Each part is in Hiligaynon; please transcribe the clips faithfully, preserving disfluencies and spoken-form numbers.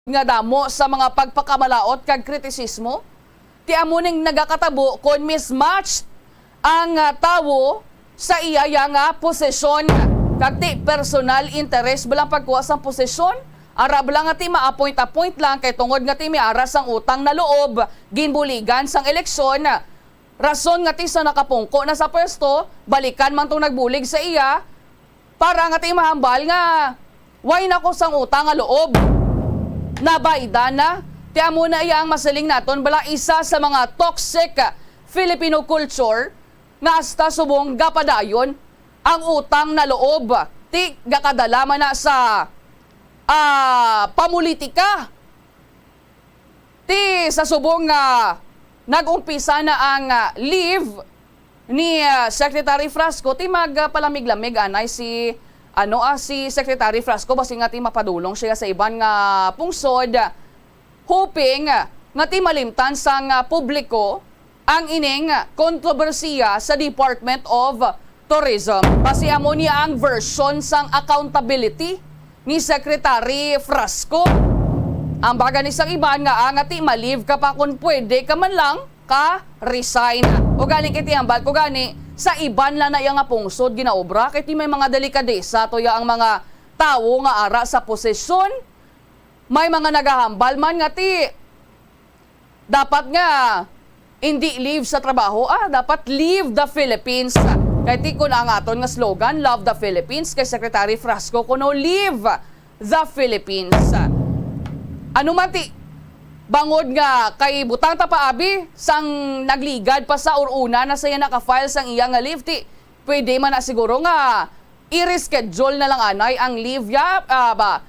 nga damo sa mga pagpakamalaot kag kritisismo, ti amo ning nagakatabo kon mismatched ang, ah, tawo sa iya ya nga posisyon. Kag ti personal interest bala ang pagkuha sang posisyon, ara bala nga ti ma-appoint-appoint lang kay tungod nga ti may ara sang utang na loob, ginbuligan sang eleksyon, rason nga ti sa nakapungko na sa pwesto, balikan man tong nagbulig sa iya, para nga ti mahambal nga way na ko sang utang nga loob. Nabaydan na. Ti amo na iya ang masiling naton bala isa sa mga toxic Filipino culture nga hasta subong gapadayon ang utang na loob. Ti gakadala man na sa, ah, pamulitika. Ti sa subong nga nag-umpisa na ang, ah, leave ni, ah, Secretary Frasco, ti magpalamig-lamig anay si, ano, ah, si Secretary Frasco, basi nga ti mapadulong siya sa iban nga pungsod, hoping nga ti malimtan sang, ah, publiko ang ining kontrobersiya sa Department of Tourism. Basi amo ni ang version sang accountability ni Secretary Frasco. Ang baga ni sang iban nga, ah, nga ti ma-leave ka pa, kung pwede ka man lang ka resign. O gani kay ti hambal ko gani sa iban lang na iya nga pungsod ginaobra kay ti may mga delikadesa to ya ang mga tawo nga ara sa posisyon. May mga nagahambal man nga ti dapat nga hindi leave sa trabaho, ah, dapat leave the Philippines. Kay ti kun ang aton nga slogan, "Love the Philippines," kay Secretary Frasco kuno, "Leave the Philippines." Ano man ti, bangod nga kay butang ta pa abi sang nagligad pa sa or una na siya naka-file sang iya nga leave, ti pwede man na siguro nga i-reschedule na lang anay ang leave ya, ah, ba,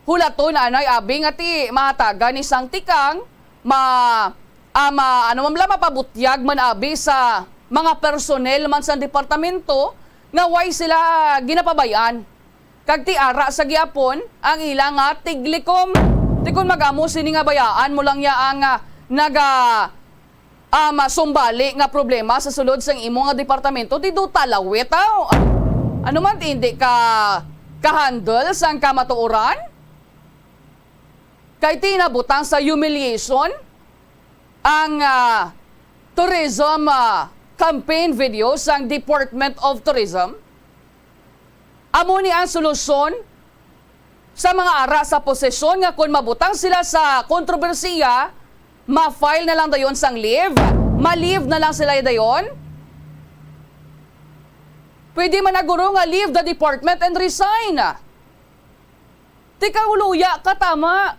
hulaton anay abi nga ti mahatagan ni sang tikang ma-, ah, ma-, ano man bala, mapabutyag man abi sa mga personnel man sang departamento nga way sila ginapabay-an. Kag ti ara sa gihapon ang ila nga tiglikom. Ti kon mag-amo sini nga bayaan mo lang ya ang, ah, naga, ah, masumbali nga problema sa sulod sang imo nga departamento, ti do ta lawit, aw. Ano man, ti hindi ka ka-handle sang kamatuoran? Kay ti nabutang sa humiliation ang, ah, tourism, ah, campaign video sang Department of Tourism. Amo ni ang solusyon sa mga ara sa posisyon nga kon mabutang sila sa kontrobersiya, ma-file na lang dayon sang leave, ma-leave na lang sila dayon. Pwede man na guro nga leave the department and resign. Ti kaluya ka, tama.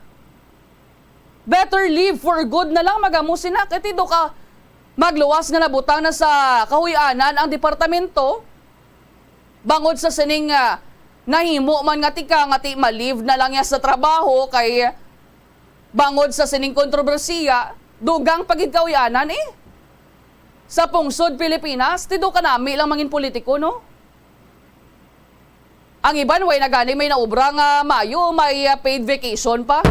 Better leave for good na lang, mag-amo sina. Kay ti do ka magluwas nga nabutang na sa kahuy-anan ang departamento. Bangod sa sining, ah, nahimo man nga tika nga ti ma-leave na lang ya sa trabaho kay bangod sa sining kontrobersiya, dugang pa gid kahuy-anan, eh. Sa pungsod Pilipinas, ti do ka nami lang mangin politiko, no? Ang iban, way na gani may naobra nga maayo, may, ah, paid vacation pa.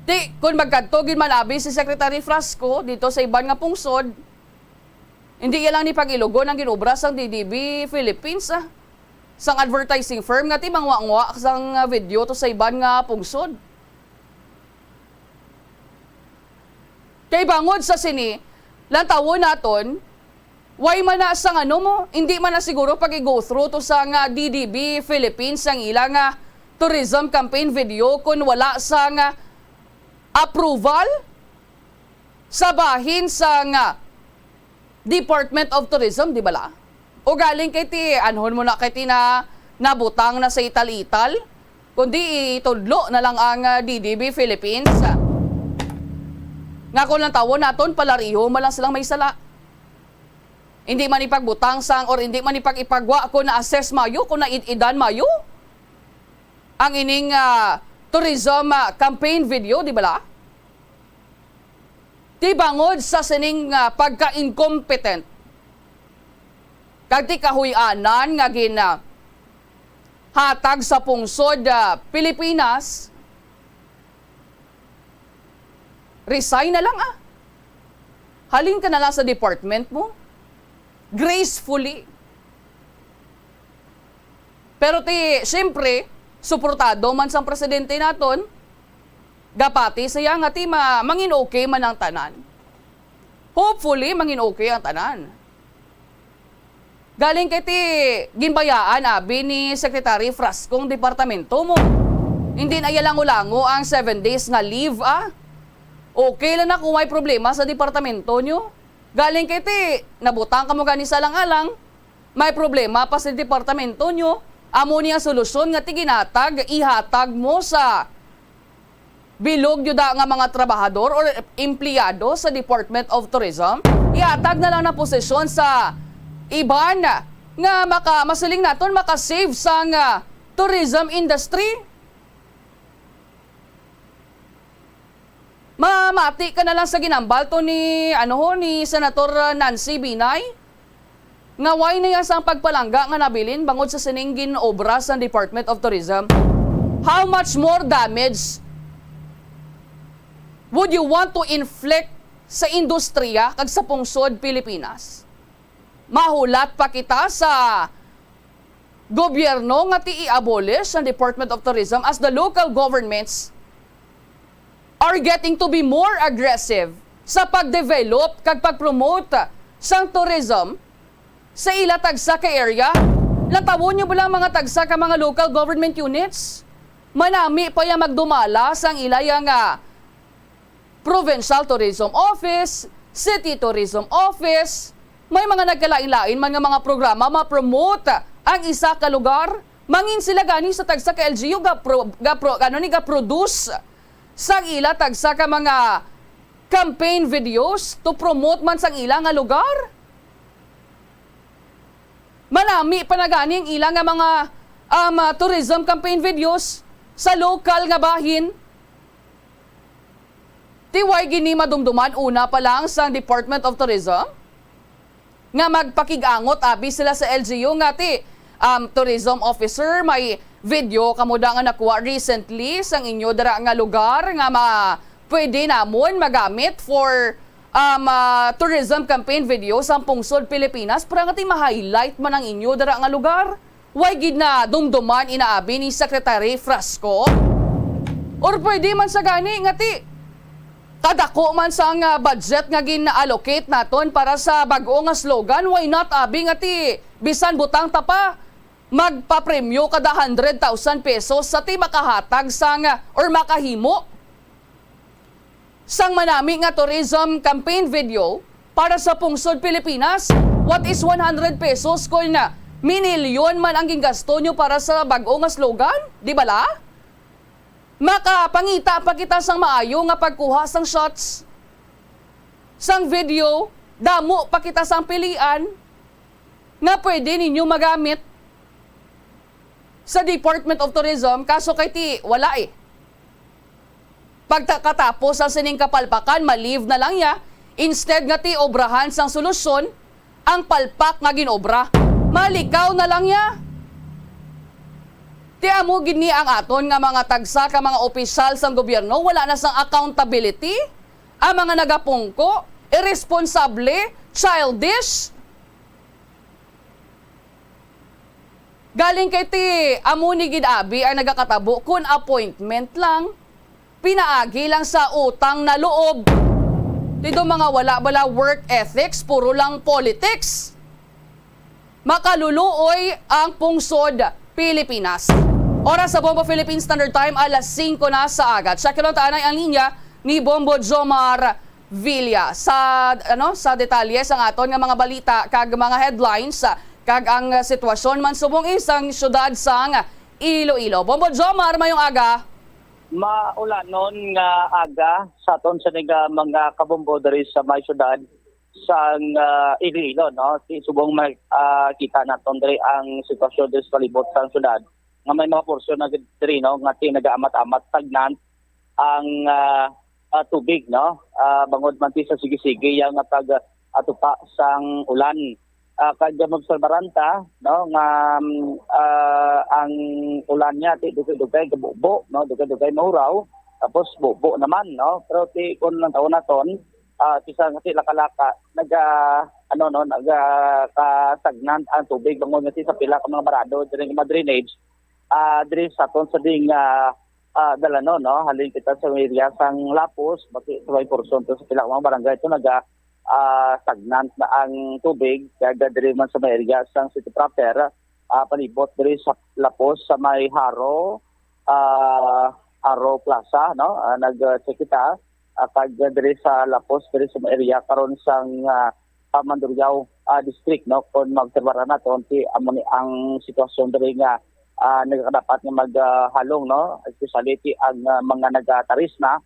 Ti, kun magkadto gid man abi si Secretary Frasco dito sa iban nga pungsod, hindi iya lang ni pag-ilugon ang ginobra sang D D B Philippines, ah, sang advertising firm nga ti mangwa-ngwa sang, ah, video to sa iban nga pungsod. Kay bangod sa sini, lantawon naton, way man na sang ano mo, hindi man na siguro pag-i-go through to sang D D B Philippines ang ila nga tourism campaign video kung wala sang approval sa bahin sang Department of Tourism, di bala? O galing kay ti, anhon mo na kay ti na nabutang na sa ital-ital, kundi itudlo na lang ang, ah, D D B Philippines. Nga kung lantawon naton, palariho man lang silang may sala. Hindi man ipagbutang sang, or hindi man ipag-ipagwa kung na-assess mayo, kung na-id-idan mayo ang ining, ah, tourism, ah, campaign video, di bala? Ti bangod sa sining, ah, pagka-incompetent kag ti kahuy-anan nga gin, ah, hatag sa pungsod, ah, Pilipinas, resign na lang, ah. Halin ka na lang sa department mo. Gracefully. Pero ti, siyempre, suportado man sang presidente naton, gapati siya nga ti ma-, mangin okay man ang tanan. Hopefully, mangin okay ang tanan. Galing kay ti ginbayaan abi ni Secretary Frasco ang departamento mo. Hindi na iya lango-lango ang seven days nga leave, ah. Okay lang na kung may problema sa departamento nyo. Galing kay ti nabutang kamo gani sa alang-alang, may problema pa sa departamento nyo. Amo ni ang solusyon nga ti ginatag, ihatag mo sa bilog yuda nga mga trabahador or empleyado sa Department of Tourism, ihatag na lang na posisyon sa iban nga maka, masiling naton, maka-save sang, ah, tourism industry. Mamati ka na lang sa ginambal to ni, ano ho, ni Senator, ah, Nancy Binay. Nga why niya sang pagpalangga nga nabilin bangod sa sining gin-obra sang Department of Tourism? How much more damage would you want to inflict sa industriya kag sa pungsod Pilipinas? Mahulat pa kita sa gobyerno nga ti i-abolish ang Department of Tourism as the local governments are getting to be more aggressive sa pag-develop kag pag-promote sang tourism sa ila tagsa ka area. Latawon nyo bala ang mga tagsa ka mga local government units? Manami pa ya magdumala sang ila ya nga provincial tourism office, city tourism office, may mga nagkalain-lain man nga mga programa ma-promote ang isa ka lugar. Mangin sila gani sa tagsa ka L G U ga pro-, ga pro-, ano ni, ga-produce sang ila tagsa ka mga campaign videos to promote man sang ila nga lugar. Manami pa na gani ang ila nga mga, um, ah, tourism campaign videos sa lokal nga bahin. Ti way gini madumduman una pa lang sang Department of Tourism nga magpakig-angot abi sila sa L G U nga ti, um, tourism officer, may video kamo da nga nakuha recently sang inyo dira nga lugar nga ma-, pwede namon magamit for, um, ah, tourism campaign video sang pungsod Pilipinas, para nga ti ma-highlight man ang inyo dira nga lugar. Way gid na dumduman inaabi ni Secretary Frasco? Or pwede man sa gani nga ti kadako man sang, ah, budget nga gin-allocate naton para sa bag-o nga slogan, why not abi nga ti bisan butang ta pa, magpapremyo kada hundred thousand pesos sa ti makahatag sang, ah, or makahimo sang manami nga tourism campaign video para sa pungsod Pilipinas. What is one hundred pesos kon minilyon man ang gingasto nyo para sa bag-o nga slogan? Di bala? Makapangita pa kita sang maayo nga pagkuha sang shots, sang video, damo pa kita sang pilian nga pwede ninyo magamit sa Department of Tourism, kaso kay ti wala eh. Pagkatapos ang sining kapalpakan, ma-leave na lang ya. Instead nga ti obrahan sang solusyon ang palpak nga ginobra, malikaw na lang ya. Ti amo gid ni ang aton nga mga tagsa ka mga opisyal sang gobyerno, wala na sang accountability. Ang mga nagapungko, irresponsable, childish. Galing kay ti amo ni gid abi ang nagakatabo kun appointment lang, pinaagi lang sa utang na loob. Ti do mga wala bala work ethics, puro lang politics. Makaluluoy ang pungsod Pilipinas. Oras sa Bombo Philippine Standard Time, alas singko na sa aga. Check lang taanay ang linya ni Bombo Jomar Villa. Sa, ano, sa detalye sang aton nga mga balita kag mga headlines, kag ang sitwasyon man subong isang syudad sang Iloilo. Bombo Jomar, mayong aga. Maulanon nga aga sa aton sini nga mga kabombo diri sa may syudad sang, ah, Iloilo, no? Ti subong may, ah, kita naton diri ang sitwasyon diri sa palibot sang syudad, nga may mga porsyon na gid diri, no, nga ti nagaamat-amat, stagnant ang, ah, ah, tubig, no? Ah, bangod man ti sa sige-sige yang pag, ah, atupa sang ulan. Ah, kag maobserbaran ta, no, nga, mm, ah, ang ulan niya ti dugay-dugay gabubo, no, dugay-dugay mahuraw, tapos bubo naman, no. Pero ti kun ang taon naton, ah, ti sa nga ti Laka-Laka, naga, ano, no, naga ka-stagnant ang tubig bangod nga ti sa pila ka mga barado diri nga mga drainage, Ah, diri sa aton sa ding, ah, ah, dalanon, no? Halin kita sa area sang Lapos, basi sa may portion to sa pila ka mga barangay to naga, ah, stagnant na ang tubig. Kaya diri man sa may area sang city proper, ah, palibot diri sa Lapos sa may Haro, ah, Haro Plaza, no? Ah, nag-check kita, ah, kag diri sa Lapos, diri sa may area karon sang, ah, ah, Mandurriao, ah, District, no? Kung maobserbaran naton, ti amo ni ang sitwasyon diri nga, ah, nagakadapat nga maghalong, no? Especially ti ang, ah, mga nagataris na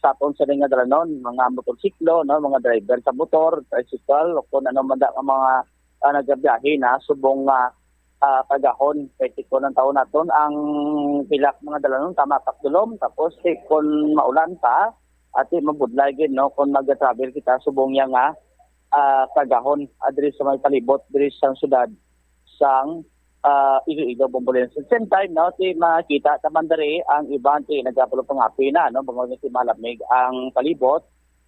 sa aton sa nga dalanon, mga motorsiklo, no? Mga driver sa motor, tricycle, o kung ano man da nga mga, ah, nagabiyahe na subong nga, ah, kagahon. Kay ti kon ang taon naton, ang pila ka mga dalanon tama pakdulom, tapos ti kon maulan pa, ati mabudlay gid, no, kung mag-travel kita subong niya nga, ah, kagahon, ah, diri sa may palibot diri sa syudad sang, ah, Iloilo, Bombolin. Sa same time, no, ti makita ta man diri ang iban ti nagapulong pangapi na, no, bangod nga ti malamig ang palibot,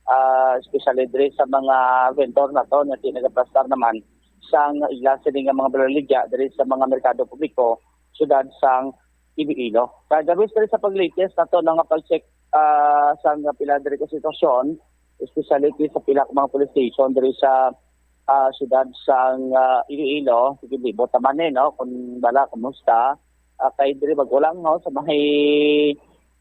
ah, especially diri sa mga vendor naton nga ti nagaplastar naman sang ila sini nga mga balaligya diri sa mga merkado publiko, syudad sang Iloilo. Kagabi diri sa pag-latest nato nga pag-check, ah, sang pila diri ka sitwasyon, especially sa pila ka mga police station diri sa, ah, syudad sang, ah, Iloilo, sige, libot naman eh, no? Kung bala, kumusta? Ah, kay diri Bagulang, no? Sa may,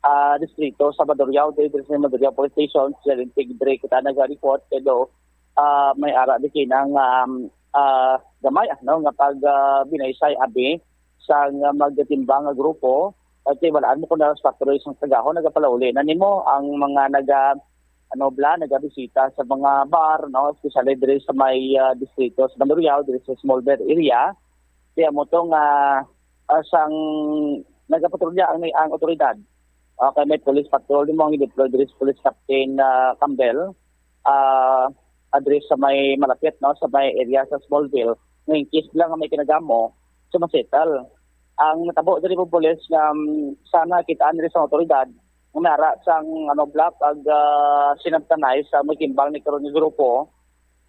ah, distrito sa Maduriao, diri, diri sa Maduriao Police Station, sa Lintig, diri kita nag-report, pero, ah, may ara di kinang, um, ah, gamay, ah, no? Nga pag, ah, binaysay, abi, sa nga magtimbang nga grupo, at kay walaan mo kung naras factory sang kagahon, nagapalauli na nimo ang mga naga, ano, bla, nagabisita sa mga bar, no? Especially diri sa may, ah, distrito sa Mandurriao, diri sa Small Bear area. Kaya mo to nga, ah, sang nagapatrolya ang, ang otoridad. Okay, may police patrol mo ang i-deploy diri sa Police Captain, ah, Campbell, ah, address sa may malapit, no, sa may area sa Smallville. Nga in case lang nga may kinagamo, so masettle. Ang natabo diri po, police, nga, um, sana kitaan diri sa otoridad, nga may ara sang, ano, block ag, ah, sinabtanay sa may timbang ni karon nga grupo,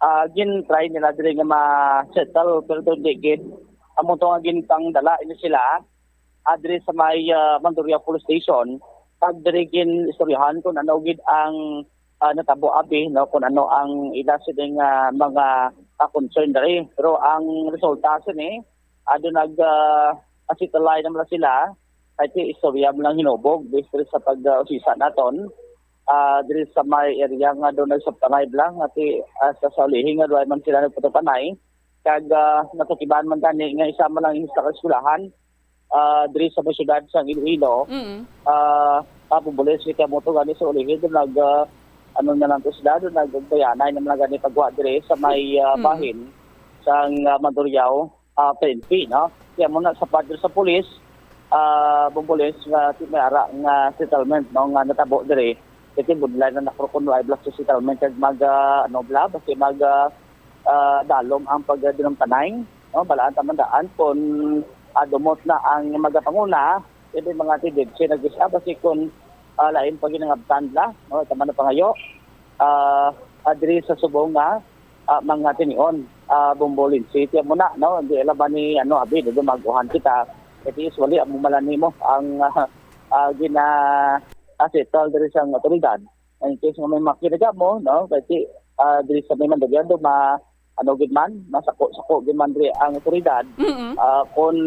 ah, gin-try nila diri nga ma-settle, pero doon di gid. Amo to nga ginpangdala ini sila, ah, diri sa may, ah, Mandurriao Police Station. Pag diri gin-istoryahan kung ano gid ang, ah, natabo abi, no, kung ano ang ila sining, ah, mga, ah, concern diri. Pero ang resulta sini, ah, doon nag, ah, asitulay naman sila. Kay ti istorya mo lang hinubog, based diri sa pag, ah, usisa naton. Ah, diri sa may area nga doon nagsabtanay lang, ati, ah, sa, sa ulihi nga doon man sila nagpatupanay. Kag, ah, natukiban man gani nga isa man lang isa ka eskwelahan, ah, diri sa may siyudad sa Iloilo. Mm. Ah, pabubulis kita mo to gani sa ulihi, doon nag, ah, ano na lang to sila, doon nagbayanay na lang gani pagwa diri sa may, ah, Mm. bahin sang, ah, Mandurriao, ah, P N P, no? Kaya mo na sa padre sa pulis, ah, bumbulis nga ti may ara nga settlement, no, nga natabo diri. Kasi budlay na nakro kung live block sa settlement kag mag, ah, ano, bla, basta mag, ah, ah, dalom ang pagdinumtanay, no? Balaan ta man daan kung, ah, dumot na ang magapanguna, pwede mga tidid siya nag-isa, basta kung, ah, lain pa ginangabtan la, no? Tama na pangayo, ah, adri sa subong nga, ah, mga tinion, ah, Bombolin City mo na, no? Hindi alam ba ni, ano, abi, di maguhan kita. Kasi usually, amo man lang nimo ang, ah, ah, gina, ah, settle diri sa otoridad. In case nga may makinaga mo, no? Kasi, ah, diri sa may Mandaluyong, ma, ano gid man, masako-sako gid man diri ang otoridad. Mm-mm. Ah, kung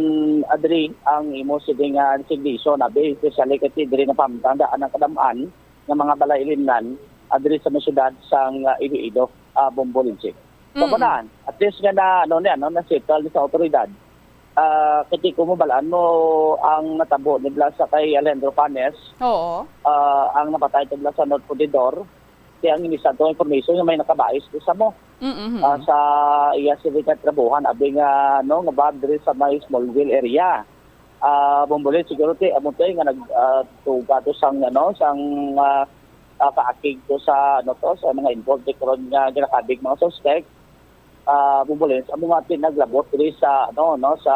adri ang imo sini nga resignation, abi, especially kasi diri na pamtang daan ang kadamaan nga mga balay ilimnan, adri sa may syudad sang, ah, Iloilo, ah, Bombo Lindsay. So, Mm. kunan, at least nga na, ano, ni, ano, na-settle ni sa otoridad. Ah, kasi kung mabalaan mo ang natabo ni Blas sa kay Alejandro Panes, Oo. ah, ang napatay to Blas sa North Corridor, kaya ang inisa to information nga may nakabais ko sa mo. Mm-hmm. Ah, sa iya sila trabuhan, abi nga, no, nga bad diri sa may Smallville area. Ah, Bombolin, siguro ti, amo to, eh, nga nag, ah, tuga to sang, ano, sang, ah, ah, kaakig to sa, ano to, sa mga involved karon nga ginakabig mga suspect. Ah, Bombolin, amo nga ti naglabot diri sa, ano, no, sa,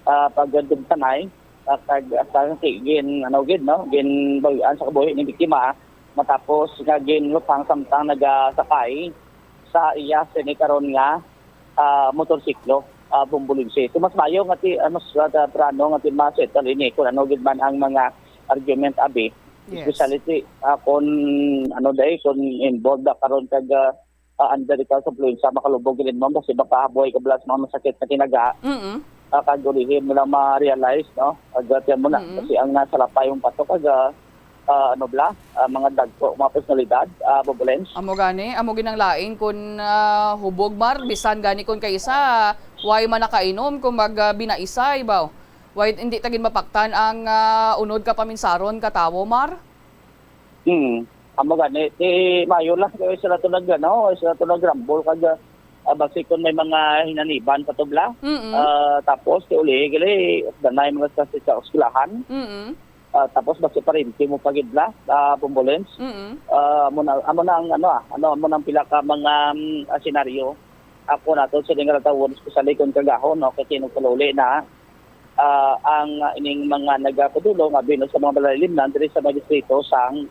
ah, pagdumtanay, ah, kag, ah, sa, gin, ano, gid, no, ginbawian sa kabuhi ni biktima matapos nga ginlutang samtang nagasakay sa iya sini karon nga, ah, motorsiklo. ah, Bombolense. So, mas maayo nga ti-, ah, mas, ah, temprano nga ti-, ma-settle ini kung ano gid man ang mga argument, abi. Yes. Especially ti-, ah, kung ano, dahil kung involved na karon kag, ah, ah, under ikaw sa influensya, makalubog gid mo, kasi makahaboy ka bala sa mga masakit na tinaga. Mm-mm. Ah, kag ulihi mo lang ma-realize, no? Kag, ah, tiyan mo na, Mm-mm. kasi ang nasa lapay mong pato, kag, ah, ah, ano bala, ah, mga dagko, mga personalidad, ah, Bombolense. Amo gani, amo ginang lain kun, ah, hubog, Mar, bisan gani kun kaisa, way man nakainom, kung mag, ah, binaisay ba? Way, hindi ta gid mapaktan ang, ah, unod ka paminsaron ka tawo, Mar? Hmm. Amo gani, ti maayo lang kay sila to nag, ano, sila to nagrambol kag, ah, basi kun may mga hinaniban pa to bala. Mm-mm. Ah, tapos ti uli gali danay mga sa, sa eskwelahan. Mm-mm. Ah, tapos basi parente mo pa gid bala, ah, Bombolense. Mm-mm. Ah, amo na, amo na ang ano, ah, ano, amo na ang pila ka mga, mm, ah, senaryo. Ako nato sa nga tawon, especially kung kagahon, no, kay kinugpaluli na, ah, ang, ah, ining mga nagapadulong, abi, no, sa mga malalimnan diri sa mga distrito sang,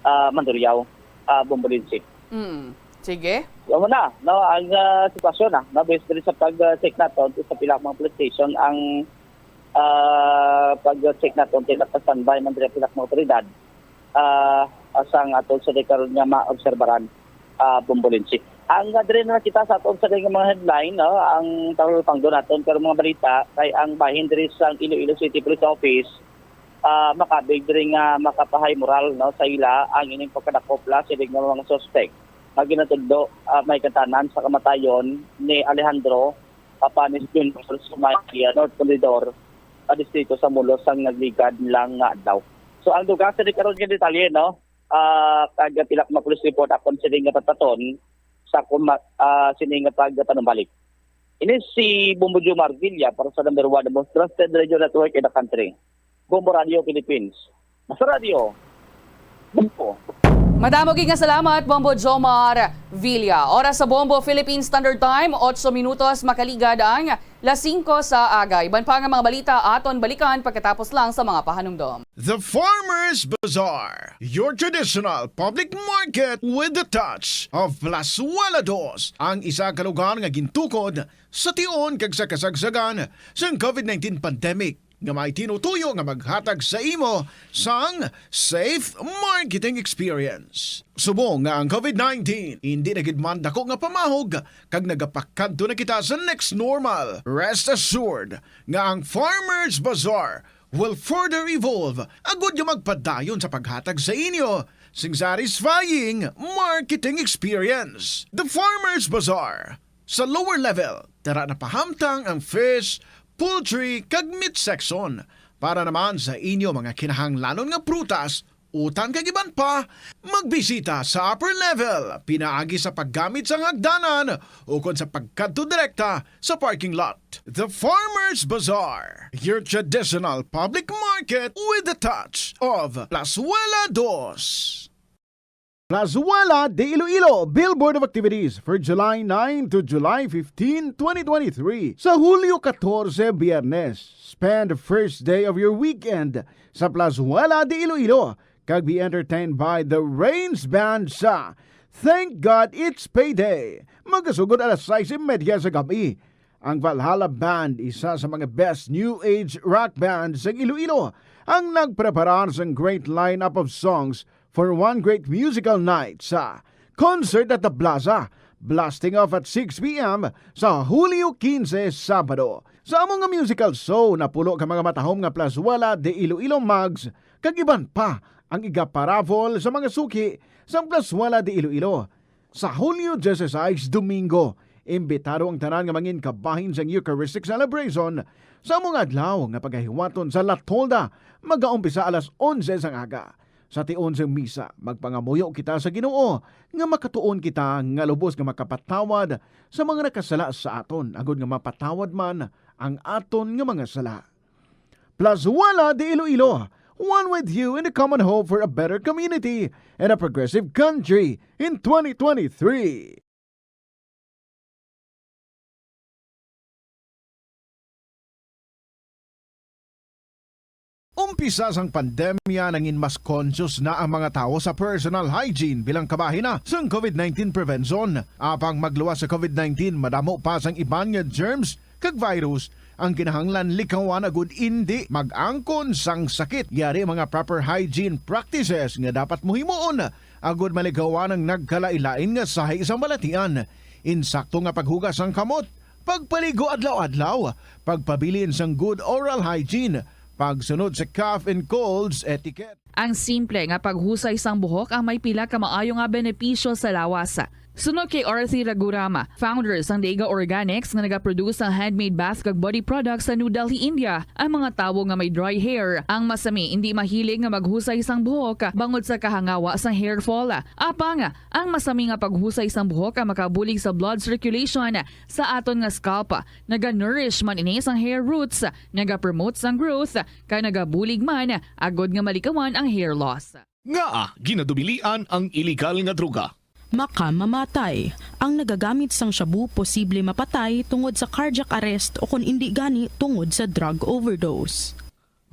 ah, Mandurriao, ah, Bombolense. Mm. Sige. Amo na, no, ang, ah, sitwasyon, ah, no, based diri sa pag, ah, check naton sa pila ka mga police station, ang, ah, pag-check naton, kay naka-standby man diri ang pila ka mga otoridad, ah, sang aton sa karon nga maobserbaran, ah, Bombolense. Ang, ah, diri na kita sa aton sa mga headline, no, ang talupangdo naton karong mga balita kay ang bahin diri sa Iloilo City Police Office, ah, makabig diri nga makapahay moral, no, sa ila ang ining pagkadakop la sa ilang mga suspek nga ginatudlo, ah, may katanan sa kamatayon ni Alejandro Papanis Junior sa may, ah, North Corridor, ah, distrito sa Mulos sang nagligad lang nga adlaw. So, ang dugang sa karon nga detalye, no? Ah, kag pila ka mga police report akon sini nga pataton sa kuma-, ah, sini nga pagpanumbalik. Ini si Bombo Jomar Villa para sa number one, the most trusted radio network in the country, Bombo Radio Philippines. Sa radyo, Bombo. Madamo gid nga salamat, Bombo Jomar Villa. Oras sa Bombo Philippine Standard Time, otso minutos makaligad ang las singko sa aga. Iban pa nga mga balita aton balikan pagkatapos lang sa mga pahanumdom. The Farmers Bazaar, your traditional public market with the touch of Plazuela Dos, ang isa ka lugar nga gintukod sa tion kag sa kasagsagan sang covid nineteen pandemic, nga may tinutuyo nga maghatag sa imo sang safe marketing experience. Subong nga ang covid nineteen hindi na gid man dako nga pamahog kag nagapakadto na kita sa next normal, rest assured nga ang Farmers Bazaar will further evolve agud nga magpadayon sa paghatag sa inyo sing satisfying marketing experience. The Farmers Bazaar, sa lower level, tara na pahamtang ang fish, poultry, kag meat section. Para naman sa inyo mga kinahanglanon nga prutas, utan kag iban pa, magbisita sa upper level pinaagi sa paggamit sang hagdanan ukon sa pagkadto direkta sa parking lot. The Farmers Bazaar, your traditional public market with the touch of Plazuela Dos. Plazuela de Iloilo, billboard of activities for July nine to July fifteen, twenty twenty-three. Sa Hulyo katorse, Biyernes, spend the first day of your weekend sa Plazuela de Iloilo kag be entertained by the Rains Band sa Thank God It's Payday. Magasugod alas sais y media sa gab-i. Ang Valhalla Band, isa sa mga best new age rock band sa Iloilo, ang nagpreparar sang great lineup of songs for one great musical night sa Concert at the Plaza, blasting off at six p m sa Hulyo kinse, Sabado. Sa amo nga musical show, napulo ka mga matahom nga Plazuela de Iloilo mugs kag iban pa ang igaparaffle sa mga suki sang Plazuela de Iloilo. Sa Hulyo disisais, Domingo, imbitado ang tanan nga mangin kabahin sang Eucharistic Celebration sa amo nga adlaw nga pagahiwaton sa La Tolda, magaumpisa alas onse sang aga. Sa tion sang misa, magpangamuyo kita sa Ginoo nga makatuon kita nga lubos nga makapatawad sa mga nakasala sa aton, agod nga mapatawad man ang aton nga mga sala. Plazuela de Iloilo, one with you in the common hope for a better community and a progressive country in twenty twenty-three. Umpisa sang pandemya, nangin mas conscious na ang mga tawo sa personal hygiene bilang kabahin na sang covid nineteen prevention. Apang magluwas sa covid nineteen, madamo pa sang iban nga germs kag virus, ang kinahanglan likawan agud indi mag-angkon sang sakit. Yari mga proper hygiene practices nga dapat mo himuon agud malikawan ang nagkalain-lain nga sahi sang balatian. Insakto nga paghugas sang kamot, pagpaligo adlaw-adlaw, pagpabilin sang good oral hygiene, pagsunod sa cough and colds etiquette. Ang simple nga paghusay sang buhok ang may pila ka maayo nga benepisyo sa lawas. Suno kay Arthi Ragurama, founder sang Dega Organics nga nagaproduce sang handmade bath kag body products sa New Delhi, India, ang mga tawo nga may dry hair ang masami indi mahilig nga maghusay sang buhok bangod sa kahangawa sang hair fall. Apang, ang masami nga paghusay sang buhok ang makabulig sa blood circulation sa aton nga scalp. Naga-nourish man ini sang hair roots, nagapromote sang growth, kag nagabulig man agud nga malikawan ang hair loss. Ngaa ginadubilian ang iligal nga droga? Makamamatay. Ang nagagamit sang shabu posible mapatay tungod sa cardiac arrest o kon indi gani tungod sa drug overdose.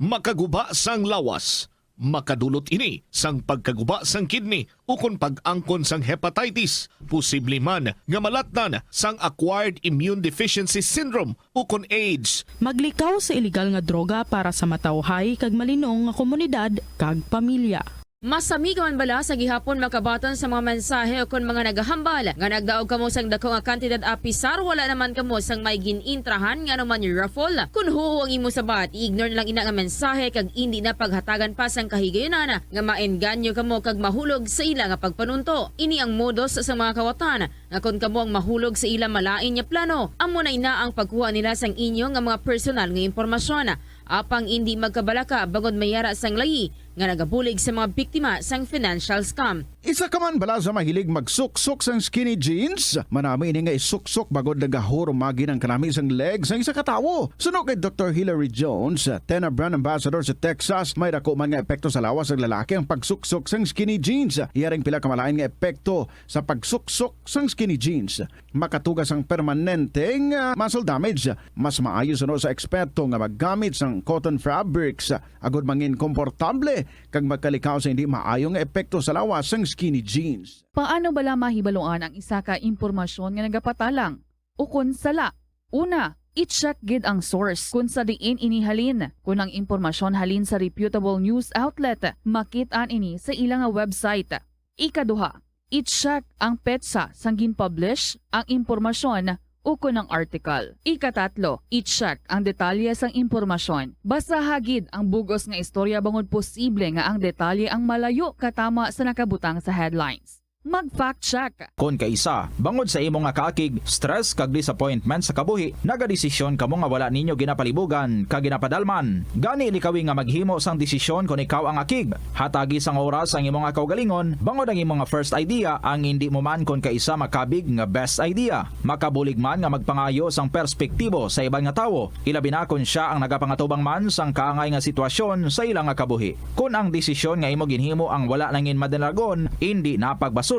Makaguba sang lawas. Makadulot ini sang pagkaguba sang kidney ukon pag-angkon sang hepatitis. Posible man nga malatnan sang acquired immune deficiency syndrome ukon AIDS. Maglikaw sa iligal nga droga para sa matawhay kag malinong nga komunidad kag pamilya. Masami ka man bala sa gihapon makabaton sa mga mensahe ukon mga nagahambal nga nagdaog kamo sang dako nga kantidad apisar wala naman kamo sang may gin-intrahan nga anuman raffle? Kon huo ang imo sabat, i-ignore na lang ina nga mensahe kag indi na paghatagan pa sang kahigayunan nga maengganyo kamo kag mahulog sa ila nga pagpanunto. Ini ang modus sa mga kawatan nga kon kamo ang mahulog sa ila malain nga plano, amo na ina ang pagkuha nila sang inyo nga mga personal nga impormasyon. Apang indi magkabalaka bangod may yara sang layi nga nagabulig sa mga biktima sang financial scam. Isa ka man bala sa mahilig magsuksok sang skinny jeans? Manami ini nga isuksok bangod nagahurumagi ang kanami sang leg sang isa ka tawo. Suno kay Doktor Hilary Jones, Tena brand ambassador sa Texas, may dako man nga epekto sa lawas sang lalaki ang pagsuksok sang skinny jeans. Iya ring pila ka malain nga epekto sa pagsuksok sang skinny jeans. Makatuga sang permanente nga muscle damage. Mas maayo suno sa eksperto nga maggamit sang cotton fabrics agud mangin komportable kag magkalikaw sa hindi maayo nga epekto sa lawas sang skinny jeans. Paano bala mahibaluan ang isa ka impormasyon nga nagapatalang ukon sala? Una, i-check gid ang source kon sa diin ini halin. Kon ang impormasyon halin sa reputable news outlet, makit-an ini sa ila nga website. Ikaduha, i-check ang petsa sang gin-publish ang impormasyon ukon ang article. Ikatatlo, i-check ang detalye sang impormasyon. Basaha gid ang bug-os nga istorya bangod posible nga ang detalye ang malayo katama sa nakabutang sa headlines. Mag-fact check. Kon kaisa, bangod sa imo nga kaakig, stress kag disappointment sa kabuhi, nagadesisyon kamo nga wala ninyo ginapalibugan kag ginapadalman. Gani, likawi nga maghimo sang desisyon kon ikaw ang akig. Hatagi sang oras ang imo nga kaugalingon, bangod ang imo nga first idea ang indi mo man kon kaisa makabig nga best idea. Makabulig man nga magpangayo sang perspektibo sa iban nga tawo, ilabi na kon sia ang nagapangatubang man sang kaangay nga sitwasyon sa ila nga kabuhi. Kon ang desisyon nga imo ginhimo ang wala nangin madalagon, indi na pagbasulon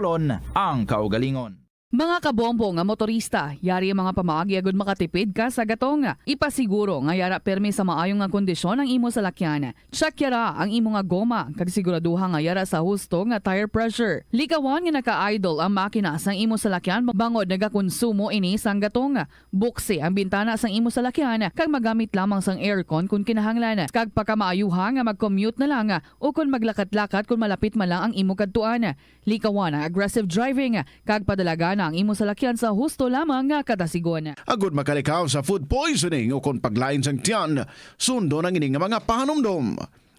ang kaugalingon. Mga kabombo nga motorista, yari ang mga pamaagi agud makatipid ka sa gatong. Ipasiguro nga yara pirmi sa maayo nga kondisyon ang imo salakyan. Check yara ang imo nga goma kag siguraduha nga yara sa husto nga tire pressure. Likawan nga naka-idle ang makina sang imo salakyan bangod nagakonsumo ini sang gatong. Buksi ang bintana sang imo salakyan kag magamit lamang sang aircon kon kinahanglan. Kag pakamaayuha nga mag-commute na lang ukon maglakat-lakat kon malapit man lang ang imo kadtuan. Likawan ang aggressive driving kag padalagana ang imo salakyan sa husto lamang nga kadasigon. Agud makalikaw sa food poisoning ukon paglain sang tiyan, sundon ang ini nga mga pahanumdom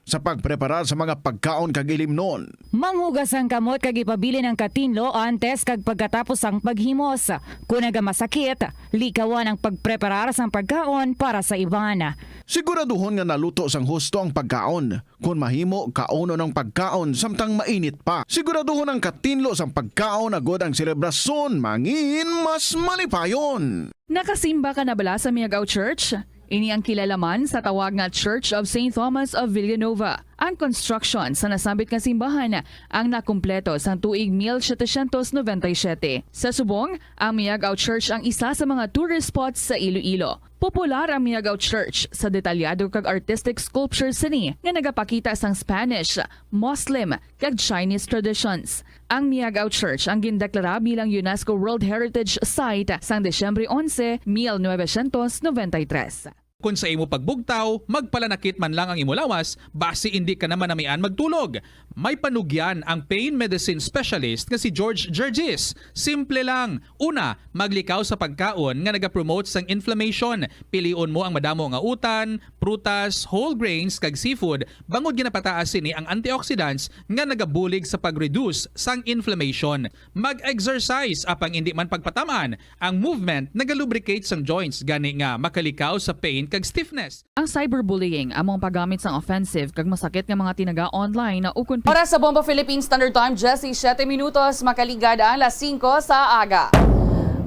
sa pagpreparar sa mga pagkaon kag ilimnon. Manghugas ang kamot kag ipabilin ang katinlo antes kag pagkatapos sang paghimos. Kon nagamasakit, likawan ang pagpreparar sang pagkaon para sa iban. Siguraduhon nga naluto sang husto ang pagkaon. Kon mahimo, kaunon ang pagkaon samtang mainit pa. Siguraduhon ang katinlo sang pagkaon agud ang selebrasyon mangin mas malipayon. Nakasimba ka na bala sa Miagao Church? Ini ang kilala man sa tawag nga Church of Saint Thomas of Villanova. Ang construction sa nasambit nga simbahan ang nakumpleto sang tuig mil setecientos noventa y siete. Sa subong, ang Miagao Church ang isa sa mga tourist spots sa Iloilo. Popular ang Miagao Church sa detalyado kag artistic sculpture sini nga nagapakita sang Spanish, Muslim, kag Chinese traditions. Ang Miagao Church ang gindeklara bilang UNESCO World Heritage Site sang Disyembre onse, mil novecientos noventa y tres. Kon sa imo pagbugtaw, magpalanakit man lang ang imo lawas, basi indi ka na manamian magtulog. May panugyan ang pain medicine specialist nga si George Gergis. Simple lang. Una, maglikaw sa pagkaon nga nagapromote sang inflammation. Pilion mo ang madamo nga utan, prutas, whole grains, kag seafood, bangod ginapataas sini ang antioxidants nga nagabulig sa pag-reduce sang inflammation. Mag-exercise, apang indi man pagpatam-an, ang movement nagalubricate sang joints, gani nga makalikaw sa pain kag stiffness. Ang cyberbullying amo ang paggamit sang offensive kag masakit nga mga tinaga online ukon pi- Para sa Bombo Philippine Standard Time, diyesisiete minutos, makaligad ang alas singko sa aga.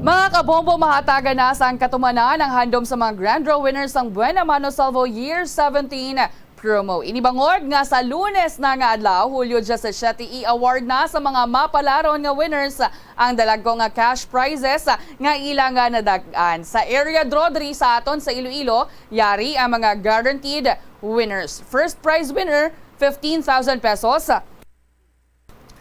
Mga kabombo, mahatagan na sang katumanan ang handom sa mga grand draw winners sang Buena Mano Salvo Year seventeen promo. Ini bangod nga sa Lunes na nga adlaw, Hulyo diyesisiete, i-award na sa mga mapalaron nga winners ang dalagko nga cash prizes nga ila nga nadag-an. Sa area draw diri sa aton sa Iloilo, yari ang mga guaranteed winners. First prize winner, fifteen thousand pesos,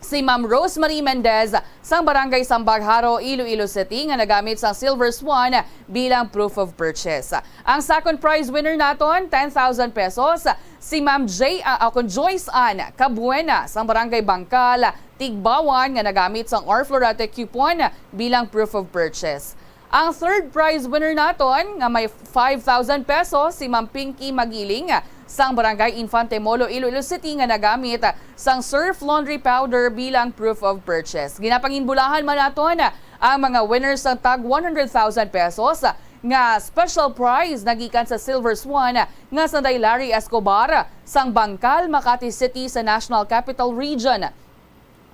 si Ma'am Rosemary Mendez sang Barangay Sambagharo, Iloilo City, nga nagamit sang Silver Swan bilang proof of purchase. Ang second prize winner naton, ten thousand pesos, si Ma'am J, ah, ah, kon Joyce Ann Cabuena sang Barangay Bangkal, Tigbawan, nga nagamit sang R Florete coupon bilang proof of purchase. Ang third prize winner naton nga may five thousand pesos, si Ma'am Pinky Magiling sang Barangay Infante Molo, Iloilo City, nga nagamit sang Surf Laundry Powder bilang proof of purchase. Ginapanginbulahan man naton ang mga winners sang tag one hundred thousand pesos nga special prize nagikan sa Silver Swan nga sanday Larry Escobar sang Bangkal, Makati City sa National Capital Region.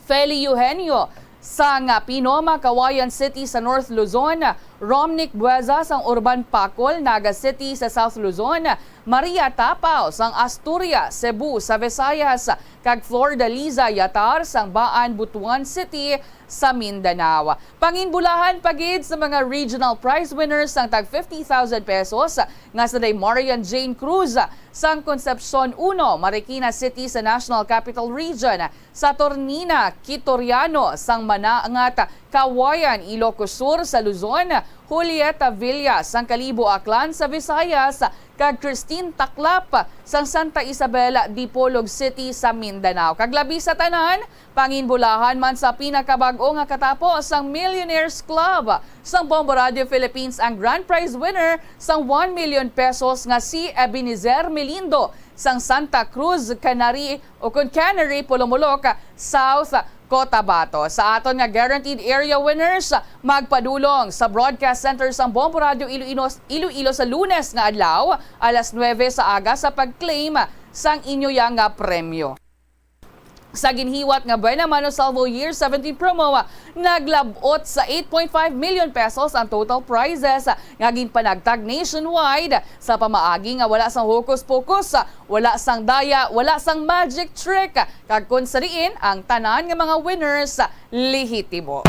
Feli Eugenio sang Pinoma, Cauayan City sa North Luzon, Romnick Bueza sang Urban Pacol, Naga City sa South Luzon, Maria Tapao sang Asturias, Cebu sa Visayas, kag Flordaliza Yatar sang Baan, Butuan City sa Mindanao. Panginbulahan pa gid sa mga regional prize winners sang tag fifty thousand pesos nga sanday Marian Jane Cruz sang Concepcion Uno, Marikina City sa National Capital Region, Saturnina Quitoriano sang Manangat, Cauayan, Ilocos Sur sa Luzon, Julieta Villa sang Kalibo, Aklan sa Visayas, kag Christine Taklap sang Santa Isabel, Dipolog City sa Mindanao. Kag labi sa tanan, panginbulahan man sa pinakabag-o nga katapo sang Millionaires Club sang Bombo Radio Philippines ang grand prize winner sang one million pesos nga si Ebenezer Melindo sang Santa Cruz Canary, o kon Canary, Polomolok, South Cotabato. Sa aton nga guaranteed area winners, magpadulong sa Broadcast Center sang Bombo Radio Iloilo, Iloilo sa Lunes nga adlaw, alas nuebe sa aga, sa pag-claim sang inyo ya nga premyo. Sa ginhiwat nga Buena Mano Salvo Year seventeen promo, naglab-ot sa eight point five million pesos ang total prizes nga ginpanagtag nationwide, sa pamaagi nga wala sang hokus-pokus, wala sang daya, wala sang magic trick, kag kon sa diin ang tanan nga mga winners lehitimo.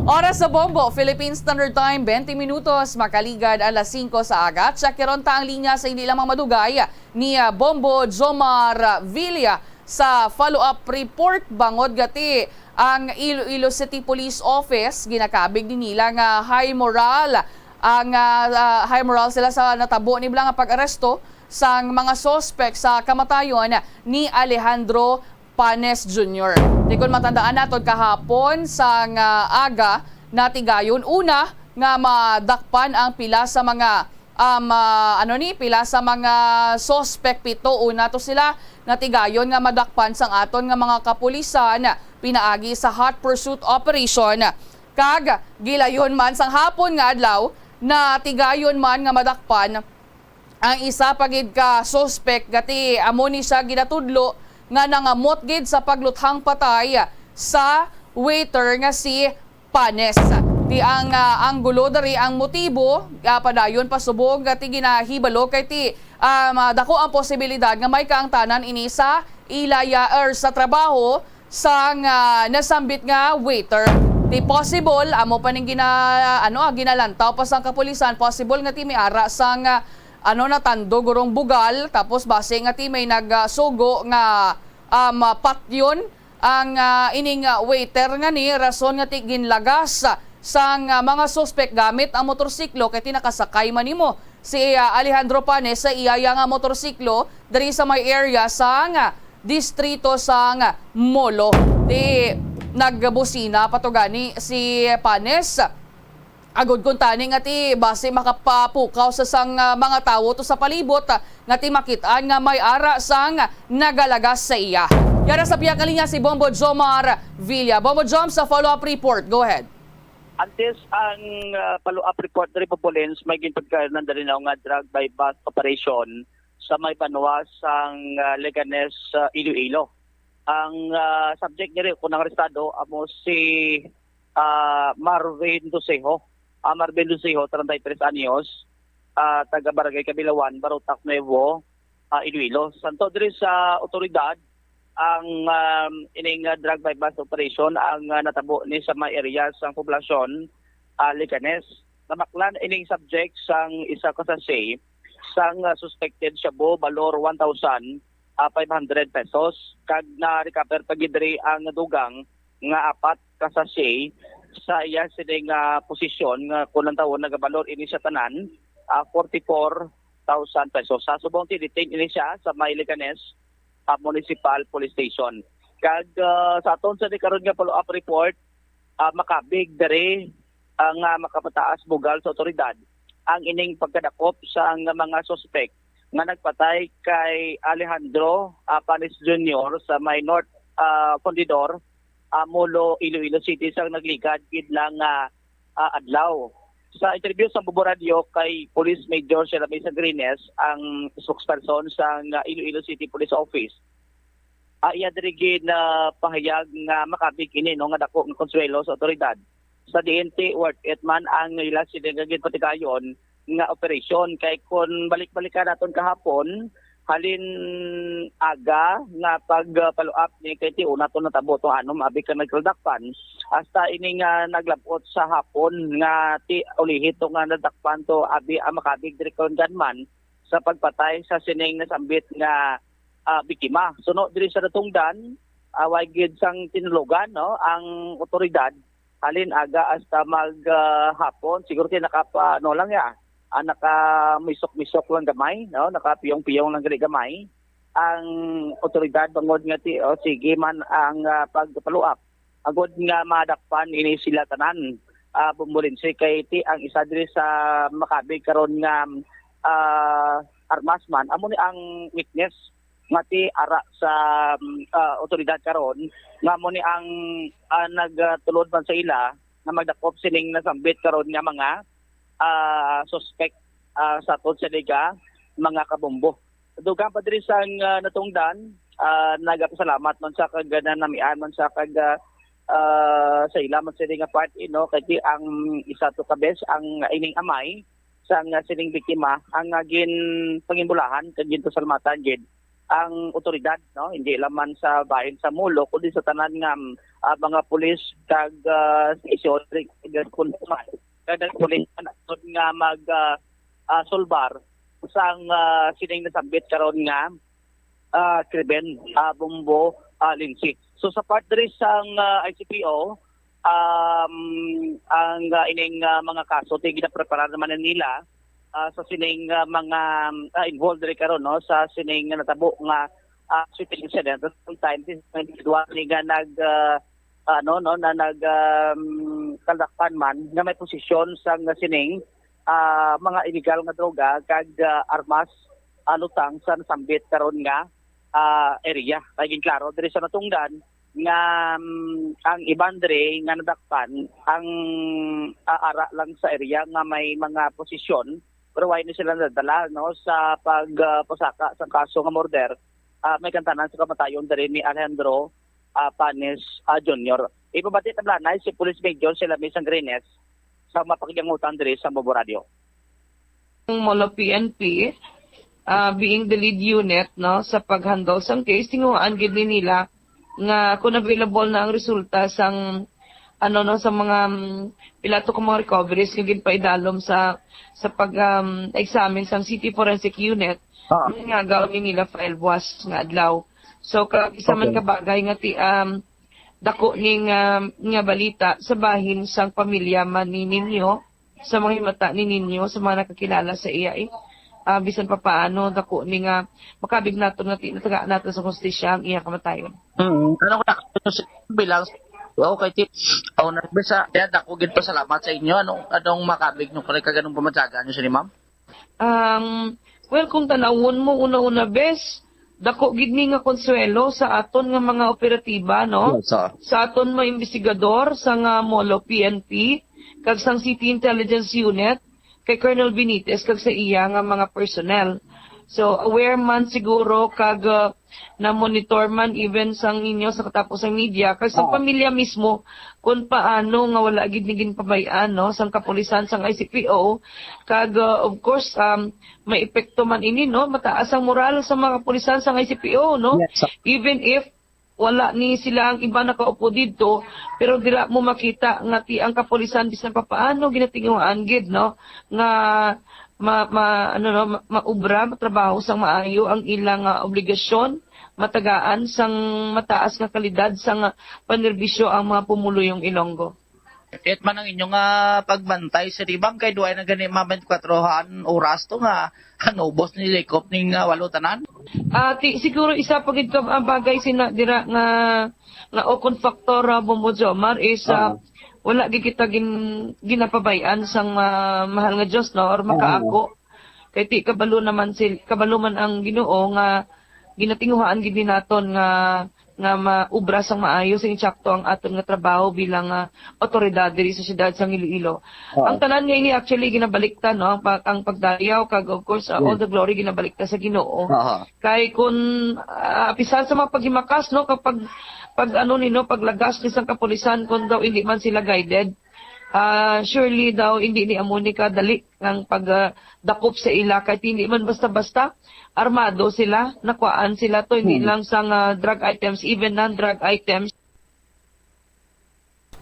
Oras sa Bombo, Philippine Standard Time, twenty minutos, makaligad alas singko sa aga. Check karon ta ang linya sa hindi lamang madugay ni, ah, Bombo Jomar Villa sa follow-up report bangod gati ang Iloilo City Police Office ginakabig ni nila nga high moral ang, ah, ah, high moral sila sa natabo ni bala nga pag-aresto sang mga suspek sa kamatayon ni Alejandro Panes Junior. Di kon matandaan naton kahapon sang, ah, aga, natigayon una nga madakpan ang pila sa mga, um, ah, ano ni, pila sa mga suspek, pito una to sila, natigayon nga madakpan sang aton nga mga kapulisan pinaagi sa hot pursuit operation. Kag gilayon man sang hapon nga adlaw, natigayon man nga madakpan ang isa pa gid ka suspek, gati amo ni siya ginatudlo nga nangamot gid sa pagluthang patay sa waiter nga si Panes. Ti ang, ah, anggulo diri ang motibo, ah, padayon pa subong gati ginahibalo kay ti, ah, ma-, dako ang posibilidad nga may kaangtanan ini sa ilaya or sa trabaho sang ah, nasambit nga waiter. Ti possible, amo pa ning gina, ano, ah, ginalantaw pa sang kapulisan, possible nga ti may ara sang ah, ano, natandog gurong bugal, tapos basi nga ti may nagsugo nga um, patyon ang ah, ining ah, waiter nga ni rason nga ti ginlagas sang ah, mga suspek gamit ang motorsiklo kay ti nakasakay man nimo si ah, Alejandro Panes sa iya nga motorsiklo diri sa may area sang ah, distrito sang Molo. Ti nagbusina pa to gani si Panes. Agod kuntani nga ti basi makapapukaw sa sang ah, mga tawo to sa palibot ah, nga ti makit-an nga may ara sang nagalagas sa iya. Yara sa pihak nga linya si Bombo Jomar Villa. Bombo Jom sa follow-up report. Go ahead. Antes ang ah, follow-up report diri, Bombo Lens, may ginpagkaanan diri na nga drug buy-bust operation sa may banwa sang ah, Leganes, ah, Iloilo. Ang ah, subject diri kung ang arestado amo si ah, Marvin Dosejo. Ah, Marvin Dosejo, treinta y tres anyos, ah, taga Barangay Cabilawan, Barotac Nuevo, ah, Iloilo. Santo diri sa otoridad, ang um, ining ah, drug buy-bust operation ang ah, natabo ni sa may area sang poblasyon, ah, Leganes. Nabaklan ining subject sang isa ka sachet sang ah, suspected shabu, balor one thousand ah, five hundred pesos, kag na-recover pa gid diri ang dugang nga apat ka sachet sa iya sini nga posisyon, nga kung ang tawo nagabalor ini sa tanan, ah, forty-four thousand pesos. Sa subong, ti-detain ini siya sa may Leganes ah, Municipal Police Station. Kag ah, sa aton sa karon nga follow-up report, ah, makabig diri ang ah, makapataas bugal sa otoridad ang ining pagkadakop sa nga mga suspek nga nagpatay kay Alejandro ah, Panes Junior sa may North ah, Fundidor, ah, Molo, Iloilo City sa nagligad gid lang nga ah, adlaw. Sa interview sa Bubo Radio kay Police Major Shelami Sangrines, ang spokesperson sa nga Iloilo City Police Office, ah, iya diri ginapahayag nga makabig ini, no, nga dako nga konsuwelo sa otoridad. Sa diin ti worth it man ang ila sini nga ginpatigayon nga operasyon, kay kon balik-balikan naton kahapon, halin aga nga pag-follow up ni kay ti una to natabo to ano, maabig ka nagkaldakpan, hasta ini nga naglabot sa hapon nga ti ulihi to nga nadakpan to abi ang makabig diri karon gunman sa pagpatay sa sining nasambit nga ah, biktima. Suno diri sa natungdan, ah, way gid sang tinulugan, no, ang otoridad halin aga hasta mag ah, hapon. Siguro kay nakapa ano lang ya, ah, nakamisok-misok lang gamay, no, nakapiyong-piyong lang gali gamay ang otoridad bangod nga ti, oh, sige man ang ah, pag-follow up agod nga madakpan ini sila tanan. Ah, Bombo Lens, kay ti ang isa diri sa makabig karon nga ah, armas man, amo ni ang witness nga ti ara sa ah, otoridad karon nga amo ni ang ah, nagtulod man sa ila nga magdakop sining nasambit karon nga mga ah, suspect ah, sa aton sa liga, mga kabombo. Dugang pa diri sang ah, natungdan, ah, nagapasalamat man sa kag nanamian man sa kag ah, ah, sa ila man sini nga part, no, kay ti ang isa to ka bes ang ining amay sang ah, sining biktima ang ah, ginpangimbulahan kag ginpasalamatan gid ang otoridad, no, hindi lamang sa bahin sa Molo kundi sa tanan nga ah, mga pulis kag ah, station, kag pulis nga mag ah, ah, sulbar sang ah, sining nasambit karon nga ah, krimen, ah, Bombo ah, Lens. So sa part diri sang ah, I C P O, um, ang ah, ining ah, mga kaso ti ginaprepara naman na nila ah, sa sining ah, mga ah, involved diri karon, no, sa sining nga natabo nga ah, shooting incident. At the same time, this individual ni nga nag ah, ano, no, na nag um, kaldakpan man nga may posisyon sa nga sining ah, mga illegal nga droga kag ah, armas ah, lutang sa nasambit karon nga ah, area. Kay ginklaro diri sa natungdan nga um, ang iban diri nga nadakpan ang ah, ara lang sa area nga may mga posisyon, pero wala ni sila nadala, no, sa pag ah, pasaka sa kaso nga murder, ah, may kantanan sa kamatayon diri ni Alejandro ah, Panes ah, Junior. Ipabati tablanay si Police Major Shelami Sangrines sa mapakigyangutan diri sa Bombo Radio. Ang Molo P N P, ah, being the lead unit, no, sa pag-handle sang case, tinguhaan gid ni nila nga kung available na ang resulta sang, ano, no, sa mga, mm, pila to ka mga recoveries nga ginpaidalom sa, sa pag, um, examine sang City Forensic Unit, Ah. nga gawin nila file buwas nga adlaw. So, ka, isa man Okay. ka bagay nga ti, um, dako ni nga, nga balita sa bahin sang pamilya man ni ninyo, sa mga himata ni ninyo, sa mga nakakilala sa iya, eh. Ah, bisan pa paano, dako ni nga makabig naton nga ti-, natagaan naton sa hustisya ang iya kamatayon. Mm. Ano ko na, bilang, okay, ti-, oh, na, bisa, kaya dako gid pasalamat sa inyo, ano, anong makabig nyo kay kaganong pamatyagan nyo sini, ma'am? Um, well, kung tanawon mo, una-una, bes, dako gid ni nga konsuwelo sa aton nga mga operatiba, no? Yes, sir. Sa aton mga investigador, sa nga molo P N P, kag sang City Intelligence Unit, kay Colonel Benitez, kag sa iya nga mga personnel. So, aware man siguro, kag, uh, na-monitor man even sang inyo sa katapos sang media, kag sa Oo. pamilya mismo, kung paano nga wala gid ni ginpabay-an, no, sang kapulisan, sang I C P O, kag, uh, of course, um, may epekto man ini, no, mataas ang moral sa mga kapulisan, sang I C P O, no, Yes, sir. even if wala ni sila ang iba nakaupo didto, pero dira mo makita nga ti ang kapulisan bisan pa paano ginatinguhaan gid, no, nga ma-, ma-, ano, no, ma-, maubra, matrabaho sang maayo ang ilang, ah, obligasyon, matagaan sang mataas nga kalidad sang, ah, panerbisyo ang mga pumuluyong Ilonggo. It man ang inyo nga pagbantay sa ribang kay duay na gani mga twenty-four han oras to nga hanubos ni Jacob ning, ah, walo tanan? Ah, ti-, siguro isa pa gid ka, ah, bagay sina dira nga, nga o kon factor, ah, Bombo Jomar is, ah, Oo. wala gid kita gin-, ginapabay-an sang, ah, mahal nga Dios, no, or Oo. makaago. Kay ti kabalo naman sil-, kabalo man ang Ginoo nga ginatinguhaan gid ni naton nga, nga maubra sang maayo, sang insakto ang aton nga trabaho bilang, ah, awtoridad diri sa siyudad sang Iloilo. Oo. Ang tanan nga ini actually ginabalikta, no, ang pag-, ang pagdayaw kag of course, ah, all Yes. the glory ginabalikta sa Ginoo. Aha. Kay kun, ah, bisan sa mga paghimakas, no, kapag, pag ano ni, no, paglagas ni sang kapulisan kun daw hindi man sila guided, ah, surely daw hindi ni amo ni kadali ang pag, ah, dakop sa ila, kay hindi man basta-basta armado sila, nakuhaan sila to, hindi Hmm. lang sang, ah, drug items, even non-drug items.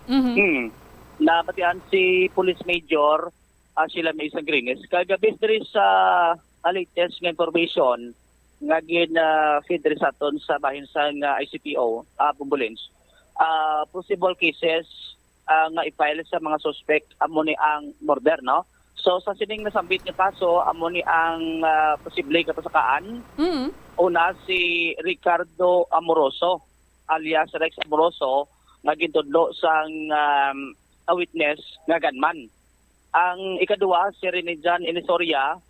Mhm. Hmm. Nabatian si Police Major, ah, sila may isang Greens. Kagabi diri sa, ah, latest nga information nga gin, ah, feed diri sa aton sa bahin sang, ah, I C P O, ah, Bombolins. Ah, possible cases, ah, nga i-file sa mga suspect amo ni ang murder, no? So, sa sining nasambit nga kaso, amo ni ang, ah, posible nga pasakaan. Mm. Una, si Ricardo Amoroso, alias Rex Amoroso, nga gintudlo sang, um, a witness nga gunman. Ang ikaduha, si Rene John Inisoria,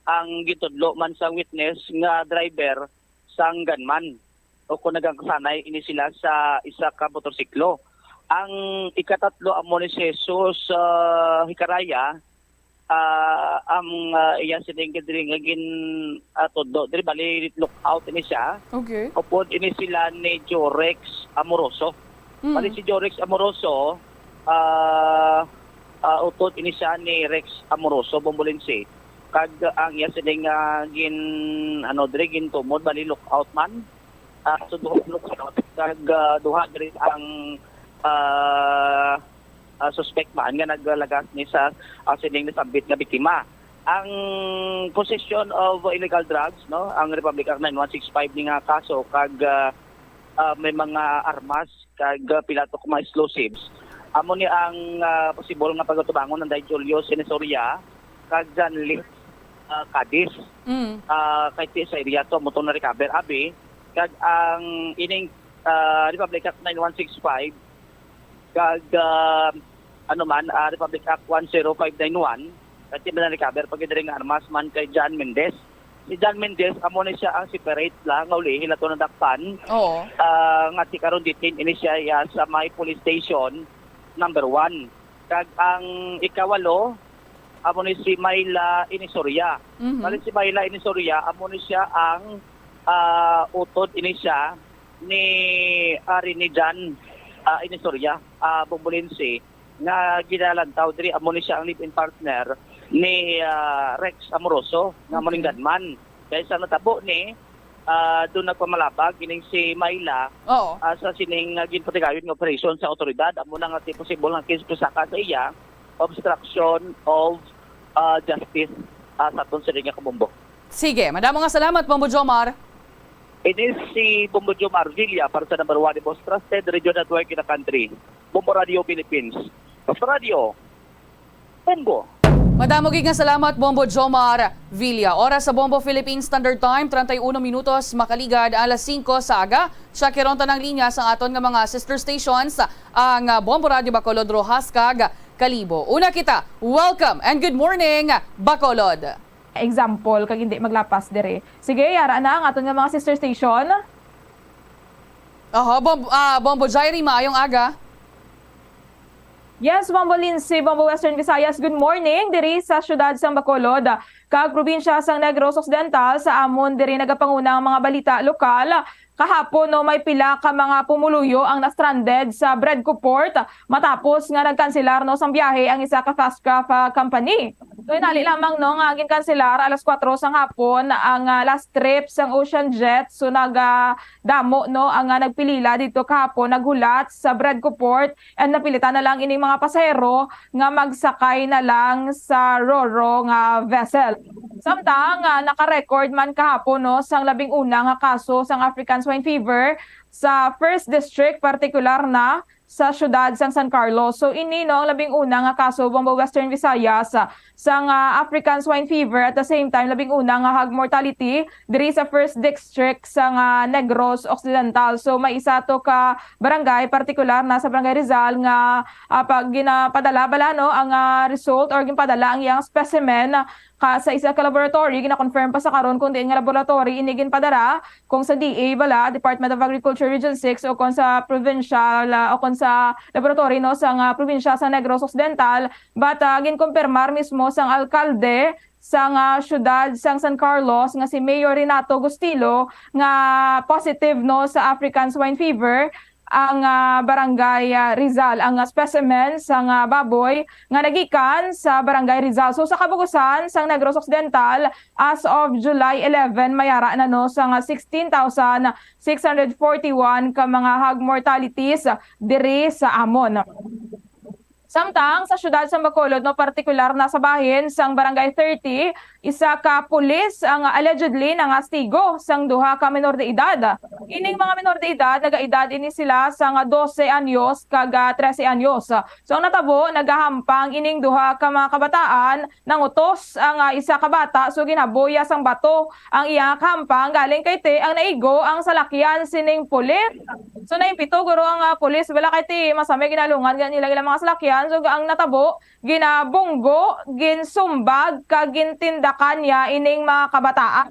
ang gintudlo man sang witness nga driver sang gunman, o kung nagangkasanay ini sila sa isa ka motorsiklo. Ang ikatatlo amo ni si Jesus, ah, Hikaraya, ah, ang, ah, iya sining diri nga gin, ah, tudlo diri, bali lookout ini siya. Okay. Upod ini sila ni Jorex Amoroso. Mm. Bali si Jorex Amoroso, ah, ah, utod ini siya ni Rex Amoroso, Bombolinsi. Kag ang iya sining, ah, gin, ano, diri, gintumod, bali lookout man. Ah, so, duha ka lookout, kag, ah, duha diri ang, ah, ah, suspect man nga naglagas ni sa, ah, sining nasambit nga biktima. Ang possession of illegal drugs, no, ang Republic Act nine one six five ni nga kaso, kag, ah, ah, may mga armas, kag, ah, pila to ka mga explosives. Amo ni ang, ah, possible nga pagatubangon ni Julius Inisoria kag John Lee, ah, Cadiz. Mm. Ah, kay ti sa area to, amo tong na-recover, abi. Kag ang ining, ah, Republic Act nine one six five, kag, ah, ano man, ah, Republic Act one zero five nine one, kay ti na-recover pa gid diri nga armas man kay John Mendez. Si John Mendez, amo ni siya ang separate lang nga ulihi nato nadakpan. Oo. Ah, nga ti karon detained ini siya, ya, sa may police station number one. Kag ang ikawalo, amo ni si Myla Inisoria. Mhm. Bali si Myla Inisoria, amo ni siya ang, ah, utod ini siya ni, ah, Rene John, ah, Inisoria, ah, Bombolinsi, nga ginalantaw diri, amo ni siya ang live-in partner ni, ah, Rex Amoroso, nga amo ning Okay. gunman. Kay sa natabo ni, ah, doon nagpamalabag ining si Myla, Oo. ah, sa sining, ah, ginpatigayon nga operasyon sa awtoridad. Amo na nga ti posible nga case pasaka sa iya, obstruction of, ah, justice, ah, sa aton siring nga kabombo. Sige, madamo nga salamat, Bombo Jomar. Ini si Bombo Jomar Villa para sa number one, the most trusted radio network in the country, Bombo Radio Philippines. Bombo Radio, Bombo. Madamo gid nga salamat, Bombo Jomar Villa. Oras sa Bombo Philippine Standard Time, treinta y uno minutos, makaligad alas singko sa aga. Check ron tanang linya sa aton nga mga sister stations, ang, ah, Bombo Radio Bacolod, Roxas, kag Kalibo. Una kita, welcome and good morning, Bacolod. Example, kag hindi maglapas dire. Sige, yara na ang aton nga mga sister station. Oho, Bom, ah, Bombo Jairi, maayong aga. Yes, Bombo Lindsay, Bombo Western Visayas, good morning. Diri sa siyudad sang Bacolod, kag probinsya sang Negros Occidental, sa amon diri nagapanguna ang mga balita lokal. Kahapon, no, may pila ka mga pumuluyo ang na-stranded sa Bredco Port matapos nga nagkanselar, no, sang biyahe ang isa ka fast craft, ah, company. So, inali lamang, no, nga ginkanselar alas kuwatro sang hapon ang, ah, last trip sang Ocean Jet. So, naga damo, no, ang, ah, nagpilila dito kahapon, naghulat sa Bredco Port, and napilitan na lang ining mga pasahero nga magsakay na lang sa Roro nga vessel. Samtang, ah, naka-record man kahapon, no, sang labing una nga kaso sang African Swine Fever sa First District, partikular na sa siyudad sang San Carlos. So, ini, no, ang labing una nga kaso, Bombo, Western Visayas, ah, sang, ah, African Swine Fever, at the same time, labing una nga hog mortality diri sa First District sang, ah, Negros Occidental. So, may isa to ka barangay, partikular na sa Barangay Rizal, nga, ah, pag ginapadala bala, no, ang, ah, result or ginpadala ang iyang specimen, ah, ka sa isa ka laboratory, gina-confirm pa sa karon kung diin nga laboratory ini ginpadala, kung sa D A bala, Department of Agriculture Region six, o kung sa provincial, ah, o kung sa laboratory, no, sang, ah, probinsya sa Negros Occidental. But, ah, ginkumpirmar mismo sang alkalde sang, ah, siyudad sang San Carlos nga si Mayor Renato Gustilo nga positive, no, sa African Swine Fever ang, ah, Barangay, ah, Rizal, ang, ah, specimen sang, ah, baboy nga nagikan sa Barangay Rizal. So, sa kabugusan sang Negros Occidental, as of July eleven, may ara na, no, sang, ah, sixteen thousand six hundred forty-one ka mga hog mortalities diri sa amon. Samtang sa siyudad sang Bacolod, no, partikular na sa bahin sang Barangay thirty, isa ka pulis ang allegedly nangastigo sang duha ka menor de edad. Ining mga menor de edad, nagaedad ini sila sang dose anyos kag, ah, trese anyos. So, ang natabo, nagahampang ining duha ka mga kabataan, nangutos ang, ah, isa ka bata, so ginhaboya sang bato ang iya kahampang, galing kay ti ang naigo ang salakyan sining pulis. So, naimpito guro ang, ah, pulis, bala kay ti masamay ginalungan gani nila ilang mga salakyan. So, ang natabo, ginabunggo, ginsumbag, kag gintindakan niya ining mga kabataan.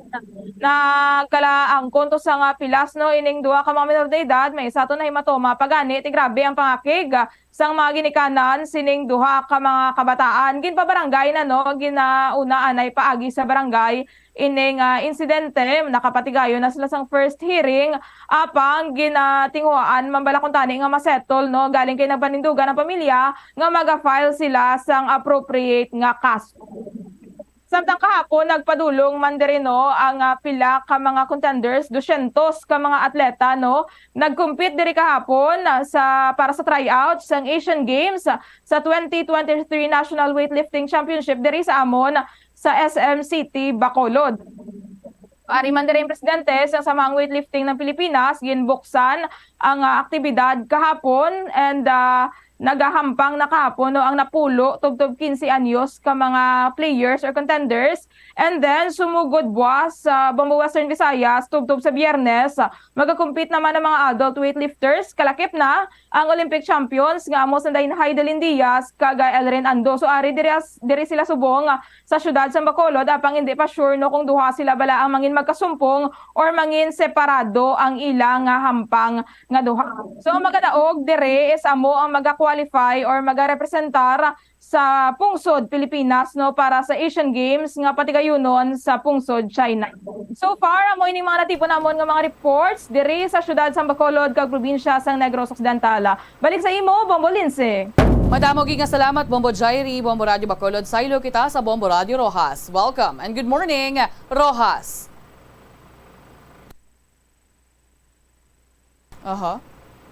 Nagkalaangkon to sang, ah, pilas, no, ining duha ka mga menor de edad, may isa to na hematoma. Pagani, ti grabe ang pangakig, ah, sang mga ginikanan sining duha ka mga kabataan. Ginpabarangay na, no, ginauna anay paagi sa barangay ining, ah, insidente. Nakapatigayon na sila sang first hearing, apang ginatinguhaan man bala kuntani nga masettle, no, galing kay nagpanindugan ang pamilya nga maga-file sila sang appropriate nga kaso. Samtang kahapon, nagpadulong man diri, no, ang, ah, pila ka mga contenders, dosyentos ka mga atleta, no, nag-compete diri kahapon, ah, sa, para sa tryout sang Asian Games, ah, sa twenty twenty-three National Weightlifting Championship diri sa amon sa S M City, Bacolod. Ari man diri ang presidente sa Samahang Weightlifting ng Pilipinas, ginbuksan ang, ah, aktibidad kahapon, and, ah, nagahampang na kahapon, no, ang napulo tubtob quince anyos ka mga players or contenders. And then, sumugod buwas sa Bombo, Western Visayas, tubtob sa Biyernes, ah, magakompete naman ang mga adult weightlifters. Kalakip na ang Olympic champions nga amo sanday Haidalin Diaz kag, ah, Elrin Ando. So, ari diri, diri sila subong, ah, sa siyudad sa Bacolod, apang hindi pa sure, no, kung duha sila bala ang mangin magkasumpong or mangin separado ang ila nga hampang nga duha. So, ang magadaog diri is amo ang maga-qualify or magarepresentar sa pungsod Pilipinas, no, para sa Asian Games nga patigayunon sa pungsod China. So far, amo ini mga natipon namon nga mga reports diri sa siyudad sang Bacolod kag probinsya sang Negros Occidental. Balik sa imo, Bombo Lindsay. Madamo gid nga salamat, Bombo Jairi, Bombo Radyo Bacolod. Saylo kita sa Bombo Radyo Roxas. Welcome and good morning, Roxas. Aha.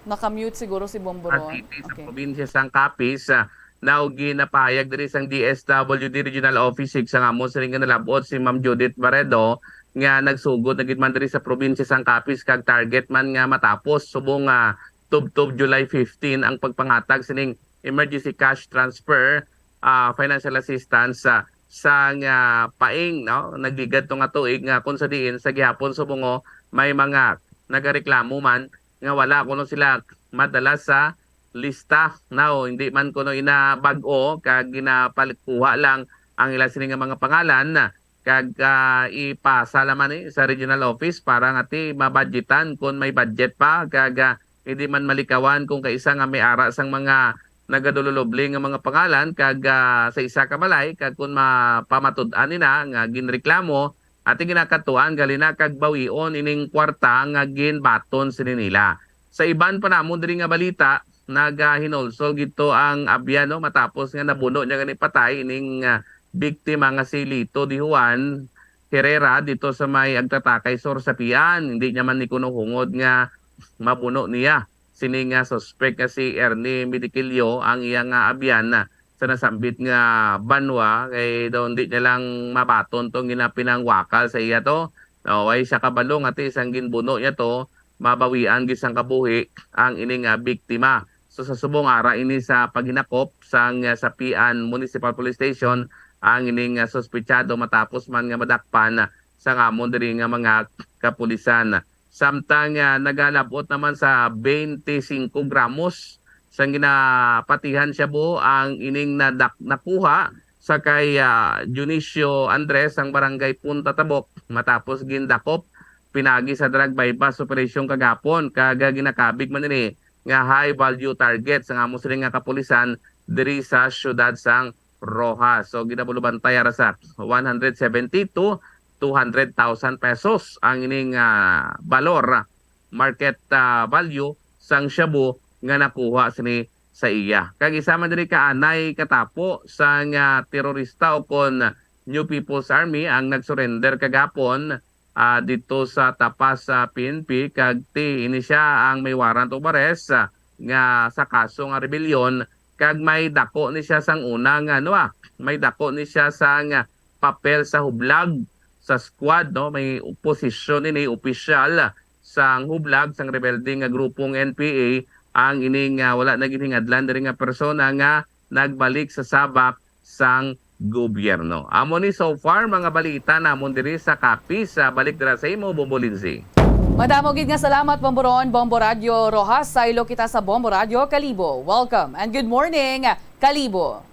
Naka-mute siguro si Bomboron. City sa probinsya sang Capiz, ah, now ginapahayag diri sang D S W D Regional Office six ang amo sining nga nalab-ot si Ma'am Judith Barredo nga nagsugod na gid man diri sa probinsya sang Capiz kag target man nga matapos subong nga tubtob July fifteen ang pagpangatag sining emergency cash transfer, ah, financial assistance sa sang ah, paing, no, nagligad to nga tuig nga kung sa diin sa gihapon subong may mga nagareklamo man nga wala kuno sila madala sa lista. Now, hindi man kuno ina bag-o kag ginapalikuha lang ang ila sini nga mga pangalan kag ah, ipasa naman ni sa regional office para nga ti mabudgetan kung may budget pa kag ah, hindi man malikawan kung kaisa nga may ara sang mga nagadululubli nga mga pangalan kag ah, sa isa ka balay kag kung mapamatud-an nina nga ginreklamo ati ginakatuan gali na kag bawion ining kwarta nga ginbaton sini nila. Sa iban pa namon diri nga balita, nagahinulsol gid to ang abyan, no, matapos nga nabuno niya gani patay ining ah, biktima nga si Lito Di Juan Herrera dito sa may Agtatakay Sur sa Pian. Hindi niya man ni kuno hungod nga mabuno niya sini nga suspek nga si Ernie Midiquilio ang iya nga abyan na sa nasambit nga banwa kay daw hindi niya lang mabaton tong ginapinangwakal sa iya to. No, way siya kabalo nga ti sang ginbuno niya to mabawian gid sang kabuhi ang ini nga biktima. So sa subong ara ini sa paghinakop sang ah, Sapian Municipal Police Station ang ini nga suspetsado matapos man nga madakpan sa ngamon diri nga mga kapulisan. Samtang ah, nagalabot naman sa twenty-five gramos sang ginapatihan shabu ang ining nadak- nakuha sa kay ah, Dionisio Andres ang barangay Punta Tabok matapos gindakop pinagi sa drug buy-bust operation kagapon kag ginakabig man ini nga high value target sang amo sini nga kapulisan diri sa siyudad sang Roxas. So ginabulubantay ara sa one hundred seventy to two hundred thousand pesos ang ining ah, balor, market ah, value sang shabu nga nakuha sini sa iya. Kag isa man diri ka anay katapo sang ah, terorista o kon New People's Army ang nagsurrender kagapon ah, dito sa Tapas sa P N P kag ti ini siya ang may warrant of arrest ah, nga sa kaso nga rebellion kag may dako ni siya sang una nga ano ah, may dako ni siya sang ah, papel sa hublag sa squad, no, may posisyon ini opisyal sang hublag sang rebelde nga grupong N P A ang ini nga wala na ginhingadlan diri nga persona nga nagbalik sa sabak sang gobyerno. Amo ni so far mga balita namon diri sa Capiz. Sa balik dira sa imo, Bombo Lindsay. Madamo gid nga salamat, Bomboron, Bombo Radyo Roxas. Saylo kita sa Bombo Radyo Kalibo. Welcome and good morning, Kalibo.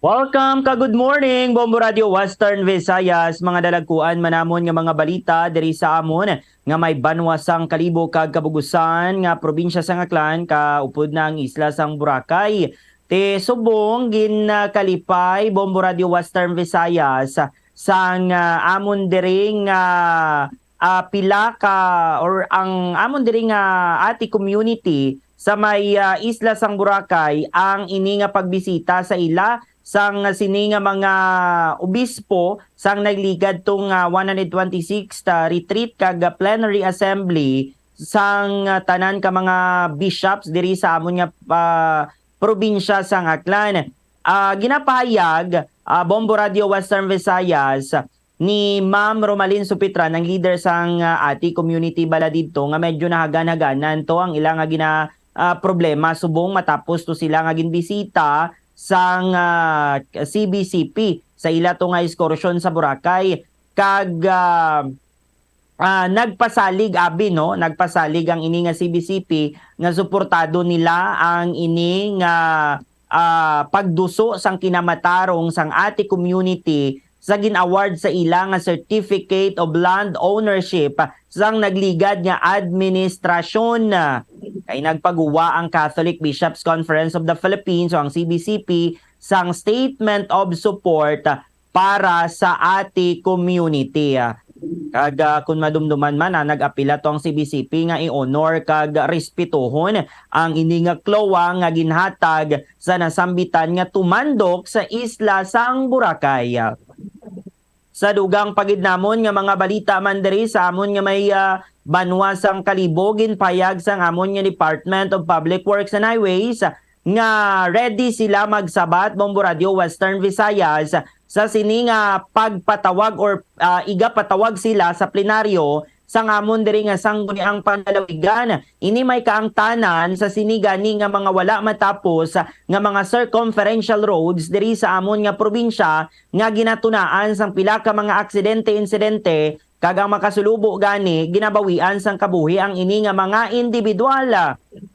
Welcome ka good morning, Bombo Radio Western Visayas. Mga dalagkuan man namon nga mga balita diri sa amon nga may banwa sang Kalibo kag Kabugusan nga probinsya sang Aklan, kaupod na ang isla sang Boracay. Ti subong ginkalipay, Bombo Radio Western Visayas, sang ah, amon diri nga ah, pila ka or ang amon diri nga Ati community sa may ah, isla sang Boracay ang ini nga pagbisita sa ila sang sini nga mga obispo sang nagligad tong ah, one hundred twenty-sixth ah, retreat kag plenary assembly sang ah, tanan ka mga bishops diri sa amon nga ah, probinsya sang Aklan. Ah, ginapahayag ah, Bombo Radio Western Visayas ni Ma'am Romalyn Supitran, ang leader sang ah, Ati community bala didto, nga medyo nahagan-haganan to ang ila nga gina ah, problema subong matapos to sila nga ginbisita sang ah, C B C P sa ila to nga ekskursyon sa Boracay kag ah, ah, nagpasalig abi, no, nagpasalig ang ini nga C B C P nga suportado nila ang ini nga ah, pagduso sang kinamatarong sang Ati community sa gin-award sa ila nga Certificate of Land Ownership sang nagligad nga administrasyon. Kay nagpaguwa ang Catholic Bishops Conference of the Philippines o ang C B C P sang statement of support para sa Ati community. Kag ah, kung madumduman man, ah, nag-apila to ang C B C P nga i-honor kag respetuhon ang ini nga klowa nga ginhatag sa nasambitan nga tumandok sa isla sang Boracay. Sa dugang pa gid namon nga mga balita man diri sa amon nga may, ah, banwa sang Kalibo, ginpahayag sang amon nga Department of Public Works and Highways nga ready sila magsabat, Bombo Radio Western Visayas, sa sini nga pagpatawag or, ah, igapatawag sila sa plenaryo sang amon diri nga sangguniang panlalawigan. Ini may kaangtanan sa sini gani nga mga wala matapos nga mga circumferential roads diri sa amon nga probinsya nga ginatunaan sang pila ka mga aksidente-insidente, kag ang makasulubo gani ginabawian sang kabuhi ang ini nga mga individual.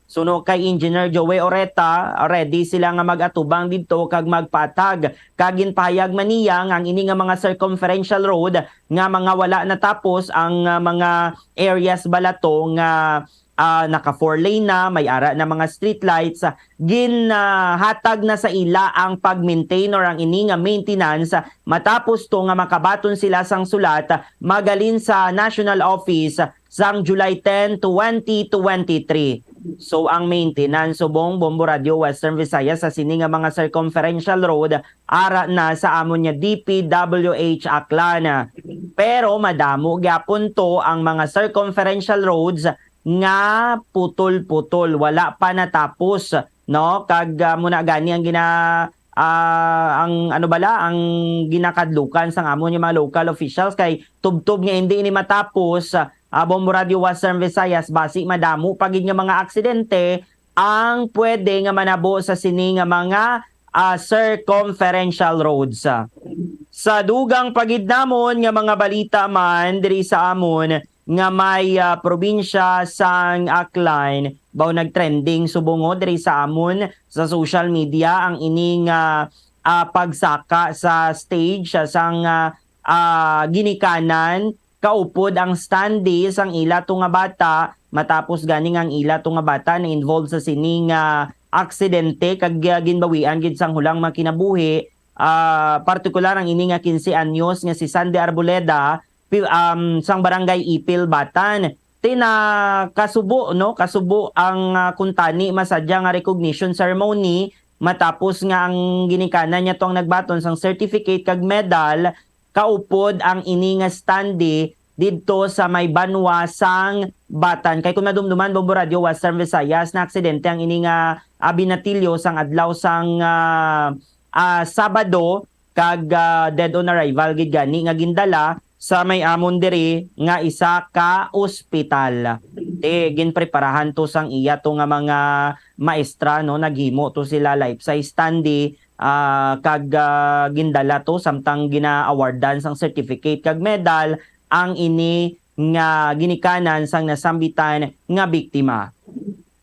Suno kay Engineer Joey Oreta, ready sila nga mag-atubang didto kag magpatag. Kag ginpahayag man niya nga ang ini nga mga circumferential road nga mga wala natapos ang, ah, mga areas bala to nga, ah, naka four lane na, may ara na mga street lights, ah, ginhatag na sa ila ang pag-maintain or ang ini nga maintenance, ah, matapos to nga makabaton sila sang sulat, ah, magalin sa National Office, ah, sang July ten, twenty twenty-three. So, ang maintenance subong Bombo Radio Western Visayas sa sini nga mga circumferential road ara na sa amon nga D P W H Aklan. Pero madamo gyapon to ang mga circumferential roads nga putol-putol, wala pa natapos, no? Kag, ah, muna gani ang gina-, ah, ang ano bala, ang ginakadlukan sang amon nga mga local officials kay tubtob nga hindi ni matapos, ah, Bombo Radio Western Visayas, basi madamo pa gid nga mga aksidente ang pwede nga manabo sa sini nga mga, ah, circumferential roads. Sa dugang pa gid namon nga mga balita man diri sa amon nga may, ah, probinsya sang Aklan, baw nagtrending subong diri sa amon sa social media ang ining, ah, ah, pagsaka sa stage, ah, sang, ah, ah, ginikanan kaupod ang standee sang ila to nga bata, matapos gani nga ang ila to nga bata na-involved sa sining, ah, aksidente kag, ah, ginbawian gid sang hulang mga kinabuhi, ah, partikular ang ini nga quince anyos nga si Sandy Arboleda, pi-, um, sang Barangay Ipil, Batan. Ti nakasubo, no? Kasubo ang, ah, kuntani masadya nga recognition ceremony matapos nga ang ginikanan niya to ang nagbaton sang certificate kag medal kaupod ang ini nga standee didto sa may banwa sang Batan. Kay kung madumduman, Bombo Radio Western Visayas, na aksidente ang ini nga, ah, binatilyo sang adlaw sang, ah, ah, Sabado, kag, ah, dead on arrival gid gani nga gindala sa may amon diri nga isa ka ospital. Ti ginpreparahan to sang iya to nga mga maestra, no, naghimo to sila life size standee, ah, kag, ah, gindala to samtang gina-awardan sang certificate kag medal ang ini nga ginikanan sang nasambitan nga biktima.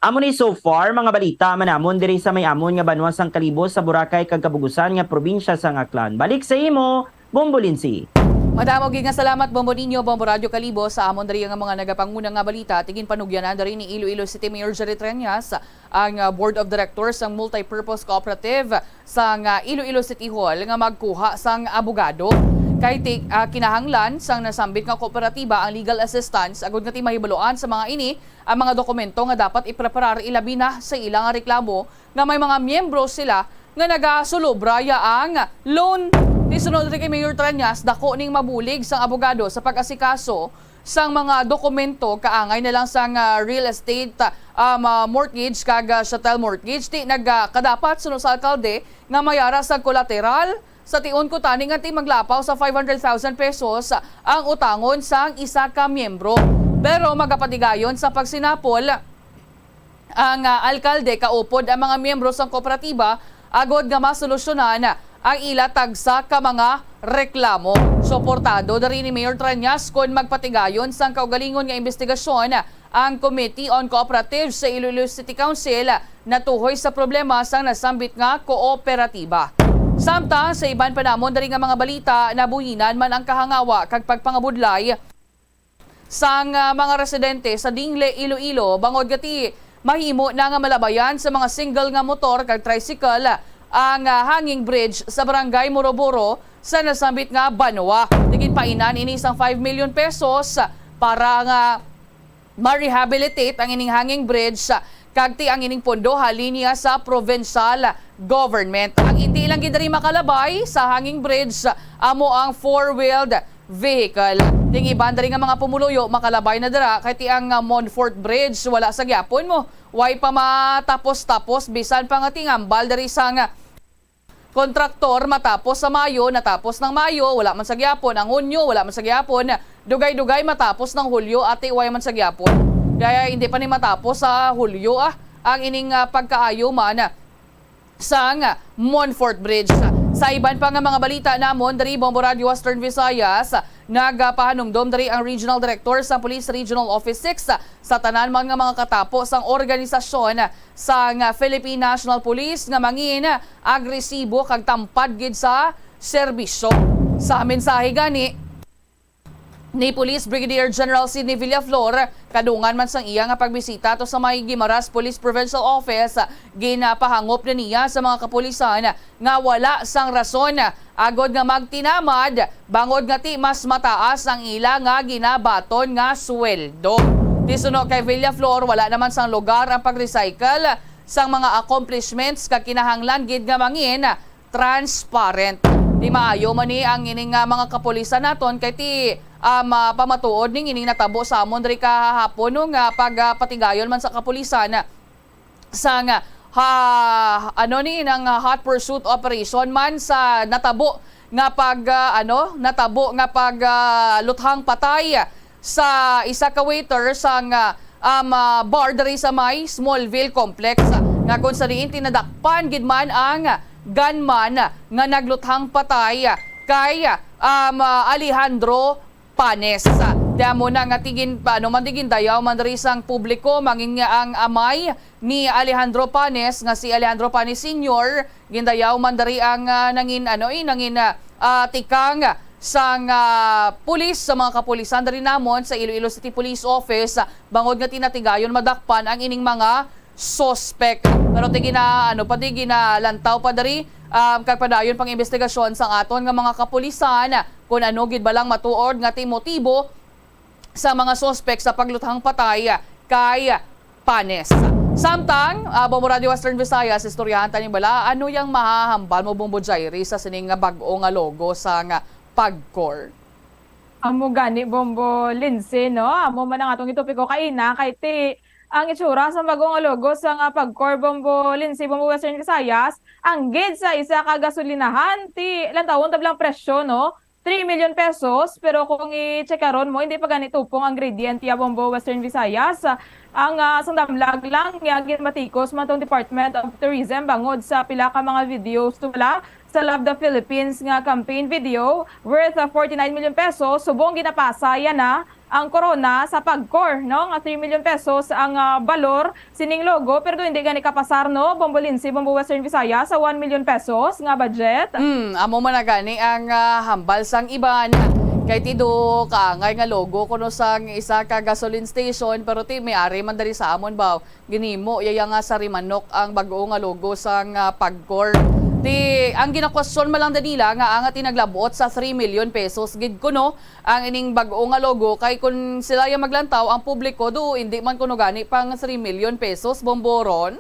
Amo ni so far mga balita man namon diri sa may amon nga banwa sang Kalibo, sa Boracay kag Kabug-usan nga probinsya sang Aklan. Balik sa imo, Bombo Lindsay. Madamo gid nga salamat, Bombo Ninyo, Bombo Radyo Kalibo, sa amon diri nga mga nagapanguna nga balita. Ti ginpanugyanan diri ni Iloilo City Mayor Jerry Treñas ang, ah, Board of Directors sang Multipurpose Cooperative sang, ah, Iloilo City Hall nga magkuha sang abogado. Kay ti-, ah, kinahanglan sang nasambit nga kooperatiba ang legal assistance agud nga ti mahibaluan sa mga ini ang mga dokumento nga dapat ipreparar, ilabi na sa ila nga reklamo nga may mga miyembro sila nga nagasulobra yaang loan. Ti sunod rin kay Mayor Treñas, dako ning mabulig sang abogado sa pag-asikaso sang mga dokumento, kaangay na lang sang, ah, real estate, ah, um, ah, mortgage kag, ah, chattel mortgage. Ti nagkadapat suno sa alkalde nga mayara sa collateral sa tion ko tani nga ti maglapaw sa five hundred thousand pesos ang utangon sang isa ka miyembro. Pero magapatigayon sa pagsinapol ang, ah, alkalde kaupod ang mga miyembro sang kooperatiba agod nga masolusyonan ang ila tagsa ka mga reklamo. Suportado diri ni Mayor Treñas kon magpatigayon sang kaugalingon nga imbestigasyon ang Committee on Cooperatives sa Iloilo City Council natuhoy sa problema sang nasambit nga kooperatiba. Samtang sa iban pa namon diri nga mga balita, nabuhinan man ang kahangawa kag pagpangabudlay sang, ah, mga residente sa Dingle, Iloilo, bangod nga ti mahimo na nga malabayan sa mga single nga motor kag tricycle ang, ah, hanging bridge sa Barangay Moroboro sa nasambit nga banwa. Ti ginpainan ini sang five million pesos para nga ma-rehabilitate ang ining hanging bridge, kag ti ang ining pondo halin niya sa provincial government. Ang indi lang gid diri makalabay sa hanging bridge amo ang four-wheeled vehicle. Ting iban diri nga mga pumuluyo makalabay na dira kay ti ang, ah, Montfort Bridge wala sa gyapon mo. Way pa matapos-tapos, bisan pa nga tingambal diri sang kontraktor matapos sa Mayo, natapos ng Mayo, wala man sa gyapon. Ang Hunyo, wala man sa gyapon. Dugay-dugay matapos ng Hulyo, ati way man sa gyapon. Kaya hindi pa ni matapos sa Hulyo, ah, ang ining, ah, pagkaayo man sang Montfort Bridge. Sa iban pa nga mga balita namon diri, Bombo Radio Western Visayas, nagapahanumdom diri ang Regional Director sa Police Regional Office six sa tanan man nga mga katapo sang organisasyon sang Philippine National Police nga mangin agresibo kag tampad gid sa serbisyo. Sa mensahe gani ni Police Brigadier General Sidney Villaflor, kadungan man sang iya nga pagbisita to sa may Guimaras Police Provincial Office, ginapahangop na niya sa mga kapulisan nga wala sang rason agod nga magtinamad, bangod nga ti mas mataas ang ila nga ginabaton nga sweldo. Ti suno kay Villaflor, wala naman sang lugar ang pag-recycle sang mga accomplishments, kag kinahanglan gid nga mangin transparent. Ti maayo man ni ang ini nga mga kapulisan naton kay ti, um, ah, pamatuod ning ining natabo sa amon diri kahapon, no, nga pag, ah, patigayon man sa kapulisan sang, ah, ha, ano ni, nang, ah, hot pursuit operation man sa natabo nga pag, ah, ano, natabo nga pag, ah, luthang patay sa isa ka waiter sang, ah, um, ah, bar diri sa may Smallville Complex, ah, nga kung sa diin tinadakpan gid man ang gunman nga nagluthang patay kay, um, ah, Alejandro Panes. Ti amo na nga ti gin-, ano man, ti gindayaw man diri sang publiko, mangin nga ang amay ni Alejandro Panes nga si Alejandro Panes Senior, gindayaw man diri ang, ah, nangin, ano, eh, nangin, ah, ah, tikang sang, ah, pulis, sa mga kapulisan diri namon sa Iloilo City Police Office, ah, bangod nga ti natigayon madakpan ang ining mga suspek. Pero ti gina-, ano pa, ti ginalantaw pa diri, um, kag padayon pang investigasyon sang aton nga mga kapulisan kung ano gid ba lang matuod nga ti motibo sa mga suspek sa pagluthang patay kay Panes. Samtang, ah, Bombo Radio Western Visayas, istoryahan tani bala, ano yang mahahambal mo, Bombo Jairi, sa sining nga bag-o nga logo sang PAGCOR? Amo gani, Bombo Lindsay, no? Amo man ang atong gitopiko kaina, kay ti ang itsura sa bag-o nga logo sang PAGCOR, Bombo Lindsay, Bombo Western Visayas, anggid sa isa ka gasolinahan, ti lantawon tab lang presyo, no? Three million pesos, pero kung i-checkaron mo, hindi pa gani tupong ang gradient ya, Bombo Western Visayas. Ang, ah, sang damlag lang ya ginbatikos man tong Department of Tourism bangod sa pila ka mga videos to wala sa Love the Philippines nga campaign video worth, ah, forty-nine million pesos, subong ginapasa ya na ang korona sa PAGCOR, no, nga three million pesos ang, ah, balor sining logo, pero hindi gani kapasar, no, Bombo Lindsay, Bombo Western Visayas, sa one million pesos nga budget. Hmm, amo man na gani ang, ah, hambal sang iban. Kay ti do kaangay nga logo kuno sang isa ka gasoline station, pero ti may ari man diri sa amon ba, ginhimo ya nga sarimanok ang bag-o nga logo sang, ah, PAGCOR. Ti ang ginakwestiyon man lang nila nga ang ti naglabot sa three million pesos gid kuno ang ining bag-o nga logo, kay kun sila ya maglantaw, ang publiko do, hindi man kuno gani pang three million pesos, Bombo Ron.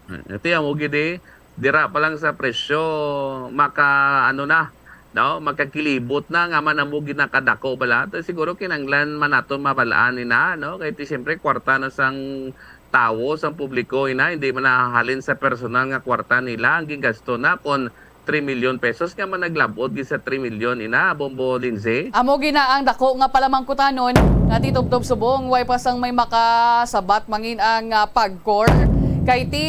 Hmm, ito yan, mo gid eh. Dira pa lang sa presyo, maka, ano na, no? Makakilibot na nga man amo gid nakadako bala. To siguro kinanglan man nato mabalaan ni na, no? Kay ti siyempre kwarta na sang tawo, sang publiko, ina, hindi man nahalin sa personal nga kwarta nila ang gigasto na kon three million pesos nga man naglabot gid sa three million, ina, Bombo Lindsay. Amo gina ang dako nga palamangkutanon nga titubtob subong way pa sang may makasabat mangin ang, ah, PAGCOR. Kay ti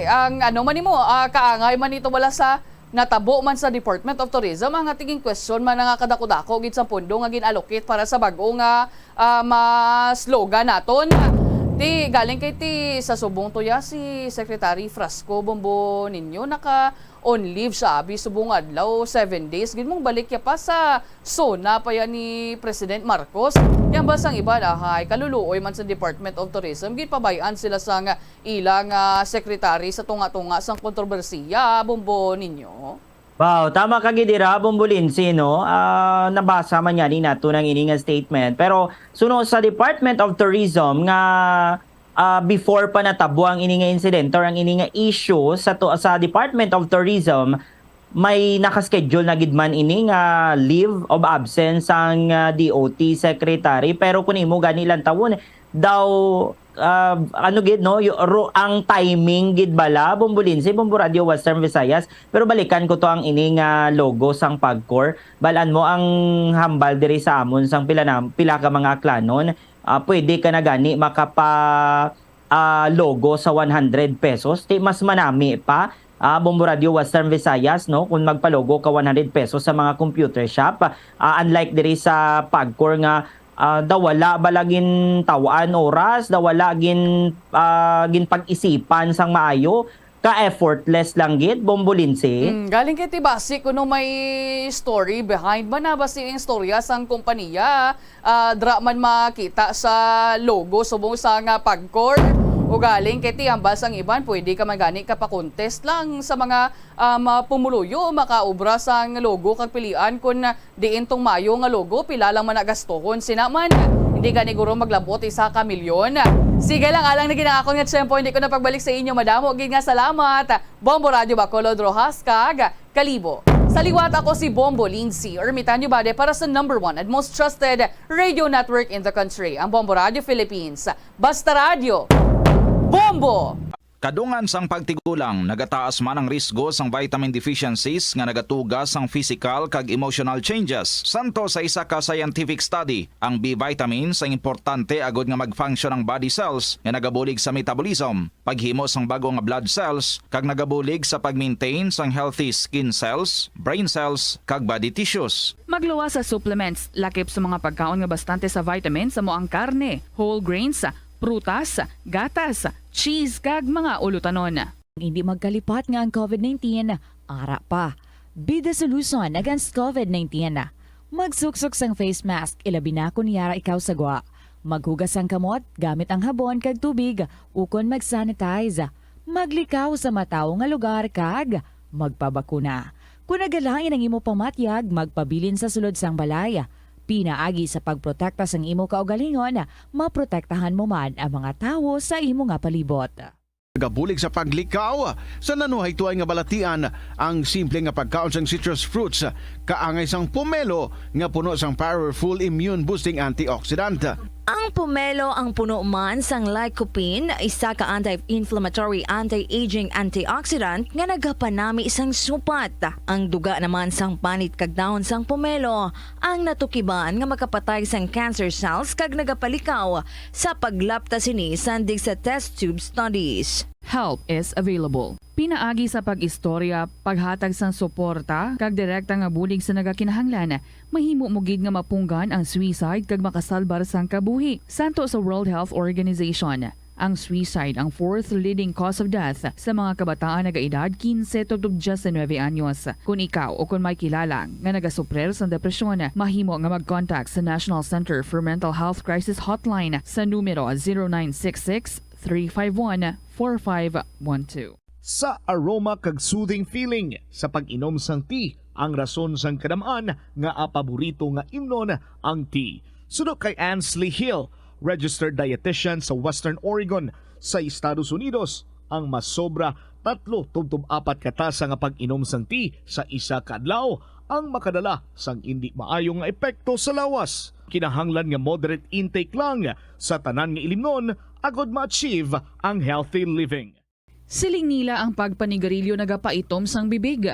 ang ano man nimo, ah, kaangay man nito wala sa natabo man sa Department of Tourism, ang ating question man nga kadako-dako gid sa pondo nga gin-allocate para sa bag-o nga, ah, ma-slogan naton. Ti galing kay ti sa subong to ya si Secretary Frasco, Bombo, ninyo naka on leave siya abi subong adlaw, seven days gid mong balik ya pa sa sona pa yan ni President Marcos. Yan ba sang iba na hay kaluluoy man sa Department of Tourism, gid pabayaan sila sang ilang, ah, secretary sa tunga-tunga sang kontrobersiya, Bombo, ninyo? Wow, tama ka gid dira, Bombolinsi, no? Ah, nabasa man yani nato nang ini nga statement. Pero suno sa Department of Tourism nga, ah, before pa natabo ang ini nga insidente or ang ini nga issue sa to, sa Department of Tourism, may naka-schedule na gid man ini nga leave of absence ang, ah, D O T secretary. Pero kung imo gani lantawon, daw, ah, ano gid, no, yu-, ro-, ang timing gid bala, Bombolinsi, Bombo Radio Western Visayas. Pero balikan ko to ang ini nga logo sang Pagcor. Balan mo ang hambal diri sa amon sang pila na, pila ka mga Aklanon. Ah, pwede ka na gani makapa, ah, logo sa one hundred pesos. Ti mas manami pa, ah, Bombo Radio Western Visayas, no, kung magpalogo ka one hundred pesos sa mga computer shop. Ah, unlike diri sa Pagcor nga, ah, daw wala bala gintaw-an oras, daw wala gin-, ah, ginpag-isipan sang maayo, ka-effortless lang gid, Bombolinsi. Mm, galing kay ti basi kuno may story behind man na basi ang istorya sang kompanya, ah, dra man makita sa logo subong sa nga Pagcor. Ugaling kay ti hambal sang iban, pwede ka man gani ka pa-contest lang sa mga, ah, mga pumuluyo, makaobra sang logo kag pilian kun diin tong maayo nga logo, pila lang man na gastuhon. Sina man, hindi gani guro maglabot isa ka milyon. Sige lang, alang na gid ang akon nga tiyempo, hindi ko na pagbalik sa inyo. Madamo gid nga salamat. Bombo Radyo Bacolod, Roxas kag Kalibo. Sa liwat, ako si Bombo Lindsay Ermitanio Bade para sa number one and most trusted radio network in the country, ang Bombo Radyo Philippines. Basta Radyo, Bombo! Kadungan sang pagtigulang, nagataas man ang risgo sang vitamin deficiencies nga nagatuga sang physical kag emotional changes. Santo sa isa ka scientific study, ang B vitamins ang importante agud nga mag-function ang body cells nga nagabulig sa metabolism, paghimo sang bag-o nga blood cells, kag nagabulig sa pag-maintain sang healthy skin cells, brain cells, kag body tissues. Magluwas sa supplements, lakip sa mga pagkaon nga bastante sa vitamins, amo ang karne, whole grains, prutas, gatas, cheese, kag mga ulutanon. Hindi magkalipat nga ang covid nineteen ara pa. Be the solution against covid nineteen. Magsuksok sang face mask, ilabi na kon yara ikaw sa gwa. Maghugas sang kamot gamit ang habon kag tubig, ukon mag-sanitize. Maglikaw sa matawo nga lugar kag magpabakuna. Kon nagalain ang imo pamatyag, magpabilin sa sulod sang balay. Pinaagi sa pagprotekta sang imo kaugalingon, maprotektahan mo man ang mga tawo sa imo nga palibot. Nagabulig sa paglikaw sa nanuhaytoay nga balatian ang simple nga pagkaon sang citrus fruits, kaangay sang pomelo nga puno sang powerful immune boosting antioxidant. Ang pomelo ang puno man sang lycopene, isa ka anti-inflammatory, anti-aging antioxidant nga nagapanami sang supat. Ang duga naman sang panit kag dahon sang pomelo ang natukiban nga makapatay sang cancer cells kag nagapalikaw sa paglapta sini sandig sa test tube studies. Help is available. Pinaagi sa pag-istorya, paghatag sang suporta, kag direkta nga bulig sa nagakinahanglan, mahimo mo gid nga mapunggan ang suicide kag makasalbar sang kabuhi. Santo sa World Health Organization, ang suicide ang fourth leading cause of death sa mga kabataan nagaedad quince tubtob diecinuebe anyos. Kon ikaw o kon may kilala nga nagasuprir sang depresyon, mahimo nga mag-contact sa National Center for Mental Health Crisis Hotline sa numero zero nine six six, three five one, four five one two. Sa aroma kag soothing feeling sa pag-inom sang tea ang rason sang kadam-an nga paborito nga imnon ang tea. Suno kay Ansley Hill, registered dietitian sa Western Oregon sa Estados Unidos, ang masobra tatlo tubtob apat ka tasa nga pag-inom sang tea sa isa ka adlaw ang makadala sang indi maayo nga epekto sa lawas. Kinahanglan nga moderate intake lang sa tanan nga ilimnon agod ma-achieve ang healthy living. Siling nila ang pagpanigarilyo nagapaitom sang bibig.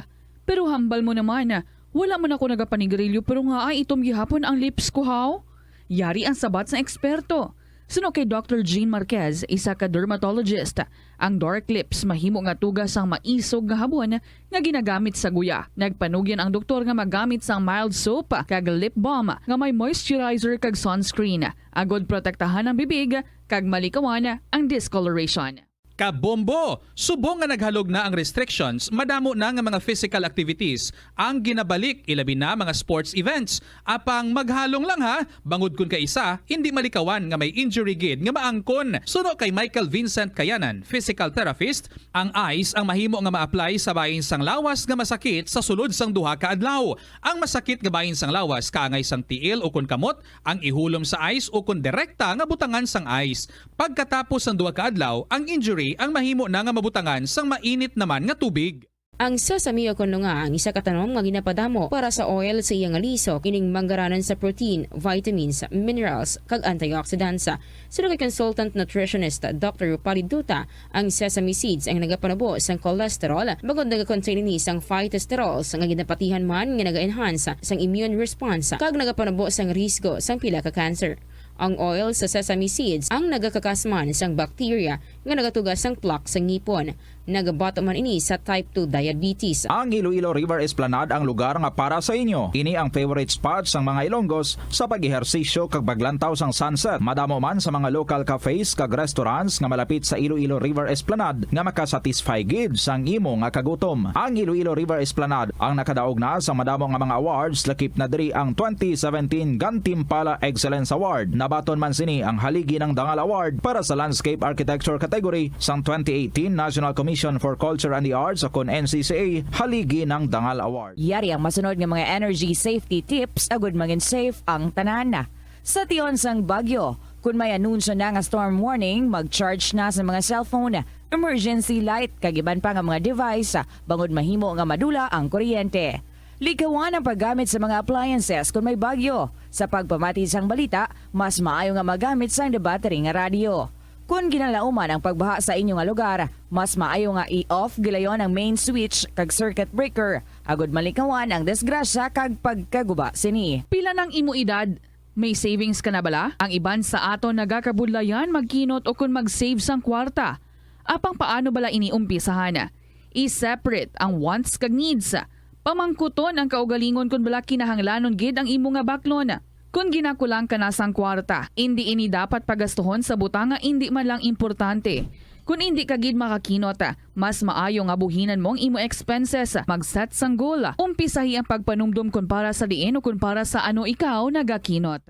Pero hambal mo naman, wala man ako nagapanigarilyo pero nga ay itom gihapon ang lips ko, haw? Yari ang sabat sang eksperto. Suno kay Doctor Jean Marquez, isa ka dermatologist, ang dark lips mahimo nga tuga sang maisog nga habon nga ginagamit sa guya. Nagpanugyan ang doktor nga magamit sang mild soap kag lip balm nga may moisturizer kag sunscreen, agod protektahan ang bibig kag malikawan ang discoloration. Kabombo! Subong nga naghalog na ang restrictions, madamo na nga mga physical activities ang ginabalik, ilabi na mga sports events. Apang maghalong lang ha, bangod kun kaisa, hindi malikawan nga may injury gid nga maangkon. Suno kay Michael Vincent Kayanan, physical therapist, ang ice ang mahimo nga ma-apply sa bahin sang lawas nga masakit sa sulod sang duha ka adlaw. Ang masakit nga bahin sang lawas kaangay sang tiil o kon kamot ang ihulom sa ice o kon direkta nga butangan sang ice. Pagkatapos sang duha ka adlaw, ang injury ang mahimo na nga mabutangan sang mainit naman nga tubig. Ang sesame o kon lunga ang isa ka tanom nga ginapadamo para sa oil sa iya nga lisok, ining manggaranan sa protein, vitamins, minerals, kag antioxidants. Suno kay consultant nutritionist Doctor Rupali Duta, ang sesame seeds ang nagapanubo sang cholesterol, bangod nagakontain ini sang phytosterols nga ginapatihan man nga naga-enhance sang immune response kag nagapanubo sang risgo sang pila ka cancer. Ang oil sa sesame seeds ang nagakakasman sang bacteria nga nagatuga sang plaque sa ngipon. Nagabato man ini sa type two diabetes. Ang Iloilo River Esplanade ang lugar nga para sa inyo. Ini ang favorite spot sang mga Ilonggos sa pag-ehersisyo kag paglantaw sang sunset. Madamo man sa mga local cafes kag restaurants nga malapit sa Iloilo River Esplanade nga makasatisfy gid sang imo nga kagutom. Ang Iloilo River Esplanade ang nakadaog na sa madamo nga mga awards, lakip na diri ang twenty seventeen Gantimpala Excellence Award. Nabaton man sini ang Haligi ng Dangal Award para sa Landscape Architecture category sang twenty eighteen National Commission for Culture and the Arts o kon N C C A Haligi ng Dangal Award. Yari ang masunod nga mga energy safety tips agud mangin safe ang tanan. Sa tion sang bagyo, kun may anunsyo na nga storm warning, mag-charge na sa mga cellphone, emergency light, kag iban pa nga mga device, bangod mahimo nga madula ang kuryente. Likawan ang paggamit sa mga appliances kun may bagyo. Sa pagpamati sang balita, mas maayo nga magamit sang debattery nga radyo. Kun ginalauman ang pagbaha sa inyo nga lugar, mas maayo nga i-off gilayon ang main switch kag circuit breaker, agud malikawan ang disgrasya kag pagkaguba sini. Pila nang imo edad? May savings ka na bala? Ang iban sa aton nagakabudlayan magkinot o kon mag-save sang kwarta. Apang paano bala ini umpisahan? I-separate ang wants kag needs. Pamangkuton ang kaugalingon kon bala kinahanglanon gid ang imo nga baklon. Kon ginakulang ka na sang kwarta, indi ini dapat pagastuhon sa butang nga indi man lang importante. Kon indi ka gid makakinot, mas maayo nga buhinan mo ang imo expenses. Mag-set sang goal. Umpisahi ang pagpanumdom kon para sa diin o kon para sa ano ikaw nagakinot.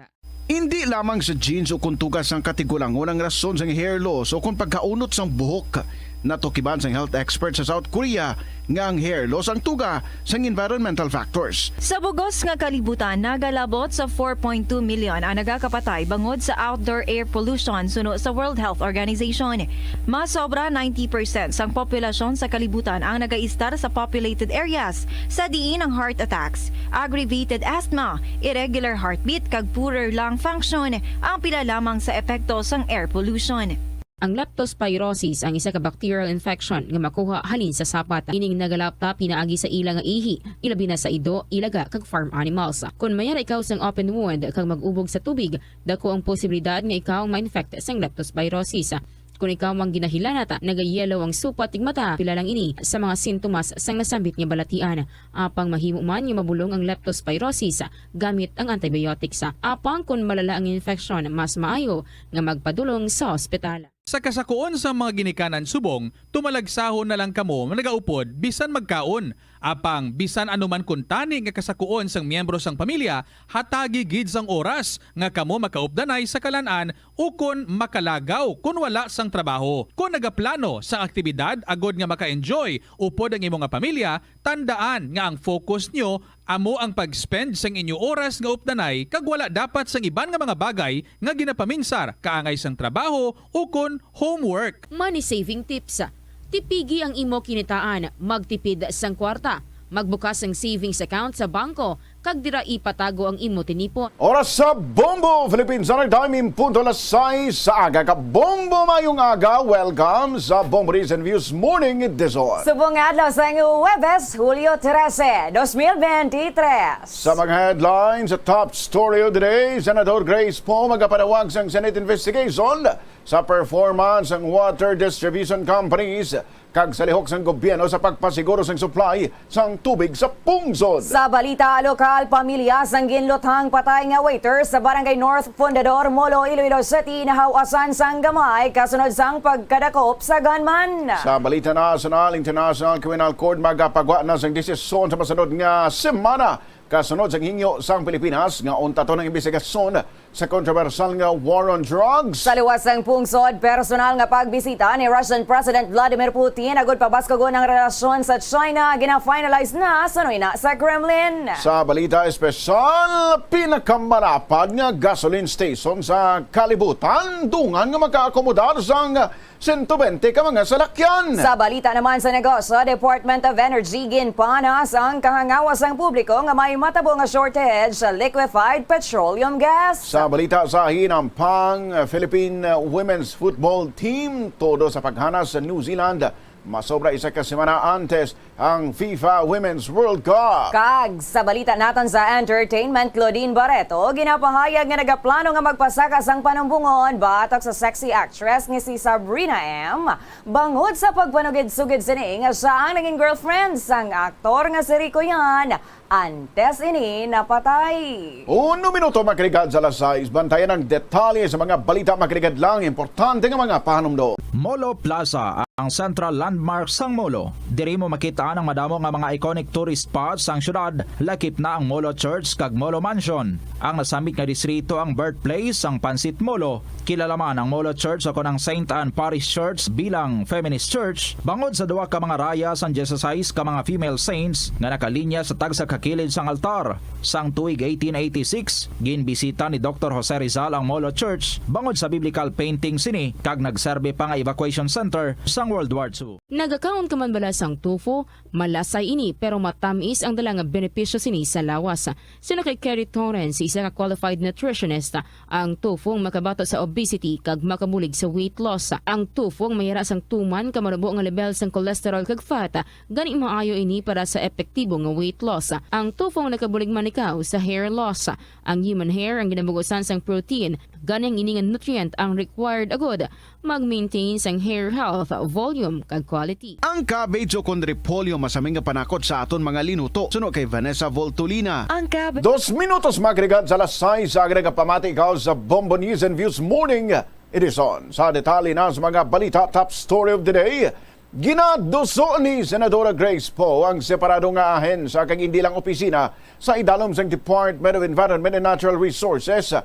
Indi lamang sa genes o kon tuga sang katigulangon ang rason sang hair loss o kon pagkaunot sang buhok. Natukiban sang health expert sa South Korea nga ang hair loss ang tuga sang environmental factors. Sa bug-os nga kalibutan, nagalabot sa four point two million ang nagakapatay bangod sa outdoor air pollution, suno sa World Health Organization. Mas sobra ninety percent sang populasyon sa kalibutan ang nagaistar sa populated areas, sa diin ang heart attacks, aggravated asthma, irregular heartbeat, kag poorer lung function ang pila lamang sa epekto sang air pollution. Ang leptospirosis ang isa ka bacterial infection nga makuha halin sa sapat. Ining nagalaptap pinaagi sa ila nga ihi, ilabi na sa ido, ilaga, kag farm animals. Kon mayara ikaw sang open wound kag mag-ubog sa tubig, dako ang posibilidad nga ikaw ma-infect sang leptospirosis. Kon ikaw ang ginahilanat, nagayellow ang supat kag mata, pila lang ini sa mga sintomas sang nasambit nga balatian. Apang mahimo man nga mabulong ang leptospirosis gamit ang antibiotics. Apang kon malala ang infeksyon, mas maayo nga magpadulong sa ospital. Sa kasakuon sang mga ginikanan subong, tumalagsahon na lang kamo nagaupod bisan magkaon. Apang bisan ano man kuntani nga kasakuon sang miyembro sang pamilya, hatagi gid sang oras nga kamo makaupdanay sa kalan-an ukon makalagaw kon wala sang trabaho. Kon nagaplano sang aktibidad agod nga maka-enjoy upod ang imo nga pamilya, tandaan nga ang focus nyo amo ang pag-spend sang inyo oras nga updanay kag wala dapat sang iban nga mga bagay nga ginapaminsar kaangay sang trabaho ukon homework. Money saving tips. Tipigi ang imo kinitaan, magtipid sang kwarta, magbukas sang savings account sa bangko, kag dira ipatago ang imo tinipon. Oras sa Bombo Philippines Summer Time, in punto alas sais sa aga. Kabombo, mayong aga. Welcome sa Bombo News and Views Morning Edition. Subong nga adlaw sa Huwebes, Hulyo trese, dos mil bente tres. Sa mga headlines, sa top story of the day, Senador Grace Poe magapanawag sang Senate investigation sa performance sang water distribution companies kag sa lihok sang gobyerno sa pagpasiguro sang supply sang tubig sa pungsod. Sa balita lokal, pamilya sang ginluthang patay nga waiter sa Barangay North Fundador, Molo, Iloilo City, nahaw-asan sang gamay kasunod sang pagkadakop sa gunman. Sa balita nasyonal, International Criminal Court magapagwa na sang desisyon sa masunod nga semana kasunod sang hingyo sang Pilipinas nga untaton ang imbestigasyon sa kontrobersyal nga war on drugs. Sa luwas sang pungsod, personal nga pagbisita ni Russian President Vladimir Putin agud pabaskugon ang relasyon sa China gina-finalize na sunoy na sa Kremlin. Sa balita espesyal, pinakamalapad nga gasoline station sa kalibutan dungan nga makaakomodar sang sento bente ka mga salakyan. Sa balita naman sa negosyo, Department of Energy ginpanas ang kahangawa sang publiko nga may matabo nga shortage sa liquefied petroleum gas. Sa balita sa hinampang, Philippine Women's Football Team todo sa paghanas sa New Zealand masobra isa ka semana antes ang FIFA Women's World Cup. Kag sa balita naton sa entertainment, Claudine Barreto ginapahayag nga nagaplano nga magpasaka sang panumbongon batok sa sexy actress nga si Sabrina M. Bangod sa pagpanugid-sugid sini nga siya ang naging girlfriend sang aktor nga si Rico Yan antes ini napatay. Uno minuto makrigad sa alas sais. Bantayan ang detalye sa mga balita makrigad lang importante nga mga pahanumdom. Molo Plaza, ang central landmark sang Molo. Diri mo makit-an ang madamo nga mga iconic tourist spots sang syudad, lakip na ang Molo Church kag Molo Mansion. Ang nasambit nga distrito ang birthplace sang Pansit Molo. Kilala man ang Molo Church o kon ang Saint Anne Parish Church bilang feminist church bangod sa duha ka mga raya sang dieciséis ka mga female saints nga nakalinya sa tagsa ka kilid sang altar. Sang tuig eighteen eighty-six, ginbisita ni Doktor Jose Rizal ang Molo Church bangod sa biblical painting sini kag nagserbi pa nga evacuation center sang World War Two. Nagakaon ka man bala sang tofu? Malasay ini, pero matamis ang dala nga benepisyo sini sa lawas. Suno kay Kerry Torrens, isa ka qualified nutritionist, ang tofu ang makabato sa obesity kag makabulig sa weight loss. Ang tofu ang mayara sang tuman ka manubo nga lebel sang cholesterol kag fat, gani maayo ini para sa epektibo nga weight loss. Ang tofu ang nakabulig man ikaw sa hair loss. Ang human hair ang ginabugusan sang protein, gani ang ini nga nutrient ang required agud mag-maintain sang hair health, volume, kag quality. Ang cabbage o kon repolyo masami nga panakot sa aton mga linuto. Suno kay Vanessa Voltolina. Ang cab- Dos minutos makrigad sa alas sais, sa aga nga pamati ikaw sa Bombo News and Views Morning Edition. Sa detalye na sa mga balita, top story of the day, ginaduso ni Senadora Grace Poe ang separado nga ahensya kag indi lang opisina sa idalom sang Department of Environment and Natural Resources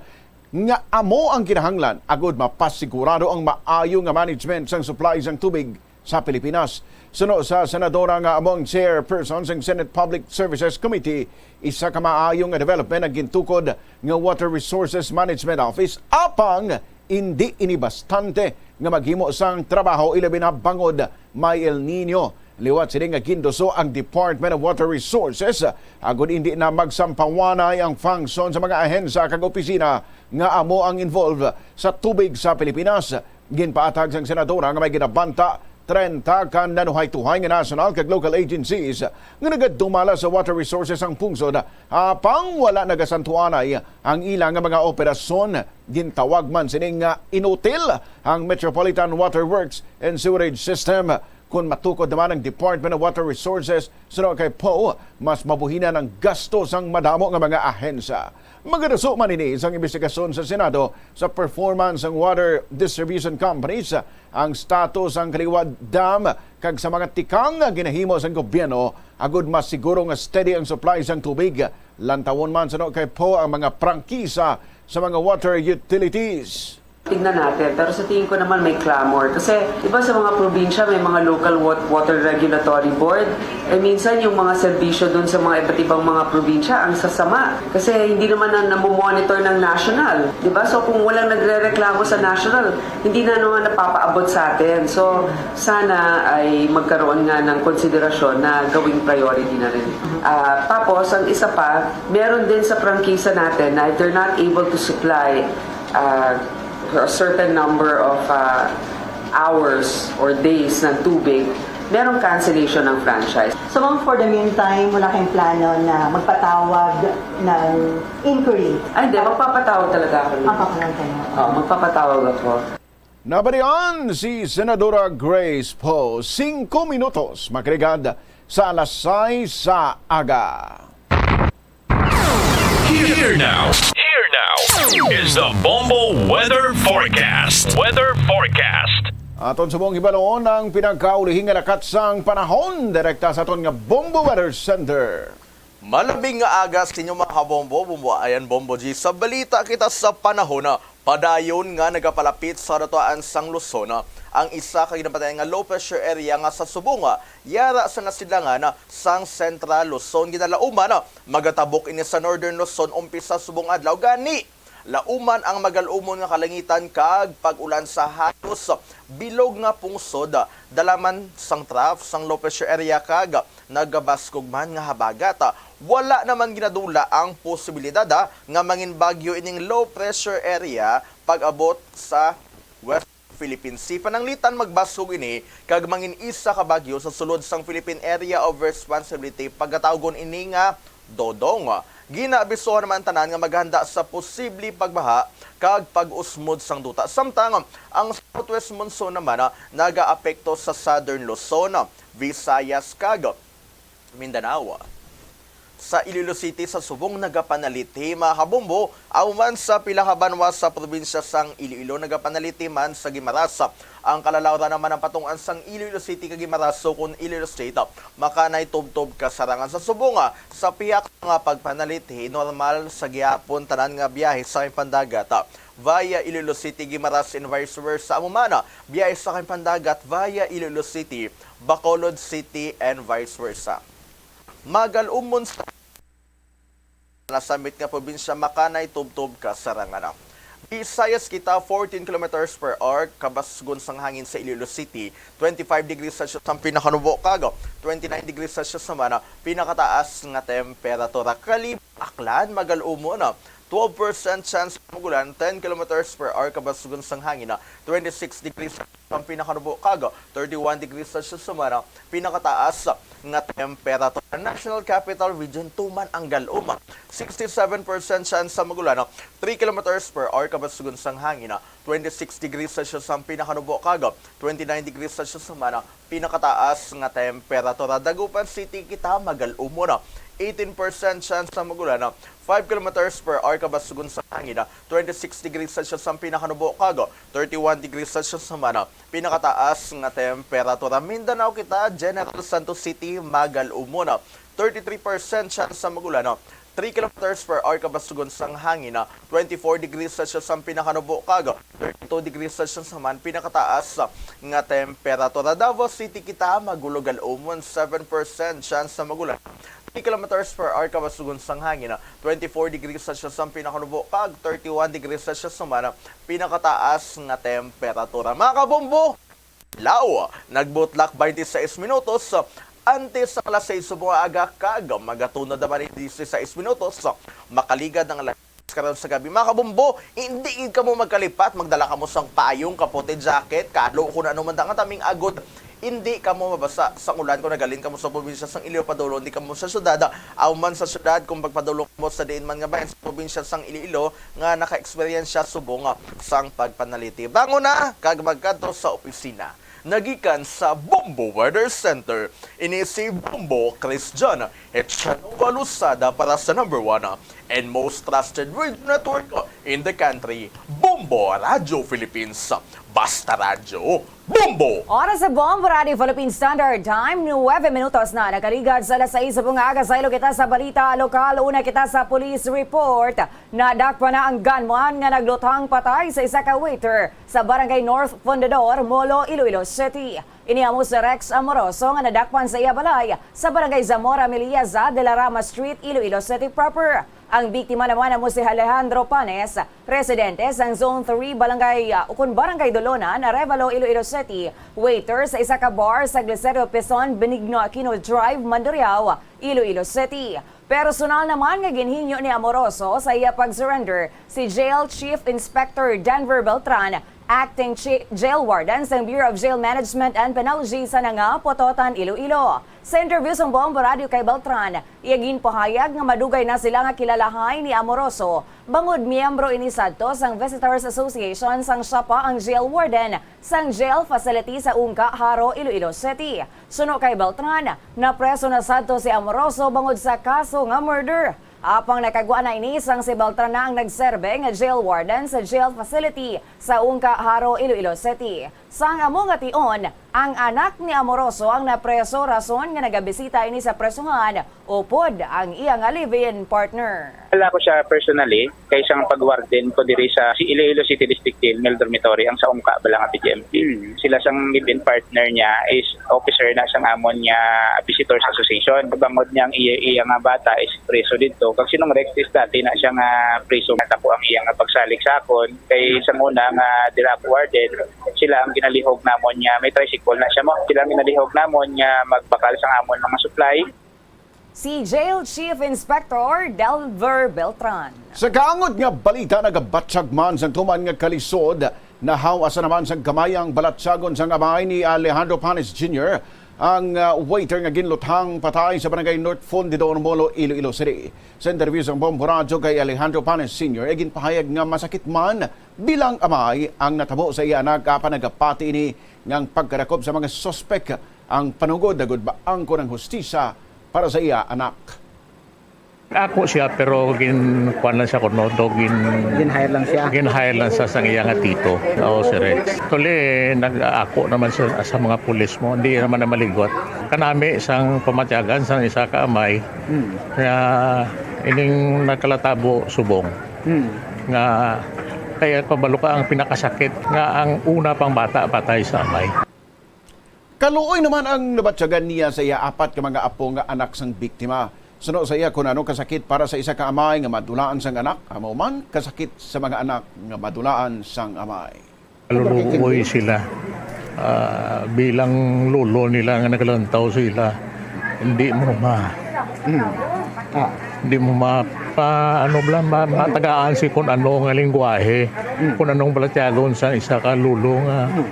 nga amo ang kinahanglan agud mapasigurado ang maayo nga management sang supply sang tubig sa Pilipinas. Suno sa senadora nga amo ang chairperson sang Senate Public Services Committee, isa ka maayo nga development ang gintukod nga Water Resources Management Office, apang indi ini bastante nga maghimo sang trabaho, ilabi na bangod may El Niño. Liwat sini nga ginduso ang Department of Water Resources, agud indi na magsampawanay ang function sa mga ahensya kag opisina nga amo ang involved sa tubig sa Pilipinas. Ginpaatag sang senadora nga may ginabanta trenta ka nanuhaytohay nga national kag local agencies nga nagadumala sa water resources ang pungsod, apang wala nagasantuanay ang ila nga mga operasyon. Gintawag man sini nga inutil ang Metropolitan Water Works and Sewerage System. Kon matukod naman ang Department of Water Resources, suno kay Poe, mas mabuhinan ang gasto sang madamo nga mga ahensya. Magaduso man ini sang imbestigasyon sa Senado sa performance sang water distribution companies, ang status sang Kaliwa Dam, kag sa mga tikang nga ginahimo sang gobyerno agud mas siguro nga steady ang supply sang tubig. Lantawon man, suno kay Poe, ang mga prangkisa sa mga water utilities. Tignan natin. Pero sa tingin ko naman may clamor. Kasi, di ba, sa mga probinsya, may mga local wat-, water regulatory board. Eh, minsan yung mga serbisyo dun sa mga iba't ibang mga probinsya, ang sasama. Kasi hindi naman na namomonitor ng national. Di ba? So, kung walang nagre-reklamo sa national, hindi na naman napapaabot sa atin. So, sana ay magkaroon nga ng konsiderasyon na gawing priority na rin. Ah, tapos, ang isa pa, meron din sa prangkisa natin na if they're not able to supply, ah, a certain number of, ah, hours or days ng tubig, merong cancellation ng franchise. So, ma'am, for the meantime, wala kayong plano na magpatawag ng inquiry? Ay, hindi. Magpapatawag talaga ako. Magpapatawag kayo? Oo, magpapatawag ako. Nabalian si Senadora Grace Poe, singko minutos makaligad sa alas sais sa aga. Here now. Here now is the Bombo Weather Forecast. Weather Forecast. Aton subong hibalon ang pinagkaulihing nga lakat sang panahon direkta sa aton nga Bombo Weather Center. Malabing nga aga sa inyo, mga kabombo, Bombo Ayan, Bombo G. Sa balita kita sa panahon, padayon nga nagapalapit sa kadato-an sang Luzon ang isa ka ginapatayan nga low pressure area nga sa subong yara sa nasidlangan sang Central Luzon. Ginalauman, magatabok ini sa Northern Luzon umpisa subong adlaw. Gani, lauman ang magalumon nga kalangitan kag pag-ulan sa halos bilog nga pungsod, dala man sang trough sang low pressure area kag nagabaskog man nga habagat. Wala naman ginadula ang posibilidad, ah, nga mangin bagyo ining low pressure area pag-abot sa West Philippine Sea. Pananglitan, magbaskog ini kag mangin isa ka bagyo sa sulod sang Philippine Area of Responsibility, pagkatawgon ini nga Dodong. Ginaabisohan naman ang tanan nga maghanda sa posible pagbaha kag pag-usmod sang duta. Samtang ang southwest monsoon naman, ah, nagaapekto sa southern Luzon, Visayas kag Mindanao. Sa Iloilo City sa subong nagapanalithi, mga kabombo, amo man sa pila ka banwa sa probinsya sang Iloilo nagapanalithi man sa Guimaras. Ang kalalawran naman ang patungan sang Iloilo City kag Guimaras, sukon Iloilo State, makanay tubtob kasarangan. Sa subong, ah, sa pihak nga pagpanalithi, normal sa gihapon tanan nga biyahe sa pandagat, ah, via Iloilo City, Guimaras, and vice versa. Amo man, ah, biyahe sa pandagat via Iloilo City, Bacolod City, and vice versa. Magalumon sa nasamit nga probinsya, makanay tubtob kasarangan. Visayas kita, fourteen kilometers per hour kabasgon sang hangin sa Iloilo City, twenty-five degrees Celsius ang pinakanubo kag twenty-nine degrees Celsius naman ang pinakataas nga temperatura. Kali, Aklan, magalumon, twelve percent chance mag-ulan, ten kilometers per hour kabasgon sang hangin, twenty-six degrees ang pinakanubo kag thirty-one degrees Celsius naman ang pinakataas nga temperatura. National Capital Region, tuman ang galom, sixty-seven percent chance sa mag-ulan, three kilometers per hour kabasgon sang hangin, twenty-six degrees Celsius ang pinakanubo kag twenty-nine degrees Celsius naman ang pinakataas nga temperatura. Dagupan City kita, magalumon, eighteen percent chance sa mag-ulan, five kilometers per hour kabasgon sang hangin, twenty-six degrees Celsius ang pinakanubo kag thirty-one degrees Celsius naman ang pinakataas nga temperatura. Mindanao kita, General Santos City, magalumon, thirty-three percent chance sa mag-ulan, three kilometers per hour kabasgon sang hangin, twenty-four degrees Celsius ang pinakanubo kag thirty-two degrees Celsius naman pinakataas nga temperatura. Davao City kita, magulo, galumon, seven percent chance sa mag-ulan, three kilometers per hour kabasgon sang hangin, twenty-four degrees Celsius ang pinakanubo kag thirty-one degrees Celsius naman pinakataas nga temperatura. Mga kabombo, adlaw, nagbutlak twenty-six minutos antes ang alas sais subong nga aga kag magatunod naman in dise-sais minutos makaligad ang alas sais karon sa gabi. Mga kabombo, hindi gid kamo magkalipat, magdala kamo sang payong, kapote, jacket, kalo kon ano man da nga taming agod. Hindi kamo mabasa sang ulan kon nagaling kamo sa probinsya sang Iloilo padulong di kamo sa syudad. Aw man sa syudad, kung pagpadulong kamo sa diin man nga bahin sa probinsya sang Iloilo nga naka-eksperyensya subong sang pagpanalithi, bangon na kag magkadto sa opisina. Nagikan sa Bombo Weather Center, ini si Bombo Christian Echanova Losada para sa number one and most trusted radio network in the country, Bombo Radyo Philippines. Basta Radyo, Bombo! Oras sa Bombo Radyo Philippine Standard Time, nuwebe minutos na nakaligad sa alas sais sa bungaga. Saylo kita sa balita lokal. Una kita sa police report. Nadakpan na ang gunman nga nagluthang patay sa isa ka waiter sa Barangay North Fundador, Molo, Iloilo City. Ini amo si Rex Amoroso nga nadakpan sa iya balay sa Barangay Zamora Meliaza de la Rama Street, Iloilo City proper. Ang biktima naman amo si Alejandro Panes, residente sang Zone three, Barangay, ah, ukon Barangay Dolonan, Arevalo, Iloilo City, waiter sa isa ka bar sa Glicerio Pison, Benigno Aquino Drive, Mandurriao, Iloilo City. Personal naman nga ginhingyo ni Amoroso sa iya pag-surrender si Jail Chief Inspector Denver Beltran Acting Chi-, Jail Warden sang Bureau of Jail Management and Penology sa Nanga, Pototan, Iloilo. Sa interview sang Bombo Radio kay Beltran, iya ginpahayag nga madugay na sila nga kilalahay ni Amoroso, bangod miyembro ini sadto sang Visitors Association sang siya pa ang jail warden sang jail facility sa Ungka, Jaro, Iloilo City. Suno kay Beltran, napreso na sadto si Amoroso bangod sa kaso nga murder. Apang nakagwa na ini sang si Beltran na ang nagserbe nga jail warden sa jail facility sa Ungka, Jaro, Iloilo City. Sang amo nga tion, ang anak ni Amoroso ang napreso, rason nga nagabisita ini sa presohan upod ang iya nga live-in partner. Wala ko siya personally, kay sang pag-warden ko diri sa si Iloilo City District Jail, male dormitory, ang sa Ungka bala nga P G M P. Mm. Sila sang live-in partner niya is officer na sang amon nga Visitors Association. Bangod niya ang iya, iya nga bata is preso didto. Kag si Nong Rex is dati na siya nga preso, nga tako ang iya nga pagsalig sa akon. Kay sa una nga dira ako warden, sila ang ginalihog namon niya. May tricycle na siya mo. Sila ang ginalihog namon niya magbakal sa amon mga supply. Si Jail Chief Inspector Delver Beltran. Sa kaangod nga balita, nagabatyag man sang tuman nga kalisod, nahaw-asa naman sang kamay ang balatyagon sang amay ni Alejandro Panes Junior, ang, ah, waiter nga ginluthang patay sa barangay North Fundidor, Molo, Iloilo City. Sa interview sang Bombo Radyo kay Alejandro Panes Senior, iginpahayag nga masakit man bilang amay ang natabo sa iya anak, apan nagapati ini nga ang pagkadakop sa mga suspek ang panugod, agud maangkon ang hustisya para sa iya anak. Ako siya, pero gin-, kuwan lang siya kuno, do gin-, Gin-hire lang siya? Gin-hire lang sa, sang iya nga tito. Oo, si Rex. Actually, nag-ako naman sa, sa mga pulis mo, hindi naman na maligot. Kanami sang pamatyagan sang isa ka amay, Hmm. nga ining nagkalatabo subong. Hmm. Nga, kaya pabalo ka ang pinakasakit nga ang una pang bata patay sa amay. Kaluoy naman ang nabatyagan niya sa iya apat ka mga apo nga anak sang biktima. Suno sa iya, kun ano kasakit para sa isa ka amay nga madulaan sang anak, amo man kasakit sa mga anak nga madulaan sang amay. Kaluluoy sila. Ah, bilang lolo nila nga nagalantaw sila, hindi mo ma-, Hmm. Ah. hindi mo mapa-, ano bala, ma-, matagaan si kun ano nga lingwahe, Hmm. kun anong balatyagon sa isa ka lolo nga Hmm.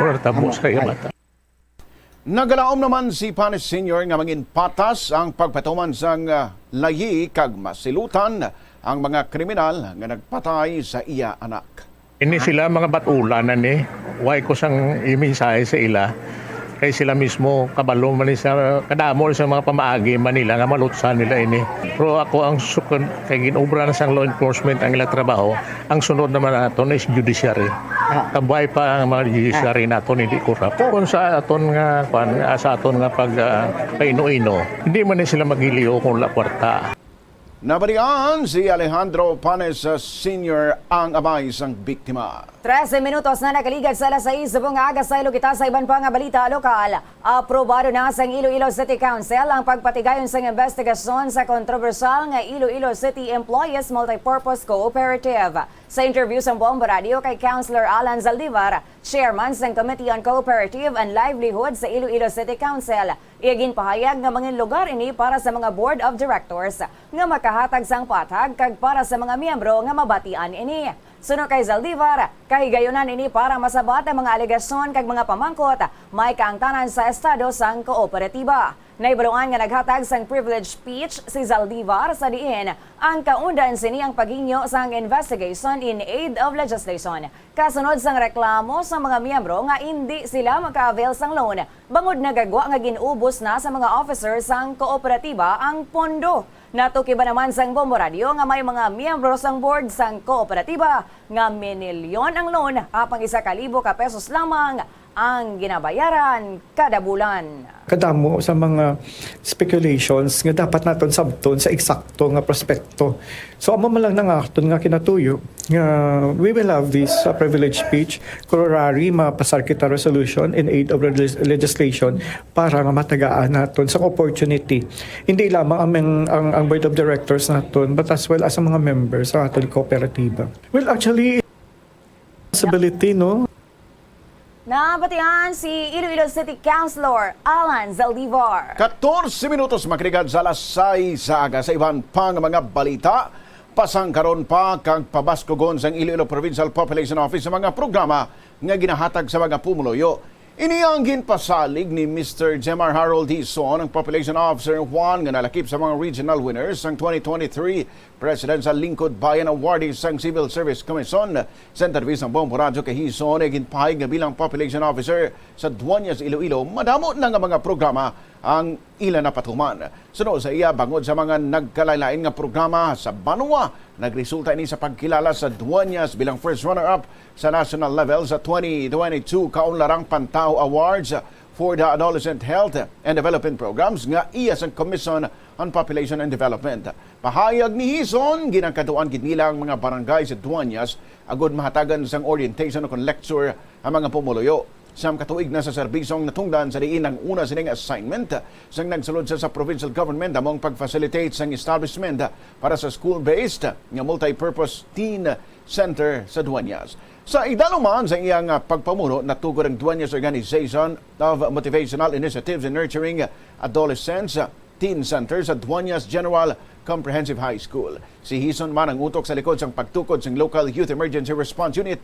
mura tabo Amo. sa iya Ay. bata. Nagalaom naman si Panes Senior nga mangin patas ang pagpatuman sang, ah, layi kag masilutan ang mga kriminal nga nagpatay sa iya anak. Ini sila mga batulan na ni, way ko sang iminsahe sa ila, kay sila mismo kabalo man ni sa kadamo sa mga pamaagi man nila nga malutsan nila ini. Pero ako ang sukon, kay ginobra na sang law enforcement ang ila trabaho, ang sunod naman naton is judiciary. Ah. Kabay pa ang mga judiciary naton hindi corrupt. Kung sa aton nga, kwan, ah, sa aton nga pag, ah, paino-ino, hindi man ni sila magiliw kung wala kwarta. Nabatian si Alejandro Panes, uh, Senior ang amay sang biktima. Trese minutos na nakaligad sa alas sais sa bunga aga sa Ilog. Kita sa iban pa nga balita lokal. Aprobado na sang Iloilo City Council ang pagpatigayon sang investigasyon sa kontrobersyal nga Iloilo City Employees Multipurpose Cooperative. Sa interview sang Bombo Radio kay Councilor Alan Zaldivar, Chairman sang Committee on Cooperative and Livelihood sa Iloilo City Council, iya ginpahayag nga mangin lugar ini para sa mga Board of Directors nga makahatag sang patag kag para sa mga miyembro nga mabatian ini. Suno kay Zaldivar, kahigayunan ini para masabat ang mga alegasyon kag mga pamangkot may kaangtanan sa estado sang kooperatiba. Nahibaluan nga naghatag sang privilege speech si Zaldivar, sa diin ang kaundan sini ang paghingyo sang investigation in aid of legislation. Kasunod sang reklamo sang mga miyembro nga indi sila maka-avail sang loan bangod nagagwa nga gin-ubos na sa mga officer sang kooperatiba ang pondo. Natukiban naman sang Bombo Radio nga may mga miyembro sang board sang kooperatiba nga minilyon ang loan, apang isa ka libo ka pesos lamang ang ginabayaran kada bulan. Kadamo sa mga speculations nga dapat naton sabton sa eksakto nga prospekto. So, amo man lang nang aton nga kinatuyo nga we will have this, uh, privilege speech. Kurorari, mapasar kita resolution in aid of legis-, legislation para nga matagaan naton sa opportunity. Hindi lamang ang, ang, ang board of directors naton, but as well as ang mga members sa aton kooperatiba. Well, actually, possibility, no? Nabatian si Iloilo City Councilor Alan Zaldivar. Katorse minutos makaligad sa alas sais sa aga. Sa iban pang mga balita, pasangkaron pa kag pabaskugon sang Iloilo Provincial Population Office sa mga programa nga ginahatag sa mga pumuluyo. Ini ang ginpasalig ni Mister Jemar Harold Hizon, ang Population Officer one nga nalakip sa mga regional winners sang twenty twenty-three Presidential Lingkod Bayan Awardees sang Civil Service Commission. Sa interview sang Bombo Radyo kay Hizon, ginpahayag nga bilang Population Officer sa Dueñas Iloilo, madamo na nga mga programa ang ila napatuman. Suno sa iya, bangod sa mga nagkalain-lain nga programa sa banwa, nagresulta ini sa pagkilala sa Dueñas bilang first runner-up sa national level sa twenty twenty-two Kaunlarang Pantao Awards for the Adolescent Health and Development Programs nga iya sang Commission on Population and Development. Pahayag ni Hizon, ginakaduan gid nila ang mga barangay sa Dueñas agud mahatagan sang orientation o kon lecture ang mga pumuluyo. Siyam ka tuig na sa serbisyo ang natungdan sa diin ang una sining assignment sang nagsulod siya sa provincial government amo ang pag-facilitate sang establishment para sa school-based nga multi-purpose teen center sa Dueñas. Sa idalom man sa iyang pagpamuno, natugod ang Dueñas Organization of Motivational Initiatives in Nurturing Adolescents Teen Center sa Dueñas General Comprehensive High School. Si Hizon man ang utok sa likod sang pagtukod sang Local Youth Emergency Response Unit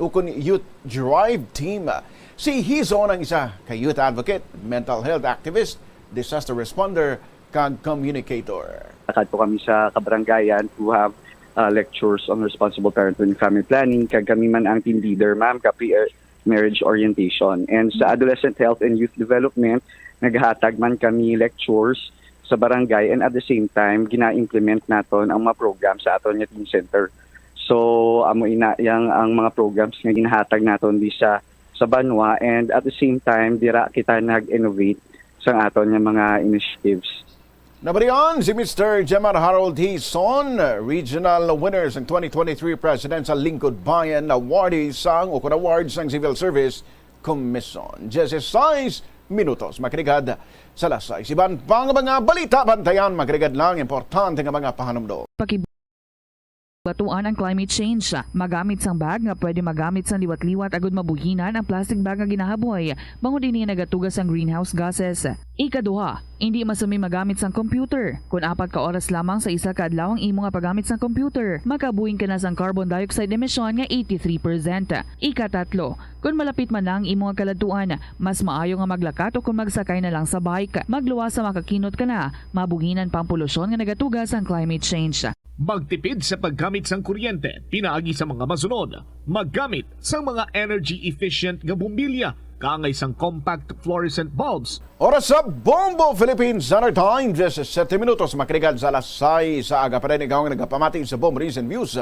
ukon Youth Drive Team. Si Hizon ang isa ka youth advocate, mental health activist, disaster responder, kag communicator. Nakadto kami sa kabarangayan to have, uh, lectures on responsible parenthood and family planning, kag kami man ang team leader, ma'am, kapi, uh, marriage orientation. And sa adolescent health and youth development, naghatag man kami lectures sa barangay, and at the same time, gina-implement naton ang mga program sa aton nga teen center. So, amo ina yang ang mga programs nga ginahatag naton di sa, sa banwa, and at the same time, dira kita nag-innovate sa aton nga mga initiatives. Nabatian si Mister Jemar Harold Hizon, regional winner sang twenty twenty-three Presidential Lingkod Bayan Awardee sang ukon award sang Civil Service Commission. Dieciséis minutos makarigad sa alas sais. Iban pang mga balita, bantayan makarigad lang importante nga mga pahanumdom. Pakibatuan ang climate change. Magamit sang bag nga pwede magamit sang liwat-liwat agud mabuhinan ang plastic bag nga ginahaboy, bangod ini nagatuga sang greenhouse gases. Ikaduha, indi masumi magamit sang computer. Kon apat ka oras lamang sa isa ka adlaw ang imo nga paggamit sang computer, makabuhin ka na sang carbon dioxide emission nga eighty-three percent. Ikatatlo, kon malapit man na ang imo nga kaladtuan, mas maayo nga maglakat o kon magsakay na lang sa bike. Magluwas sa makakinot ka na, mabuhinan pa ang polusyon nga nagatuga sang climate change. Magtipid sa paggamit sang kuryente pinaagi sa mga masunod. Maggamit sang mga energy efficient nga bombilya kaangay sang compact fluorescent bulbs. Oras sa Bombo Philippines Standard Time, diyesisete minutos makarigad sa alas sais sa aga. Pareho ikaw nga nagapamati sa Bombo News and Views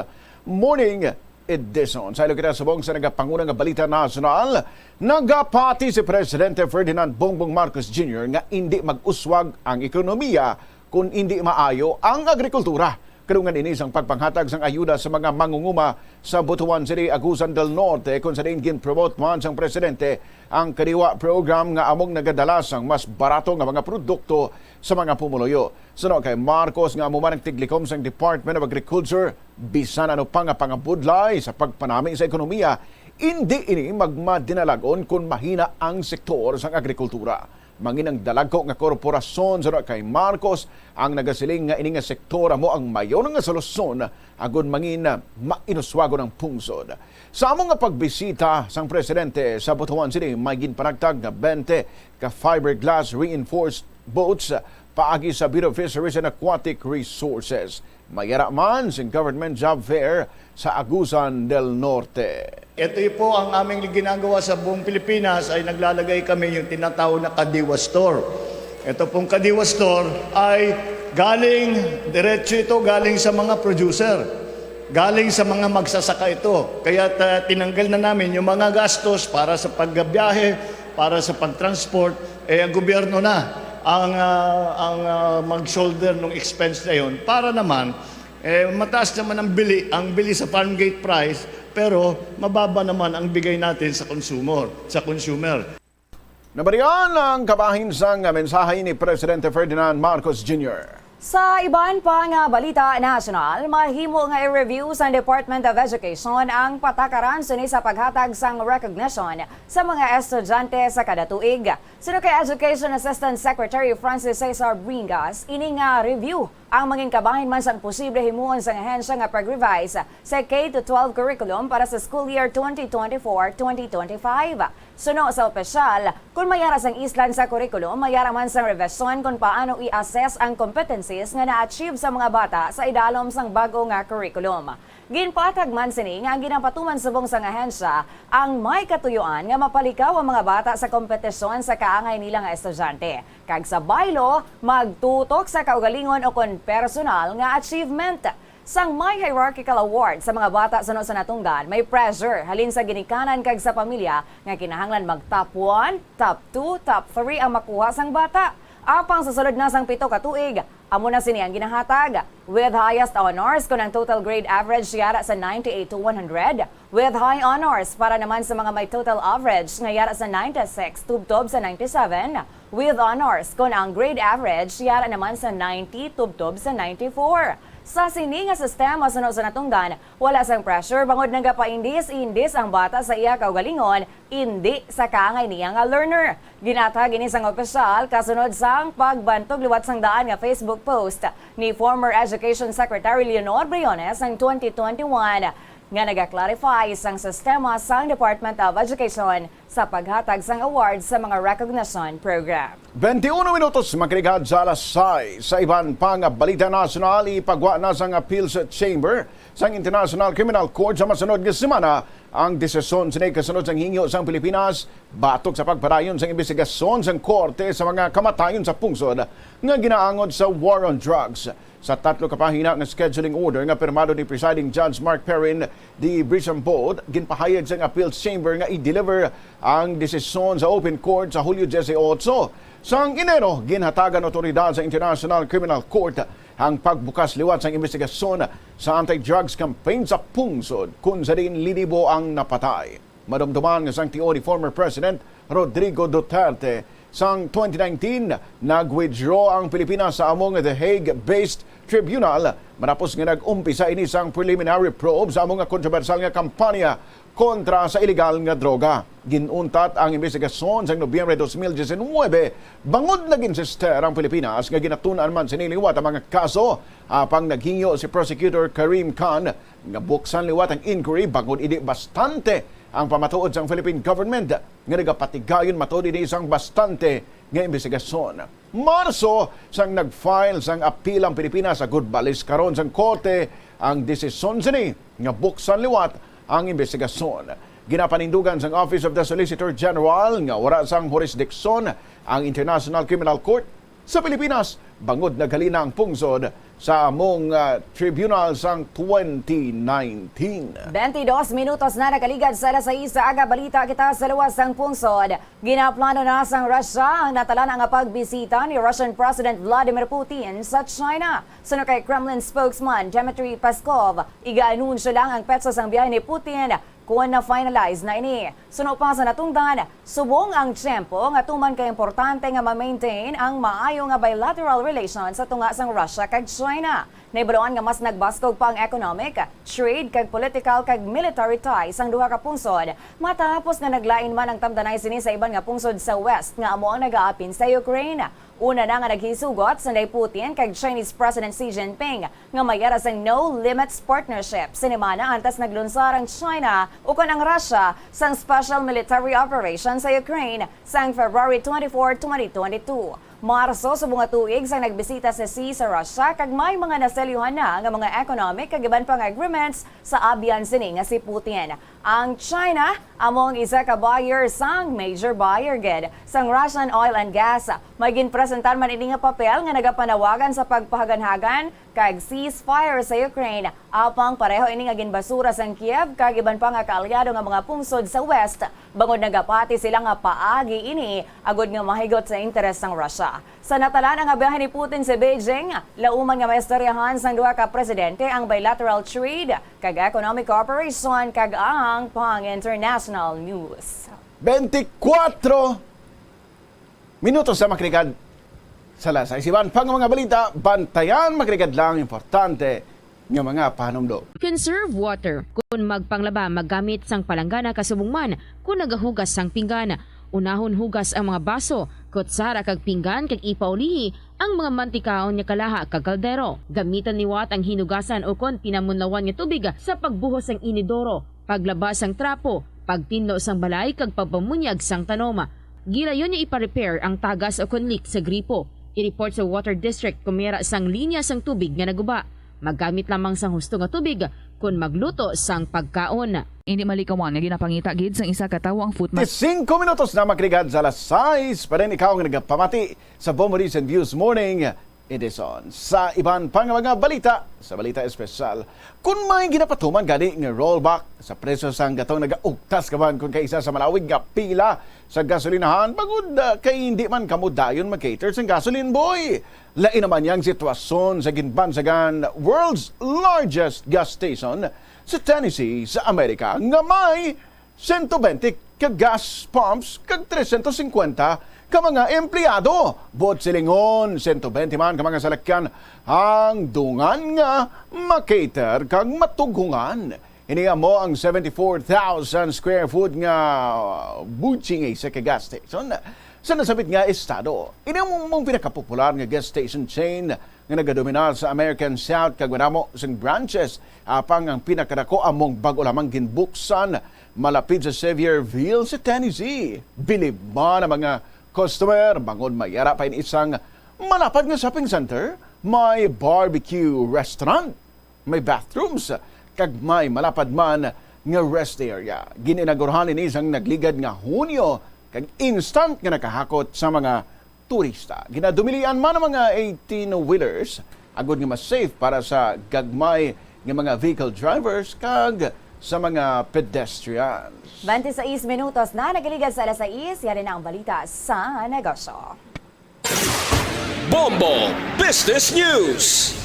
Morning Edition. Sa ilo kita subong sa nagapanguna nga balita nasyonal, nagapati si Presidente Ferdinand Bongbong Marcos Junior nga indi mag-uswag ang ekonomiya kon indi maayo ang agrikultura. Kadungan ini sang pagpanghatag sang ayuda sa mga mangunguma sa Butuan City, Agusan del Norte, kung sa diin gin-promote man sang presidente ang Kadiwa program nga among nagadala sang mas barato nga mga produkto sa mga pumuluyo. Suno kay Marcos nga amo man ang tiglikom sang Department of Agriculture, bisan ano pa nga pangabudlay sa pagpanami sa ekonomiya, indi ini magmadinalagon kon mahina ang sektor sang agrikultura. Mangin ang dalagko nga korporasyon, suno kay Marcos, ang nagasiling nga ini nga sektor amo ang mayor nga solusyon agud mangin mainuswagon ang pungsod. Sa amo nga pagbisita sang presidente sa Butuan City, may ginpanagtag nga twenty ka fiberglass reinforced boats paagi sa Bureau of Fisheries and Aquatic Resources. May ara man sing government job fair sa Agusan del Norte. Ito po ang aming ginagawa sa buong Pilipinas, ay naglalagay kami yung tinatawag na Kadiwa Store. Ito pong Kadiwa Store ay galing, diretso ito galing sa mga producer. Galing sa mga magsasaka ito. Kaya ta-, tinanggal na namin yung mga gastos para sa pagbiyahe, para sa pag-transport, eh, ang gobyerno na ang, ah, ang, ah, mag-shoulder ng expense na yun para naman, eh, mataas naman ang bili, ang bili sa farm gate price, pero mababa naman ang bigay natin sa consumer, sa consumer. Nabatian ang kabahin sang mensahe ni Presidente Ferdinand Marcos Junior. Sa iban pa nga balita nasyonal, mahimo nga i-review sang Department of Education ang patakaran sini sa paghatag sang recognition sa mga estudyante sa kada tuig. Suno kay Education Assistant Secretary Francis Cesar Bringas, ini nga review ang mangin kabahin man sang posible himuon sang ahensya nga pag-revise sa K to twelve curriculum para sa school year twenty twenty-four, twenty twenty-five. Suno sa opisyal, kon may ara sang islan sa curriculum, may ara man sang revision kon paano i-assess ang competencies nga na-achieve sa mga bata sa idalom sang bag-o nga curriculum. Ginpatag man sini nga ang ginapatuman subong sang ahensya ang may katuyoan nga mapalikaw ang mga bata sa kompetisyon sa kaangay nila nga estudyante, kag sa bylaw, magtutok sa kaugalingon o kon personal nga achievement. Sang may hierarchical award sa mga bata suno sa natungdan, may pressure halin sa ginikanan kag sa pamilya nga kinahanglan mag top one, top two, top three ang makuha sang bata. Apang sa sulod na sang pito ka tuig, amo na sini ang ginahatag. With highest honors, kon ang total grade average yara sa ninety-eight to one hundred, with high honors para naman sa mga may total average nga yara sa ninety-six tubtob sa ninety-seven, with honors kon ang grade average yara naman sa ninety tubtob sa ninety-four. Sa sini nga sistema suno sa natungdan, wala sang pressure bangod nagapaindis-indis ang bata sa iya kaugalingon, indi sa kaangay niya nga learner. Ginatag ini sang opisyal kasunod sang pagbantog liwat sang daan nga Facebook post ni former Education Secretary Leonor Briones sang twenty twenty-one nga naga-clarify sang sistema sang Department of Education sa paghatag sang award sa mga recognition program. Twenty-one minutos makaligyad sa alas sais. Sa iban pa nga balita nasyonal, ipagwa na sang Appeals Chamber sang International Criminal Court sa masunod nga semana ang desisyon sini kasunod sang hingyo sang Pilipinas batok sa pagpadayon sang imbestigasyon sang korte sa mga kamatayon sa pungsod nga ginaangod sa war on drugs. Sa tatlo ka pahina nga scheduling order nga pirmado ni Presiding Judge Mark Perrin D. Brishambaud, ginpahayag sang Appeals Chamber nga i-deliver ang desisyon sa open court sa Hulyo dieciocho. Sang Enero, ginhatagan otoridad sa International Criminal Court ang pagbukas liwat sang imbestigasyon sa anti-drugs campaign sa pungsod, kun sa diin linibo ang napatay. Madumduman nga sang tion ni former President Rodrigo Duterte, sang twenty nineteen, nag-withdraw ang Pilipinas sa amo nga The Hague-based tribunal, matapos nga nag-umpisa ini sang preliminary probe sa amo nga kontrobersyal nga kampanya kontra sa iligal nga droga. Gin-untat ang imbestigasyon sang Nobyembre dos mil diecinuebe, bangod nag-insister ang Pilipinas nga ginatun-an man sini liwat ang mga kaso, apang naghingyo si Prosecutor Karim Khan nga buksan liwat ang inquiry bangod indi bastante ang pamatuod sang Philippine government nga nagapatigayon matuod ini sang bastante nga imbestigasyon. Marso, sang nag-file sang apil ang Pilipinas, agud balis karon sang korte ang desisyon sini nga buksan liwat ang imbestigasyon. Ginapanindugan sang Office of the Solicitor General nga wala sang jurisdiction ang International Criminal Court sa Pilipinas, bangod naghalin na ang pungsod sa among, ah, tribunal sang twenty nineteen. Twenty-dos minutos na nakaligad sa alas sais sa aga. Balita kita sa luwas sang pungsod. Ginaplano na sang Russia ang natalana nga pagbisita ni Russian President Vladimir Putin sa China. Suno kay Kremlin spokesman Dmitry Peskov, iga-anunsyo lang ang petsa sang biyahe ni Putin kon na-finalize na ini. Suno pa sa natungdan, subong ang tiyempo nga tuman kay importante nga ma-maintain ang maayo nga bilateral relations sa tunga sang Russia kag China. Nahibaluan nga mas nagbaskog pa ang economic, trade, kag political kag military ties sang duha ka pungsod, matapos nga naglain man ang tamdanay sini sa iban nga pungsod sa West nga amo ang nagaapin sa Ukraine. Una na nga naghisugot sanday Putin kag Chinese President Xi Jinping nga may ara sang no-limits partnership sinimana antes naglunsar ang China ukon ang Russia sang special military operation sa Ukraine sang February twenty-four, twenty twenty-two. Marso subong nga tuig sang nagbisita si Xi sa Russia kag may mga naselyuhan na nga mga economic kag iban pa nga agreements sa abyan sini nga si Putin. Ang China amo ang isa ka buyer sang major buyer gid sang Russian oil and gas. May ginpresentar man ini nga papel nga nagapanawagan sa pagpahaganhagan kag ceasefire sa Ukraine. Apang pareho ini nga ginbasura sang Kiev kag iban pa nga kaalyado nga mga pungsod sa West, bangod nagapati sila nga paagi ini agud nga mahigot sa interes sang Russia. Sa natalana nga biyahe ni Putin sa Beijing, lauman nga maistoryahan sang duha ka presidente ang bilateral trade kag economic cooperation kag ang pang-international news. Twenty-four minutos sa makligad Sa lasay siban pang mga balita, bantayan, mga kaligad, lang importante nga mga panumdom. Conserve water. Kon magpanglaba, maggamit sang palanggana kasubong man kon nagahugas sang pinggan. Unahon hugas ang mga baso, kutsara kag pinggan kag ipaulihi ang mga mantikaon nga kalaha kag kaldero. Gamitan liwat ang hinugasan ukon pinamunlawan nga tubig sa pagbuhos sang inidoro, paglaba sang trapo, pagtinlo sang balay kag pagpamunyag sang tanom. Gilayon nga ipa-repair ang tagas ukon leak sa gripo. I-report sa water district kon may ara sang linya sang tubig nga naguba. Maggamit lamang sang husto nga tubig kon magluto sang pagkaon. Indi malikawan nga ginapangita gid sang isa ka tawo ang foot mask. Singko minutos na, mga kaligad, sa alas sais pa rin. Ikaw nga nagapamati sa Bombo News and Views Morning Edition. Sa iban pa nga mga balita, sa balita espesyal, kung may ginapatuman gani nga rollback sa presyo sang gatong nagaugtas ka man kung kaisa sa malawig nga pila sa gasolinahan, bangod, ah, kay hindi man kamo dayon mag-cater sang gasoline boy. Lain naman yang sitwasyon sa ginbansagan world's largest gas station sa Tennessee sa Amerika, nga may sento bente ka gas pumps kag tresyentos singkwenta ka mga empleyado. Buot silingon, sento bente man ka mga salakyan ang dungan nga makater kag matughungan. Ini amo ang seventy-four thousand square foot nga buching sa ka gas station sa nasambit nga estado. Ini amo ang pinakapopular nga gas station chain nga nagadomina sa American South kag madamo sing branches. Apang ang pinakadako among bag-o lamang ginbuksan malapit sa Sevierville sa Tennessee. Bilib man ang mga customer bangod may ara pa ini isang malapad nga shopping center, may barbecue restaurant, may bathrooms, kag may malapad man nga rest area. Gin-inaugurahan ini sang nagligad nga Hunyo kag instant nga nakahakot sa mga turista. Ginadumilian man ang mga eighteen-wheelers agod nga mas safe para sa gagmay nga mga vehicle drivers kag sa mga pedestrians. Twenty-six minutos na nagaligad sa alas sais, yari na ang balita sa negosyo. Bombo Business News.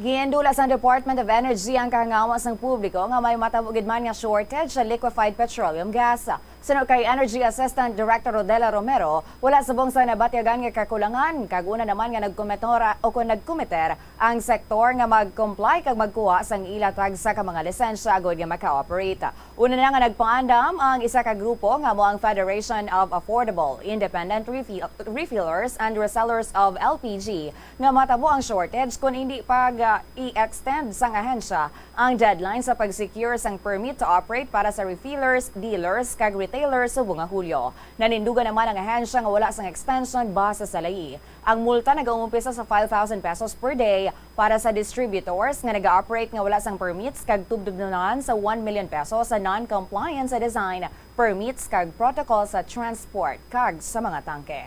Gindula sang Department of Energy ang kahangawa sang publiko nga may matabo gid man nga shortage sa liquefied petroleum gas. Suno kay Energy Assistant Director Rodela Romero, wala subong sa nabatyagan nga kakulangan, kag una naman nga nagkometora o kon nagkomiter ang sektor nga mag-comply kag magkuha sang ila tagsa ka mga lisensya agod nga maka-operate. Una na nga nagpaandam ang isa ka grupo nga amo ang Federation of Affordable Independent Refill-, Refillers and Resellers of L P G nga matabo ang shortage kon hindi pag, ah, i-extend sang ahensya ang deadline sa pag-secure sang permit to operate para sa refillers, dealers, kag retailers subong nga Hulyo. Nanindugan naman ang ahensya nga wala sang extension base sa layi. Ang multa nagaumpisa sa five thousand pesos per day para sa distributors nga nag-operate nga wala sang permits kag tubtob na sa one million pesos sa non-compliance sa design, permits kag protocol sa transport kag sa mga tangke.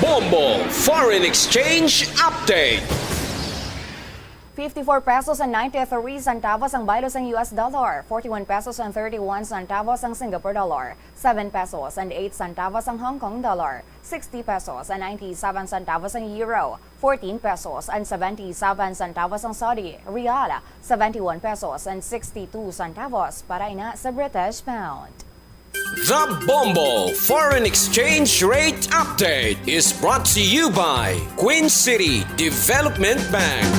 Bombo Foreign Exchange Update. Fifty-four pesos and ninety-three centavos ang baylo sang U S dollar, forty-one pesos and thirty-one centavos ang Singapore dollar, seven pesos and eight centavos ang Hong Kong dollar, sixty pesos and ninety-seven centavos ang euro, fourteen pesos and seventy-seven centavos ang Saudi riyal, seventy-one pesos and sixty-two centavos para ina sa British pound. The Bombo Foreign Exchange Rate Update is brought to you by Queen City Development Bank.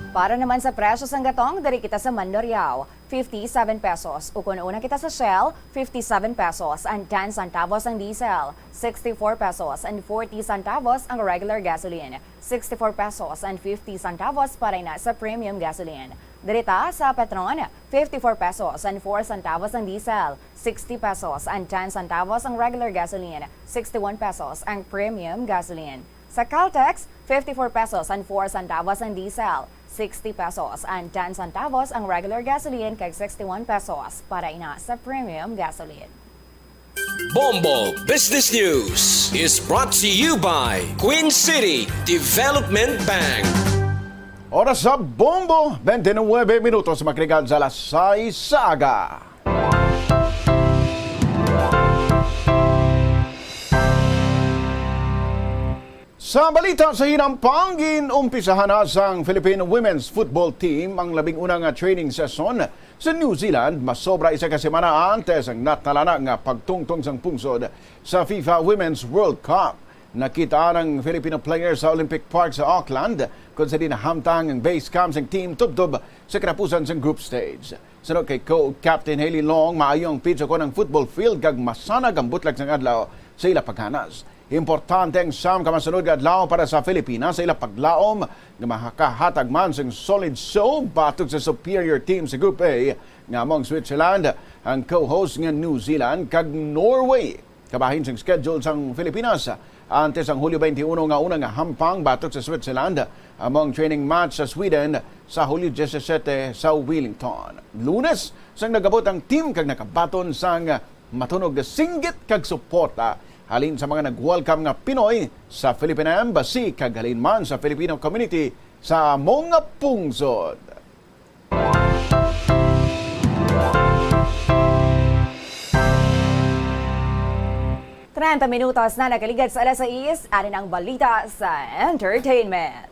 Para naman sa presyo sang gatong, diri kita sa Mandurriao, fifty-seven pesos. Ukon una kita sa Shell, fifty-seven pesos and ten centavos ang diesel, sixty-four pesos and forty centavos ang regular gasoline, sixty-four pesos and fifty centavos para ina sa premium gasoline. Diri ta sa Petron, fifty-four pesos and four centavos ang diesel, sixty pesos and ten centavos ang regular gasoline, sixty-one pesos ang premium gasoline. Sa Caltex, fifty-four pesos and four centavos ang diesel, sixty pesos and ten centavos ang regular gasoline, kag sixty-one pesos para ina sa premium gasoline. Bombo Business News is brought to you by Queen City Development Bank. Oras sa Bombo, twenty-nine minutos, mga kaligad, sa alas sais sa aga. Sa balita sa hinampang, gin-umpisahan na sang Philippine women's football team ang labing una nga training session sa New Zealand, masobra isa ka semana antes ang natalana nga pagtungtong sang pungsod sa FIFA Women's World Cup. Nakita ang Filipino player sa Olympic Park sa Auckland, kung sa di nahamtang ang base camp sang team tubtob sa katapusan sang group stage. Suno kay co-captain Haley Long, maayo ang pitch ukon ang football field kag masanag ang butlag sang adlaw sa ila paghanas. Importante ang siyam ka masunod nga adlaw para sa Filipinas sa ila paglaom nga makahatag man sing solid show batok sa superior team sa Group A nga amo ang Switzerland, ang co-host nga New Zealand kag Norway. Kabahin sing schedule sang Filipinas, antes ang Hulyo twenty-one nga una nga hampang batok sa Switzerland, amo ang training match sa Sweden sa Hulyo disisiete sa Wellington. Lunes, sang nagabot ang team kag nakabaton sang matunog nga singgit kag suporta halin sa mga nag-welcome nga Pinoy sa Philippine Embassy kag halin man sa Filipino community sa amo nga pungsod. Treinta minutos na nakaligad sa alas sais, ani ang balita sa entertainment.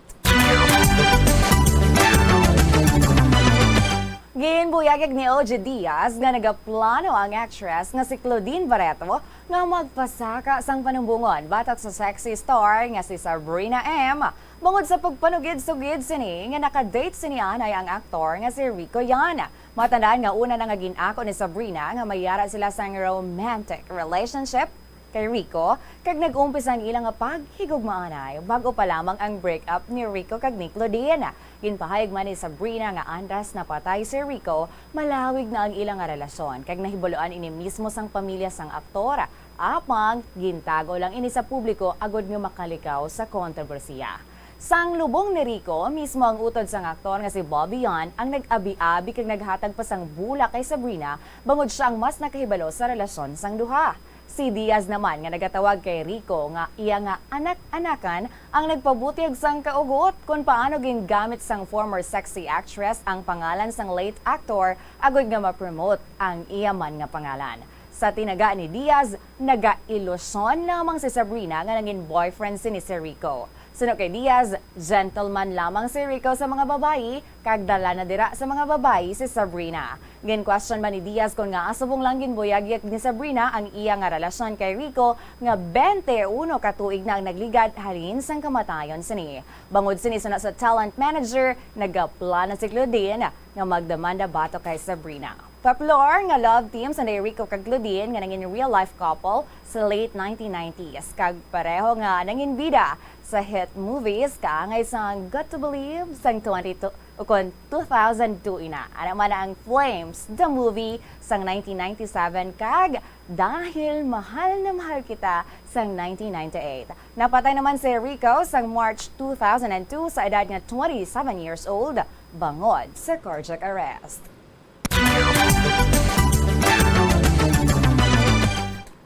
Ginbuyag ni O G Diaz nga nagaplano ang actress nga si Claudine Barreto nga magpasaka sang panumbongon batok sa sexy star nga si Sabrina M, bangod sa pagpanugid-sugid sini nga naka-date sini anay ang aktor nga si Rico Yan. Matandaan nga una na nga gin-ako ni Sabrina nga may ara sila sang romantic relationship kay Rico, kag nag-umpisa ang ila nga paghigugmaanay bag-o pa lamang ang break-up ni Rico kag ni Claudine. Ginpahayag man ni Sabrina nga antes napatay si Rico, malawig na ang ila nga relasyon, kag nahibaluan ini mismo sang pamilya sang aktor. Apang, gintago lang ini sa publiko agod nga makalikaw sa kontrobersiya. Sang lubong ni Rico, mismo ang utod sang aktor nga si Bobby Yan ang nag-abi-abi kag naghatag pa sang bulak kay Sabrina, bangod sia ang mas nakahibalo sa relasyon sang duha. Si Diaz naman nga nagatawag kay Rico nga iya nga anak-anakan ang nagpabutyag sang kaugot kon paano gingamit sang former sexy actress ang pangalan sang late actor agod nga ma-promote ang iya man nga pangalan. Sa tinaga ni Diaz, nagailusyon lamang si Sabrina nga nangin boyfriend sini si Rico. Suno kay Diaz, gentleman lamang si Rico sa mga babayi, kag dala na dira sa mga babayi si Sabrina. Gin-question man ni Diaz kon ngaa subong lang ginbuyag ni Sabrina ang iya nga relasyon kay Rico nga twenty-one ka tuig na ang nagligad halin sang kamatayon sini. Bangod sini, suno sa talent manager, nagaplano si Claudine nga magdemanda batok kay Sabrina. Popular nga love team sanday Rico kag Claudine nga nangin real-life couple sa late nineteen nineties, kag pareho nga nangin bida sa hit movies kaangay sang Got to Believe sang twenty-two ukon two thousand two ina. Ano man ang Flames, The Movie sang nineteen ninety-seven, kag Dahil Mahal na Mahal Kita sang nineteen ninety-eight. Napatay naman si Rico sang March two thousand and two sa edad nga twenty-seven years old, bangod sa cardiac arrest.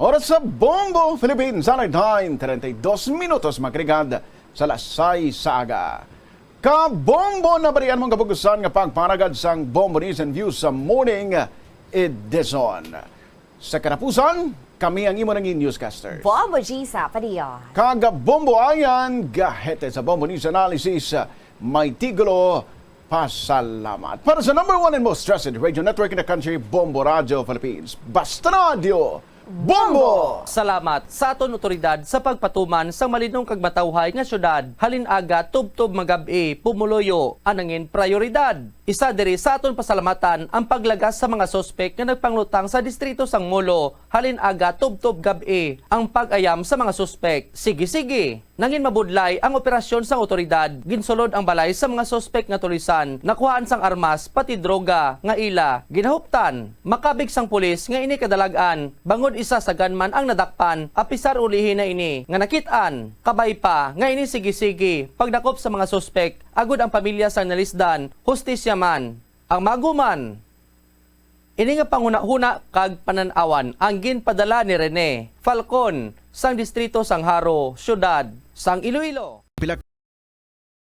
Oras sa Bombo Philippines, Sunday time, treinta y dos minutos, mga kaligad, sa alas sais sa aga. Kabombo, na barian mong kapugusan nga pagpanagad sang Bombo News and Views sa morning edition. Sa katapusan, kami ang imo nangin newscaster, Bombo G sa Padilla. Kag Bombo Ayan, gahete sa Bombo News Analysis, may titulo, Pasalamat. Para sa number one and most trusted radio network in the country, Bombo Radio Philippines. Basta Radyo, Bombo! Salamat sa aton otoridad sa pagpatuman sang malinong kag matawhay nga syudad. Halin aga tubtob magab-i, pumuluyo, anangin prayoridad. Isa diri sa aton pasalamatan ang paglagas sa mga suspek nga nagpanglutang sa distrito sang Molo. Halin aga tubtob gab-i ang pag-ayam sa mga suspek. Sige-sige. Nangin mabudlay ang operasyon sang otoridad. Ginsulod ang balay sa mga suspek nga tulisan, nakuhaan sang armas, pati droga nga ila ginahuptan. Makabig sang pulis nga ini kadalag-an, bangod isa sa gunman ang nadakpan, apisar ulihi na ini nga nakit-an. Kabay pa nga ini sige-sige pagdakop sa mga suspek, agud ang pamilya sang nalisdan, hustisya man. Ang maguman. Ini nga panghunahuna kag panan-awan ang ginpadala ni Rene Falcon sang distrito sang Jaro, siyudad sang Iloilo. Pila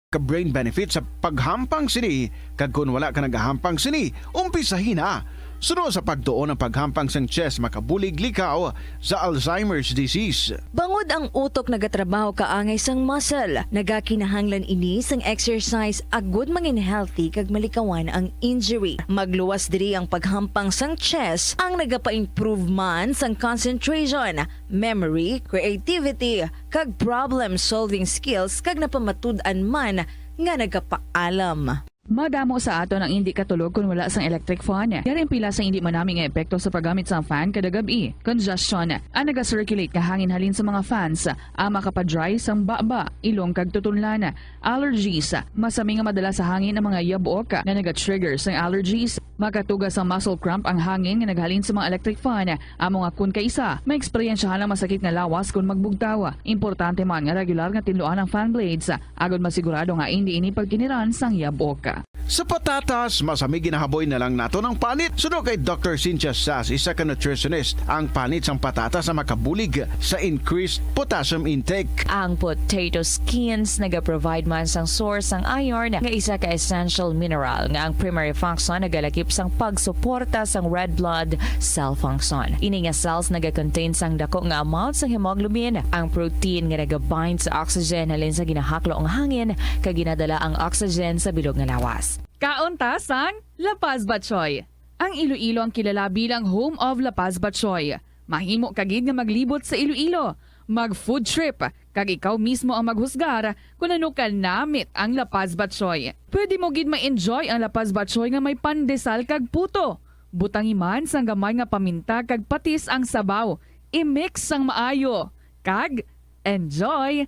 ka brain benefit sa paghampang sini, kag kon wala ka nagahampang sini, umpisahi na. Suno sa pagtuon, ang paghampang sang chess makabulig likaw sa Alzheimer's disease. Bangod ang utok nagatrabaho kaangay sang muscle, nagakinahanglan ini sang exercise agud mangin healthy kag malikawan ang injury. Magluwas diri ang paghampang sang chess, ang nagapa-improve man sang concentration, memory, creativity, kag problem-solving skills, kag napamatud-an man nga nagapaalam. Madamo sa aton ang indi katulog kon wala sang electric fan. Yari ang pila sa indi manami nga epekto sa paggamit sang fan kada gab-i. Congestion, ang naga-circulate nga hangin halin sa mga fans, ang makapa-dry sang baba, ilong kag tutunlan. Allergies, masami nga madala sa hangin ang mga yabok nga naga-trigger sang allergies. Makatuga sang muscle cramp ang hangin nga naghalin sa mga electric fan. Amo nga kon kaisa, maeksperiensyahan ang masakit nga lawas kon magbugtaw. Importante man nga regular nga tinluan ang fan blades, agod masigurado nga indi ini pagkiniran sang yabok. Sa patatas, masami ginahaboy na lang naton ang panit. Suno kay Doctor Cynthia Sass, isa ka nutritionist, ang panit sang patatas ang makabulig sa increased potassium intake. Ang potato skins nagaprovide man sang source sang iron, nga isa ka essential mineral nga ang primary function nagalakip sang pagsuporta sang red blood cell function. Ini nga cells nagakontain sang dako nga amount sang hemoglobin, ang protein nga nagabind sa oxygen halin sa ginahaklo nga hangin kag ginadala ang oxygen sa bilog nga lawas. Kaon ta sang La Paz Batchoy. Ang Iloilo ang kilala bilang home of La Paz Batchoy. Mahimo ka gid nga maglibot sa Iloilo, mag-food trip, kag ikaw mismo ang maghusgar kon ano ka namit ang La Paz Batchoy. Pwede mo gid ma-enjoy ang La Paz Batchoy nga may pandesal kag puto. Butangi man sang gamay nga paminta kag patis ang sabaw. I-mix sang maayo. Kag enjoy!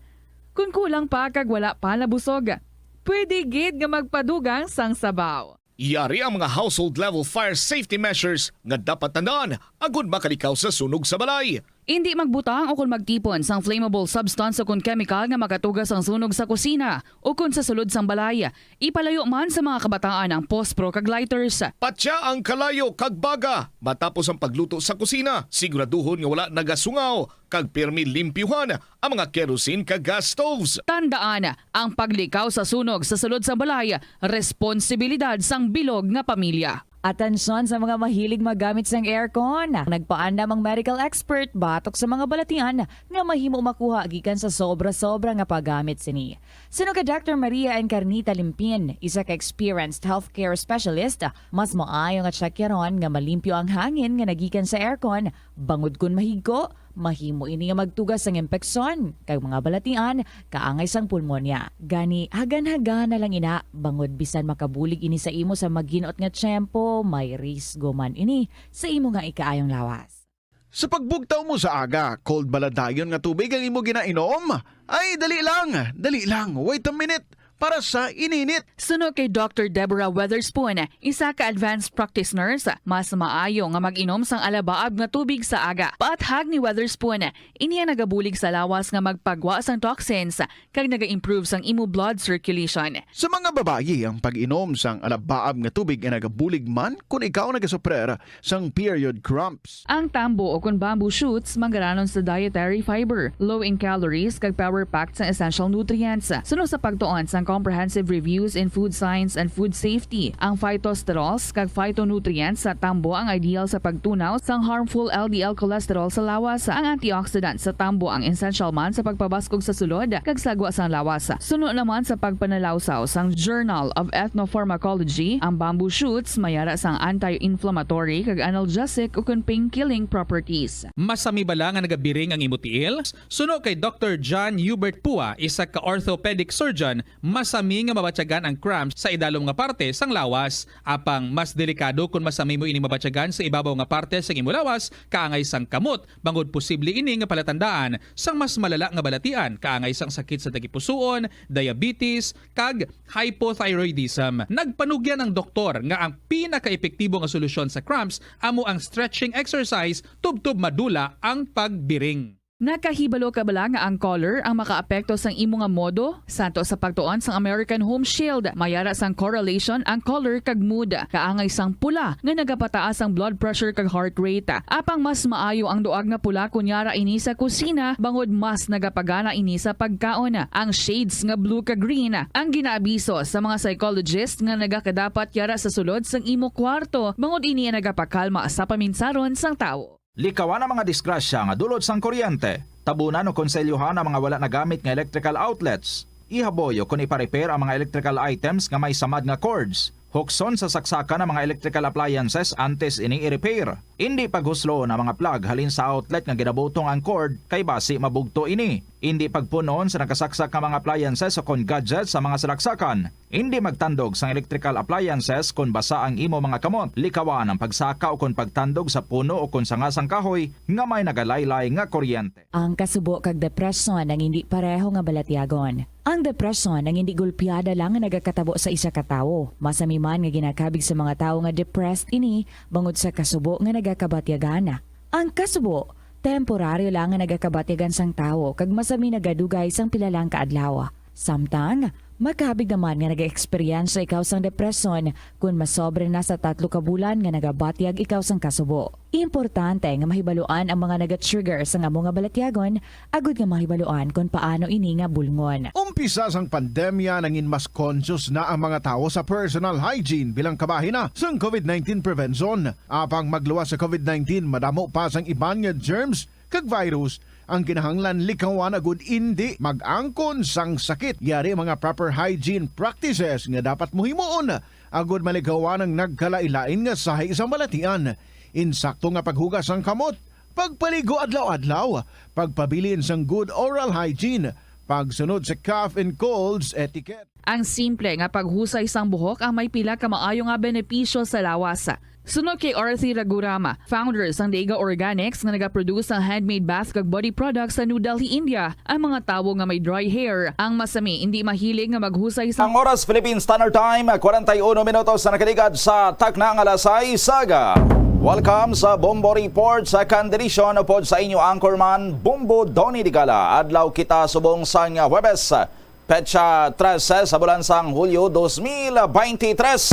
Kon kulang pa kag wala pa nabusog, pwede gid nga magpadugang sang sabaw. Yari ang mga household-level fire safety measures nga dapat tandaan agud makalikaw sa sunog sa balay. Indi magbutang o kon magtipon sang flammable substance o kon chemical nga makatuga sang sunog sa kusina o kon sa sulod sang balay. Ipalayo man sa mga kabataan ang pospro kag lighters. Patya ang kalayo kag baga matapos ang pagluto sa kusina. Siguraduhon nga wala nagasungaw kag pirmi limpyuhan ang mga kerosene kag gas stoves. Tandaan, ang paglikaw sa sunog sa sulod sang balay, responsibilidad sang bilog nga pamilya. Atensyon sa mga mahilig maggamit sang aircon. Nagpaandam ang medical expert batok sa mga balatian nga mahimo makuha gikan sa sobra-sobra nga paggamit sini. Suno kay Doctor Maria Encarnita Limpin, isa ka experienced healthcare specialist, mas maayo nga tsakyaron nga malimpyo ang hangin nga nagikan sa aircon, bangod kon mahigko, mahimo ini nga magtuga sang impeksyon kag mga balatian kaangay sang pulmonya. Gani, hagan-hagan na lang ina, bangod bisan makabulig ini sa imo sa maginot nga tiyempo, may risgo man ini sa imo nga ikaayong lawas. Sa pagbugtaw mo sa aga, cold bala dayon nga tubig ang imo ginainom? Ay, dali lang, dali lang, wait a minute, para sa ininit. Suno kay Doctor Deborah Weatherspoon, isa ka advanced practice nurse, mas maayo nga mag-inom sang alabaab nga tubig sa aga. Paathag ni Weatherspoon, ini ang nagabulig sa lawas nga magpagwa sang toxins kag naga-improve sang imo blood circulation. Sa mga babayi, ang pag-inom sang alabaab nga tubig ay nagabulig man kon ikaw nagasuprer sang period cramps. Ang tambo o kon bamboo shoots manggaranon sa dietary fiber, low in calories kag power-packed sang essential nutrients. Suno sa pagtuon sang Comprehensive Reviews in Food Science and Food Safety, ang phytosterols kag phytonutrients sa tambo ang ideal sa pagtunaw sang harmful L D L cholesterol sa lawas. Ang antioxidant sa tambo ang essential man sa pagpabaskog sa sulod kag sagwa sang lawas. Suno naman sa pagpanalawsaw sang Journal of Ethnopharmacology, ang bamboo shoots mayara sang anti-inflammatory kag analgesic ukon pain-killing properties. Masami bala nga nagabiring ang imo tiil? Suno kay Doctor John Hubert Pua, isa ka orthopedic surgeon, masami nga mabatyagan ang cramps sa idalom nga parte sang lawas. Apang mas delikado kon masami mo ini mabatyagan sa ibabaw nga parte sang imo lawas, kaangay sang kamot, bangod posible ini nga palatandaan sang mas malala nga balatian, kaangay sang sakit sa tagipusoon, diabetes, kag hypothyroidism. Nagpanugyan ang doktor nga ang pinakaepektibo nga solusyon sa cramps amo ang stretching exercise tubtob madula ang pagbiring. Nakahibalo ka bala nga ang color ang makaapekto sang imo nga modo? Santo sa pagtuon sang American Home Shield, may ara sang correlation ang color kag mood. Kaangay sang pula nga nagapataas ang blood pressure kag heart rate. Apang mas maayo ang duag nga pula kon yara ini sa kusina, bangod mas nagapagana ini sa pagkaon. Ang shades nga blue kag green ang ginaabiso sa mga psychologist nga nagakadapat yara sa sulod sang imo kwarto, bangod ini ang nagapakalma sa paminsaron sang tawo. Likawan ang mga disgrasya nga dulot sang kuryente. Tabunan o konselyuhan ang mga wala nagamit nga electrical outlets. Ihaboy o kon ipa-repair ang mga electrical items nga may samad nga cords. Hukson sa saksakan ang mga electrical appliances antes ini i-repair. Indi paghusloon ang mga plug halin sa outlet nga ginabutong ang cord, kay basi mabugto ini. Indi pagpun-on sa nakasaksak nga mga appliances o kon gadgets sa mga salaksakan. Indi magtandog sang electrical appliances kon basa ang imo mga kamot. Likawan ang pagsaka o kon pagtandog sa puno o kon sanga sang kahoy nga may nagalaylay nga kuryente. Ang kasubo kag depresyon ang indi pareho nga balatyagon. Ang depresyon ang indi gulpiada lang nga nagakatabo sa isa ka tawo. Masami man nga ginakabig sa mga tawo nga depressed ini bangod sa kasubo nga nagakabatyagan. Ang kasubo, temporaryo lang nga nagakabatyagan sang tawo kag masami nagadugay sang pila lang ka adlaw. Samtang, makabig naman nga nag-eksperyensya ikaw sang depresyon kon masobra na sa tatlo ka bulan nga nagabatyag ikaw sang kasubo. Importante nga mahibaluan ang mga naga-trigger sang amo nga balatyagon agud nga mahibaluan kon paano ini nga bulngon. Umpisa sang pandemya, nangin mas conscious na ang mga tawo sa personal hygiene bilang kabahin na sang covid nineteen prevention. Apang magluwas sa covid nineteen, madamo pa sang iban nga germs kag virus ang kinahanglan likawan agud indi mag-angkon sang sakit. Yari ang mga proper hygiene practices nga dapat mo himuon agud malikawan ang nagkalain-lain nga sahi sang balatian. Insakto nga paghugas sang kamot, pagpaligo adlaw-adlaw, pagpabilin sang good oral hygiene, pagsunod sa cough and colds etiquette. Ang simple nga paghusay sang buhok ang may pila ka maayo nga benepisyo sa lawas. Suno kay Arthi Ragurama, founder sang Dega Organics nga nagaproduce sang handmade bath kag body products sa New Delhi, India, ang mga tawo nga may dry hair ang masami indi mahilig nga maghusay sa Ang oras, Philippine Standard Time, kwarenta y uno minutos na nakaligad sa takna nga alas sais. Aga. Welcome sa Bombo Report sa Kandidisyon upod sa inyo anchorman, Bombo Donny Digala. Adlaw kita subong sang Huwebes, petsa trese sa bulan sang Hulyo dos mil beintitres.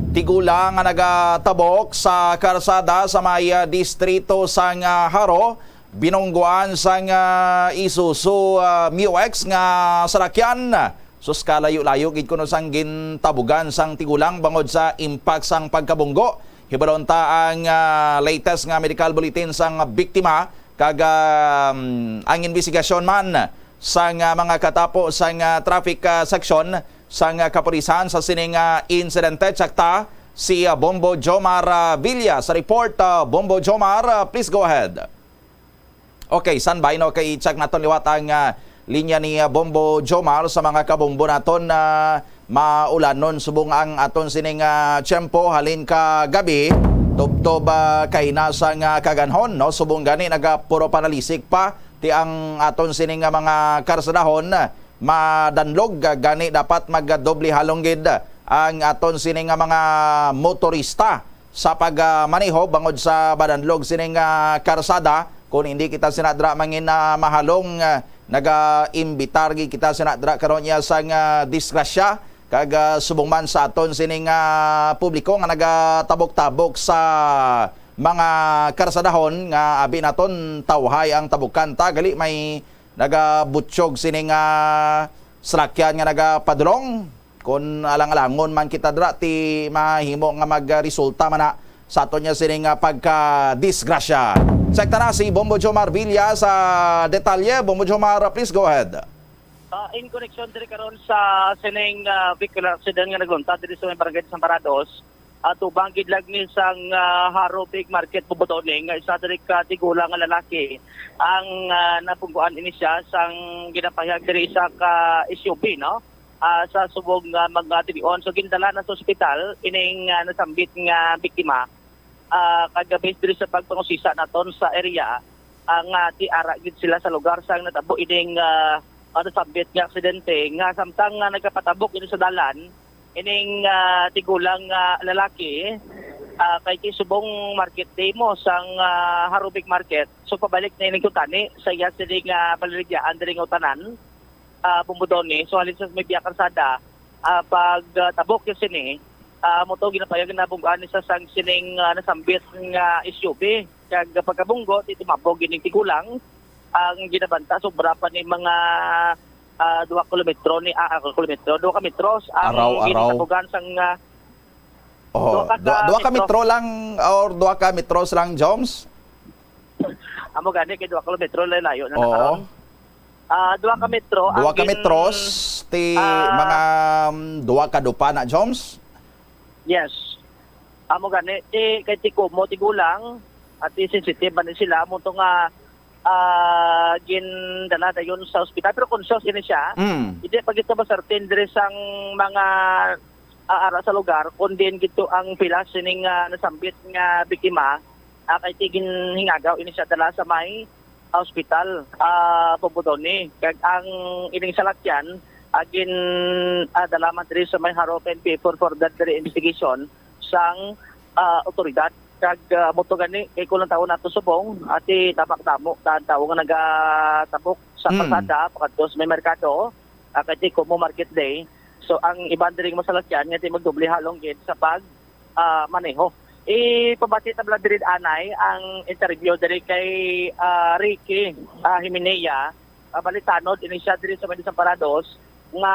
Tigulang nga nagatabok sa karsada sa may, ah, distrito sang, ah, Jaro, binungguan sang, ah, Isuzu, ah, Mu-X nga salakyan. Sus, kalayo-layo gid kuno sang gintabugan sang tigulang bangod sa impact sang pagkabunggo. Hibalon ta ang, ah, latest nga medical bulletin sang biktima kag, ah, ang imbestigasyon man sang, ah, mga katapo sang, ah, traffic, ah, section sang, ah, kapulisan sa sining, ah, insidente. Check ta si, ah, Bombo Jomar, ah, Villa sa report. Ah, Bombo Jomar, ah, please go ahead. Okay, standby, no, kay check naton liwat ang, ah, linya ni, ah, Bombo Jomar sa mga kabombo naton na maulanon subong ang aton sining, ah, tiyempo halin ka gabi, tubtob, ah, kay nasa nga kaganhon, no, subong gani naga puro panalisik pa ti ang aton sining nga mga karsadahon madanlog, ah, gani dapat magdoble halong gid ang aton sining nga mga motorista sa pagmaneho bangod sa madanlog sining, ah, karsada. Kung hindi kita sinadra mangin, ah, mahalong, ah, nagaimbitar gid kita sinadra karon niya sang, ah, disgrasya kag, ah, subong man sa aton sining, ah, publiko nga nagatabok-tabok sa mga karsadahon nga abi naton tawhay ang tabukan ta, gali may nagabutyog sining, ah, salakyan nga nagapadulong. Kon alang-alangon man kita dira, ti mahimo nga magresulta man na sa aton niya sining, ah, pagkadisgrasya. Check ta na si Bombo Jomar Villa sa detalye. Bombo Jomar, please go ahead. Ah, in connection diri karon sa sining, ah, vehicular accident nga naglunta diri sa may barangay Desamparados, ah, tubang gid lang ni sang, ah, Jaro Big Market, Bombo Donny, nga isa diri ka tigulang nga lalaki ang, ah, nabungguan ini siya sang ginapahayag diri sa ka S U V, no? Ah, sa subong nga mga tinion. So, gindala na sa ospital ining, ah, nasambit nga biktima. Ah, kag based diri sa pagpangusisa naton sa area, ah, nga ti ara gid sila sa lugar sang natabo ining, ah, ah, nasambit nga aksidente, nga samtang nga nagapatabok ini sa dalan, ining, ah, tigulang nga lalaki, Ah, kay ti subong market day mo sang, ah, Harubig Market. So, pabalik na ining kuntani sa iya sini nga baliligyaan diri nga utanan, ah, Bumbudoni. So, halin sa may biya karsada, ah, pag, ah, tabok yung sini, ah, mo to ginapayag na bunggaan ni sa sang sining, ah, nasambit nga S U V. Kag pagkabunggo, di tumabog ining tigulang. Ang ginabanta, sobra pa ni mga, ah, dua kilometro ni, ah, ah, kilometro, dua ka metros ang Araw, araw. ginatabugan sang, ah, Oh, Dua ka dua, dua ka metro. metro lang or dua ka metros lang, Joms? Amo gani kay dua kilometro lay layo na Oo. nakaron. Ah, dua ka metro ang Dua ka gin-, metros, ti ah, mga, mm, dua ka dupa na, Joms? Yes. Amo gani, ti, kay ti kumo, tigulang, at ti sensitive man ni sila, amo to nga, ah, gindala dayon sa ospital. Pero conscious ini siya. Mm. Hindi pa gito masertin diri sang mga, ah, ara sa lugar, kung diin gito ang pilas sining, ah, nasambit nga biktima. Ah, kay ti ginhingagaw ini siya dala sa may, ah, ospital, ah, Pobodone. Kag ang ining salakyan, ah, gin, ah, dala man diri sa may Jaro P N P for further diri investigation sang, ah, otoridad. Kag, ah, mo to gani, kay kulang tawo nato subong, ati tamak damo ta ang tawo nga nagatabok sa Hmm. kalsada, pakadto sa may merkado, ah, kay ti kumo market day. So, ang iban diri nga masalakyan nga ti magdoble halong gid sa pag, ah, maneho. Ipabati ta bala diri anay ang interview diri kay, ah, Ricky, ah, Himenea, ah, balitanod ini siya diri sa may Desamparados nga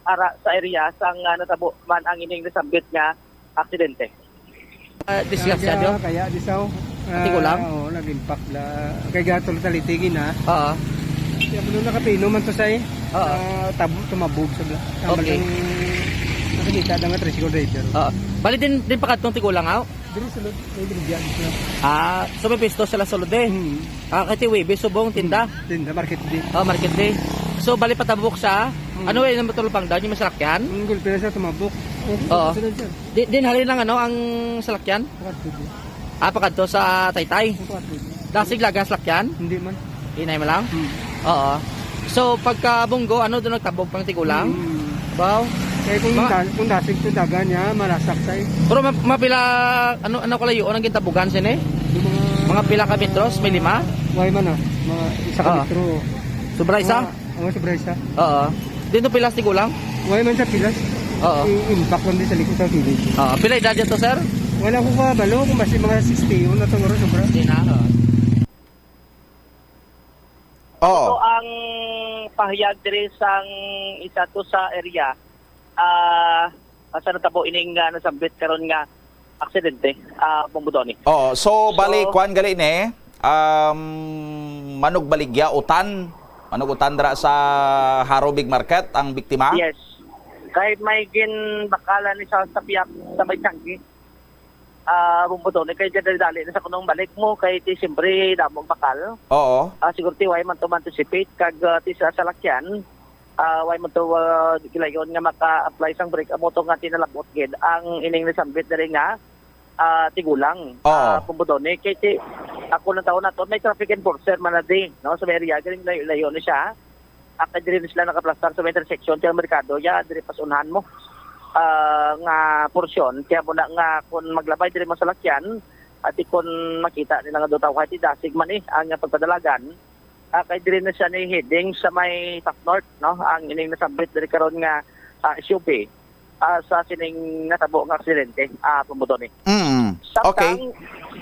ara sa area sang, ah, natabo man ang ining nasambit nga aksidente. Ah, disgrasya, Kaya, Joe? kaya, di sa, Ati ko lang? ah, oo, nag-impact la. Kay gato la talitigin, ha? Oo. Kaya mo nakapino man to say, Oo. ah, tabo, tumabog sa bla-, tama Okay. lang nakikita na nga tricycle rider. Oo. Bali din, din pa kadtong tigulang, aw? Diri sulod, may binigyan siya. Ah, so may pisto sila sulod, eh? Hmm. Ah, kay ti Webes, subong, tinda? Hmm, tinda, market day. Oh, market day. So, bali patabok sa, Hmm. ano, eh, naman tulog pang down, yung may salakyan? Ang gulpi na siya, tumabok. Oo. Sunod siya. Di, din halin lang, ano, ang salakyan? Pakadto di. Ah, pakadto sa Taytay? Pakadto di. Dasig laga ang salakyan? Hindi man. Inay mo lang? Hmm. Oo. So, pagka bunggo, ano, doon nagtabog pang tigulang? Hmm. Wow. Kaya kung Mga da-, kung dasig to daga niya, malasak tayo. Pero ma-, mapila, ano, ano kalayo, ang gintabugan siya, eh? Yung mga Mga pila ka metros? May lima? Why man, ah? Mga isa ka Oo. metro. Sobra isa? Mga, oh, sobra isa. Oo. Dito pilas tigulang? Why man sa pilas? Oo. I-, impact lang din sa likod sa kilid. Oo. Pila edad niya to, sir? Wala ko kabalo kung basi mga sixty yun na to, sobra. Hindi na, oo. Oo. Ito ang pahayag diri sang isa to sa area, ah, sa natabo ining, ah, nasambit karon nga aksidente, ah, Bong Budoni. Oo, so, So, bali, kwan gali ni, um, manugbaligya, utan, manugutan dira sa Harobig Market ang biktima? Yes. Kay may ginbakalan ni sa, sa piyap, sa may tiyanggi. Ah, Bong Budoni, kay dali-dali na sa kunong balik mo, kay ti siyempre damo ang bakal. Oo. Ah, siguro ti way man to ma-anticipate, kag, ah, ti sa salakyan, ah, way man to, ah, gilayon nga maka-apply sang brake, amo to nga tinalabot gid ang ining nasambit diri nga, ah, tigulang, Oo. ah, Bong Budoni. Kay ti, ako lang taon na to, may traffic enforcer man na di, no, sa may area, galing layo-layo na siya. Ah, kay diri na sila nakaplastar sa may intersection sa merkado, ya, diri pas unhan mo, ah, nga porsyon. Kaya mo na nga kung maglabay diri mga salakyan, at kung makita nila nga daw tao, kahit dasig man eh, ang pagpadalagan, ah, kay diri na siya ni heading sa may South North, no? Ang ining nasambit diri karon nga, ah, S U V, ah, sa sining natabo nga aksidente, ah, Bong Budoni. Mm. Samtang Okay.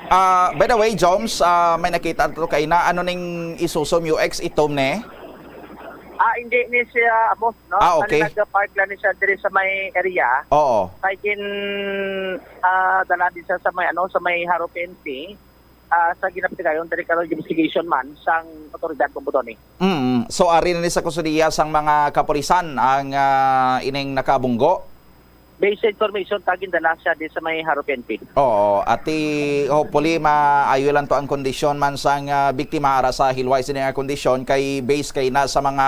Ah, by the way, Joms, ah, may nakita to kay na, ano ning Isuzu M U X itom ni? Ah, hindi ni siya amo, no? Ah, okay. Nag-park lang ni siya diri sa may area. Oo. Kay gin, ah, dala din siya sa may, ano, sa may Jaro P N P, ah, sa ginapatigayon diri karon investigation man sang otoridad, Bong Budoni. Mm. So, ari na ni sa kusudiya sang mga kapulisan ang, ah, ining nakabunggo? Base sa information, ta gindala siya di sa may Jaro P N P. Oo, ati, hopefully maayo lang to ang kondisyon man sang, ah, biktima ara sa hilway sini nga kondisyon kay base kay na sa mga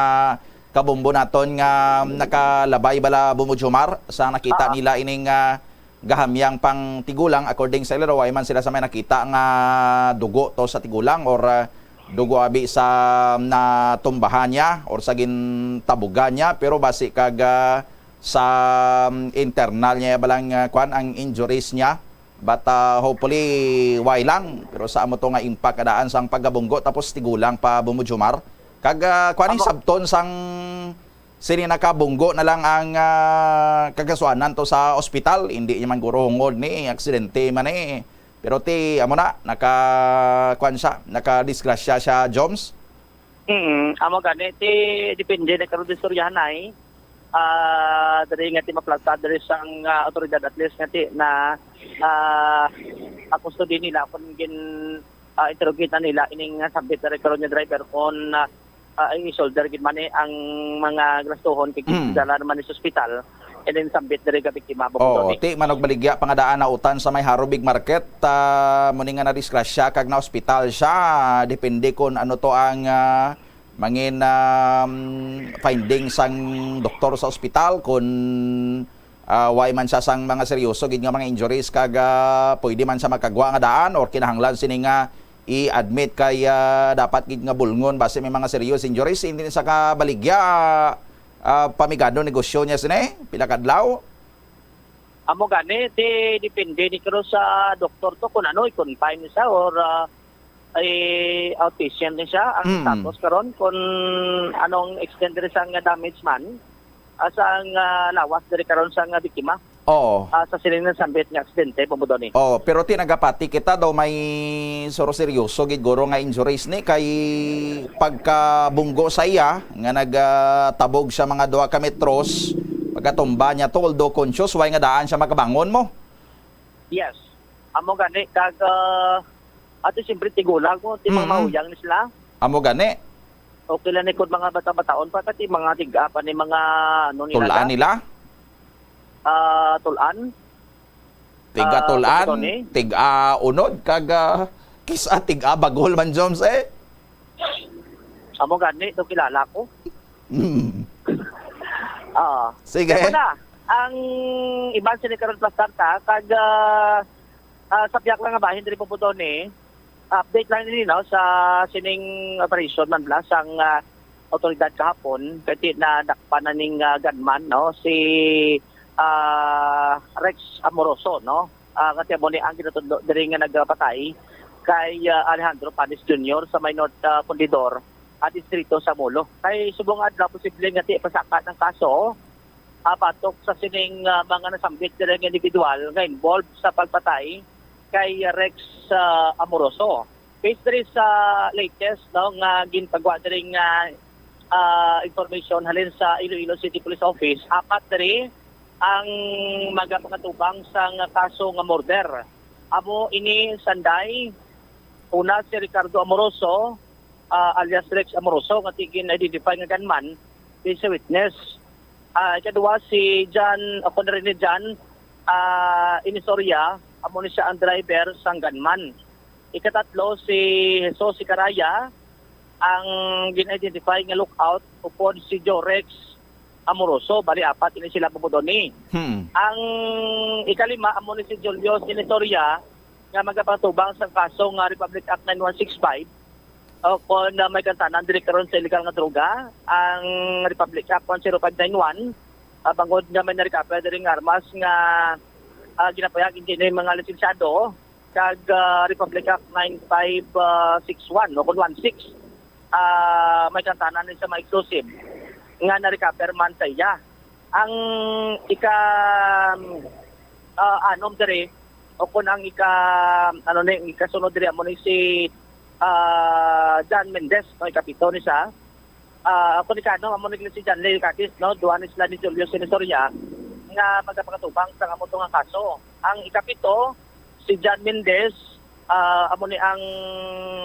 kabombo naton nga nakalabay bala, Bumbo Jomar, sa nakita Ah. nila ining, ah, gahamyang pang tigulang. According sa ila, way man sila sa may nakita nga dugo to sa tigulang or, ah, dugo abi sa natumbahan niya or sa gintabugan niya, pero basi kag, ah, sa, um, internal niya balang, ah, kwan, ang injuries niya. But, ah, hopefully, why lang. Pero sa amo to nga impact nga daan sang pagkabunggo tapos tigulang pa, Bombo Jomar. Kag, ah, kuan ang Amo. sabton sang sini nakabunggo na lang ang, ah, kagasuanan to sa ospital. Hindi niya man guro hungod ni aksidente man eh. Pero ti, amo na, naka, kuan siya, nakadisgrasya siya, Joms. Mm, amo gani, ti depende na karon di istoryahan ay. Ah, diri nga ti maplata diri sang, ah, awtoridad at least nga ti na, ah, ang kustodiya nila kung gin, ah, interrogate na nila ining, ah, sambit diri karon nga driver kung, ah, ah, i-shoulder gid man ni ang mga gastuhon kay Mm. dala naman ni sa ospital and then sambit diri ka biktima, Bukod Oh, Tony. ti manog baligya pangadaan na utan sa may Harubig Market, ah, mo ni nga nadisgrasya kag na ospital siya. Depende kung ano to ang, ah, mangin, um, finding sang doktor sa ospital, kung, ah, way man siya sang mga seryoso gid nga mga injuries kag, ah, pwede man siya makagwa nga daan or kinahanglan sini nga i-admit kay, ah, dapat gid nga bulngon basi may mga serious injuries. Hindi sa kabaligya, ah, pamigado negosyo niya sini, pila kadlaw. Amo gani, ti depende ni karon sa doktor to kung ano, i-confine siya or, ah, ay outpatient ni siya ang Mm. status karon kung anong extent diri sa nga damage man, ah, sa nga lawas diri karon sa nga biktima, Oo. ah, sa sining nasambit nga aksidente, Bombo Tony. Oh, pero ti nagapati kita daw may suro seryoso gid guro nga injuries ni kay pagkabunggo sa iya nga nagtabog siya mga duha ka metros, pagkatumba niya to, although conscious, way nga daan siya makabangon mo. Yes. Amo gani kag, ah, ato siyempre tigulang mo, ti mga Mm-mm. mahuyang ni sila. Amo gani. Okay lang ni kung mga bata-bataon pa, pati mga tiga pa ni mga ano nila Tulaan da? nila? Ah, tulaan. Tiga Ah, tulaan, Bukutoni? tiga unod, kag, ah, kis-a tiga bagol man, Joms, eh. Amo gani, to kilala ko. Mm. Ah. Sige. Kaya na, ang iban sila karon plastar ta, kag, ah, ah, sa pihak lang nga bahin diri, Bukutoni, update lang nini, no, sa sining operation man bala sang, ah, awtoridad kahapon, kay ti-, nadakpan na ning, ah, gunman, no, si, ah, Rex Amoroso, no. Ah, kay amo ni ang ginatudlo diri nga nagpatay kay, ah, Alejandro Panis Junior sa may North, ah, Fundidor, ah, distrito sa Molo. Kay subong adlaw posible nga ti pasaka ng kaso, ah, batok sa sining, ah, mga nasambit diri nga individual nga involved sa pagpatay kay Rex, ah, Amoroso. Based diri sa latest, no, nga ginpagwa diri nga, ah, information halin sa Iloilo City Police Office, apat diri ang magapangatubang sa nga kaso nga murder. Amo ini sanday, una si Ricardo Amoroso, ah, alias Rex Amoroso, nga ti gin-identify nga gunman, di sa witness. Ah, ikadua si John, ako na rin ni John, ah, Inisoria, amo ni siya ang driver sang gunman. Ikatatlo si Jesus Sicaraya, ang gin-identify nga lookout, upod si Jorex Amoroso, bali apat ini sila, Bukutoni. Hmm. Ang ikalima amo ni si Julius Inisoria, nga magapatubang sa kaso nga Republic Act nine one six five, o kon, ah, may kantanan diri karon sa illegal nga droga, ang Republic Act one zero five nine one, ah, bangod nga may na-recover diri nga armas nga, ah, ginapayag hindi na yung mga lisensyado, kag, ah, Republic Act nine five six one o kon one six, ah, may kantanan ni sa mga explosive nga na-recover man sa iya. Ang ika, ah, anom diri, o kung ang ika, ano ni, ang ikasunod diri, amo ni si, ah, John Mendez, no, ikapito ni siya. Ah, ako ni Kano, amo ni si John Lee Catis, no, duha ni sila ni Julio Sinisoria, nga magapakatubang sa amo to nga kaso. Ang ikapito, si John Mendez, ah, amo ni ang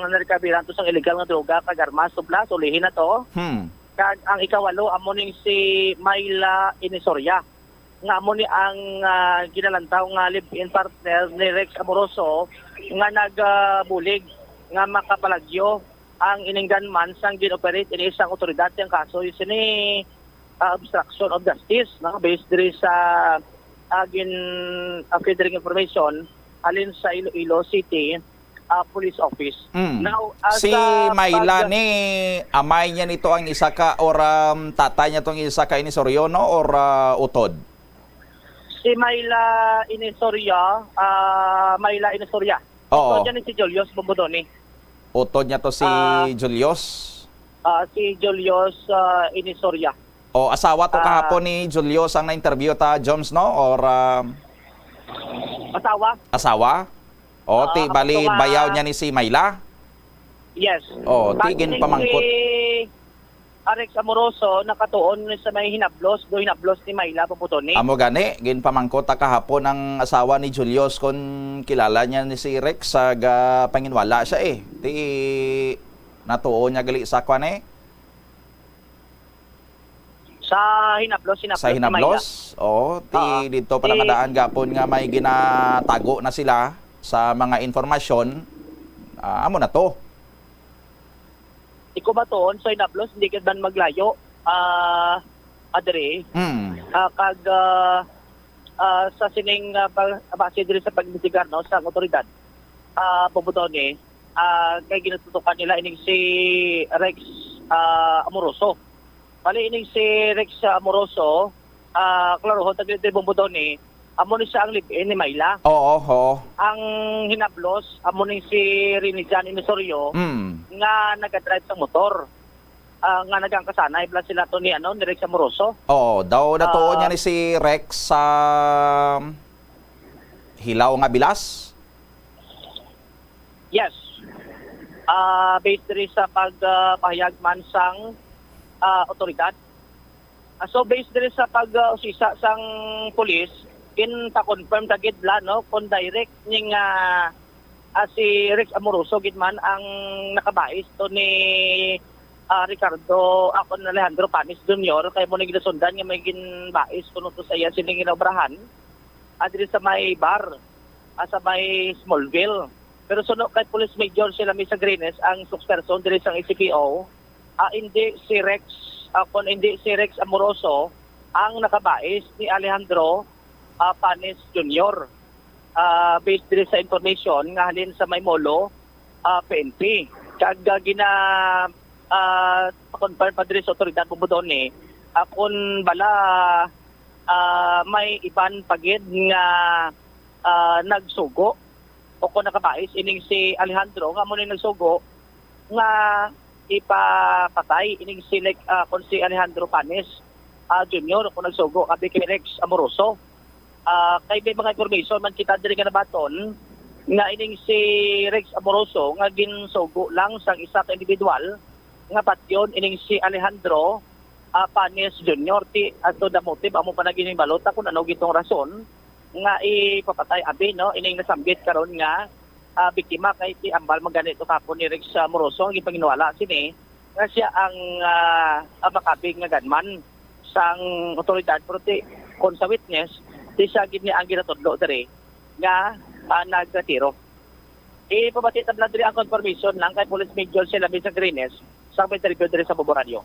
narikabiran to sa illegal nga droga kag armas, subla, sulihin na to. Hmm. Kag ang ikawalo, amo ni si Myla Inisoria, nga amo ni ang, ah, ginalantaw nga live-in partner ni Rex Amoroso nga nag, ah, bulig nga makapalagyo ang ining gunman sang gin-operate ini isang otoridad. Ang kaso is ini, ah, obstruction of justice, no? Based diri sa, ah, gin, ah, furthering information halin sa Iloilo City, ah, Police Office. Mm. Now, as, Si ah, Myla pag- ni amay niya nito ang isa ka or, um, tatay niya tong isa ka ini, Soriono, or, ah, utod? Si Myla Inisoria, ah, Myla Inisoria. Oo. Utod niya ni si Julius Bombodoni. Utod niya to si Ah. Julius? Ah, si Julius, ah, Inisoria. O, asawa to Ah. kahapon ni Julius ang na-interview ta, Joms, no? Or, ah, Asawa? asawa? O, Ah, ti, bali, nga bayaw niya ni si Myla? Yes. O, ti, Bali ginpamangkot. si Rex Amoroso, nakatuon sa may hinablos, do hinablos ni Myla Bombodoni. Amo gani, ginpamangkot ta kahapon ang asawa ni Julius kon kilala niya ni si Rex, sa ga-, panginwala siya eh. Ti, natuon niya gali sa kwan eh. Sa hinablos, hinablos Sa ni Myla. hinablos? Oo, ti Oo. didto pa Ti- nangadaan gapon nga may ginatago na sila sa mga informasyon. Ah, amo na to. Ikaw ba tuon sa hinablos, hindi ka man maglayo, ah, adre. Mm. Ah, kag, ah, ah, sa sining, ah, pag-, base diri sa pag-imbestigar, no, sa awtoridad, ah, Bombodoni, ah, kay ginatutukan nila ining si Rex, ah, Amoroso. Bali, ining si Rex, ah, Amoroso, ah, klarohon ta diri, Bombodoni, amo ni siya ang live-in ni Myla. Oo, oo. Ang hinablos, amo ni si Rene Jan Inosorio Mm. nga nagadrive sa motor. Ah, nga nagangkasanay bala sila to ni, ano, ni Rex Amoroso. Oo, daw natuon Ah. niya ni si Rex sa hilaw nga bilas? Yes. Ah, based diri sa pag, ah, pahayag man sang, ah, awtoridad. Ah, so, based diri sa pag, ah, usisa sang pulis, ginpa-confirm ta gid bala, no, kung direct ning, ah, ah, si Rex Amoroso gid man ang nakabais to ni, ah, Ricardo, ah, kon Alejandro Panes Junior, kay mo ni ginasundan nga may ginbais kuno to sa iya sining ginaobrahan, ah, diri sa may bar, ah, sa may Smallville. Pero suno kay Police Major Shelami Sagrines, ang spokesperson diri sang A C P O, ah, hindi si Rex, ah, kon hindi si Rex Amoroso ang nakabais ni Alejandro, ah, Panes Junior. Ah, based diri sa information nga halin sa may Molo, ah, P N P. Kag, ah, gina-, ah, confirm pa diri sa otoridad Bombodoni, ah, kung bala, ah, may iban pa gid nga, ah, nagsugo o kung nakabais ining si Alejandro nga amo ni nagsugo nga ipapatay ining si Lec-, ah, kung si Alejandro Panes, ah, Junior, kung nagsugo abi kay Rex Amoroso. Ah, kay may mga information man kita diri nga nabaton nga ining si Rex Amoroso nga ginsugo lang sang isa ka individual nga patyon ining si Alejandro, ah, Panes Junior. Ti, ato damote ba mo pa naginhibalo ta kung ano gitong rason nga ipapatay abi, no, ining nasambit karon nga, ah, biktima, kay ti ambal man gani to kahapon ni Rex, ah, Moroso ang ginpanginwala sini nga siya ang, ah, ang makabig nga gunman sang otoridad, pero ti, kon sa witness, ti siya gid ni ang ginatudlo diri nga, ah, nagtiro. Ipabati ta bala diri ang confirmation lang kay Police Major Shelami Sagrines sa pag-interview diri sa Bombo Radio.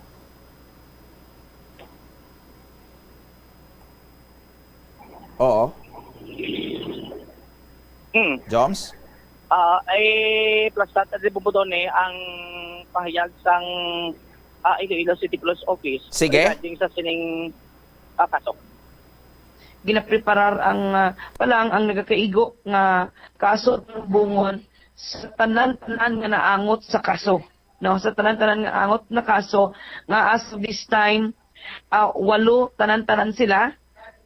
Oo. Hmm. Joms? Ah, ay, plus data di Bombodone ang pahayag sang, ah, Iloilo City Police Office Sige. regarding sa sining, ah, kaso. Ginapreparar ang, ah, pa lang ang nagakaigo nga kaso bungon sa tanan-tanan nga naangot sa kaso, no? Sa tanan-tanan nga angot na kaso nga as of this time, ah, walo tanan-tanan sila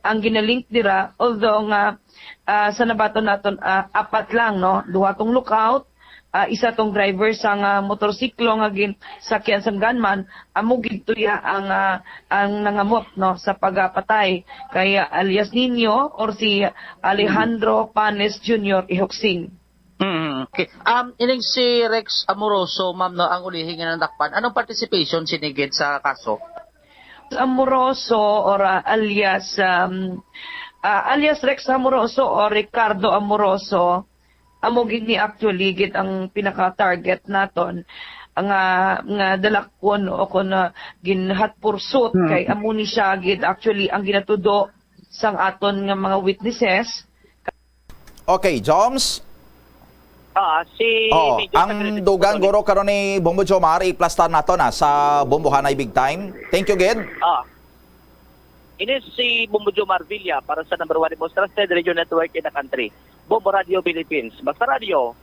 ang ginalink dira, although nga, ah, sa nabaton naton, ah, apat lang, no? Duha tong lookout, ah, isa tong driver sang, ah, motorsiklo nga gin-, sakyan sang gunman, amo gid tuya ang, ah, ang nangamot, no, sa pagapatay kay, ah, alias Nino or si Alejandro Panes Junior Ihoksing. Mm, okay. Um, ining si Rex Amoroso, ma'am, no, ang ulihi nga nadakpan. Anong participation sini gid sa kaso? Amoroso or, ah, alias, um, ah, alias Rex Amoroso or Ricardo Amoroso, amo gid ni actually gid ang pinaka-target naton nga, nga dalakon o kon, ah, ginhat pursuit Hmm. kay amo ni siya gid actually ang ginatudo sang aton nga mga witnesses. Okay, Joms? Ah, si Oo, Major ang Secretary dugang Tony. guro karon ni Bombo Jomar, i-plus ta nato na sa Bombohanay Big Time. Thank you, gid. Ah. Ini si Bombo Jomar Villa para sa number one most trusted radio network in the country, Bombo Radio Philippines. Basta Radio,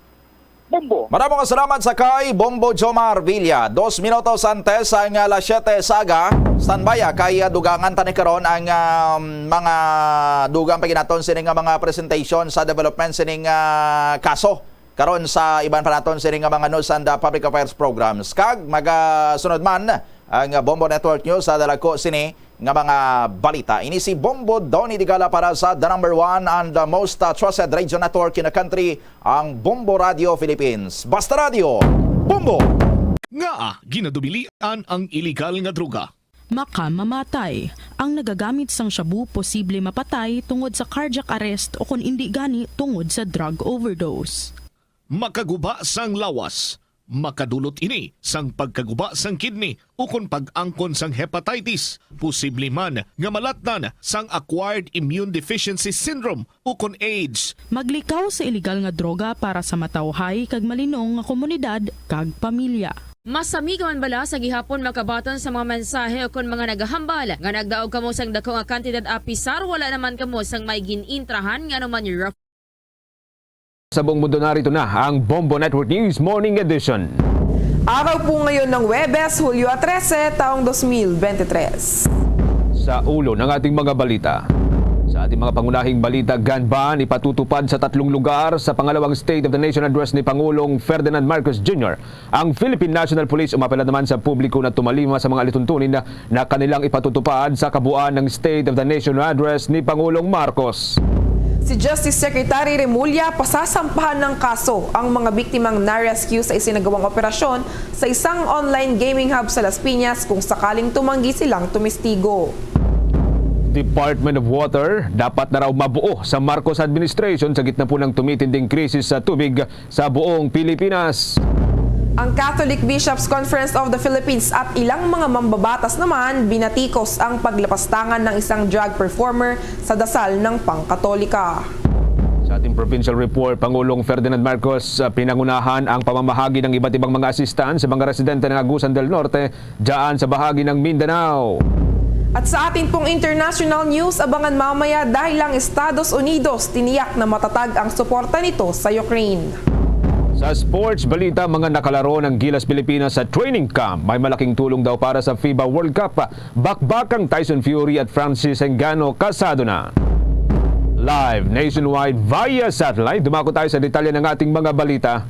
Bombo! Maramong salamat sa kay Bombo Jomar Villa. Dos minutos antes ang ah, alas siyete sa aga. Standby ah, kay ah, dugangan tani karon ang ah, mga dugang paginaton sini nga mga presentation sa development sining ah, kaso. Karon sa iban pa naton sini nga mga news and ah, public affairs programs. Kag magasunod man ang ah, Bombo Network News sa dalagko sini nga mga balita. Ini si Bombo Donny Digala para sa the number one and the most uh, trusted radio network in the country, ang Bombo Radio Philippines. Basta Radio, Bombo! Ngaa ginadubilian ang iligal nga droga? Makamamatay. Ang nagagamit sang shabu posible mapatay tungod sa cardiac arrest o kon indi gani tungod sa drug overdose. Makaguba sang lawas. Makadulot ini sang pagkaguba sang kidney ukon pag-angkon sang hepatitis, posible man nga malatnan sang acquired immune deficiency syndrome ukon AIDS. Maglikaw sa iligal nga droga para sa matawhay kag malinong nga komunidad kag pamilya. Masami ka man bala sa gihapon makabaton sa mga mensahe ukon mga nagahambal nga nagdaog kamo sang dako nga kantidad apisar wala naman kamo sang may gin-intrahan nga anuman referral. Sa buong mundo, narito na ang Bombo Network News Morning Edition. Araw po ngayon ng Huwebes, Hulyo trese, taong dos mil bente tres. Sa ulo ng ating mga balita. Sa ating mga pangunahing balita, gun ban ipatutupad sa tatlong lugar sa pangalawang State of the Nation Address ni Pangulong Ferdinand Marcos Junior. Ang Philippine National Police umapela naman sa publiko na tumalima sa mga alituntunin na, na kanilang ipatutupad sa kabuuan ng State of the Nation Address ni Pangulong Marcos. Si Justice Secretary Remulla, pasasampahan ng kaso ang mga biktimang na-rescue sa isinagawang operasyon sa isang online gaming hub sa Las Piñas kung sakaling tumanggi silang tumistigo. Department of Water, dapat na raw mabuo sa Marcos administration sa gitna po ng tumitinding krisis sa tubig sa buong Pilipinas. Ang Catholic Bishops Conference of the Philippines at ilang mga mambabatas naman binatikos ang paglapastangan ng isang drag performer sa dasal ng Pangkatolika. Sa ating provincial report, Pangulong Ferdinand Marcos, ah, pinangunahan ang pamamahagi ng iba't ibang mga assistance sa mga residente ng Agusan del Norte dyan sa bahagi ng Mindanao. At sa atin pong international news, abangan mamaya dahil ang Estados Unidos tiniyak na matatag ang suporta nito sa Ukraine. Sa sports balita, mga nakalaro ng Gilas Pilipinas sa training camp. May malaking tulong daw para sa FIBA World Cup. Bakbakang Tyson Fury at Francis Ngannou kasado na. Live nationwide via satellite, dumako tayo sa detalye ng ating mga balita.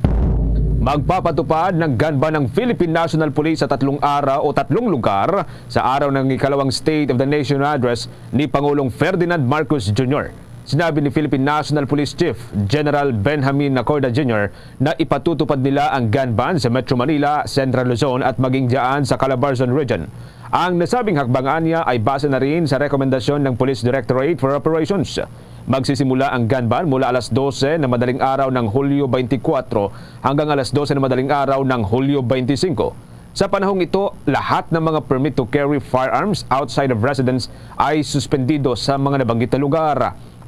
Magpapatupad ng gun ban ng Philippine National Police sa tatlong araw o tatlong lugar sa araw ng ikalawang State of the Nation Address ni Pangulong Ferdinand Marcos Junior. Sinabi ni Philippine National Police Chief General Benjamin Nacorda Junior na ipatutupad nila ang gun ban sa Metro Manila, Central Luzon at maging dyan sa Calabarzon Region. Ang nasabing hakbang anya ay base na rin sa rekomendasyon ng Police Directorate for Operations. Magsisimula ang gun ban mula alas dose na madaling araw ng Hulyo twenty-four hanggang alas dose na madaling araw ng Hulyo twenty-five. Sa panahong ito, lahat ng mga permit to carry firearms outside of residence ay suspendido sa mga nabanggit na lugar.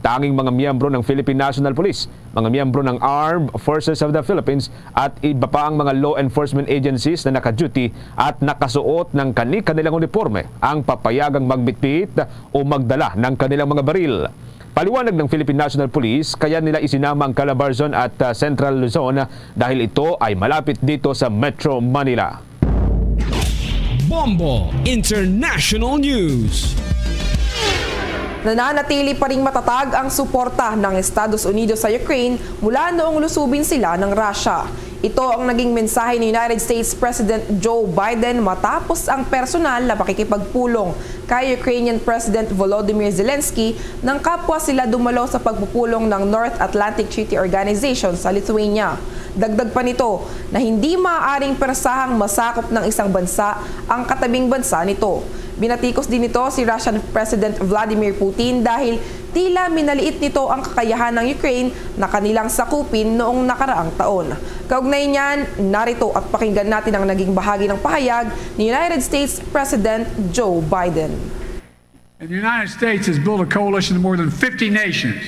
Tanging mga miyembro ng Philippine National Police, mga miyembro ng Armed Forces of the Philippines at iba pa ang mga law enforcement agencies na naka-duty at nakasuot ng kani-kanilang uniporme ang papayagang magbitbit o magdala ng kanilang mga baril. Paliwanag ng Philippine National Police, kaya nila isinama ang Calabarzon at ah, Central Luzon dahil ito ay malapit dito sa Metro Manila. Bombo International News. Nananatili pa ring matatag ang suporta ng Estados Unidos sa Ukraine mula noong lusubin sila ng Russia. Ito ang naging mensahe ni United States President Joe Biden matapos ang personal na pakikipagpulong kay Ukrainian President Volodymyr Zelensky nang kapwa sila dumalo sa pagpupulong ng North Atlantic Treaty Organization sa Lithuania. Dagdag pa nito na hindi maaaring persahang masakop ng isang bansa ang katabing bansa nito. Binatikos din nito si Russian President Vladimir Putin dahil tila minaliit nito ang kakayahan ng Ukraine na kanilang sakupin noong nakaraang taon. Kaugnay niyan, narito at pakinggan natin ang naging bahagi ng pahayag ni United States President Joe Biden. And the United States has built a coalition of more than fifty nations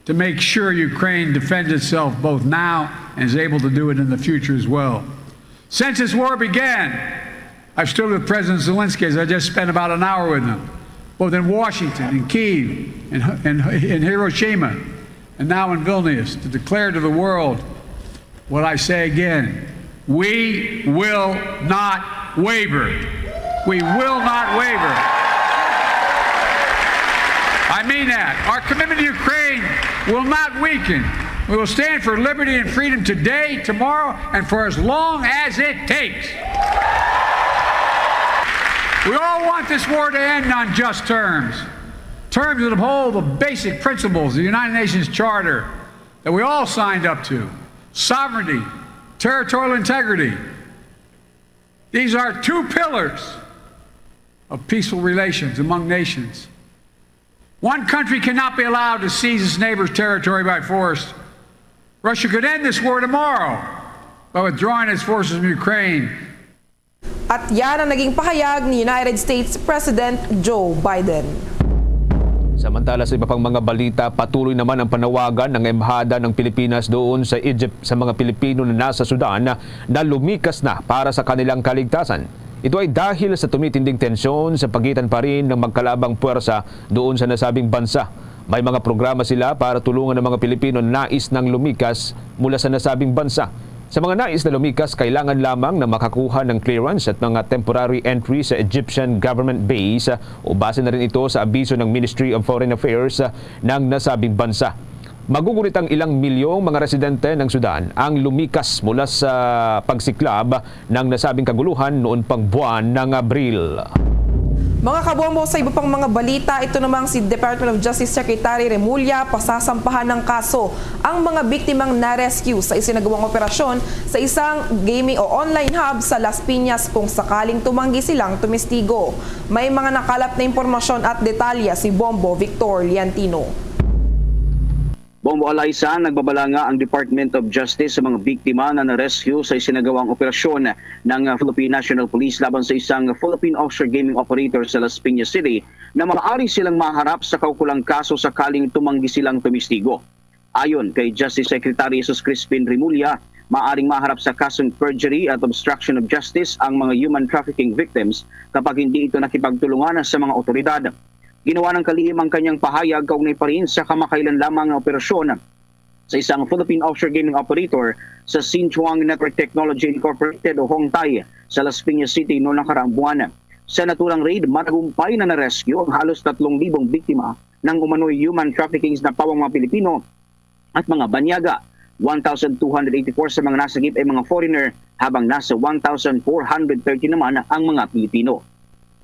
to make sure Ukraine defends itself both now and is able to do it in the future as well. Since this war began, I've stood with President Zelensky, as I just spent about an hour with him, both in Washington, in Kyiv, in, in, in Hiroshima, and now in Vilnius, to declare to the world what I say again. We will not waver. We will not waver. I mean that. Our commitment to Ukraine will not weaken. We will stand for liberty and freedom today, tomorrow, and for as long as it takes. We all want this war to end on just terms, terms that uphold the basic principles of the United Nations Charter that we all signed up to: sovereignty, territorial integrity. These are two pillars of peaceful relations among nations. One country cannot be allowed to seize its neighbor's territory by force. Russia could end this war tomorrow by withdrawing its forces from Ukraine. At yan ang naging pahayag ni United States President Joe Biden. Samantala, sa iba pang mga balita, patuloy naman ang panawagan ng Embahada ng Pilipinas doon sa Egypt sa mga Pilipino na nasa Sudan na lumikas na para sa kanilang kaligtasan. Ito ay dahil sa tumitinding tensyon sa pagitan pa rin ng magkalabang puwersa doon sa nasabing bansa. May mga programa sila para tulungan ang mga Pilipino na nais nang lumikas mula sa nasabing bansa. Sa mga nais na lumikas, kailangan lamang na makakuha ng clearance at mga temporary entry sa Egyptian government base o base na rin ito sa abiso ng Ministry of Foreign Affairs ng nasabing bansa. Magugunit ang ilang milyong mga residente ng Sudan ang lumikas mula sa pagsiklab ng nasabing kaguluhan noon pang buwan ng Abril. Mga kabombo, sa iba pang mga balita, ito namang si Department of Justice Secretary Remulla pasasampahan ng kaso ang mga biktimang na-rescue sa isinagawang operasyon sa isang gaming o online hub sa Las Piñas kung sakaling tumanggi silang tumistigo. May mga nakalap na impormasyon at detalye si Bombo Victor Liantino. Bombo Alaysa, nagbabala nga ang Department of Justice sa mga biktima na na-rescue sa isinagawang operasyon ng Philippine National Police laban sa isang Philippine offshore gaming operator sa Las Piñas City na maaari silang maharap sa kaukulang kaso sakaling tumanggi silang tumistigo. Ayon kay Justice Secretary Jesus Crispin Remulla, maaring maharap sa kasong perjury at obstruction of justice ang mga human trafficking victims kapag hindi ito nakipagtulungan sa mga otoridad. Ginawa ng kalihim ang kanyang pahayag kaugnay pa rin sa kamakailan lamang nga operasyon sa isang Philippine offshore gaming operator sa Sinchuang Network Technology Incorporated o Hongtai sa Las Piñas City noong nakaraang buwan. Sa naturang raid, matagumpay na na-rescue ang halos tatlong libong biktima ng umano'y human trafficking sa napawang mga Pilipino at mga banyaga. One thousand two hundred eighty-four sa mga nasagip ay mga foreigner, habang nasa one thousand four hundred thirty naman ang mga Pilipino.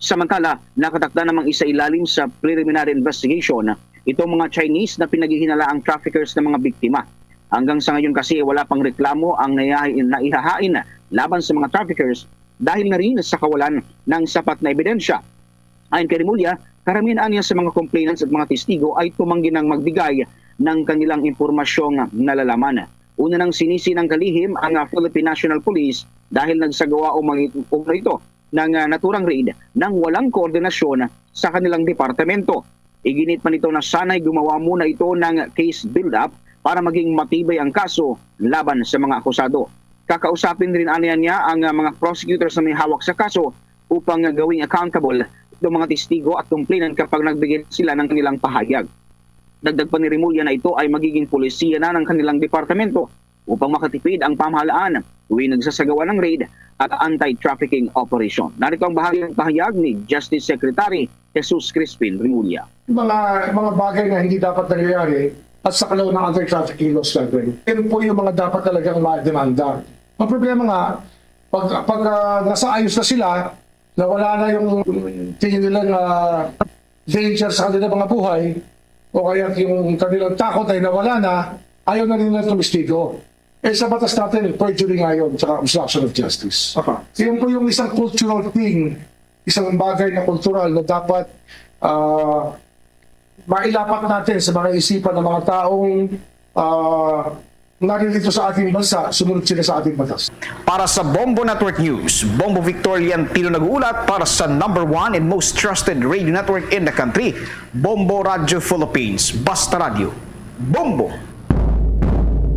Samantala, nakatakda namang isailalim sa preliminary investigation itong mga Chinese na pinaghihinalaang traffickers ng mga biktima. Hanggang sa ngayon kasi, wala pang reklamo ang naiha-, naihahain laban sa mga traffickers dahil na rin sa kawalan ng sapat na ebidensya. Ayon kay Remulla, karamihan anya sa mga complainants at mga testigo ay tumanggi nang magbigay ng kanilang impormasyong nalalaman. Una nang sinisi ng kalihim ang, ah, Philippine National Police dahil nagsagawa o mag-, umano ito ng, ah, naturang raid nang walang koordinasyon sa kanilang departamento. Iginit pa nito na sana'y gumawa muna ito ng case build-up para maging matibay ang kaso laban sa mga akusado. Kakausapin rin anya niya ang, ah, mga prosecutors na may hawak sa kaso upang gawing accountable itong mga testigo at complainant kapag nagbigay sila ng kanilang pahayag. Dagdag pa ni Remulla na ito ay magiging polisiya na ng kanilang departamento upang makatipid ang pamahalaan tuwing nagsasagawa ng raid at anti-trafficking operation. Narito ang bahagi ng pahayag ni Justice Secretary Jesus Crispin Remulla. Mga, mga bagay na hindi dapat nangyayari at sa kalaw ng anti-trafficking laws natin. Yan po yung mga dapat talagang mademanda. Ang problema nga, pag, pag ah, nasa ayos na sila, nawala na yung tingin nila na danger sa kanilang mga buhay, o kaya yung kanilang takot ay nawala na, ayaw na nila tumistigo. Eh, sa batas natin, perjury nga yun, tsaka obstruction of justice. Apa. Yun po yung isang cultural thing, isang bagay na kultural na dapat ah, mailapat natin sa mga isipan ng mga taong ah, naririto sa ating bansa, sumunod sila sa ating batas. Para sa Bombo Network News, Bombo Victor Liantino nag-uulat para sa number one and most trusted radio network in the country, Bombo Radyo Philippines. Basta Radyo, Bombo!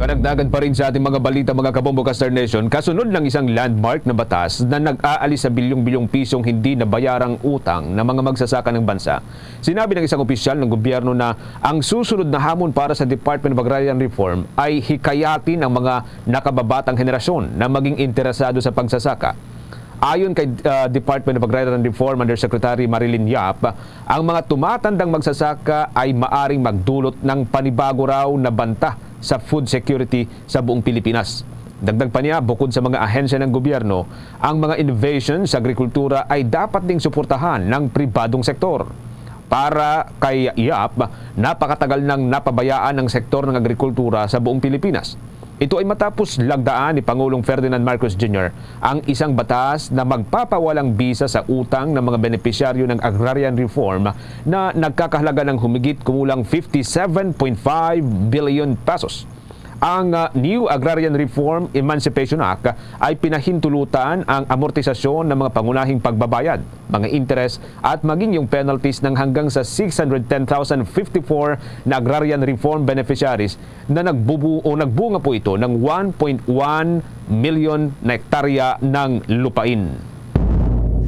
Karagdagan pa rin sa ating mga balita, mga kabombo ka Star Nation, kasunod ng isang landmark na batas na nag-aalis sa bilyong-bilyong pisong hindi nabayarang utang ng mga magsasaka ng bansa. Sinabi ng isang opisyal ng gobyerno na ang susunod na hamon para sa Department of Agrarian Reform ay hikayatin ang mga nakababatang henerasyon na maging interesado sa pagsasaka. Ayon kay, ah, Department of Agrarian Reform Undersecretary Marilyn Yap, ang mga tumatandang magsasaka ay maaring magdulot ng panibago raw na banta sa food security sa buong Pilipinas. Dagdag pa niya, bukod sa mga ahensya ng gobyerno, ang mga innovation sa agrikultura ay dapat ding suportahan ng pribadong sektor. Para kay Yap, napakatagal nang napabayaan ang sektor ng agrikultura sa buong Pilipinas. Ito ay matapos lagdaan ni Pangulong Ferdinand Marcos Junior ang isang batas na magpapawalang bisa sa utang ng mga benepisyaryo ng agrarian reform na nagkakahalaga ng humigit kumulang fifty-seven point five billion pesos. Ang, ah, New Agrarian Reform Emancipation Act ay pinahintulutan ang amortisasyon ng mga pangunahing pagbabayad, mga interes at maging yung penalties ng hanggang sa six hundred ten thousand fifty-four na agrarian reform beneficiaries na nagbubu-, o nagbunga po ito ng one point one million na hektarya ng lupain.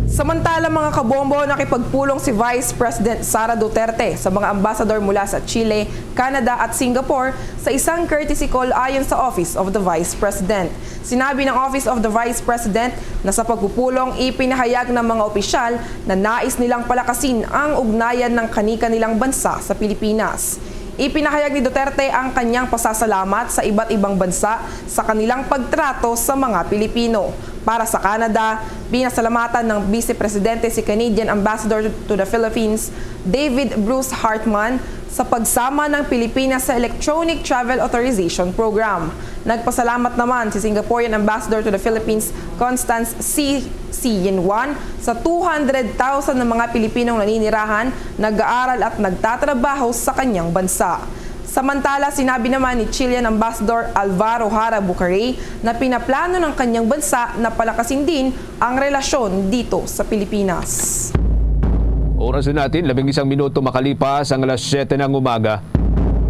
Samantala, mga kabombo, nakipagpulong si Vice President Sara Duterte sa mga ambasador mula sa Chile, Canada at Singapore sa isang courtesy call ayon sa Office of the Vice President. Sinabi ng Office of the Vice President na sa pagpupulong, ipinahayag ng mga opisyal na nais nilang palakasin ang ugnayan ng kani-kanilang bansa sa Pilipinas. Ipinahayag ni Duterte ang kanyang pasasalamat sa iba't ibang bansa sa kanilang pagtrato sa mga Pilipino. Para sa Canada, pinasalamatan ng Vice Presidente si Canadian Ambassador to the Philippines, David Bruce Hartman, sa pagsama ng Pilipinas sa Electronic Travel Authorization Program. Nagpasalamat naman si Singaporean Ambassador to the Philippines, Constance C. C. Yinwan, sa two hundred thousand na mga Pilipinong naninirahan, nag-aaral at nagtatrabaho sa kanyang bansa. Samantala, sinabi naman ni Chilean Ambassador Alvaro Jara Bucaray na pinaplano ng kanyang bansa na palakasin din ang relasyon dito sa Pilipinas. Oras na natin, labing isang minuto makalipas ang alas siyete ng umaga.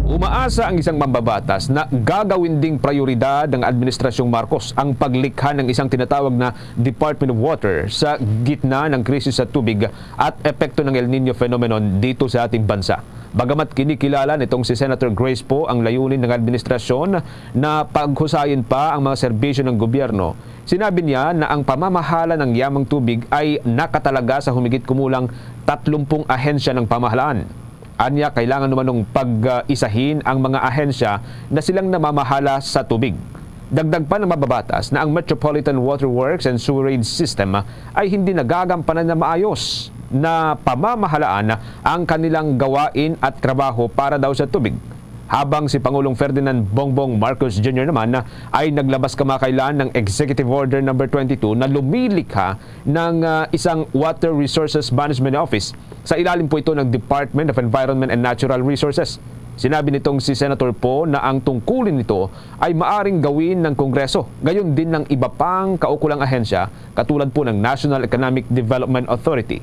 Umaasa ang isang mambabatas na gagawin ding prioridad ng Administrasyong Marcos ang paglikha ng isang tinatawag na Department of Water sa gitna ng krisis sa tubig at epekto ng El Niño phenomenon dito sa ating bansa. Bagamat kinikilala nitong si Senator Grace Poe ang layunin ng administrasyon na paghusayin pa ang mga serbisyo ng gobyerno, sinabi niya na ang pamamahala ng yamang tubig ay nakatalaga sa humigit kumulang tatlumpung ahensya ng pamahalaan. Anya, kailangan naman nung pag-isahin ang mga ahensya na silang namamahala sa tubig. Dagdag pa ng mababatas na ang Metropolitan Water Works and Sewerage System ay hindi nagagampanan na maayos na pamamahalaan ang kanilang gawain at trabaho para daw sa tubig. Habang si Pangulong Ferdinand Bongbong Marcos Junior naman ay naglabas kamakailan ng Executive Order number twenty-two na lumilikha ng, ah, isang Water Resources Management Office. Sa ilalim po ito ng Department of Environment and Natural Resources. Sinabi nitong si Senator Poe na ang tungkulin nito ay maaring gawin ng Kongreso, gayon din ng iba pang kaukulang ahensya katulad po ng National Economic Development Authority,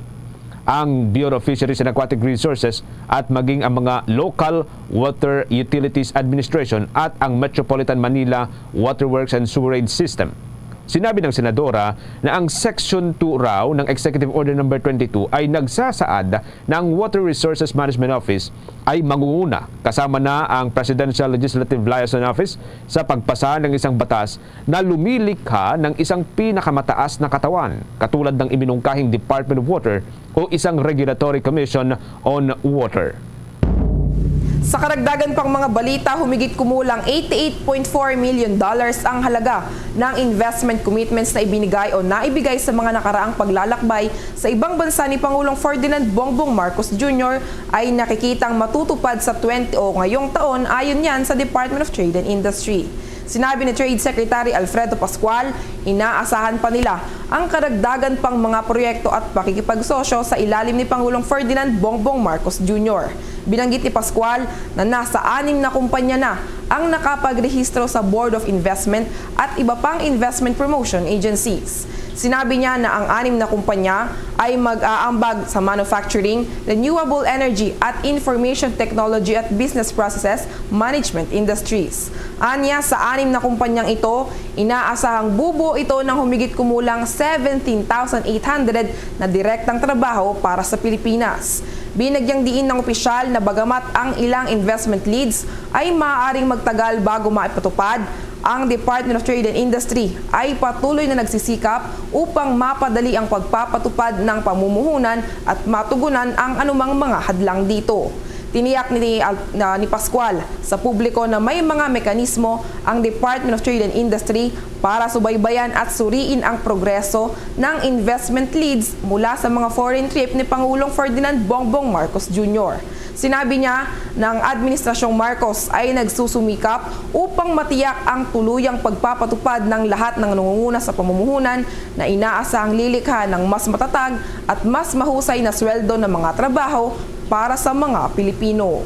ang Bureau of Fisheries and Aquatic Resources at maging ang mga Local Water Utilities Administration at ang Metropolitan Manila Waterworks and Sewerage System. Sinabi ng senadora na ang Section two raw ng Executive Order number twenty-two ay nagsasaad na ang Water Resources Management Office ay mangunguna, kasama na ang Presidential Legislative Liaison Office, sa pagpasa ng isang batas na lumilikha ng isang pinakamataas na katawan, katulad ng iminungkahing Department of Water o isang Regulatory Commission on Water. Sa karagdagan pang mga balita, humigit kumulang eighty-eight point four million dollars ang halaga ng investment commitments na ibinigay o naibigay sa mga nakaraang paglalakbay sa ibang bansa ni Pangulong Ferdinand Bongbong Marcos Junior ay nakikitang matutupad sa twenty o ngayong taon, ayon yan sa Department of Trade and Industry. Sinabi ni Trade Secretary Alfredo Pascual, inaasahan pa nila ang karagdagan pang mga proyekto at pakikipagsosyo sa ilalim ni Pangulong Ferdinand Bongbong Marcos Junior. Binanggit ni Pascual na nasa anim na kumpanya na ang nakapagrehistro sa Board of Investment at iba pang investment promotion agencies. Sinabi niya na ang anim na kumpanya ay mag-aambag sa manufacturing, renewable energy at information technology at business processes management industries. Anya, sa anim na kumpanyang ito, inaasahang bubuo ito ng humigit kumulang seventeen thousand eight hundred na direktang trabaho para sa Pilipinas. Binagyang diin ng opisyal na bagamat ang ilang investment leads ay maaaring magtagal bago maipatupad, ang Department of Trade and Industry ay patuloy na nagsisikap upang mapadali ang pagpapatupad ng pamumuhunan at matugunan ang anumang mga hadlang dito. Tiniyak ni, Al- na, ni Pascual sa publiko na may mga mekanismo ang Department of Trade and Industry para subaybayan at suriin ang progreso ng investment leads mula sa mga foreign trip ni Pangulong Ferdinand Bongbong Marcos Junior. Sinabi niya na ang Administrasyong Marcos ay nagsusumikap upang matiyak ang tuluyang pagpapatupad ng lahat ng nangunguna sa pamumuhunan na inaasahang lilikha ng mas matatag at mas mahusay na sweldo ng mga trabaho para sa mga Pilipino.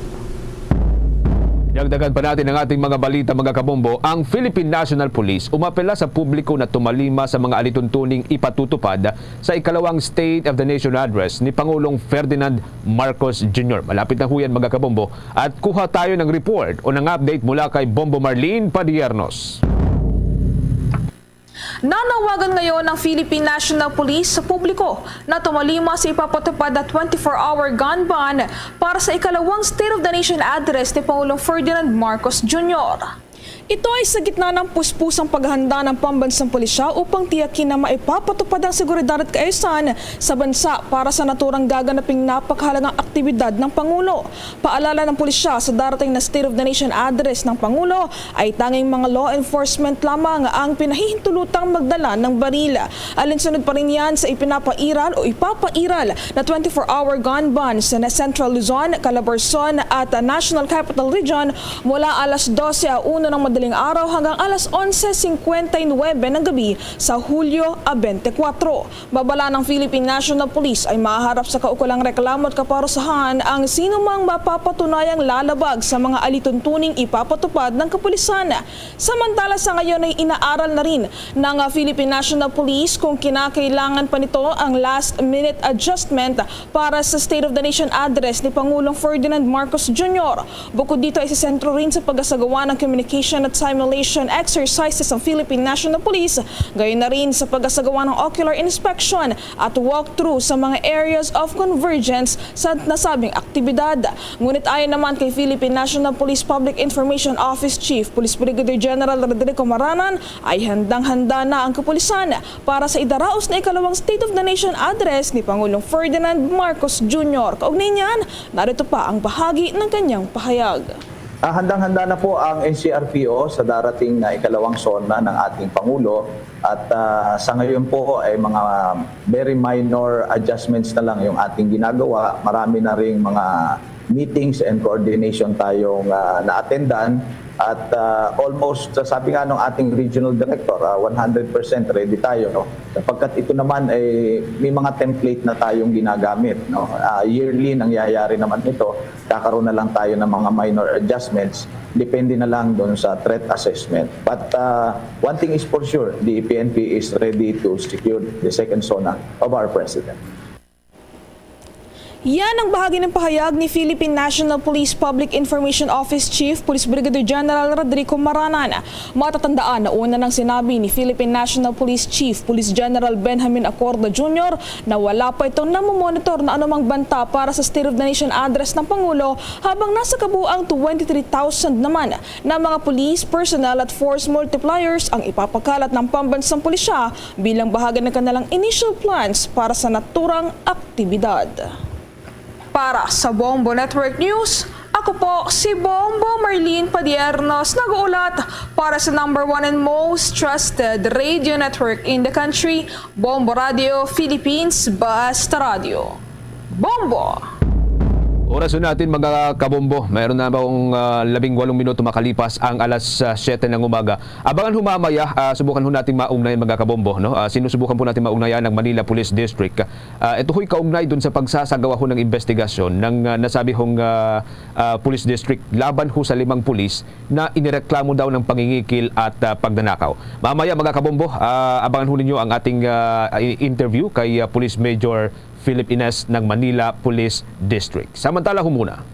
Dagdagan pa natin ang ating mga balita, mga kabombo. Ang Philippine National Police umapela sa publiko na tumalima sa mga alituntuning ipatutupad sa ikalawang State of the Nation Address ni Pangulong Ferdinand Marcos Junior. Malapit na ho yan, mga kabombo, at kuha tayo ng report o ng update mula kay Bombo Marlene Padiernos. Nanawagan ngayon ang Philippine National Police sa publiko na tumalima sa ipapatupad na twenty-four hour gun ban para sa ikalawang State of the Nation Address ni Pangulong Ferdinand Marcos Junior. Ito ay sa gitna ng puspusang paghahanda ng pambansang pulisya upang tiyakin na maipapatupad ang seguridad at kaayusan sa bansa para sa naturang gaganaping napakahalagang aktibidad ng Pangulo. Paalala ng pulisya, sa darating na State of the Nation Address ng Pangulo ay tanging mga law enforcement lamang ang pinahihintulutang magdala ng baril. Alinsunod pa rin yan sa ipinapairal o ipapairal na twenty-four hour gun ban sa Central Luzon, Calabarzon at National Capital Region mula alas dose a uno ng madaling araw hanggang alas onse cincuenta y nueve ng gabi sa Hulyo a twenty-four. Babala ng Philippine National Police ay maharap sa kaukulang reklamo at kaparusahan ang sinumang mapapatunayang lalabag sa mga alituntuning ipapatupad ng kapulisan. Samantala, sa ngayon ay inaaral na rin ng Philippine National Police kung kinakailangan pa nito ang last-minute adjustment para sa State of the Nation Address ni Pangulong Ferdinand Marcos Junior. Bukod dito ay sisentro rin sa pagkasagawa ng communication at simulation exercises ang Philippine National Police, gayon na rin sa pagkasagawa ng ocular inspection at walkthrough sa mga areas of convergence sa nasabing aktibidad. Ngunit ayon naman kay Philippine National Police Public Information Office Chief Police Brigadier General Rodrigo Maranan ay handang-handa na ang kapulisan para sa idaraos na ikalawang State of the Nation Address ni Pangulong Ferdinand Marcos Junior. Kaugnay niyan, narito pa ang bahagi ng kanyang pahayag. Ah, handang-handa na po ang N C R P O sa darating na ikalawang SONA ng ating Pangulo. At ah, sa ngayon po ay mga very minor adjustments na lang yung ating ginagawa. Marami na ring mga meetings and coordination tayong ah, na-attendan. At ah, almost, sabi nga ng ating regional director, ah, one hundred percent ready tayo, no? Sapagkat ito naman ay may mga template na tayong ginagamit, no? Ah, yearly nangyayari naman ito. Kakaroon na lang tayo ng mga minor adjustments. Depende na lang doon sa threat assessment. But ah, one thing is for sure, the P N P is ready to secure the second SONA of our president. Yan ang bahagi ng pahayag ni Philippine National Police Public Information Office Chief Police Brigadier General Rodrigo Maranan. Matatandaan na una nang sinabi ni Philippine National Police Chief Police General Benjamin Acorda Junior na wala pa itong namomonitor na anumang banta para sa State of the Nation Address ng Pangulo, habang nasa kabuang twenty-three thousand naman na mga police personnel at force multipliers ang ipapakalat ng pambansang pulisya bilang bahagi ng kanilang initial plans para sa naturang aktibidad. Para sa Bombo Network News, ako po si Bombo Marlene Padiernos, nag-uulat para sa number one and most trusted radio network in the country, Bombo Radio Philippines, Basta Radio. Bombo! Oras natin, mga kabombo, mayroon na akong, ah, labing walong minuto makalipas ang alas, ah, siyete ng umaga. Abangan ho mamaya, ah, subukan ho natin maugnayan, mga kabombo, no? Ah, sinusubukan po natin maugnayan ang Manila Police District. Ah, ito ho'y kaugnay dun sa pagsasagawa ho ng investigasyon ng, ah, nasabi hong, ah, ah, police district laban ho sa limang pulis na inireklamo daw ng pangingikil at, ah, pagnanakaw. Mamaya, mga kabombo, ah, abangan ho ninyo ang ating, ah, i-, interview kay, ah, Police Major Philip Ines ng Manila Police District. Samantala ho muna.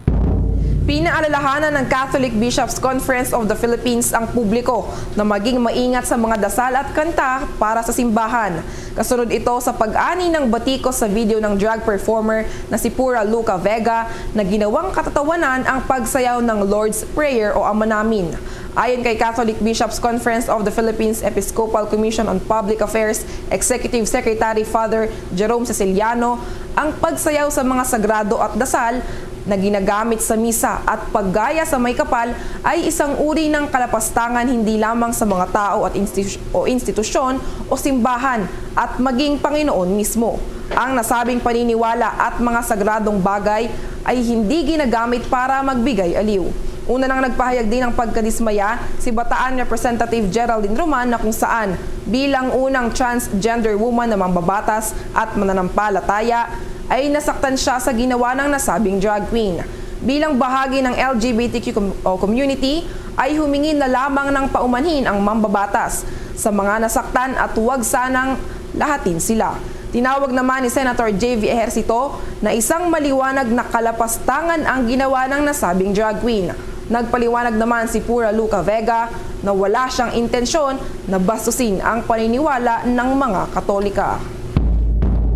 Pinaalalahanan ng Catholic Bishops' Conference of the Philippines ang publiko na maging maingat sa mga dasal at kanta para sa simbahan. Kasunod ito sa pag-ani ng batikos sa video ng drag performer na si Pura Luca Vega na ginawang katatawanan ang pagsayaw ng Lord's Prayer o Ama Namin. Ayon kay Catholic Bishops' Conference of the Philippines Episcopal Commission on Public Affairs Executive Secretary Father Jerome Ceciliano, ang pagsayaw sa mga sagrado at dasal na ginagamit sa misa at paggaya sa may kapal ay isang uri ng kalapastangan hindi lamang sa mga tao at institu-, o institusyon o simbahan at maging Panginoon mismo. Ang nasabing paniniwala at mga sagradong bagay ay hindi ginagamit para magbigay aliw. Una nang nagpahayag din ng pagkadismaya si Bataan Representative Geraldine Roman na kung saan bilang unang transgender woman na mambabatas at mananampalataya ay nasaktan siya sa ginawa ng nasabing drag queen. Bilang bahagi ng L G B T Q com-, o community ay humingi na lamang ng paumanhin ang mambabatas sa mga nasaktan at huwag sanang lahatin sila. Tinawag naman ni Senator J V Ejercito na isang maliwanag na kalapastangan ang ginawa ng nasabing drag queen. Nagpaliwanag naman si Pura Luca Vega na wala siyang intensyon na bastusin ang paniniwala ng mga Katolika.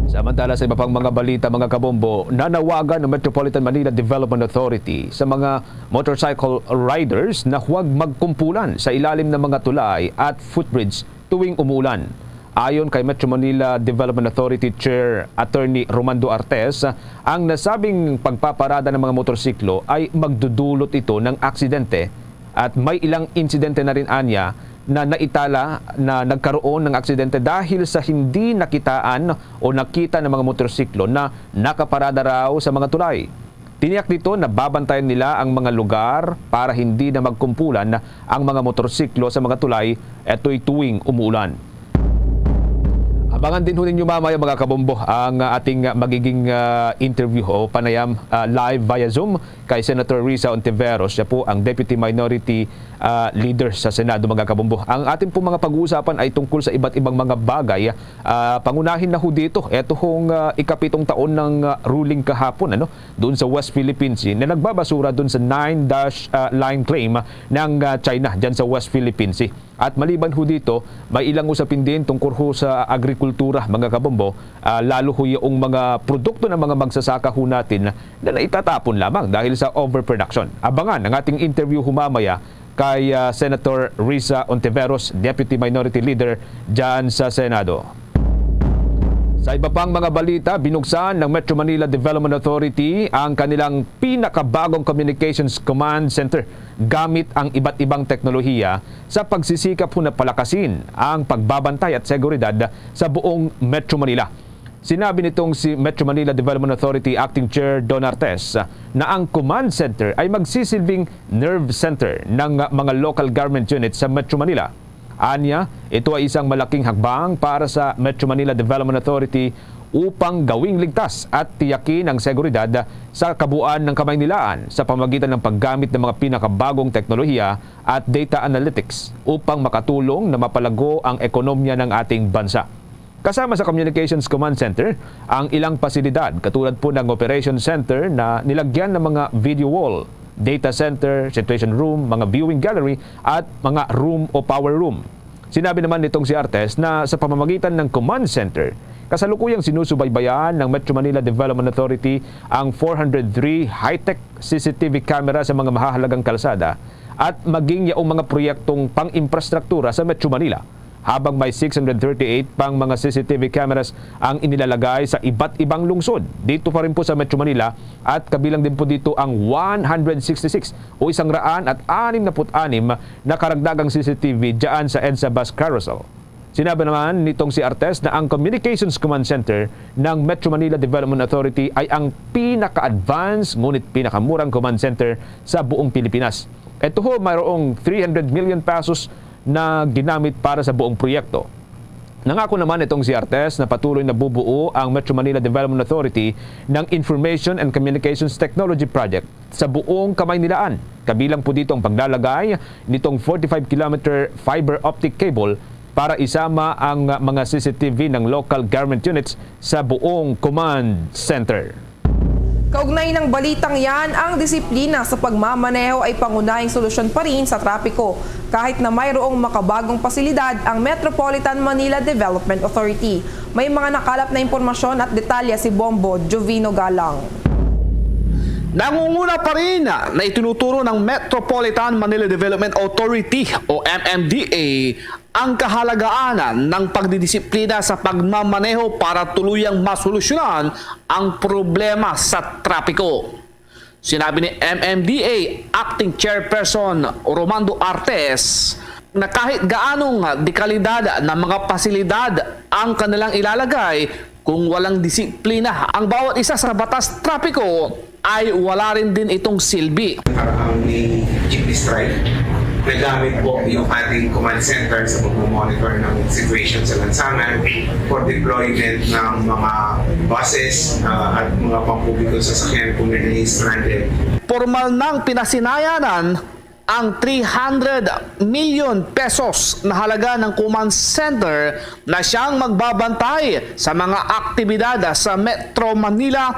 Samantala, sa iba pang mga balita, mga kabombo, nanawagan ang Metropolitan Manila Development Authority sa mga motorcycle riders na huwag magkumpulan sa ilalim ng mga tulay at footbridge tuwing umuulan. Ayon kay Metro Manila Development Authority Chair Attorney Romando Artes, ang nasabing pagpaparada ng mga motorsiklo ay magdudulot ito ng aksidente at may ilang insidente na rin anya na naitala na nagkaroon ng aksidente dahil sa hindi nakitaan o nakita ng mga motorsiklo na nakaparada raw sa mga tulay. Tiniyak nito na babantayan nila ang mga lugar para hindi na magkumpulan ang mga motorsiklo sa mga tulay, ito'y tuwing umuulan. Abangan din ho ninyo mamaya, mga kabombo, ang, ah, ating, ah, magiging, ah, interview o panayam, ah, live via Zoom kay Senator Risa Ontiveros. Siya po ang Deputy Minority, ah, Leader sa Senado, mga kabombo. Ang ating pong mga pag-uusapan ay tungkol sa iba't ibang mga bagay. Ah, pangunahin na ho dito, eto hong, ah, ikapitong taon ng, ah, ruling kahapon, ano, doon sa West Philippine Sea na nagbabasura doon sa Nine Dash, ah, Line Claim ng, ah, China dyan sa West Philippine Sea. At maliban ho dito, may ilang usapin din tungkol ho sa agrikultura, mga kabombo, ah, lalo ho yung mga produkto ng mga magsasaka ho natin na naitatapon lamang dahil sa overproduction. Abangan ang ating interview ho mamaya kay, ah, Senator Risa Ontiveros, Deputy Minority Leader dyan sa Senado. Sa iba pang mga balita, binuksan ng Metro Manila Development Authority ang kanilang pinakabagong Communications Command Center gamit ang iba't ibang teknolohiya sa pagsisikap ho na palakasin ang pagbabantay at seguridad sa buong Metro Manila. Sinabi nitong si Metro Manila Development Authority Acting Chair Don Artes na ang command center ay magsisilbing nerve center ng mga local government unit sa Metro Manila. Anya, ito ay isang malaking hakbang para sa Metro Manila Development Authority upang gawing ligtas at tiyakin ang seguridad sa kabuuan ng Kamaynilaan sa pamamagitan ng paggamit ng mga pinakabagong teknolohiya at data analytics upang makatulong na mapalago ang ekonomiya ng ating bansa. Kasama sa Communications Command Center ang ilang pasilidad, katulad po ng Operation Center na nilagyan ng mga video wall, data center, situation room, mga viewing gallery, at mga room o power room. Sinabi naman nitong si Artes na sa pamamagitan ng Command Center, kasalukuyang sinusubaybayan ng Metro Manila Development Authority ang four hundred three high-tech C C T V camera sa mga mahahalagang kalsada at maging yaong mga proyektong pang-imprastruktura sa Metro Manila, habang may six hundred thirty-eight pang mga C C T V cameras ang inilalagay sa iba't ibang lungsod. Dito pa rin po sa Metro Manila at kabilang din po dito ang one hundred sixty-six o isang raan at anim na put anim na karagdagang C C T V dyan sa EDSA bus carousel. Sinabi naman nitong si Artes na ang Communications Command Center ng Metro Manila Development Authority ay ang pinaka-advance ngunit pinakamurang command center sa buong Pilipinas. Ito ho, mayroong three hundred million pesos na ginamit para sa buong proyekto. Nangako naman itong si Artes na patuloy na bubuo ang Metro Manila Development Authority ng Information and Communications Technology Project sa buong Kamaynilaan. Kabilang po dito ang paglalagay nitong forty-five kilometer fiber optic cable para isama ang mga C C T V ng local government units sa buong command center. Kaugnay ng balitang yan, ang disiplina sa pagmamaneho ay pangunahing solusyon pa rin sa trapiko, kahit na mayroong makabagong pasilidad ang Metropolitan Manila Development Authority. May mga nakalap na impormasyon at detalye si Bombo Jovino Galang. Nangunguna pa rin na itinuturo ng Metropolitan Manila Development Authority o M M D A ang kahalagahan ng pagdidisiplina sa pagmamaneho para tuluyang masolusyonan ang problema sa trapiko. Sinabi ni M M D A Acting Chairperson Romando Artes na kahit gaanong dekalidad ng mga pasilidad ang kanilang ilalagay, kung walang disiplina ang bawat isa sa batas trapiko, ay wala rin din itong silbi. Ang may jeepney strike, nagamit po yung ating command center sa pagmamonitor ng situation sa lansangan for deployment ng mga buses uh, at mga pampublikong sasakyan kung may stranded. Formal nang pinasinayanan ang three hundred million pesos na halaga ng command center na siyang magbabantay sa mga aktibidad sa Metro Manila,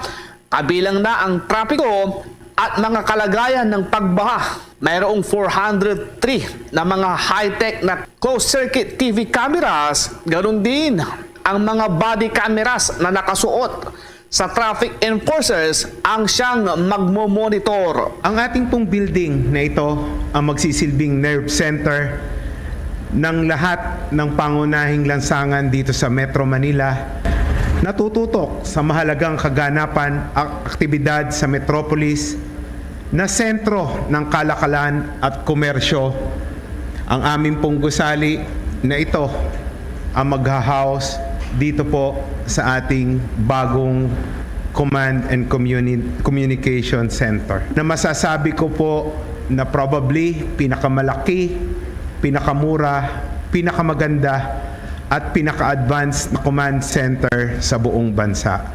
kabilang na ang trapiko at mga kalagayan ng pagbaha. Mayroong four hundred three na mga high-tech na closed-circuit T V cameras, ganun din ang mga body cameras na nakasuot sa traffic enforcers ang siyang magmomonitor. Ang ating pong building na ito ang magsisilbing nerve center ng lahat ng pangunahing lansangan dito sa Metro Manila. Natututok sa mahalagang kaganapan at aktibidad sa metropolis na sentro ng kalakalan at komersyo. Ang amin pong gusali na ito ang magha-house dito po sa ating bagong Command and Communi- Communication Center na masasabi ko po na probably pinakamalaki, pinakamura, pinakamaganda at pinaka-advanced na command center sa buong bansa.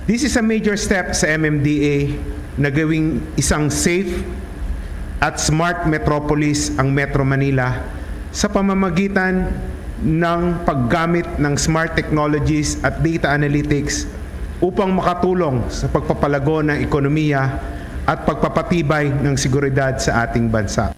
This is a major step sa M M D A na gawing isang safe at smart metropolis ang Metro Manila sa pamamagitan ng paggamit ng smart technologies at data analytics upang makatulong sa pagpapalago ng ekonomiya at pagpapatibay ng seguridad sa ating bansa.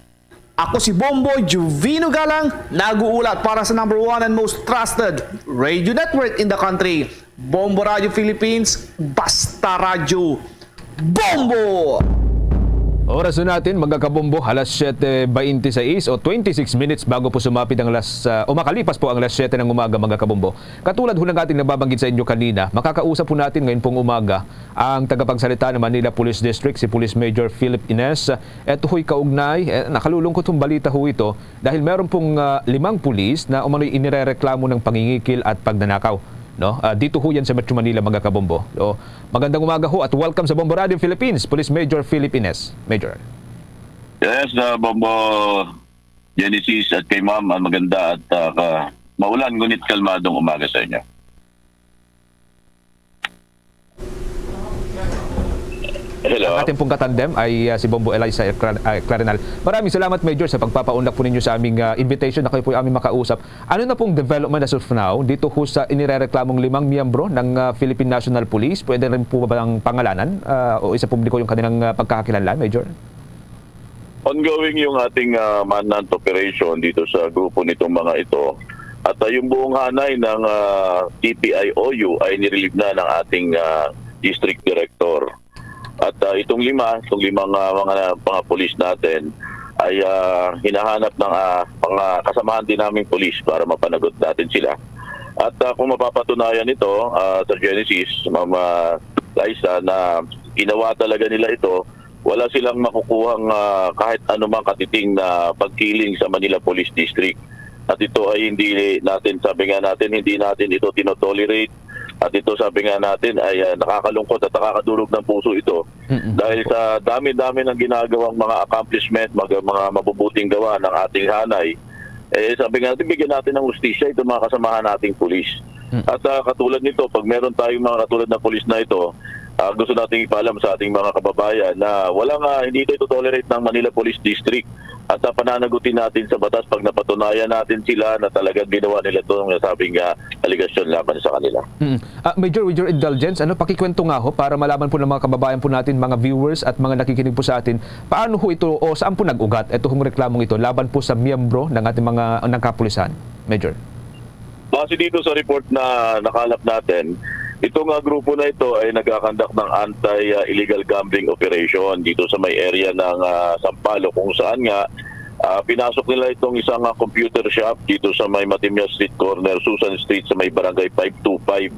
Ako si Bombo Juvino Galang, nag-uulat para sa number one and most trusted radio network in the country, Bombo Radio Philippines, Basta Radyo Bombo! Oras na natin, mga kabombo, alas siyete beintisais o twenty-six minutes bago po sumapit ang alas, ah, o makalipas po ang alas siyete ng umaga, mga kabombo. Katulad ho ng ating nababanggit sa inyo kanina, makakausap po natin ngayon pong umaga ang tagapagsalita ng Manila Police District, si Police Major Philip Ines. Ito ho'y kaugnay, eh, nakalulungkot hong balita ho ito dahil meron pong, ah, limang pulis na umano'y inirereklamo ng pangingikil at pagnanakaw. No? Ah, dito ho yan sa Metro Manila, mga kabombo. So, magandang umaga ho at welcome sa Bombo Radio Philippines, Police Major Philip Ines. Major. Yes, uh, Bombo Genesis at kay Ma'am, ah, maganda at ah, ka- maulan ngunit kalmadong umaga sa inyo. Hello. Ang ating pong katandem ay, ah, si Bombo Eliza Cla- ah, Clarinal. Maraming salamat, Major, sa pagpapaunlak po ninyo sa aming, ah, invitation na kayo po ay aming makausap. Ano na pong development as of now dito ho sa inirereklamong limang miyembro ng, ah, Philippine National Police? Pwede rin po ba bang pangalanan, ah, o isapubliko yung kanilang, ah, pagkakakilanlan, Major? Ongoing yung ating ah, manhunt operation dito sa grupo nitong mga ito. At ah, yung buong hanay ng ah, T P I O U ay nirelieve na ng ating ah, district director. At ah, itong lima, itong limang ah, mga, mga pulis natin ay ah, hinahanap ng ah, mga kasamahan din naming pulis para mapanagot natin sila. At ah, kung mapapatunayan ito, ah, Sir Genesis, Ma'am ah, Liza, na ginawa talaga nila ito, wala silang makukuhang ah, kahit anumang katiting na pagkiling sa Manila Police District. At ito ay hindi natin, sabi nga natin, hindi natin ito tinotolerate. At ito, sabi nga natin, ay, ah, nakakalungkot at nakakadurog ng puso ito. Mm. Dahil sa dami-dami ng ginagawang mga accomplishment, mag-, mga mabubuting gawa ng ating hanay, eh, sabi nga natin, bigyan natin ng hustisya itong mga kasamahan nating pulis. Mm. At, ah, katulad nito, pag meron tayong mga katulad ng pulis na ito, ah, gusto nating ipaalam sa ating mga kababayan na walang, ah, hindi ito ito-tolerate ng Manila Police District. At, ah, pananagutin natin sa batas pag napatunayan natin sila na talagang ginawa nila itong nasabing, ah, aligasyon laban sa kanila. Mm. Ah, Major, with your indulgence, ano, pakikwento nga ho para malaman po ng mga kababayan po natin, mga viewers at mga nakikinig po sa atin, paano ho ito o saan po nag-ugat ito hong reklamong ito laban po sa miyembro ng ating mga, ng kapulisan, Major? Base dito sa report na nakalap natin, itong, ah, grupo na ito ay nagkakandak ng anti, ah, illegal gambling operation dito sa may area ng, ah, Sampaloc, kung saan nga, ah, pinasok nila itong isang, ah, computer shop dito sa may Matimia Street corner, Susan Street, sa may Barangay five two five.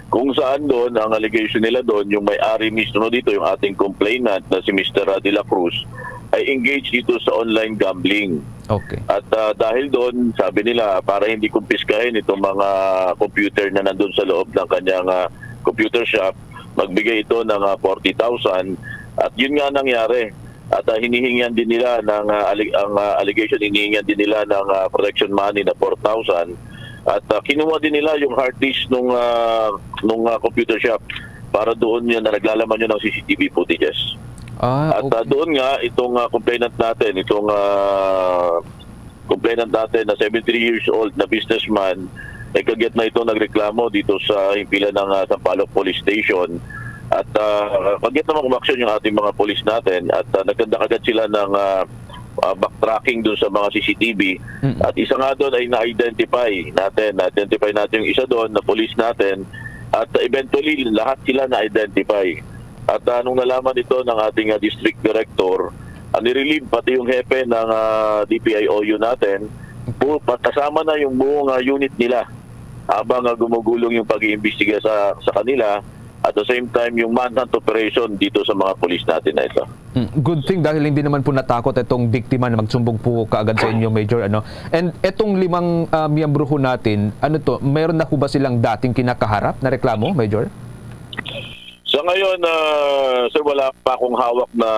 Kung saan doon, ang allegation nila doon, yung may-ari mismo dito, yung ating complainant na si Mister De La Cruz, ay engaged dito sa online gambling. Okay. At, ah, dahil doon, sabi nila, para hindi kumpiskahin itong mga computer na nandun sa loob ng kanyang, ah, computer shop, magbigay ito ng, ah, forty thousand. At yun nga nangyari. At, ah, hinihingian din nila ng, ah, alleg-, ang, ah, allegation, hinihingian din nila ng, ah, protection money na four thousand. At, ah, kinuha din nila yung hard disk nung, ah, nung, ah, computer shop para doon yun na naglalaman yun ng C C T V footages. Ah, At, ah, okay. doon nga, itong, ah, complainant natin, itong, ah, complainant natin na seventy-three years old na businessman, eh, kagyat na ito nagreklamo dito sa himpilan ng, ah, Sampaloc Police Station. At, ah, kagyat naman umaksyon yung ating mga pulis natin at, ah, nagkanda agad sila ng, ah, ah, backtracking dun sa mga C C T V. Mm. At isa nga doon ay na-identify natin. Na-identify natin yung isa doon na pulis natin. At, ah, eventually, lahat sila na-identify. At, ah, nung nalaman ito ng ating, ah, district director, ah, nirelieve pati yung hepe ng, ah, D P I O U natin, bu-, pa-, kasama na yung buong, ah, unit nila habang, ah, gumugulong yung pag-iimbestiga sa, sa kanila. At the same time, yung manhunt operation dito sa mga pulis natin na ito. Hmm, good thing dahil hindi naman po natakot itong biktima na magsumbong po kaagad sa inyo, Major, ano? And etong limang, ah, miyembro ho natin, ano to, meron na ho ba silang dating kinakaharap na reklamo, Major? Sa ngayon, ah, sir, wala pa akong hawak na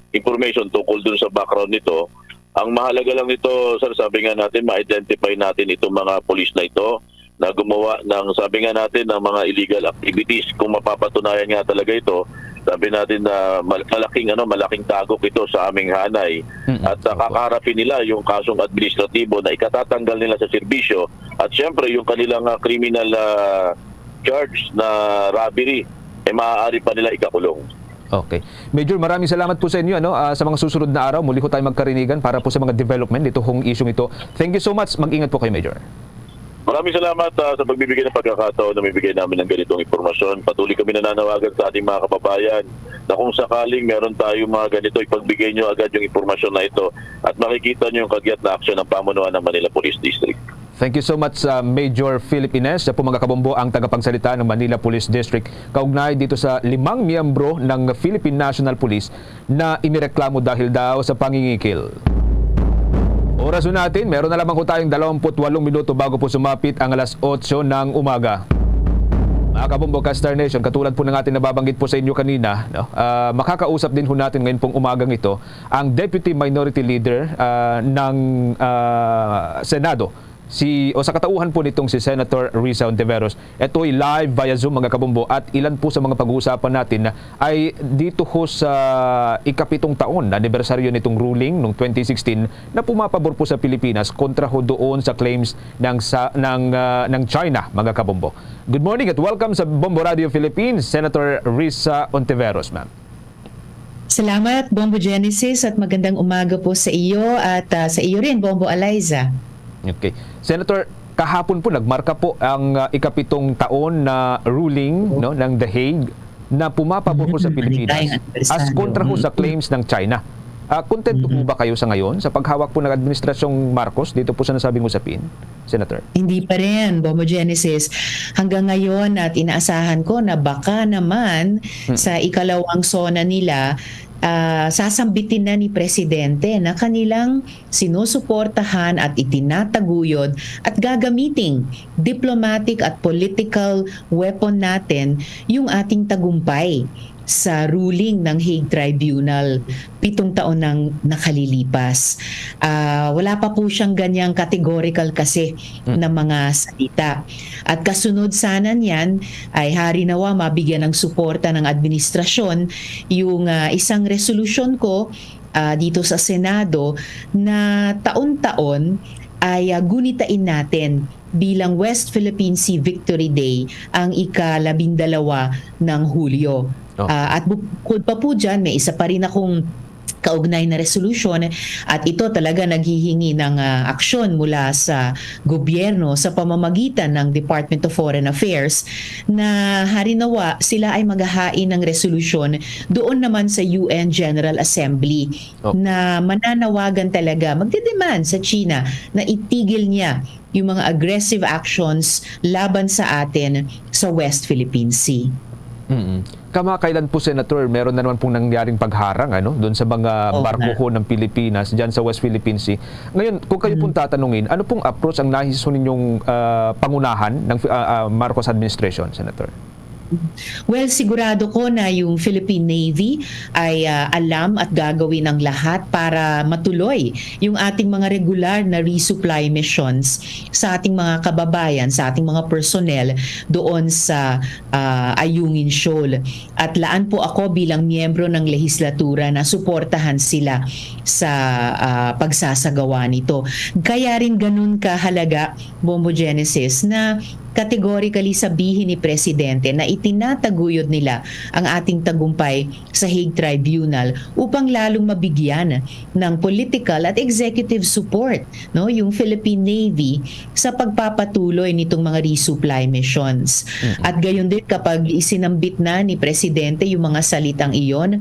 information tungkol dun sa background nito. Ang mahalaga lang nito, sir, sabi nga natin, ma-identify natin itong mga pulis na ito na gumawa ng, sabi nga natin, ng mga illegal activities. Kung mapapatunayan nga talaga ito, sabi natin na mal-, malaking, ano, malaking dagok ito sa aming hanay. Mm-mm. At, ah, Opo. kakaharapin nila yung kasong administratibo na ikatatanggal nila sa serbisyo. At siyempre, yung kanilang, ah, criminal, ah, charge na robbery, eh, maaari pa nila ikakulong. Okay. Major, maraming salamat po sa inyo, ano, ah, sa mga susunod na araw, muli ho tayo magkarinigan para po sa mga development nito hong isyung ito. Thank you so much. Mag-ingat po kayo, Major. Maraming salamat, ah, sa pagbibigay ng pagkakataon na mibigay namin ng ganitong impormasyon. Patuloy kami nananawagan sa ating mga kababayan na kung sakaling meron tayong mga ganito, ipagbigay nyo agad yung impormasyon na ito at makikita nyo yung kagyat na aksyon ng pamunuan ng Manila Police District. Thank you so much, uh, Major Philip Ines. Siya po, mga kabombo, ang tagapagsalita ng Manila Police District kaugnay dito sa limang miyembro ng Philippine National Police na inireklamo dahil daw sa pangingikil. Oras po natin, meron na lamang po tayong dalawampu't walong minuto bago po sumapit ang alas otso ng umaga. Mga kabombo, ka-Star Nation, katulad po ng ating nababanggit po sa inyo kanina, no? Ah, makakausap din ho natin ngayon pong umagang ito ang Deputy Minority Leader, ah, ng, ah, Senado, si, o sa katauhan po nitong si Senator Risa Hontiveros. Ito'y live via Zoom, mga kabombo, at ilan po sa mga pag-uusapan natin ay dito ho sa ikapitong taon na anibersaryo nitong ruling noong twenty sixteen na pumapabor po sa Pilipinas kontra ho doon sa claims ng, sa, ng, ah, ng China, mga kabombo. Good morning at welcome sa Bombo Radio Philippines, Senator Risa Hontiveros, ma'am. Salamat, Bombo Genesis, at magandang umaga po sa iyo at, ah, sa iyo rin, Bombo Eliza. Okay. Senator, kahapon po nagmarka po ang, ah, ikapitong taon na ruling, Oo. no, ng The Hague na pumapabor po sa Mhm. Pilipinas Maligayang as anibersaryo. kontra ho sa Mm. claims ng China. Ah, kontento po Mhm. ba kayo sa ngayon sa paghawak po ng Administrasyong Marcos dito po sa nasabing usapin, Senator? Hindi pa rin, Bombo Genesis. Hanggang ngayon at inaasahan ko na baka naman Mm. sa ikalawang SONA nila, ah, sasambitin na ni Presidente na kanilang sinusuportahan at itinataguyod at gagamiting diplomatic at political weapon natin yung ating tagumpay sa ruling ng Hague Tribunal pitong taon nang nakalilipas. Ah, wala pa po siyang ganyang categorical kasi Mm. na mga salita. At kasunod sana niyan ay hari nawa mabigyan ng suporta ng administrasyon yung, ah, isang resolusyon ko, ah, dito sa Senado na taon-taon ay, ah, gunitain natin bilang West Philippine Sea Victory Day ang ika-labindalawa ng Hulyo. Oh. Ah, at bukod pa po dyan, may isa pa rin akong kaugnay na resolusyon at ito talaga naghihingi ng, ah, aksyon mula sa gobyerno sa pamamagitan ng Department of Foreign Affairs na harinawa sila ay maghahain ng resolusyon doon naman sa U N General Assembly Oh. na mananawagan talaga, magdedemand sa China na itigil niya yung mga aggressive actions laban sa atin sa West Philippine Sea. Mm. Kamakailan po, Senator, meron na naman pong nangyaring pagharang, ano, doon sa mga Oo nga. barko ho ng Pilipinas dyan sa West Philippine Sea. Ngayon, kung kayo Mm. pong tatanungin, ano pong approach ang nais ho ninyong, ah, pangunahan ng, ah, ah, Marcos administration, Senator? Well, sigurado ko na yung Philippine Navy ay, ah, alam at gagawin ang lahat para matuloy yung ating mga regular na resupply missions sa ating mga kababayan, sa ating mga personnel doon sa, ah, Ayungin Shoal. At laan po ako bilang miyembro ng lehislatura na suportahan sila sa, ah, pagsasagawa nito. Kaya rin ganun kahalaga, Bombo Genesis, na categorically sabihin ni Presidente na itinataguyod nila ang ating tagumpay sa Hague Tribunal upang lalong mabigyan ng political at executive support, no, yung Philippine Navy sa pagpapatuloy nitong mga resupply missions. Mm. At gayon din, kapag isinambit na ni Presidente yung mga salitang iyon,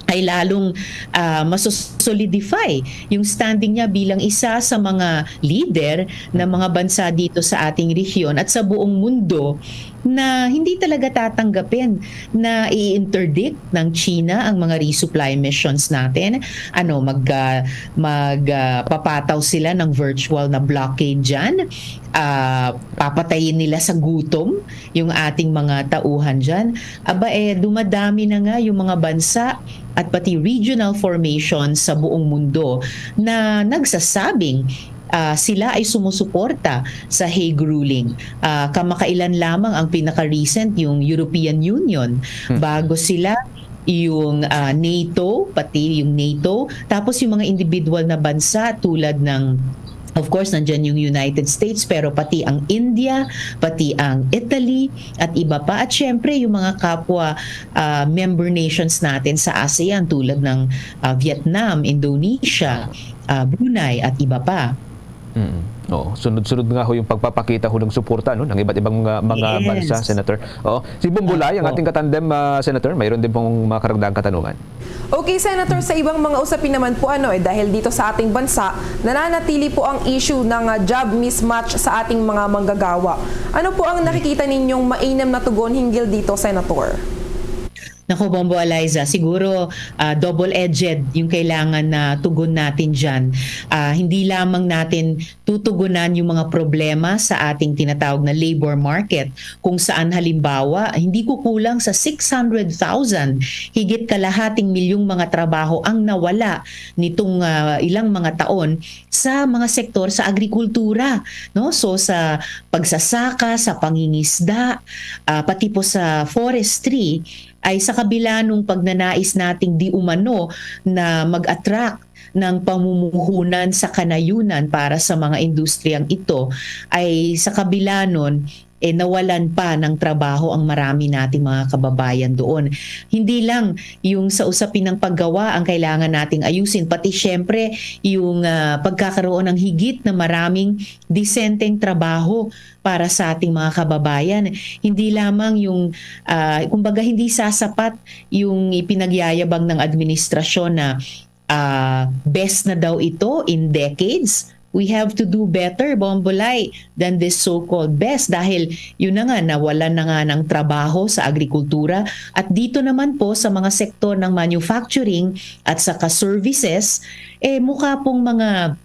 ay lalong, ah, masosolidify yung standing niya bilang isa sa mga leader ng mga bansa dito sa ating rehiyon at sa buong mundo na hindi talaga tatanggapin na i-interdict ng China ang mga resupply missions natin. Ano, mag, ah, mag, ah, papataw sila ng virtual na blockade dyan? Ah, papatayin nila sa gutom yung ating mga tauhan dyan? Aba, eh, dumadami na nga yung mga bansa at pati regional formations sa buong mundo na nagsasabing, ah, sila ay sumusuporta sa Hague ruling. Ah, kamakailan lamang ang pinaka-recent, yung European Union. Mm. Bago sila, yung, ah, NATO, pati yung NATO. Tapos yung mga individual na bansa tulad ng, of course, nandyan yung United States, pero pati ang India, pati ang Italy, at iba pa. At syempre, yung mga kapwa, ah, member nations natin sa ASEAN tulad ng, ah, Vietnam, Indonesia, ah, Brunei, at iba pa. Mm. Oo. Sunod-sunod nga ho yung pagpapakita ho ng suporta, no, ng iba't ibang, ah, mga Yes. bansa, Senator. Oo. Si Bong Bulay, ang Opo. ating katandem, ah, Senator, mayroon din pong mga karagdagang katanungan. Okay, Senator, sa ibang mga usapin naman po, ano, eh, dahil dito sa ating bansa, nananatili po ang issue ng, ah, job mismatch sa ating mga manggagawa. Ano po ang nakikita ninyong mainam na tugon hinggil dito, Senator? Naku, Bombo Eliza, siguro, ah, double-edged yung kailangan na tugon natin dyan. Ah, hindi lamang natin tutugunan yung mga problema sa ating tinatawag na labor market, kung saan, halimbawa, hindi kukulang sa six hundred thousand, higit kalahating milyong mga trabaho ang nawala nitong, ah, ilang mga taon sa mga sektor sa agrikultura, no? So, sa pagsasaka, sa pangingisda, ah, pati po sa forestry, ay sa kabila nung pagnanais nating di umano na mag-attract ng pamumuhunan sa kanayunan para sa mga industriyang ito, ay sa kabila nun, eh, nawalan pa ng trabaho ang marami nating mga kababayan doon. Hindi lang yung sa usapin ng paggawa ang kailangan nating ayusin, pati siyempre yung, ah, pagkakaroon ng higit na maraming disenteng trabaho para sa ating mga kababayan. Hindi lamang yung, ah, kumbaga, hindi sasapat yung ipinagyayabang ng administrasyon na, ah, best na daw ito in decades. we have to do better, Bombolay, than this so-called best dahil yun na nga, nawalan na nga ng trabaho sa agrikultura at dito naman po sa mga sektor ng manufacturing at saka services, eh mukha pong mga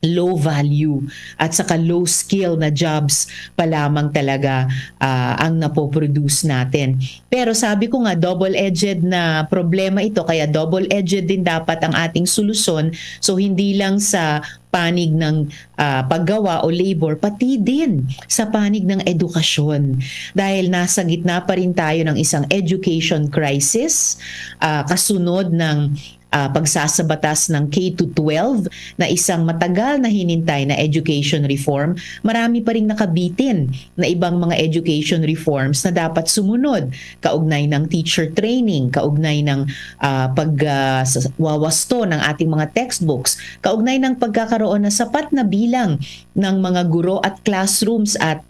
low value at saka low skill na jobs pa lamang talaga ah, ang napoproduce natin. Pero sabi ko nga, double-edged na problema ito, kaya double-edged din dapat ang ating solusyon. So hindi lang sa panig ng ah, paggawa o labor, pati din sa panig ng edukasyon. Dahil nasa gitna pa rin tayo ng isang education crisis, ah, kasunod ng ah, pagsasabatas ng K to twelve na isang matagal na hinintay na education reform, marami pa ring nakabitin na ibang mga education reforms na dapat sumunod, kaugnay ng teacher training, kaugnay ng ah, pag ah, sa- wawasto ng ating mga textbooks, kaugnay ng pagkakaroon ng sapat na bilang ng mga guro at classrooms at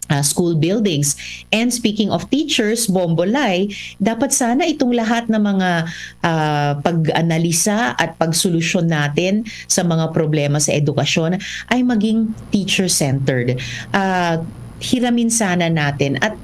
ah, school buildings. And speaking of teachers, Bombolay, dapat sana itong lahat ng mga ah, pag-analisa at pagsolusyon natin sa mga problema sa edukasyon ay maging teacher-centered. Ah, hiramin sana natin at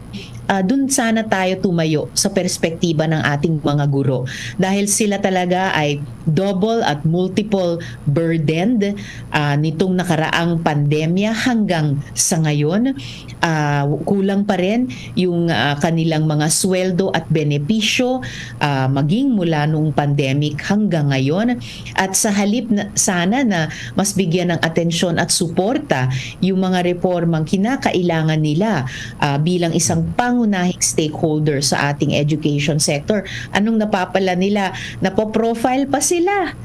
ah, dun sana tayo tumayo sa perspektiba ng ating mga guro dahil sila talaga ay double at multiple burdened ah, nitong nakaraang pandemya hanggang sa ngayon. Ah, kulang pa rin yung ah, kanilang mga sweldo at benepisyo ah, maging mula noong pandemic hanggang ngayon. At sa halip na, sana na mas bigyan ng atensyon at suporta yung mga reformang kinakailangan nila ah, bilang isang pangunahing stakeholder sa ating education sector. Anong napapala nila? Napo-profile pa sila.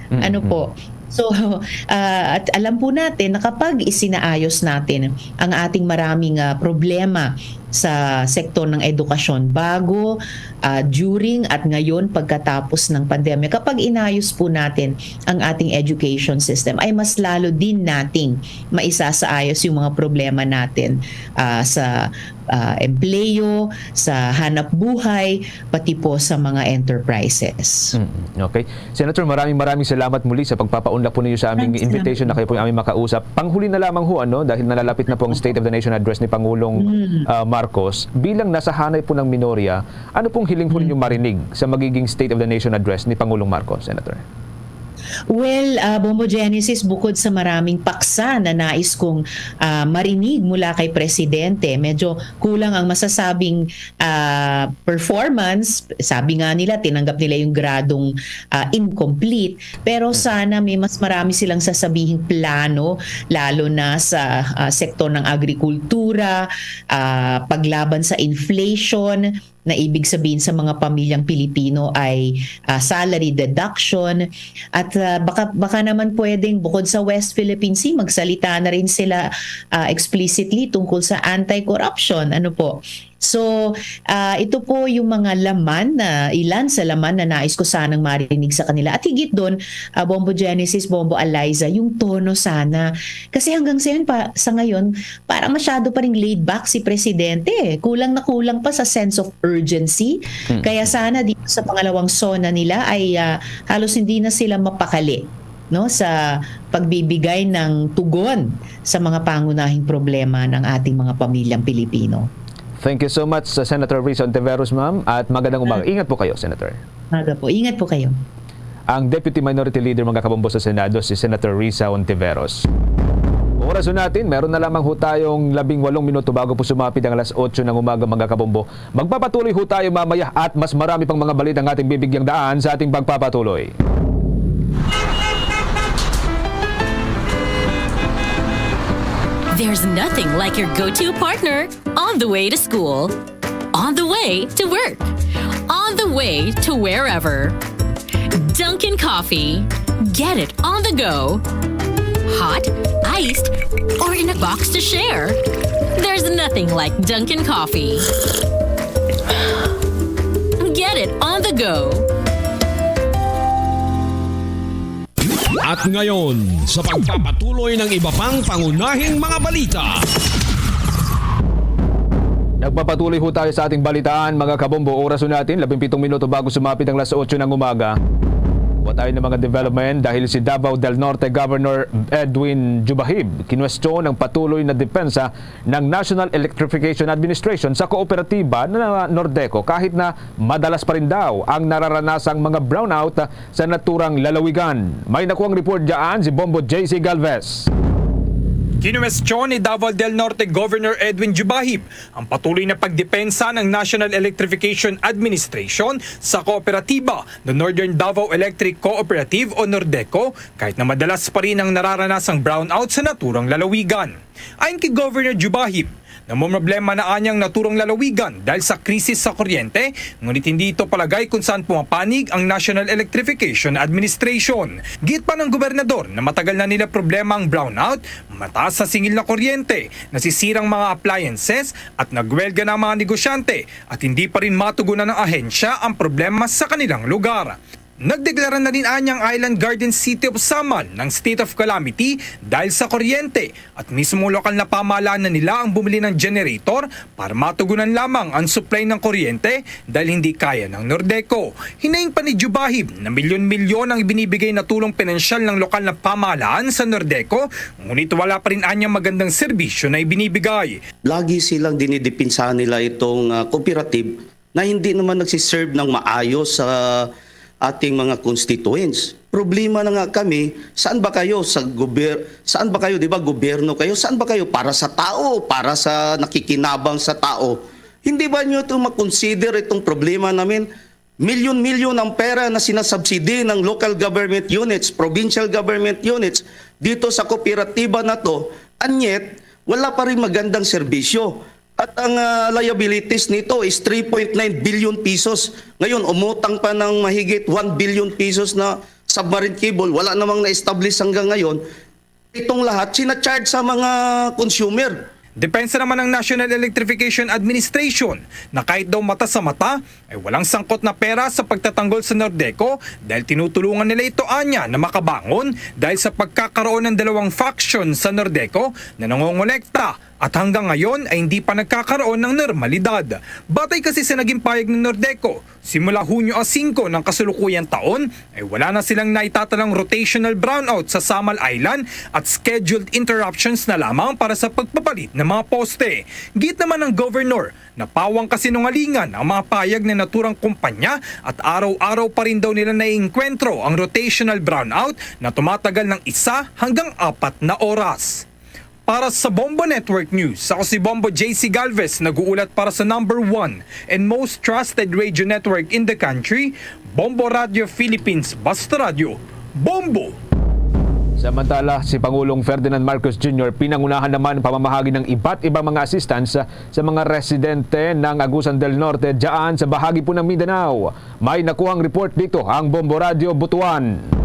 Mm, Ano mm. po? So, ah, at alam po natin na kapag isinaayos natin ang ating maraming ah, problema sa sektor ng edukasyon bago, ah, during at ngayon pagkatapos ng pandemya, kapag inayos po natin ang ating education system, ay mas lalo din nating maisasaayos yung mga problema natin ah, sa ah, empleyo, sa hanap buhay, pati po sa mga enterprises. Mm, okay. Senator, maraming maraming salamat muli sa pagpapaunlak po ninyo sa aming Maraming salamat invitation na din kayo po po. Yung aming makausap. Panghuli na lamang ho, ano, dahil nalalapit na po ang State of the Nation Address ni Pangulong Mm. ah, Marcos. Bilang nasa hanay po ng minorya, ano pong hiling po ninyo Mm. marinig sa magiging State of the Nation Address ni Pangulong Marcos, Senator? Well, ah, Bombo Genesis, bukod sa maraming paksa na nais kong ah, marinig mula kay Presidente, medyo kulang ang masasabing ah, performance. Sabi nga nila, tinanggap nila yung gradong ah, incomplete. Pero Mm. sana may mas marami silang sasabihing plano, lalo na sa ah, sektor ng agrikultura, ah, paglaban sa inflation, na ibig sabihin sa mga pamilyang Pilipino ay ah, salary deduction. At ah, baka, baka naman pwedeng bukod sa West Philippine Sea, magsalita na rin sila ah, explicitly tungkol sa anti-corruption. Ano po? So, ah, ito po yung mga laman na, ilan sa laman na nais ko sanang marinig sa kanila. At higit doon, ah, Bombo Genesis, Bombo Eliza, yung tono sana. Kasi hanggang sa yun, pa, sa ngayon, parang masyado pa rin laid back si Presidente. Kulang na kulang pa sa sense of urgency. Mm. Kaya sana dito sa pangalawang SONA nila ay ah, halos hindi na sila mapakali, no, sa pagbibigay ng tugon sa mga pangunahing problema ng ating mga pamilyang Pilipino. Thank you so much, uh, Senator Risa Ontiveros, ma'am, at magandang umaga. Mm. Ingat po kayo, Senator. Umaga po. Ingat po kayo. Ang Deputy Minority Leader, mga kabombo, sa Senado, si Senator Risa Ontiveros. Oras ho natin, meron na lamang ho tayong labing walong minuto bago po sumapit ang alas otso ng umaga, mga kabombo. Magpapatuloy ho tayo mamaya at mas marami pang mga balita ang ating bibigyang daan sa ating pagpapatuloy. There's nothing like your go-to partner on the way to school, on the way to work, on the way to wherever. Dunkin' Coffee. Get it on the go. Hot, iced, or in a box to share. There's nothing like Dunkin' Coffee. Get it on the go. At ngayon, sa pagpapatuloy ng iba pang pangunahing mga balita. Nagpapatuloy ho tayo sa ating balitaan, mga kabombo. Oras ho natin, labing pitong minuto bago sumapit ang alas otso ng umaga. Wa tayo ng mga development dahil si Davao del Norte Governor Edwin Jubahib kinwestiyon ang patuloy na depensa ng National Electrification Administration sa kooperatiba na Nordeco, kahit na madalas pa rin daw ang nararanasang mga brownout sa naturang lalawigan. May nakuhang report dyan si Bombo J C Galvez. Kinwestiyon ni Davao del Norte Governor Edwin Jubahib ang patuloy na pagdepensa ng National Electrification Administration sa kooperatiba na Northern Davao Electric Cooperative o Nordeco, kahit na madalas pa rin ang nararanasang brownout sa naturang lalawigan. Ayon kay Governor Jubahib, namumroblema na anyang naturang lalawigan dahil sa krisis sa kuryente, ngunit hindi ito palagay kung saan pumapanig ang National Electrification Administration. Giit pa ng gobernador na matagal na nila problema ang brownout, mataas na singil na kuryente, nasisirang mga appliances at nagwelga na ang mga negosyante at hindi pa rin matugunan ng ahensya ang problema sa kanilang lugar. Nagdeklara na rin anyang Island Garden City of Samal ng state of calamity dahil sa kuryente at mismo lokal na pamahalaan na nila ang bumili ng generator para matugunan lamang ang supply ng kuryente dahil hindi kaya ng Nordeco. Hinaing pa ni Jubahib na milyon-milyon ang ibinibigay na tulong pinansyal ng lokal na pamahalaan sa Nordeco, ngunit wala pa rin anyang magandang serbisyo na ibinibigay. Lagi silang dinidipinsahan nila itong, ah, cooperative na hindi naman nagsiserve ng maayos sa ating mga constituents. Problema na nga kami, saan ba kayo sa gober-, saan ba kayo, di ba, gobyerno kayo? Saan ba kayo? Para sa tao, para sa nakikinabang sa tao. Hindi ba nyo ito makonsider itong problema namin? Milyon-milyon ang pera na sinasubsidy ng local government units, provincial government units dito sa kooperatiba na to, and yet, wala pa rin magandang serbisyo. At ang, ah, liabilities nito is three point nine billion pesos. Ngayon, umutang pa ng mahigit one billion pesos na submarine cable. Wala namang na-establish hanggang ngayon. Itong lahat, sinacharge sa mga consumer. Depensa naman ng National Electrification Administration na kahit daw mata sa mata ay walang sangkot na pera sa pagtatanggol sa Nordeco dahil tinutulungan nila ito anya na makabangon dahil sa pagkakaroon ng dalawang faction sa Nordeco na nangongolekta at hanggang ngayon ay hindi pa nagkakaroon ng normalidad. Batay kasi sa naging pahayag ng Nordeco, simula Hunyo a singko ng kasulukuyang taon ay wala na silang naitatalang rotational brownout sa Samal Island at scheduled interruptions na lamang para sa pagpapalit ng mga poste. Giit naman ng governor na pawang kasinungalingan ang mga pahayag ng naturang kumpanya at araw-araw pa rin daw nila naiengkwentro ang rotational brownout na tumatagal ng isa hanggang apat na oras. Para sa Bombo Network News, ako si Bombo J C Galvez, nag-uulat para sa number one and most trusted radio network in the country, Bombo Radio Philippines, Basta Radio, Bombo! Samantala, si Pangulong Ferdinand Marcos Junior pinangunahan naman pamamahagi ng iba't ibang mga assistance sa mga residente ng Agusan del Norte dyan sa bahagi po ng Mindanao. May nakuhang report dito ang Bombo Radio Butuan.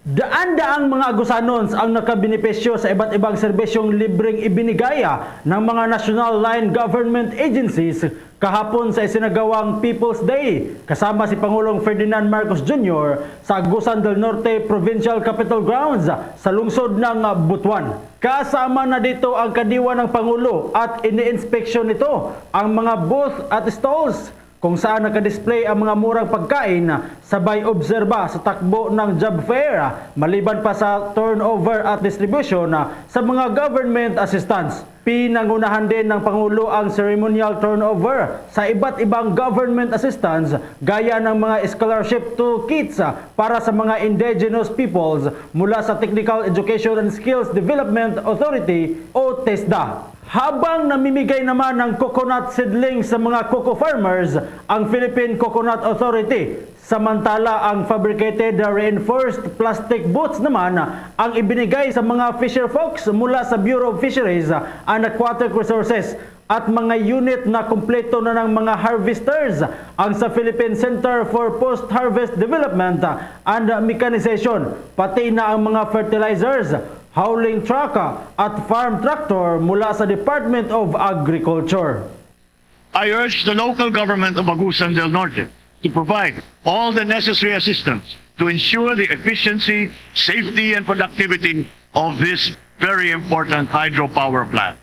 Daan-daang mga Agusanons ang nakabenepisyo sa iba't ibang serbisyong libreng ibinigay, ah, ng mga national line government agencies kahapon sa isinagawang People's Day, kasama si Pangulong Ferdinand Marcos Junior sa Agusan del Norte Provincial Capitol Grounds sa lungsod ng Butuan. Kasama na dito ang kadiwa ng Pangulo at iniinspeksyon nito ang mga booth at stalls kung saan nakadisplay ang mga murang pagkain, sabay obserba sa takbo ng job fair, maliban pa sa turnover at distribution sa mga government assistance. Pinangunahan din ng Pangulo ang ceremonial turnover sa iba't ibang government assistance, gaya ng mga scholarship toolkits para sa mga indigenous peoples mula sa Technical Education and Skills Development Authority o TESDA. Habang namimigay naman ng coconut seedling sa mga coco farmers ang Philippine Coconut Authority, samantala ang fabricated reinforced plastic boots naman ang ibinigay sa mga fisher folks mula sa Bureau of Fisheries and Aquatic Resources at mga unit na kumpleto na ng mga harvesters ang sa Philippine Center for Post-Harvest Development and Mechanization, pati na ang mga fertilizers, hauling truck at farm tractor mula sa Department of Agriculture. I urge the local government of Agusan del Norte to provide all the necessary assistance to ensure the efficiency, safety, and productivity of this very important hydropower plant.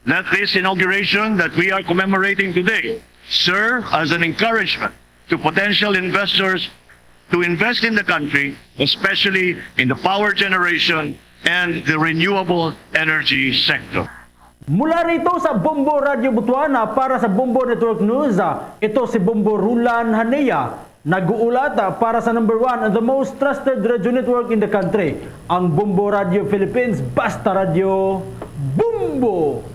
Let this inauguration that we are commemorating today serve as an encouragement to potential investors to invest in the country, especially in the power generation and the renewable energy sector. Mula rito sa Bombo Radio Butuana para sa Bombo Network News, ito si Bombo Rulan Hanea, nag-uulat para sa number one and the most trusted radio network in the country, ang Bombo Radio Philippines. Basta Radio, Bombo!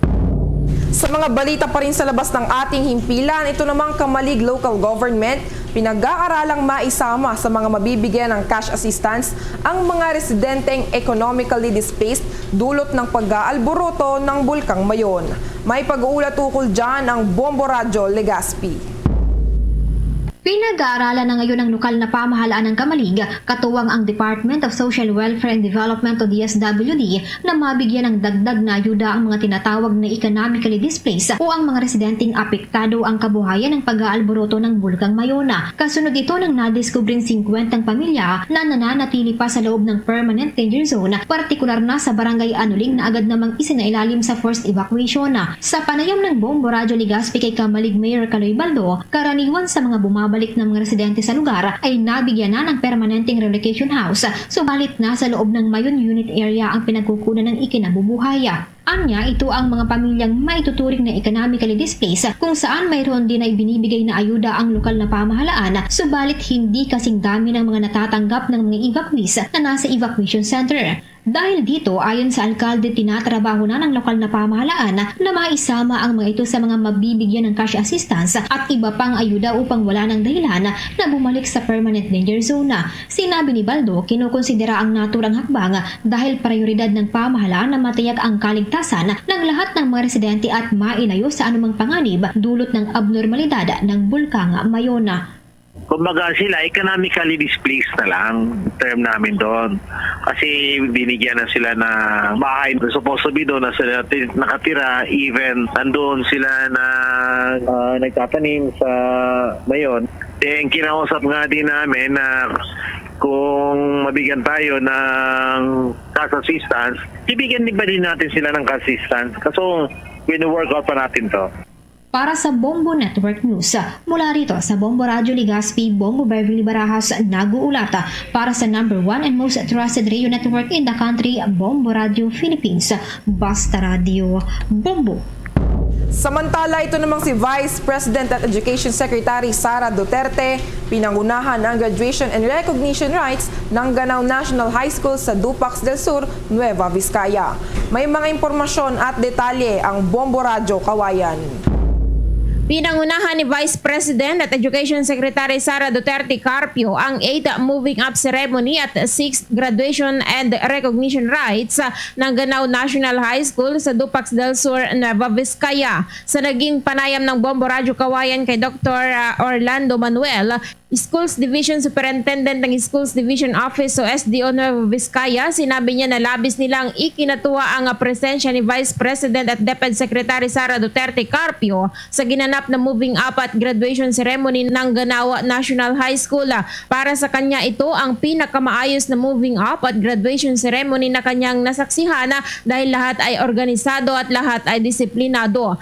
Sa mga balita pa rin sa labas ng ating himpilan, ito namang Kamalig Local Government, pinag-aaralang maisama sa mga mabibigyan ng cash assistance ang mga residenteng economically displaced dulot ng pag-aalboroto ng Bulkang Mayon. May pag-uulat ukol dyan ang Bombo Radyo Legazpi. Pinag-aaralan na ngayon ng lokal na pamahalaan ng Kamalig, katuwang ang Department of Social Welfare and Development o D S W D, na mabigyan ng dagdag na ayuda ang mga tinatawag na economically displaced o ang mga residenteng apektado ang kabuhayan ng pag-aalboroto ng Bulkang Mayona. Kasunod ito ng nadiskubreng singkwentang pamilya na nananatili pa sa loob ng permanent danger zone, partikular na sa barangay Anuling na agad namang isinailalim sa forced evacuation. Sa panayam ng Bombo Radyo Legazpi kay Kamalig Mayor Kaloy Baldo, karaniwan sa mga bumabalik na mga residente sa lugar ay nabigyan na ng permanenteng relocation house, subalit nasa loob ng Mayon Unit Area ang pinagkukunan ng ikinabubuhay. Anya, ito ang mga pamilyang maituturing na economically displaced, kung saan mayroon din na ibinibigay na ayuda ang lokal na pamahalaan, subalit hindi kasing dami ng mga natatanggap ng mga evacuees na nasa evacuation center. Dahil dito, ayon sa alkalde, tinatrabaho na ng lokal na pamahalaan na maisama ang mga ito sa mga mabibigyan ng cash assistance at iba pang ayuda upang wala ng dahilan na bumalik sa permanent danger zone. Sinabi ni Baldo, kinukonsidera ang naturang hakbang dahil prioridad ng pamahalaan na matiyak ang kaligtasan ng lahat ng mga residente at mailayo sa anumang panganib dulot ng abnormalidad ng Bulkang Mayona. Kumbaga sila, economically displaced na lang term namin doon. Kasi binigyan na sila na bahay na supposed to be doon na sila ti- nakatira, even nandoon sila na ah, nagtatanim sa Mayon. Then kinausap nga din namin na kung mabigyan tayo ng cash assistance, bibigyan din ba din natin sila ng cash assistance? Kaso, wino-work out pa natin to. Para sa Bombo Network News, mula rito sa Bombo Radyo Legazpi, Bombo Beverly Barajas, nag-uulat para sa number one and most trusted radio network in the country, Bombo Radyo Philippines. Basta Radyo, Bombo! Samantala, ito namang si Vice President at Education Secretary Sara Duterte, pinangunahan ang graduation and recognition rites ng Ganao National High School sa Dupax del Sur, Nueva Vizcaya. May mga impormasyon at detalye ang Bombo Radyo Kawayan. Pinangunahan ni Vice President at Education Secretary Sara Duterte Carpio ang eighth Moving Up Ceremony at sixth Graduation and Recognition Rites ng Ganao National High School sa Dupax del Sur, Nueva Vizcaya. Sa naging panayam ng Bombo Radyo Kawayan kay Doktor Orlando Manuel, Schools Division Superintendent ng Schools Division Office o S D O Nueva Vizcaya, sinabi niya na labis nilang ikinatuwa ang presensya ni Vice President at DepEd Secretary Sara Duterte Carpio sa ginanap na moving up at graduation ceremony ng Ganao National High School. Para sa kanya, ito ang pinakamaayos na moving up at graduation ceremony na kanyang nasaksihan dahil lahat ay organisado at lahat ay disiplinado.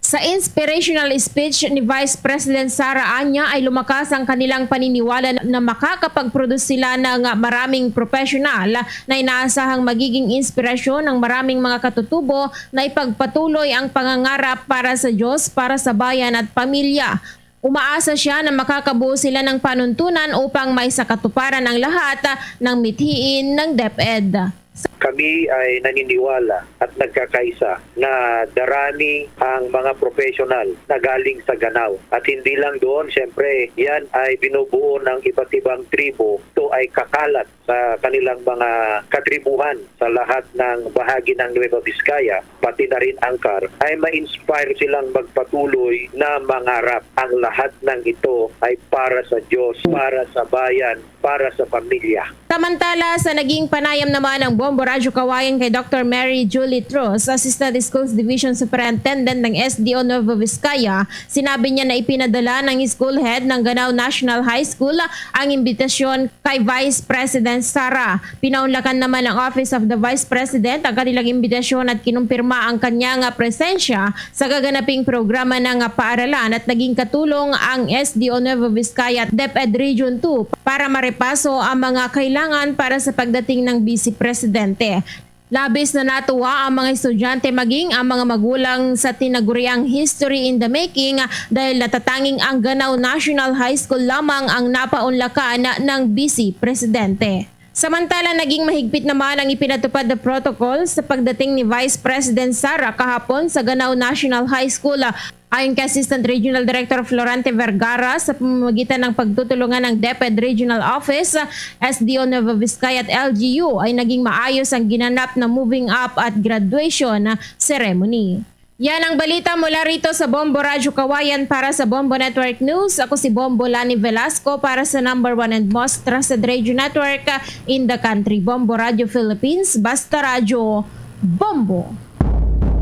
Sa inspirational speech ni Vice President Sara Anya ay lumakas ang kanilang paniniwala na makakapag-produce sila ng maraming professional na inaasahang magiging inspirasyon ng maraming mga katutubo na ipagpatuloy ang pangangarap para sa Diyos, para sa bayan at pamilya. Umaasa siya na makakabuo sila ng panuntunan upang maisakatuparan ang lahat ng mithiin ng DepEd. Kami ay naniniwala at nagkakaisa na darami ang mga professional na galing sa Ganao. At hindi lang doon, siyempre, yan ay binubuo ng iba't ibang tribo. Ito ay kakalat sa kanilang mga katribuhan sa lahat ng bahagi ng Nueva Vizcaya, pati na rin Ancar, ay ma-inspire silang magpatuloy na mangarap. Ang lahat ng ito ay para sa Diyos, para sa bayan, para sa pamilya. Samantala, sa naging panayam naman ng Bombo Radyo Kawayan kay Doktor Mary Julie Trus, Assistant Schools Division Superintendent ng S D O Nueva Vizcaya, sinabi niya na ipinadala ng school head ng Ganao National High School ang imbitasyon kay Vice President Sara. Pinaunlakan naman ng Office of the Vice President ang kanilang imbitasyon at kinumpirma ang kanya nga presensya sa gaganaping programa na nga paaralan at naging katulong ang S D O Nueva Vizcaya at DepEd Region two para marepaso ang mga kailangan para sa pagdating ng Vice Presidente. Labis na natuwa ang mga estudyante maging ang mga magulang sa tinaguriang history in the making dahil natatanging ang Ganao National High School lamang ang napaunlakan ng Vice Presidente. Samantala, naging mahigpit naman ang ipinatupad na protocol sa pagdating ni Vice President Sara kahapon sa Ganao National High School. Ayon kay Assistant Regional Director Florante Vergara, sa pamamagitan ng pagtutulungan ng DepEd Regional Office, S D O Nueva Vizcaya at L G U, ay naging maayos ang ginanap na moving up at graduation ceremony. Yan ang balita mula rito sa Bombo Radyo Kawayan. Para sa Bombo Network News, ako si Bombo Lani Velasco para sa number one and most trusted radio network in the country, Bombo Radyo Philippines. Basta radyo, Bombo.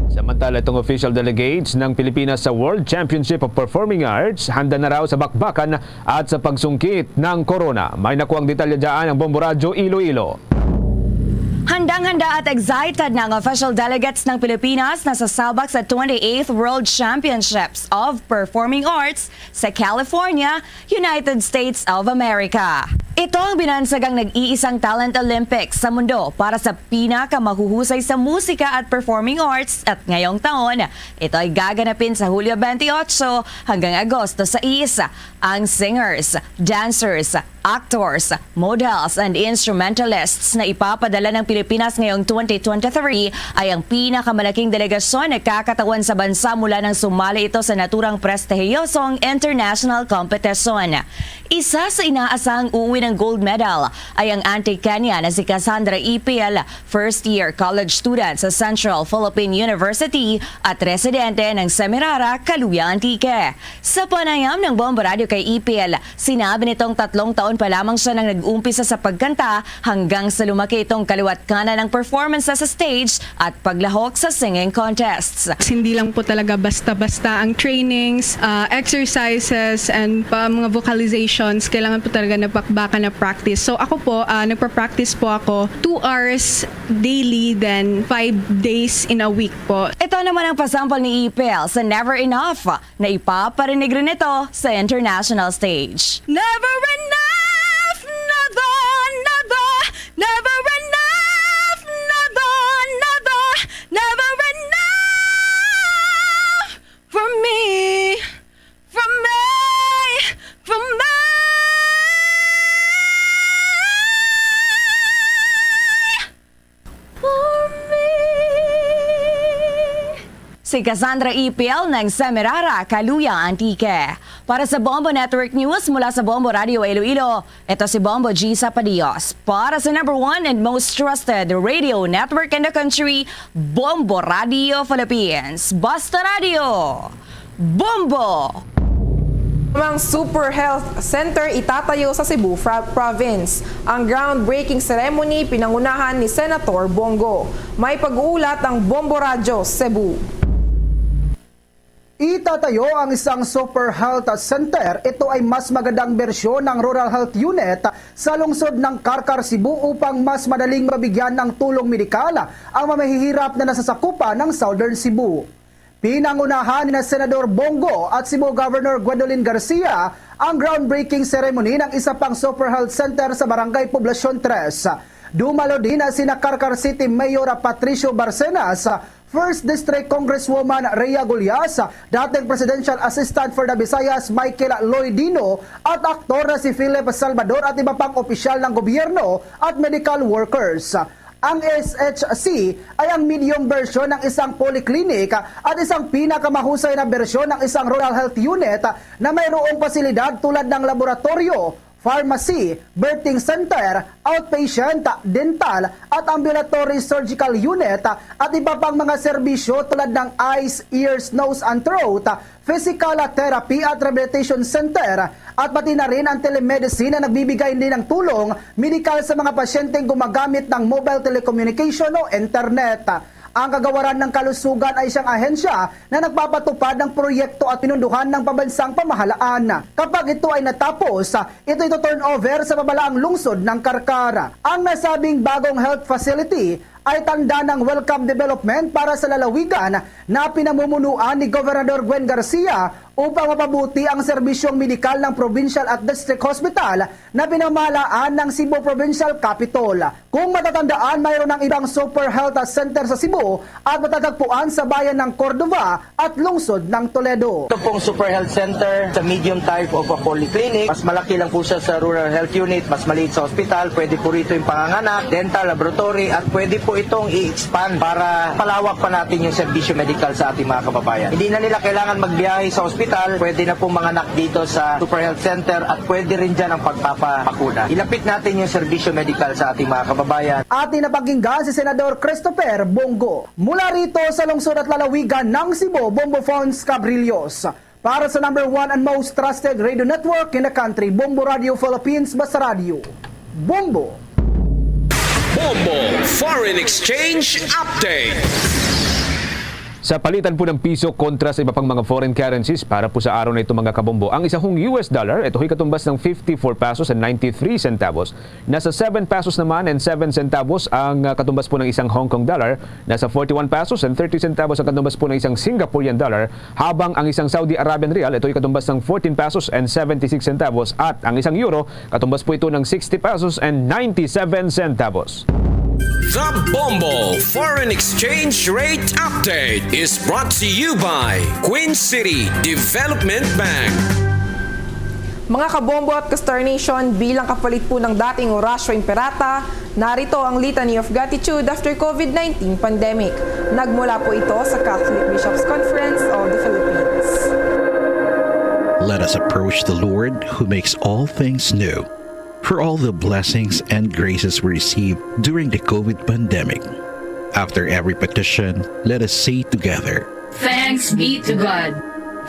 Samantala, itong official delegates ng Pilipinas sa World Championship of Performing Arts handa na raw sa bakbakan at sa pagsungkit ng corona. May nakuhang detalye dyan ang Bombo Radyo Iloilo. Handang-handa at excited na ang official delegates ng Pilipinas na sasabak sa twenty-eighth World Championships of Performing Arts sa California, United States of America. Ito ang binansagang nag-iisang Talent Olympics sa mundo para sa pinakamahuhusay sa musika at performing arts, at ngayong taon, ito ay gaganapin sa Hulyo twenty-eight hanggang Agosto sais. Ang singers, dancers, actors, models, and instrumentalists na ipapadala ng Pilipinas ngayong twenty twenty-three ay ang pinakamalaking delegasyon na kakatawan sa bansa mula nang sumali ito sa naturang prestihiyosong international competition. Isa sa inaasahang uuwi ng gold medal ay ang Antiqueña na si Cassandra Ipil, first-year college student sa Central Philippine University at residente ng Semirara, Caluya, Antique. Sa panayam ng Bombo Radio kay Ipil, sinabi nitong tatlong taon pa lamang siya nang nag-umpisa sa pagkanta hanggang sa lumaki itong kaliwat kanan ang performance sa stage at paglahok sa singing contests. Hindi lang po talaga basta-basta ang trainings, ah, exercises, and pa mga vocalizations. Kailangan po talaga na bakbakan na practice. So ako po, ah, nagpa-practice po ako two hours daily, then five days in a week po. Ito naman ang pasample ni Ipil sa Never Enough na ipaparinig rin ito sa international stage. Never enough, never, never, never enough, never, never, never enough for me, for me, for me. Si Cassandra Ipil ng Semirara, Caluya, Antique. Para sa Bombo Network News mula sa Bombo Radio Iloilo, ito si Bombo Gisa Padios. Para sa number one and most trusted radio network in the country, Bombo Radio Philippines. Basta Radio! Bombo! Ang Super Health Center itatayo sa Cebu Fra- Province. Ang groundbreaking ceremony pinangunahan ni Senator Bongo. May pag-uulat ang Bombo Radyo Cebu. Itatayo ang isang Super Health Center. Ito ay mas magandang bersyon ng Rural Health Unit sa lungsod ng Carcar, Cebu upang mas madaling mabigyan ng tulong medikal ang mamahihirap na nasasakupan ng Southern Cebu. Pinangunahan ni Senador Bongo at Cebu Governor Gwendolyn Garcia ang groundbreaking ceremony ng isa pang Super Health Center sa Barangay Poblacion tres. Dumalo din sina Carcar City Mayor Patricio Barcenas, First District Congresswoman Rhea Gullas, dating Presidential Assistant for the Visayas Michael Lloyd Dino, at aktor na si Philip Salvador at iba pang opisyal ng gobyerno at medical workers. Ang S H C ay ang medium version ng isang polyclinic at isang pinakamahusay na bersyon ng isang rural health unit na mayroong pasilidad tulad ng laboratorio, pharmacy, birthing center, outpatient, dental, at ambulatory surgical unit, at iba pang mga serbisyo tulad ng eyes, ears, nose, and throat, physical therapy at rehabilitation center, at pati na rin ang telemedicine na nagbibigay din ng tulong medikal sa mga pasyenteng gumagamit ng mobile telecommunication o internet. Ang Kagawaran ng Kalusugan ay siyang ahensya na nagpapatupad ng proyekto at pinunduhan ng pabansang pamahalaan. Kapag ito ay natapos, ito ito turnover sa pabalaang lungsod ng Carcar. Ang nasabing bagong health facility ay tanda ng welcome development para sa lalawigan na pinamumunuan ni Gobernador Gwen Garcia upang mapabuti ang serbisyong medikal ng provincial at district hospital na pinamahalaan ng Cebu Provincial Capitol. Kung matatandaan, mayroon ng ibang Super Health Center sa Cebu at matatagpuan sa bayan ng Cordova at lungsod ng Toledo. Ito pong Super Health Center sa medium type of a polyclinic. Mas malaki lang po siya sa rural health unit, mas maliit sa ospital. Pwede po rito yung panganganak, dental, laboratory, at pwede po itong i-expand para palawak pa natin yung serbisyo medikal sa ating mga kababayan. Hindi na nila kailangan magbiyahe sa ospital. Pwede na po manganak dito sa Super Health Center at pwede rin dyan ang pagpapabakuna. Ilapit natin yung serbisyo medikal sa ating mga kababayan. Atin na pakinggan si Senador Christopher Bong Go. Mula rito sa lungsod at lalawigan ng Cebu, Bombo Fons Cabrillos. Para sa number one and most trusted radio network in the country, Bombo Radio Philippines, Basta Radio. Bombo! Bombo Foreign Exchange Update. Sa palitan po ng piso kontra sa iba pang mga foreign currencies, para po sa araw na ito, mga kabombo, ang isang U S dollar, ito ay katumbas ng fifty-four pesos and ninety-three centavos. Nasa seven pesos naman and seven centavos ang, ah, katumbas po ng isang Hong Kong dollar. Nasa forty-one pesos and thirty centavos ang katumbas po ng isang Singaporean dollar, habang ang isang Saudi Arabian riyal, ito ay katumbas ng fourteen pesos and seventy-six centavos, at ang isang euro, katumbas po ito ng sixty pesos and ninety-seven centavos. The Bombo Foreign Exchange Rate Update is brought to you by Queen City Development Bank. Mga kabombo at ka-Star Nation, bilang kapalit po ng dating Oratio Imperata, narito ang Litany of Gratitude after COVID nineteen pandemic. Nagmula po ito sa Catholic Bishops' Conference of the Philippines. Let us approach the Lord who makes all things new, for all the blessings and graces we received during the COVID pandemic. After every petition, let us say together, Thanks be to God.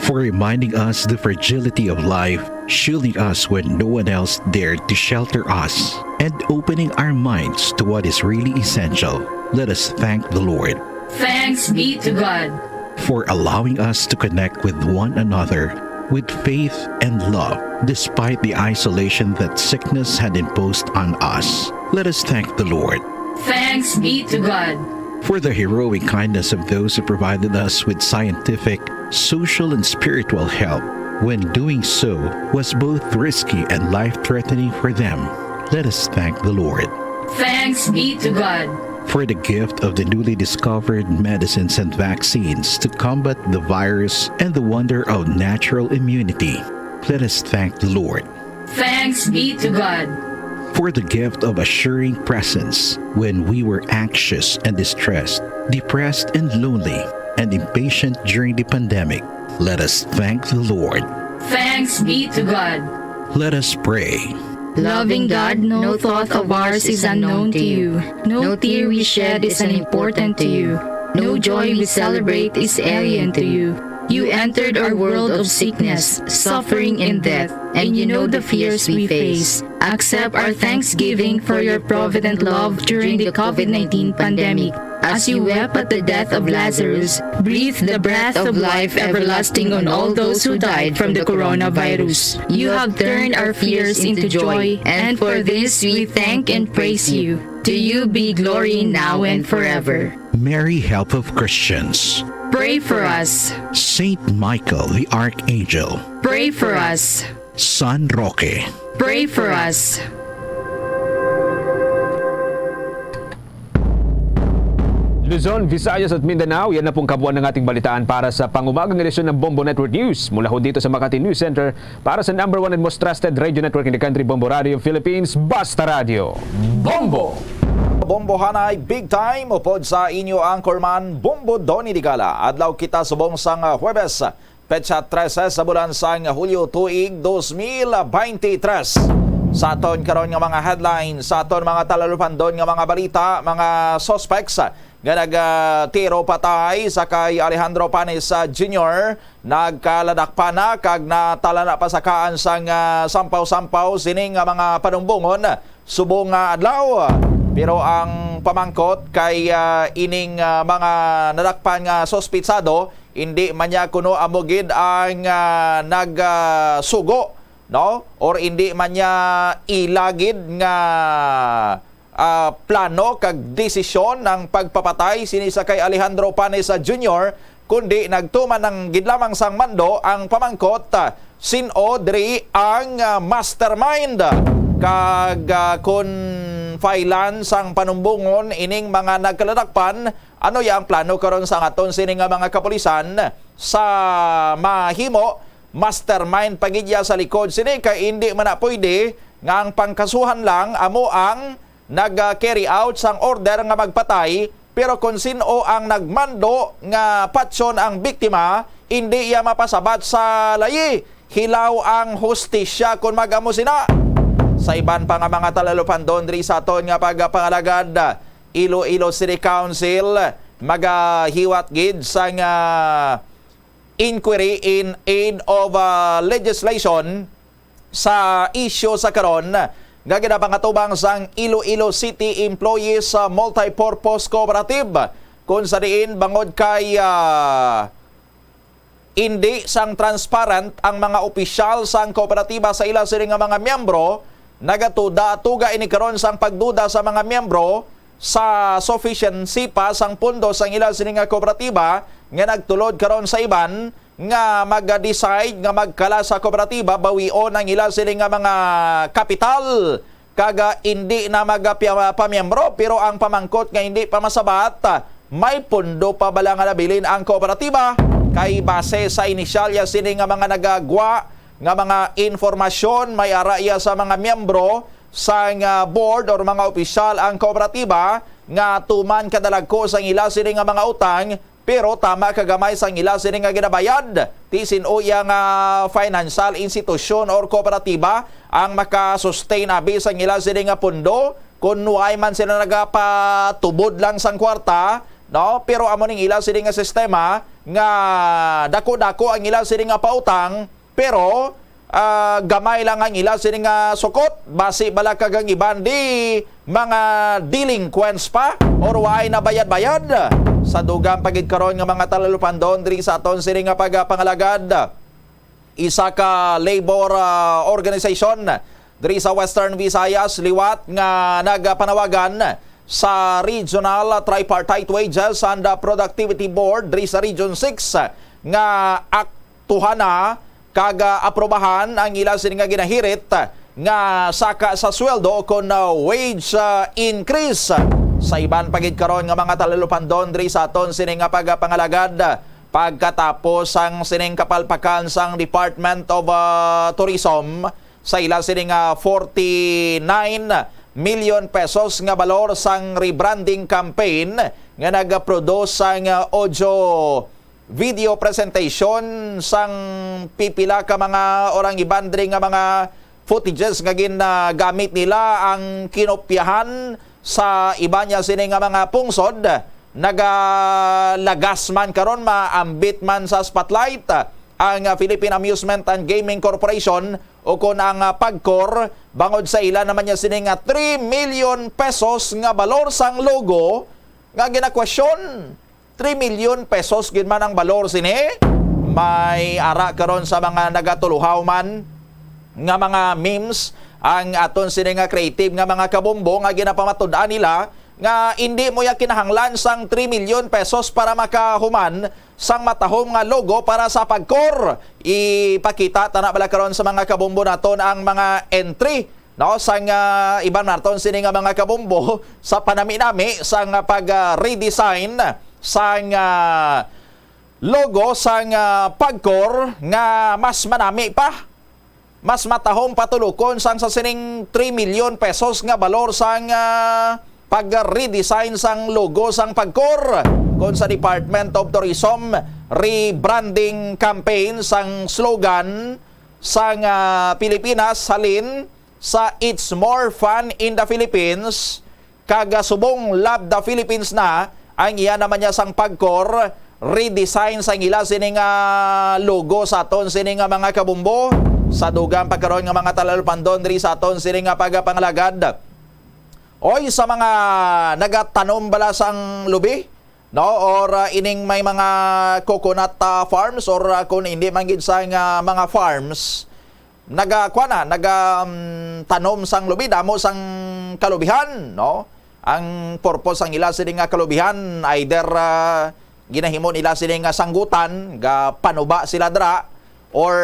For reminding us the fragility of life, shielding us when no one else dared to shelter us, and opening our minds to what is really essential. Let us thank the Lord. Thanks be to God. For allowing us to connect with one another with faith and love, despite the isolation that sickness had imposed on us. Let us thank the Lord. Thanks be to God. For the heroic kindness of those who provided us with scientific, social, and spiritual help when doing so was both risky and life-threatening for them. Let us thank the Lord. Thanks be to God. For the gift of the newly discovered medicines and vaccines to combat the virus and the wonder of natural immunity. Let us thank the Lord. Thanks be to God. For the gift of assuring presence when we were anxious and distressed, depressed and lonely, and impatient during the pandemic. Let us thank the Lord. Thanks be to God. Let us pray. Loving God, no thought of ours is unknown to you. No tear we shed is unimportant to you. No joy we celebrate is alien to you. You entered our world of sickness, suffering, and death, and you know the fears we face. Accept our thanksgiving for your provident love during the COVID nineteen pandemic. As you wept at the death of Lazarus, breathe the breath of life everlasting on all those who died from the coronavirus. You have turned our fears into joy, and for this we thank and praise you. To you be glory now and forever. Mary, help of Christians. Pray for us. Saint Michael the Archangel. Pray for us. San Roque. Pray for us. Luzon, Visayas at Mindanao, yan na pong kabuuan ng ating balitaan para sa pangumagang edisyon ng Bombo Network News. Mula ho dito sa Makati News Center, para sa number one and most trusted radio network in the country, Bombo Radio Philippines, Basta Radio. Bombo! Bombohanay Big Time, upod sa inyo anchorman, Bombo Donny Digala. Adlaw kita subong sang, ah, Huwebes, petsa trese sa bulan sang Hulyo, tuig dos mil beintitres. Sa aton karon nga mga headlines, sa aton mga talalupandon nga mga balita, mga suspects nga nagtiro patay sa kay Alejandro Panes, ah, Junior, nagkaladakpana kag natalana pasakaan sang, ah, sampaw-sampaw sini nga mga panumbongon subong nga adlaw. Pero ang pamangkot kay, ah, ining, ah, mga nadakpan nga suspitsado, hindi man niya kuno amo gid ang, ah, nag, ah, sugo, no? Or hindi man niya ila gid nga, ah, plano kag desisyon ang pagpapatay sini sa kay Alejandro Panes Junior, kundi nagtuman lang gid lamang sang mando ang pamangkot, ah, sin-o diri ang, ah, mastermind. Kag, ah, kon failan sang panumbongon ining mga nagkaladakpan, ano ya ang plano karon sang aton sini nga mga kapulisan sa mahimo? Mastermind pa gid ya sa likod sini, kay indi man na pwede nga ang pangkasuhan lang amo ang nag-carry out sang order nga magpatay, pero kon sin-o ang nagmando nga patyon ang biktima, indi iya mapasabat sa layi. Hilaw ang hustisya kon mag-amo sina. Sa iban pa nga mga talalupandon diri sa aton nga pagpangalagad, Iloilo City Council magahiwat gid sang, ah, inquiry in aid of, ah, legislation sa isyu sa karon nga ginapangatubang sang Iloilo City Employees, ah, Multipurpose Cooperative, kung sa diin bangod kay, ah, indi sang transparent ang mga opisyal sang kooperatiba sa ila sini nga mga miyembro, nagatuda-tuga ini karon sang pagduda sa mga miyembro sa sufficiency pa sang pondo sang ila sini nga kooperatiba nga nagtulod karon sa iban nga mag-decide nga magkala sa kooperatiba, bawion ang ila sini nga mga kapital kag, ah, indi na magapamiyembro, pero ang pamangkot nga indi pa masabat, ah, may pondo pa bala nga nabilin ang kooperatiba? Kay base sa inisyal ya sini nga mga nagagwa nga mga informasyon, may ara iya sa mga miyembro sang, ah, board or mga opisyal ang kooperatiba nga tuman kadalagko sang ila sini nga mga utang, pero tama kagamay sang ila sini nga ginabayad. Ti sin-o iya nga financial institusyon or kooperatiba ang maka-sustain abi sang ila sini nga pondo, kun way man sila nagapatubod lang sang kwarta, no? Pero amo ning ila sini nga sistema nga dako-dako ang ila sini nga pautang, pero, ah, gamay lang ang ila sini nga sukot. Basi bala kag ang iban di mga delinquents pa or waay na bayad-bayad. Sa dugang pa gid karon nga mga talalupandon diri sa aton sini nga pagpangalagad, isa ka labor, ah, organization diri sa Western Visayas liwat nga nagapanawagan sa Regional Tripartite Wages and Productivity Board diri sa Region six nga aktuhan na kag, ah, aprobahan ang ila sini nga ginahirit nga saka sa sweldo kon, ah, wage, ah, increase. Sa iban pa gid karon nga mga talalupandon diri sa aton sini nga pagpangalagad, pagkatapos sang sining kapalpakan sang Department of, ah, Tourism sa ila sini nga forty-nine million pesos nga balor sang rebranding campaign nga nagaproduce sang, ah, audio video presentation sang pipila ka mga orang iban diri nga mga footages nga ginagamit nila ang kinopyahan sa iban niya sini nga mga pungsod. Nagalagas man karon, maambit man sa spotlight ang Philippine Amusement and Gaming Corporation o kon ang, ah, PAGCOR bangod sa ila naman niya sini nga three million pesos nga balor sang logo nga ginakwestiyon. Three million pesos gid man ang balor sini. May ara karon sa mga nagatuluhaw man nga mga memes ang aton sini nga creative nga mga kabombo nga ginapamatud-an nila nga indi mo ya kinahanglan sang three million pesos para makahuman sang matahom nga logo para sa PAGCOR. Ipakita ta na bala karon sa mga kabombo naton ang mga entry, no, sang, ah, iban naton sini nga mga kabombo sa panami-nami sang pag, ah, redesign sang, ah, logo sang, ah, PAGCOR nga mas manami pa, mas matahom patulukon sang sa sining three million pesos nga balor sang, ah, pag-redesign sang logo sang PAGCOR, kon sa Department of Tourism rebranding campaign sang slogan sang, ah, Pilipinas halin sa It's More Fun in the Philippines, kag, ah, subong Love the Philippines na ang iya naman niya sang PAGCOR, redesign sang ila sini nga logo sa aton sini nga mga kabombo. Sa dugang pa karon nga mga talalupandon diri sa aton sini nga pagapangalagad, Oy, sa mga nagatanom bala sang lubi, no? Or, ah, ining may mga coconut, ah, farms, or, ah, kung hindi man gid sang, ah, mga farms, naga-, kuwan na, naga, um, tanom sang lubi, damo sang kalubihan, no? Ang purpose sang ila sini nga kalubihan, either, ah, ginahimo nila sini nga sanggutan, gapanuba sila dira, or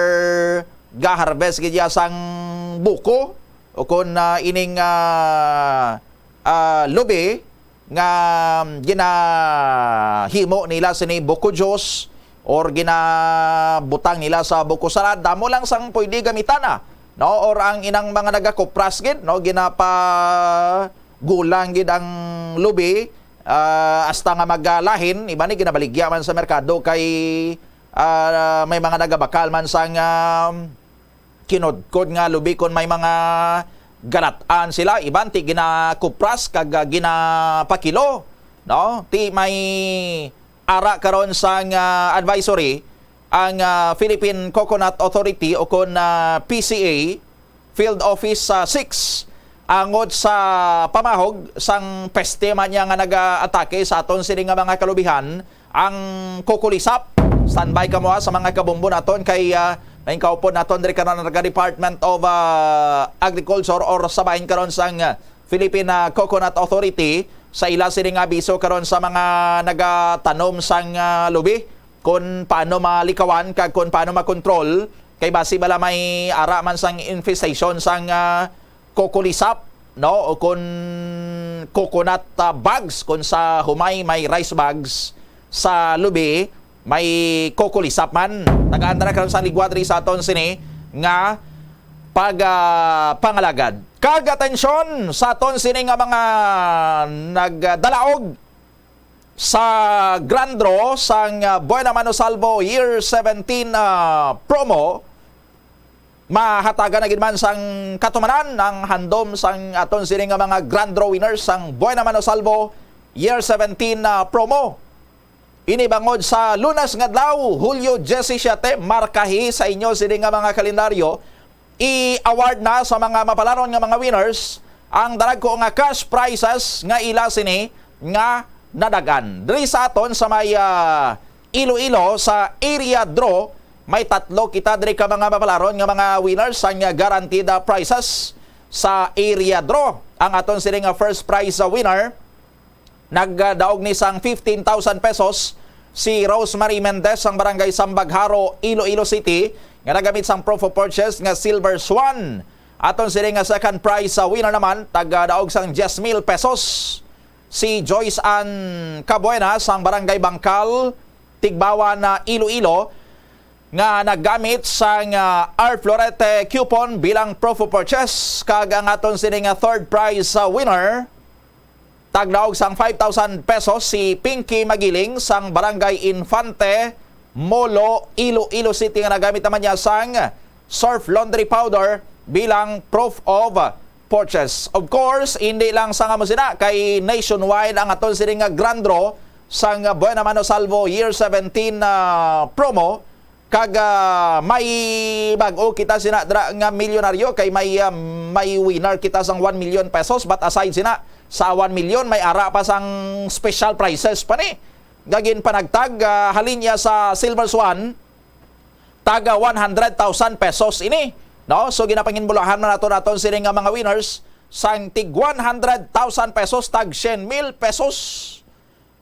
ga-harvest gid ya sang buko, o kun, ah, ining, ah, ah, lubi nga ginahimo nila sini buko juice or ginabutang nila sa buko salad. Damo lang sang pwede gamitan, ah, no? Or ang inang mga nagakupras gid, no, ginapagulang gid ang lubi, ah, hasta nga magalahin, iban ni ginabaligya man sa merkado kay, ah, may mga nagabakal man sang, ah, kinudkod nga lubi kon may mga galat-an sila, iban ti ginakupras kag, ah, ginapakilo, no? Ti may ara karon sang, ah, advisory ang, ah, Philippine Coconut Authority o kon, ah, P C A Field Office, ah, six, angot sa pamahog sang peste man niya nga nag-aatake sa aton sini nga mga kalubihan, ang kukulisap. Standby kamo, ha, sa mga kabombo naton kay, ah, main kaupod naton diri karon ang Department of, ah, Agriculture or sa bahin karon sang, ah, Philippine, ah, Coconut Authority sa ila sining abiso karon sa mga nagatanom sang, ah, lubi, kung paano malikawan kag kung paano makontrol kay basi bala may ara man sang infestation sang, ah, kukulisap, no? O kun coconut, ah, bugs, kun sa humay may rice bugs sa lubi, may kukulisap man. Tagaan ta na karon sa ligwa diri sa aton sini nga pag, ah, pangalagad. Kag atensyon sa aton sini nga mga nagdalaog sa Grand Draw sang, ah, Buena Mano Salvo Year seventeen, ah, promo. Mahatagan na gid man sang katumanan ang handom sang aton sini nga mga Grand Draw winners sang Buena Mano Salvo Year seventeen, ah, promo. Ini bangod sa Lunes nga adlaw, Hulyo diyesisiete, markahi sa inyo sini nga mga kalendaryo, i-award na sa mga mapalaron nga mga winners ang daragko nga cash prizes nga ila sini nga nadagan. Diri sa aton sa may, ah, Iloilo sa area draw, may tatlo kita diri ka mga mapalaron nga mga winners sang guaranteed, ah, prizes sa area draw. Ang aton sini nga first prize, ah, winner, nagdaog ni sang fifteen thousand pesos si Rosemary Mendez sang Barangay Sambagharo, Iloilo City, nga nagamit sang proof of purchase nga Silver Swan. Aton sini nga second prize sa winner naman, tagdaog sang diyes mil pesos si Joyce Ann Cabuena sang Barangay Bangkal, Tigbawan na Iloilo, nga naggamit sang, ah, R Florete coupon bilang proof of purchase, kag ang aton sini nga third prize sa winner, tagdaog sang five thousand pesos si Pinky Magiling sang Barangay Infante, Molo, Iloilo City, nga nagamit naman niya sang Surf Laundry Powder bilang proof of purchase. Of course, hindi lang sa nga mo sina, kay nationwide ang aton sini nga grand draw sang Buena Mano Salvo Year seventeen, ah, promo. Kag, ah, may bag-o kita sina dra nga milyonaryo kay may, ah, may winner kita sang one million pesos, but aside sina sa one million, may ara pa sang special prizes pa ni. Nga ginpanagtag, ah, halin niya sa Silver Swan, taga one hundred thousand pesos ini, no? So, ginapanginbulahan man nato naton sini nga mga winners sang tig one hundred thousand pesos, tag cien mil pesos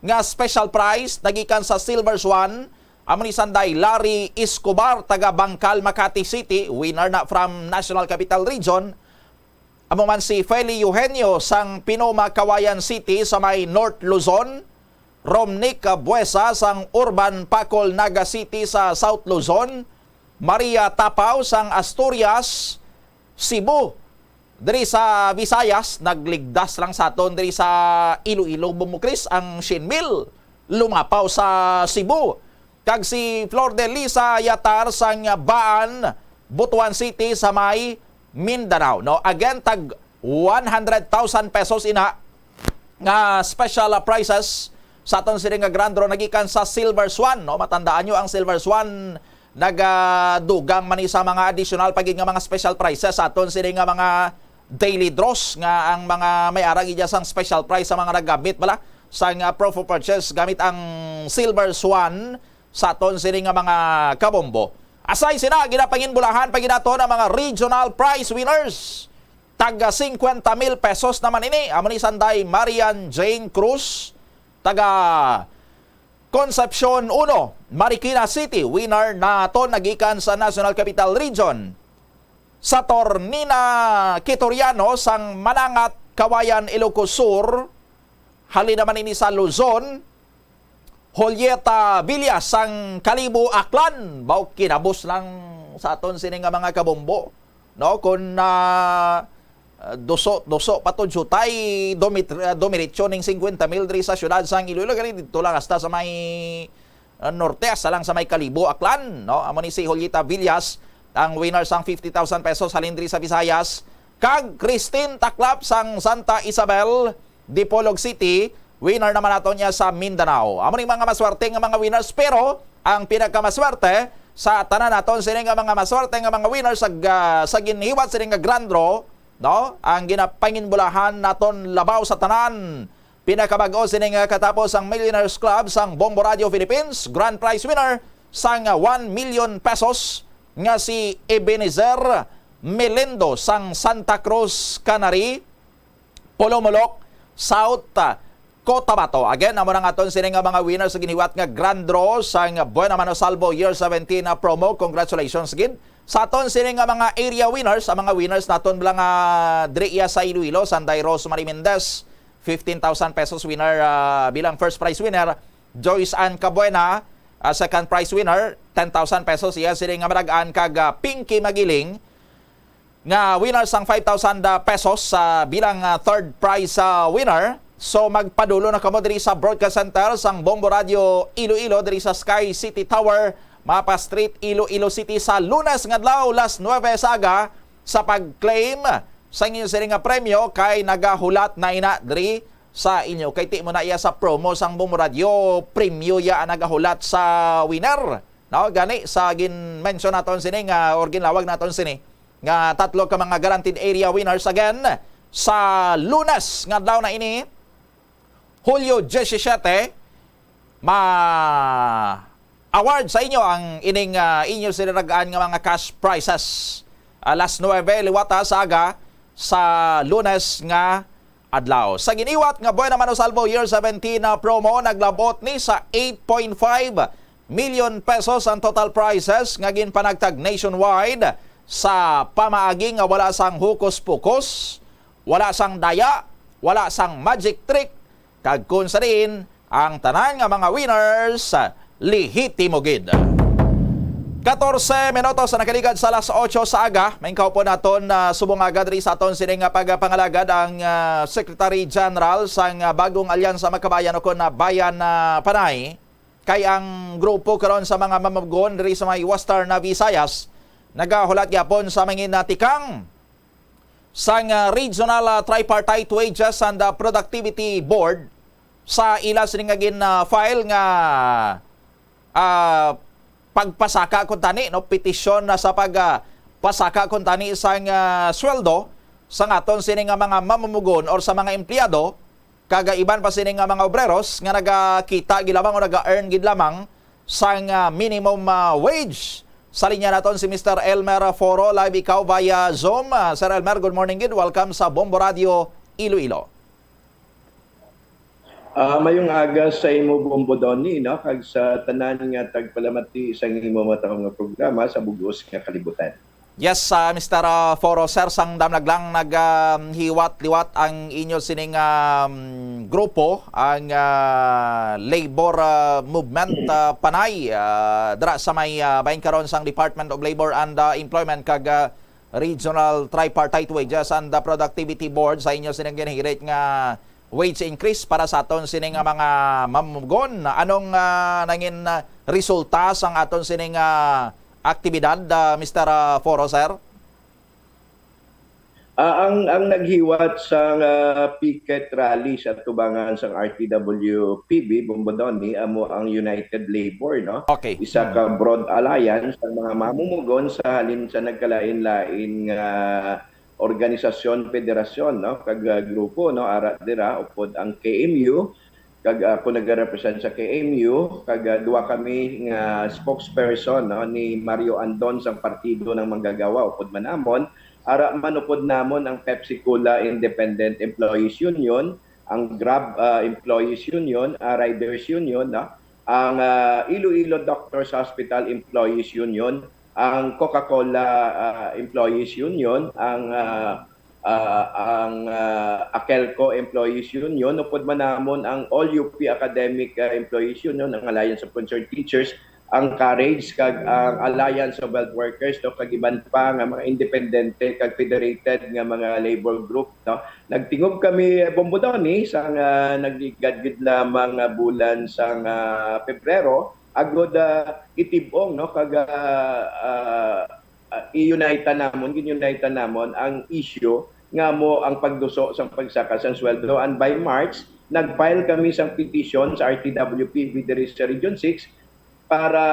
nga special prize nagikan sa Silver Swan. Amo ni sanday Larry Escobar, taga Bangkal, Makati City, winner na from National Capital Region. Amo man si Feli Eugenio sang Pinoma, Cauayan City sa may North Luzon, Romnick Buesa sang Urban Pacol, Naga City sa South Luzon, Maria Tapao sang Asturias, Cebu. Diri sa Visayas, nagligdas lang sa aton diri sa Iloilo, bumukris ang cien mil, lumapaw sa Cebu. Kag si Flor de Lisa Yatar sang Baan, Butuan City sa may Mindanao, no? Again, tag one hundred thousand pesos ina nga special, ah, prizes sa aton sini nga grand draw nagikan sa Silver Swan, no? Matandaan nyo, ang Silver Swan nagadugang man ni sa mga additional pa gid nga mga special prizes sa aton sini nga mga daily draws nga ang mga may ara gid sang special prize sa mga naggamit bala sang, ah, proof of purchase gamit ang Silver Swan sa aton sini nga mga kabombo. Aside sina, ginapanginbulahan pa gid naton ang mga regional prize winners. Taga singkwenta mil pesos naman ini. Amo ni sanday Marian Jane Cruz, taga Concepcion uno, Marikina City, winner naton nagikan sa National Capital Region. Saturnina Quitoriano sang Manangat, Kawayan, Ilocos Sur, halin naman ini sa Luzon. Julieta Villas sang Kalibo, Aklan, baw kinabos lang sa aton sini nga mga kabombo, no? Kun, ah, duso, duso pa to jutay, dumit-, ah, dumiretso ning singkwenta mil diri sa siyudad sang Iloilo, gani dito lang hasta sa may, ah, norte, hasta lang sa may Kalibo, Aklan, no? Amo ni si Julieta Villas, ang winner sang fifty thousand pesos halin diri sa Visayas, kag Christine Taklap sang Santa Isabel, Dipolog City, winner naman nato niya sa Mindanao. Amo ning mga maswerte nga mga winners, pero ang pinakamaswerte sa tanan naton sini nga mga maswerte nga mga winners sa, ah, sa ginhiwat sini nga grand draw, no? Ang ginapanginbulahan naton labaw sa tanan. Pinakabag-o sini nga katapos ang Millionaires Club sang Bombo Radio Philippines, grand prize winner sang one million pesos nga si Ebenezer Melindo sang Santa Cruz Canary, Polomolok, South, ah, Cotabato. Again, amo na nga aton sini nga mga winners sa ginhiwat nga grand draw sang Buena Mano Salvo Year seventeen na promo. Congratulations gid sa aton sini nga mga area winners, ang mga winners naton bala nga diri iya sa Iloilo, sanday Rosemary Mendez, fifteen thousand pesos winner, ah, bilang first prize winner. Joyce Ann Cabuena, ah, second prize winner, ten thousand pesos iya sini nga madag-an, kag, ah, Pinky Magiling, nga winner sang five thousand pesos sa bilang, ah, third prize, ah, winner. So, magpadulo na kamo diri sa Broadcast Center sang Bombo Radio Iloilo, diri sa Sky City Tower, Mapa Street, Iloilo City, sa Lunes nga adlaw, las nuebe sa aga, sa pag-claim sa inyo sini nga premyo, kay nagahulat na ina diri sa inyo. Kay ti mo na iya sa promo sang Bombo Radio, premyo ya ang nagahulat sa winner. No, gani sa gin-mention naton sini nga, or ginlawag naton sini nga tatlo ka mga guaranteed area winners again sa Lunes nga adlaw na ini, Hulyo disisiete, ma-award sa inyo ang ining, ah, inyo sinaragaan nga mga cash prizes. Ah, las nuebe liwata sa aga sa Lunes nga adlaw. Sa giniwat nga Buena Mano Salvo Year seventeen na promo, naglabot ni sa eight point five million pesos ang total prizes nga ginpanagtag nationwide sa pamaagi nga wala sang hokus-pokus, wala sang daya, wala sang magic trick, kag kun sa diin ang tanan nga mga winners lehitimo gid. Katorse minutos na nakaligad sa alas otso sa aga. May kaupon naton, ah, subong aga diri sa aton sini nga pagpangalagad ang, ah, Secretary General sang, ah, Bagong Alyansa Makabayan, o kon, ah, Bayan, ah, Panay. Kay ang grupo karon sa mga mamamgon diri sa may Western, ah, Visayas nagahulat gyapon sa mangin, ah, tikang sang, ah, Regional, ah, Tripartite Wages and, ah, Productivity Board sa ila sini nga gin, ah, file nga, ah, pagpasaka kuntani, no, petisyon na sa pag, ah, pasaka kuntani sang, ah, sweldo sang aton sini nga mga mamumugon or sa mga empleyado, kag iban pa sini nga mga obreros nga nagakita gid lamang o naga-earn gid lamang sang, ah, minimum, ah, wage. Sa linya naton si Mister Elmer Foro, live ikaw via Zoom. Ah, Sir Elmer, good morning gid. Welcome sa Bombo Radio Iloilo. Ah, mayong aga sa imo, Bombo Donny, no? Kag sa tanan nga tagpalamati sa imo matahom nga programa sa bug-os nga kalibutan. Yes, ah, Mister, ah, Foro, sir, sang damlag lang nag, ah, hiwat-liwat ang inyo sining, ah, grupo, ang, ah, labor, ah, movement, ah, Panay, ah, dira sa may, ah, bahin karon sang Department of Labor and, ah, Employment kag, ah, Regional Tripartite Wages and, ah, Productivity Board sa inyo sining ginhirit nga wage increase para sa aton sini nga mga mamumugon. Anong, ah, nangin, ah, resulta sang aton sini nga aktibidad, ah, Mister, ah, Foro, sir? Ah, ang, ang naghiwat sang, ah, picket rally sa tubangan sang R T W P B, Bombo Donny, amo ang United Labor, no? Okay. Isa ka broad alliance sa mga mamumugon sa halin sa nagkalain-lain nga organisasyon, federasyon, no, kag, ah, grupo, no, ara dira, upod ang K M U, kag ako nagarepresent sa K M U, kag, ah, duha kami nga spokesperson, no, ni Mario Andon sang Partido ng Manggagawa, upod man namon, ara man upod namon ang Pepsi Cola Independent Employees Union, ang Grab, ah, Employees Union, ah, Riders Union, no, ang, ah, Iloilo Doctors Hospital Employees Union, ang Coca-Cola, ah, Employees Union, ang, ah, ah, ang, ah, Akelco Employees Union, upod man namon ang All U P Academic, ah, Employees Union, ang Alliance of Concerned Teachers, ang Courage, kag ang Alliance of Health Workers, no, kag iban pa nga mga independente kag federated nga mga labor group, no. Nagtingob kami, Bombo Donny, sang, ah, nagligad gid lamang nga bulan sang, ah, Pebrero, agod, ah, itib-ong, no, kag, ah, ah, ah, i-unite namon, gin-unite namon ang issue nga mo ang pagduso sang pagsaka sang sweldo. And by March, nag-file kami sang petition sa R T W P B diri sa Region six para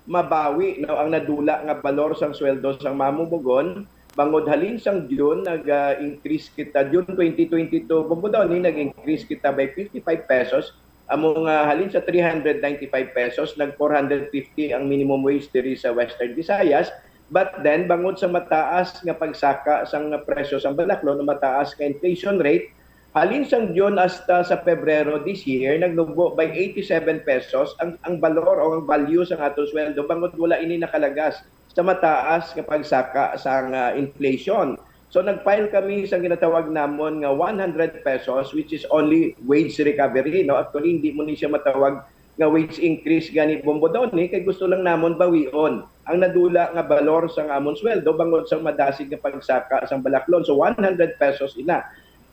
mabawi, no, ang nadula nga balor sang sweldo sang mamumugon. Bangod halin sang June, nag-increase kita, June twenty twenty-two, Bombo Donny, nag-increase kita by fifty-five pesos. Amo nga halin sa three hundred ninety-five pesos, nag four hundred fifty ang minimum wage diri sa Western Visayas. But then, bangod sa mataas nga pagsaka sang presyo sang balaklon, mataas nga inflation rate, halin sang June hasta sa Pebrero this year, nagnubo by eighty-seven pesos ang, ang balor o ang value sang aton sweldo, bangod wala ini nakalagas sa mataas nga pagsaka sang, ah, inflation. So, nag-file kami sa ginatawag namon nga one hundred pesos, which is only wage recovery, no? Actually, hindi mo ni siya matawag nga wage increase gani, Bombo Donny, kay gusto lang namon bawion ang nadula nga balor sang amon sweldo bangod sang madasig nga pagsaka sang balaklon. So, one hundred pesos ina.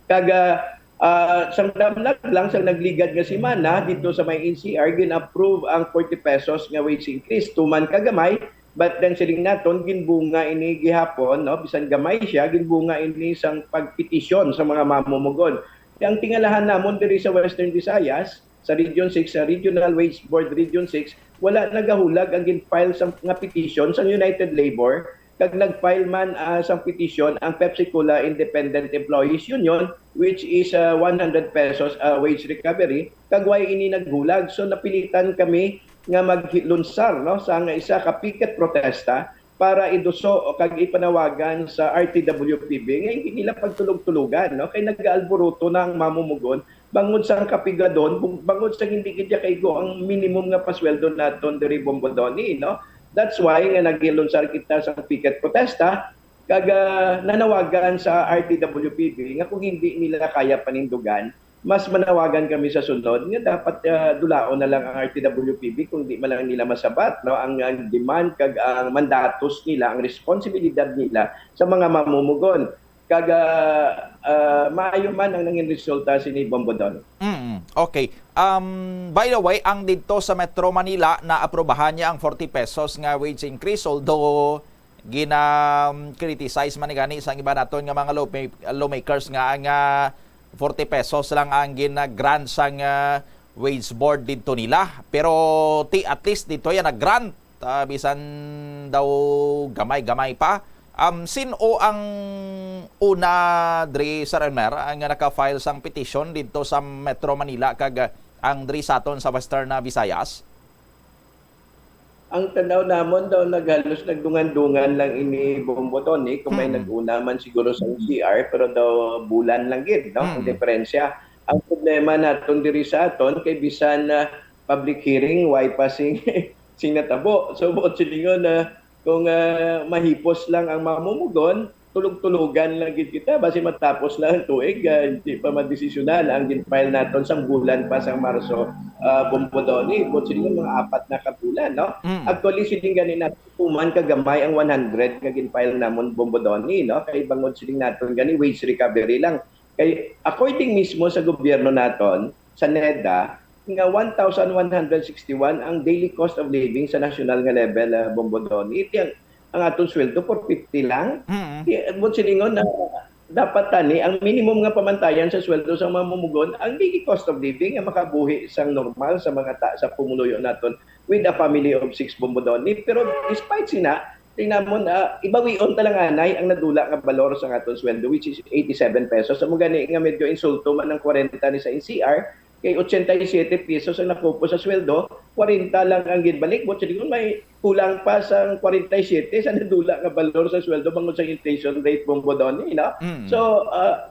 Kag, ah, ah, sang damlag lang, sa nagligad nga semana, dito sa may N C R, gin-approve ang forty pesos nga wage increase. Tuman ka gamay, but then siling naton, ginbunga ini gihapon, no? Bisan gamay siya, ginbunga ini sang pagpetisyon sa mga mamumugon. Ang tingalahan namon diri sa Western Visayas, sa Region six, sa Regional Wage Board Region six, wala nagahulag ang gin-file sang, nga petition sang United Labor, kag nag-file man, ah, sang petition ang Pepsi Cola Independent Employees Union, which is, ah, one hundred pesos, ah, wage recovery, kag way ini naghulag. So, napilitan kami nga maglunsar, no, sa nga isa ka picket protesta para iduso o kag ipanawagan sa R T W P B nga hindi nila pagtulog-tulugan, no, kay nag-aalburuto na ang mamumugon bangod sang kapigadon, bung-, bangod sa hindi gid kaigo ang minimum nga pasweldo naton diri, Bombo Donny, no? That's why nga naglunsar kita sa picket protesta, kag, ah, nanawagan sa R T W P B nga kung hindi nila kaya panindugan, mas manawagan kami sa sunod nga dapat, ah, dulaon na lang ang R T W P B kung di man lang nila masabat, no, ang, ang demand kag ang mandatos nila, ang responsibilidad nila sa mga mamumugon. Kag, ah, ah, maayo man ang nangin resulta sini, Bombo Donny. Mm, okay. Um, by the way, ang didto sa Metro Manila, naaprubahan niya ang forty pesos nga wage increase, although gina-criticize man ni gani sang iba naton nga mga lawma-, lawmakers nga ang, ah, forty pesos lang ang gina-grant sang, ah, wage board didto nila. Pero ti, at least didto yan nag-grant, ah, bisan daw gamay-gamay pa. Um, sin-o ang una diri, Sir Elmer, ang naka-file sang petition didto sa Metro Manila kag, ah, ang diri sa aton sa Western, ah, Visayas? Ang tanaw namon daw naghalos nagdungan-dungan lang ini, Bombo Donny, kung may Mm. nag-una man siguro sa C R, pero daw bulan lang gid, no? Ang Mm. diferensya. Ang problema naton diri sa aton kay bisan na public hearing, way pa sing, sing natabo. So, buot silingon na kung, ah, mahipos lang ang mamumugon, tulog-tulogan lang gid kita, basi matapos lang ang tuig, ah, hindi pa madesisyonan ang gin-file naton sang bulan pa sang Marso, ah, Bombo Donny, buot silingon mga apat na ka bulan, no? Mm. Actually, siling gani naton, tuman ka gamay ang one hundred nga gin-file namon, Bombo Donny, no? Kay bangod siling naton gani wage recovery lang. Kay according mismo sa gobyerno naton, sa NEDA, nga one thousand one hundred sixty-one ang daily cost of living sa nasyonal nga level, ah, Bombo Donny. Iti ang, ang aton sweldo, four fifty lang. Mm. Di, buot silingon na dapat tani, ang minimum nga pamantayan sa sweldo sa mamumugon, ang daily cost of living nga makabuhi sang normal sa mga ta-, sa pumuluyo naton with a family of six, Bombo Donny. Pero despite sina, Tingnan mo na, ibawion ta lang anay ang nadula nga balor sa aton sweldo, which is eighty-seven pesos. Amo gani nga medyo insulto man ang kwarenta ni sa N C R, kay ochenta y siete pesos ang nakupo sa sweldo, kwarenta lang ang ginbalik. But sige, may kulang pa sa kwarenta y siete sa nadula nga balor sa sweldo bangod sa inflation rate, Bombo Donny, no? Mm. So, ah,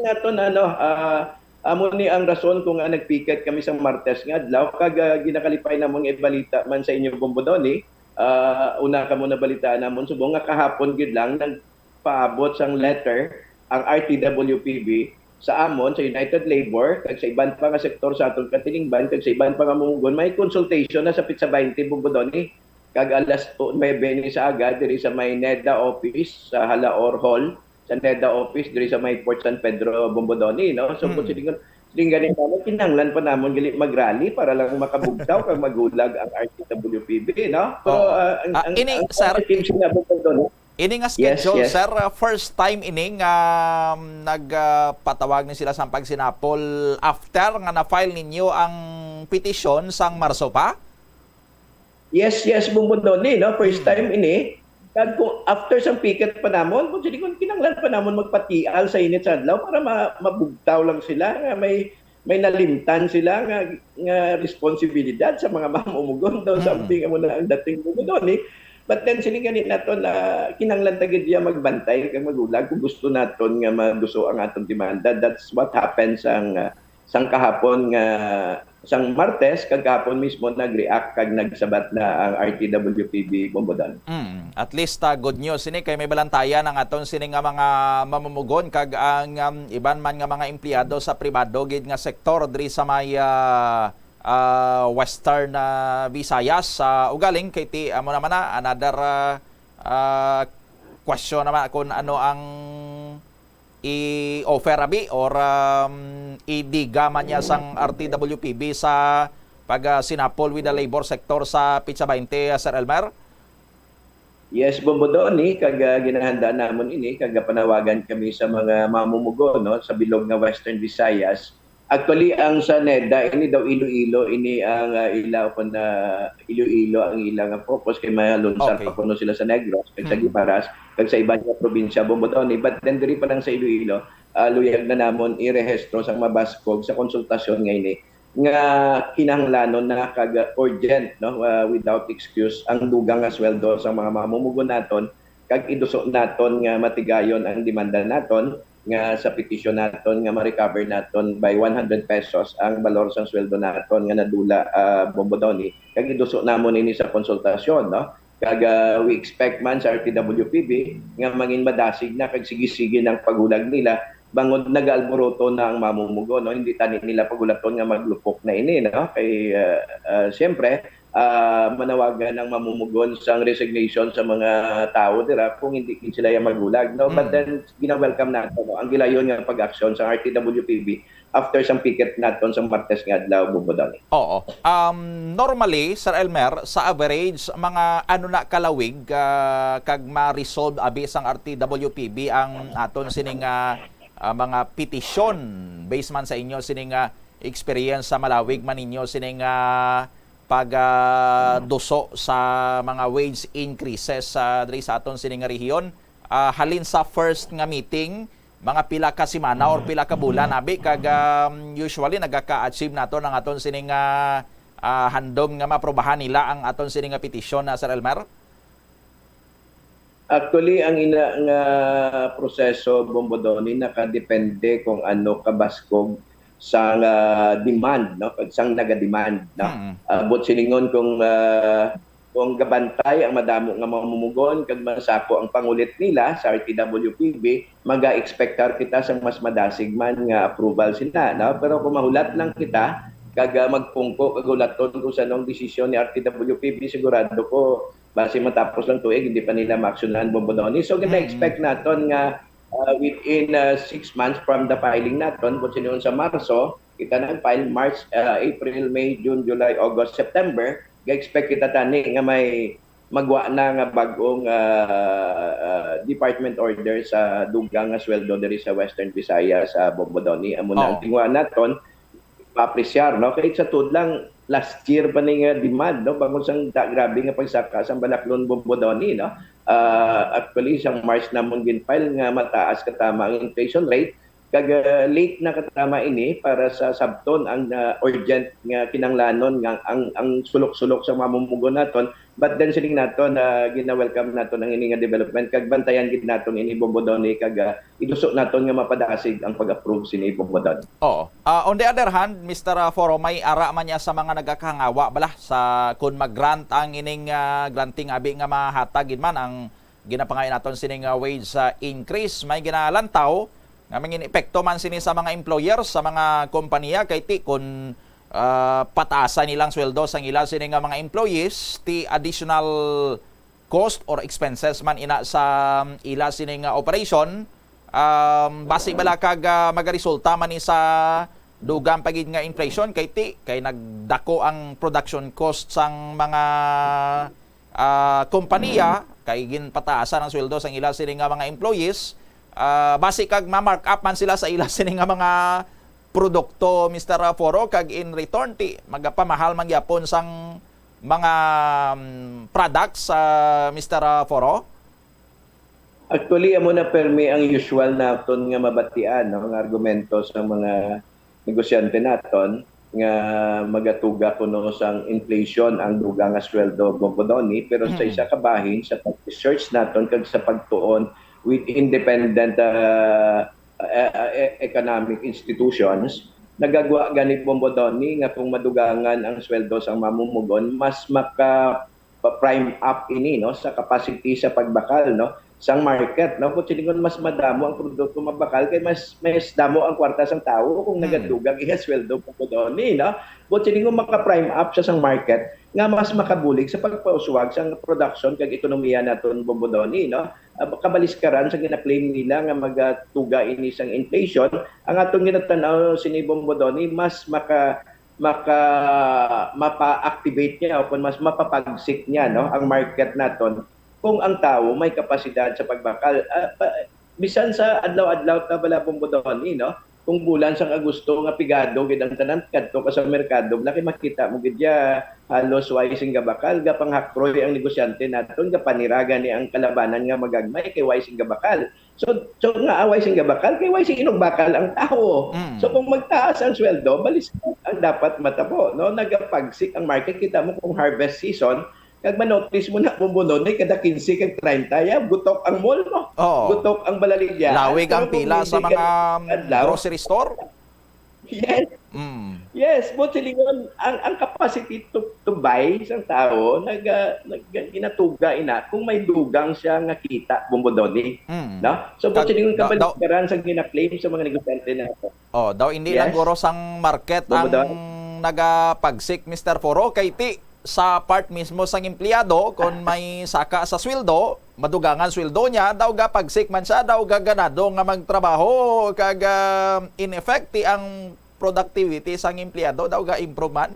naton, ano, ah, amo ni ang rason kung nga nagpiket kami sa Martes nga adlaw, kag, ah, ginakalipay namon nga ibalita man sa inyo, Bombo Donny. Ah, una kamo nabalitaan namon subong nga kahapon gid lang nagpaabot sang letter ang R T W P B sa amon, sa United Labor, kag sa iban pa nga sektor sa aton katilingban, kag sa iban pa nga mamumugon, may consultation na sa Petsa twenty, Bombo Donny. Kag alas nuebe ni sa aga, diri sa may NEDA office sa Halaor Hall, sa NEDA office diri sa may Port San Pedro, Bombo Donny, no? So, Mm. kung silingon, siling gani namon, kinahanglan pa namon gali mag-rally para lang makabugtaw kag maghulag ang R T W P B, no? Pero, Oo. ah, ang, Ah, ang, ini, ang sir, positive sila, Bombo Donny. Ini nga Yes, schedule, yes. sir, ah, first time ini nga, um, nag, ah, patawag ni sila sang pagsinapol after nga na-file ninyo ang petisyon sang Marso pa? Yes, yes, Bombo Donny, no? First Hmm. time ini. Kag kung after sang piket pa namon, kung sige, kung kinahanglan pa namon magpatial sa init sa adlaw para ma-, mabugtaw lang sila nga may, may nalimtan sila nga, nga responsibilidad sa mga mamumugon daw, Mm. something amo na ang dating, Bombo Donny. But then, siling gani naton na kinahanglan ta gid ya magbantay kag maghulag kung gusto naton nga maduso ang aton demanda. That's what happened sang, ah, sang kahapon nga, sang Martes, kag kahapon mismo nag-react kag nagsabat na ang R T W P B, Bombo Donny. Mm, at least, ah, good news ini kay may balantayan ang aton sini nga mga mamumugon kag ang, um, iban man nga mga empleyado sa pribado gid nga sektor diri sa may, ah, ah, Western, ah, Visayas. Ah, ugaling kay ti-, amo naman na, another, ah, ah, question naman kung ano ang i-offer abi or, um, idiga man niya sang R T W P B sa pag, ah, sinapol with the labor sector sa Petsa twenty, ah, Sir Elmer? Yes, Bombo Donny, kag, ah, ginahanda namon ini, kag panawagan kami sa mga mamumugon, no, sa bilog nga Western Visayas. Actually, ang sa NEDA, ini daw Iloilo, ini ang, ah, ila, kun, ah, Iloilo ang ila nga focus, kay malunsar Okay. pa kuno sila sa Negros, kag sa Mm. Guimaras, kag sa iban nga probinsya, Bombo Donny. But then, diri pa lang sa Iloilo, ah, luyag na namon irehistro sang mabaskog sa konsultasyon nga ini, nga kinahanglanon na kag urgent, no, ah, without excuse ang dugang nga sweldo sa mga mamumugon naton, kag iduso naton nga matigayon ang demanda naton nga sa petisyon naton nga ma-recover naton by one hundred pesos ang balor sang sweldo naton nga nadula, ah, Bombo Donny, kag iduso namon ini sa konsultasyon, no? Kag, ah, we expect man sa R T W P B nga mangin madasig na kag sige-sige ang paghulag nila, bangod nag-alboroto na ang mamumugon, no? Hindi tani nila pagulaton nga maglupok na ini, no? Kay, ah, ah, siyempre, ah, manawagan ang mamumugon sang resignation sa mga tawo dira kung hindi gid sila ya maghulag, no? But Mm. then, gina-welcome nato, no, ang gilayon nga pag-aksyon sa R T W P B after sang picket naton sa Martes nga adlaw, Bombo Donny. Oo. Um, normally, Sir Elmer, sa average, mga ano na kalawig, ah, kag ma-resolve abi sang R T W P B ang aton sining, ah, ah, mga petisyon based man sa inyo sining, ah, experience sa malawig man ninyo sining, ah, pag, ah, duso sa mga wage increases, ah, diri sa aton sining nga rehiyon? Ah, halin sa first nga meeting, mga pila ka semana or pila ka bulan abi, kag, um, usually nagaka-achieve naton ang aton sining, ah, ah, handom nga maaprobahan nila ang aton sining nga petisyon, ah, Sir Elmer? Actually, ang ina nga proseso, Bombo Donny, nakadepende kung ano kabaskog sang, ah, demand, no? Kag sang naga-demand, no? Mm. Ah, but silingon kung, ah, kung gabantay ang madamo nga mamumugon kag masako ang pangulit nila sa R T W P B, maga-expectar kita sang mas madasig man nga approval sila, no? Pero kung mahulat lang kita, kag, ah, magpungko kag hulaton kung sa anong desisyon ni R T W P B, sigurado ko, basi matapos lang tuig, hindi pa nila maaksyonan, Bombo Donny. So, Mm. gina-expect naton nga, ah, within, ah, six months from the filing naton, kung sinuon sa Marso, kita nag-file March, ah, April, May, June, July, August, September, ga-expect kita tani nga may magwa na nga bag-ong, ah, ah, department order sa dugang nga sweldo diri sa Western Visayas, sa Bombo Donny. Amo na ang Oo. tinguhaan naton, maapresyar, no? Kay sa tuod lang, last year pa ni nga demand, no? Bangod sang da-, grabe nga pagsaka sang balaklon, Bombo Donny, no? Ah, actually, sang March namon gin-file nga mataas katama ang inflation rate, kag, ah, late na katama ini para sa sabton ang, ah, urgent nga kinahanglanon nga ang, ang sulok-sulok sa mamumugon naton. But then, siling naton, ah, gina-welcome naton ang ini nga development, kag bantayan gid naton ini, Bombo Donny, kag, ah, iduso naton nga mapadasig ang pag-approve sini, Bombo Donny. Oo. Ah, on the other hand, Mister Foro, may ara man niya sa mga nagakahangawa bala sa kun mag-grant ang ining, ah, granting abi nga mahatag gid man ang ginapangayo naton sining, ah, wage, ah, increase. May ginalantaw nga mangin epekto man sini sa mga employers, sa mga kompanya, kay ti kun, ah, pataasa nilang sweldo sang ila sini nga mga employees, ti additional cost or expenses man ina sa ila sini nga operation, um, basi bala kag, ah, magaresulta man ni sa dugang pa gid nga inflation, kay ti kay nagdako ang production cost sang mga, ah, kompanya, kay ginpataasan ang sweldo sang ila sini nga mga employees, ah, basi kag ma-mark up man sila sa ila sini nga mga produkto, Mister Foro, kag in return ti magapamahal man gyapon sang mga, mm, products, ah, Mister Foro? Actually, amo na permi ang usual naton nga mabatian, no, nga argumento sa mga negosyante naton nga magatuga kuno sang inflation ang dugang nga sweldo, Bombo Donny, pero sa Mm. isa ka bahin, sa pag-research naton kag sa pagtuon with independent, ah, ah, ah, e-, economic institutions, nagagwa gani, Bombo Donny, nga kung madugangan ang sweldo sang mamumugon, mas maka pa-prime up ini, no, sa capacity sa pagbakal, no, sang market, no. Buot silingon, mas madamo ang produkto mabakal kay mas, mas damo ang kwarta sang tawo kung Hmm. nagadugang iya sweldo, Bombo Donny, no. Buot silingon, maka-prime up siya sang market nga mas makabulig sa pagpauswag sang production kag ekonomiya naton, Bombo Donny, no. Ah, kabaliskaran sa gina-claim nila nga magatuga ini sang inflation, ang aton ginatan-aw sini, Bombo Donny, mas maka maka mapa-activate niya o kung mas mapapagsik niya, no, ang market naton kung ang tawo may kapasidad sa pagbakal. Ah, pa, bisan sa adlaw-adlaw ta bala, Bombo Donny, no, kung bulan sang Agosto nga pigado gid ang tanan, kadto ka sa merkado, laki makita mo gid ya, halos way sing gabakal, gapanghakroy ang negosyante naton, gapaniraga ni ang kalabanan nga magagmay kay way sing gabakal. So, so nga away sing gabakal, kay way sing inugbakal ang tawo. Mm. So, kung magtaas ang sweldo, balis ang dapat matabo, no? Nagapagsik ang market. Kita mo kung harvest season, kag manotis mo na, Bombo Donny, kada kinse kag treinta, ya, gutok ang mall, no? Oo. Gutok ang balaligya. Lawig ang pila sa mga, um, grocery store. Yes. Mm. Yes, buot silingon, ang, ang capacity to, to buy sang tawo, naga-, naga-, ginatuga ina kung may dugang siya nga kita, Bombo Donny. Mm. No? So, buot silingon, kabaliskaran sang gina-claim sa mga negosyante naton. Oh, daw hindi lang guro sang market ang nagapagsik, Mister Foro, kay ti sa part mismo sang empleyado, kon may saka sa sweldo, madugangan sweldo niya, daw gapagsik man siya, daw gaganado nga magtrabaho, kag, ah, in effect, ti ang productivity sang empleyado daw ga-improve man.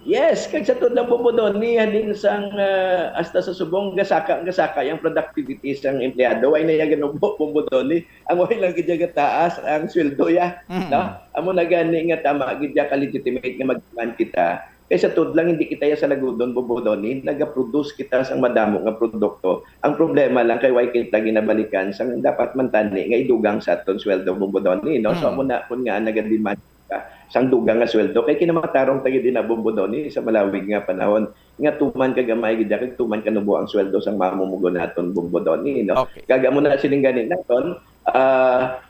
Yes, kag sa tuod lang, Bombo Donny, halin sang, ah, hasta sa subong, gasaka, gasaka yang productivity sang empleyado. Way na iya ganubo, Bombo Donny. Ang way lang gid iya gataas ang sweldo ya, no? Amo na gani nga tama gid iya ka legitimate nga mag-demand kita. Kay sa tuod lang, hindi kita ya salagudon, Bombo Donny. Naga-produce kita sang madamo nga produkto. Ang problema lang kay way kita ginabalikan sang dapat man tani nga idugang sa aton sweldo, Bombo Donny, no? So, amo na, kun nga naga-demand ka sang dugang nga sweldo, kay kinamatarong ta gid na, Bombo Donny, sa malawig nga panahon nga tuman ka gamay gid, kag tuman ka nubo ang sweldo sang mamumugon naton, Bombo Donny, no? Okay. Kag amo na siling gani naton, ah,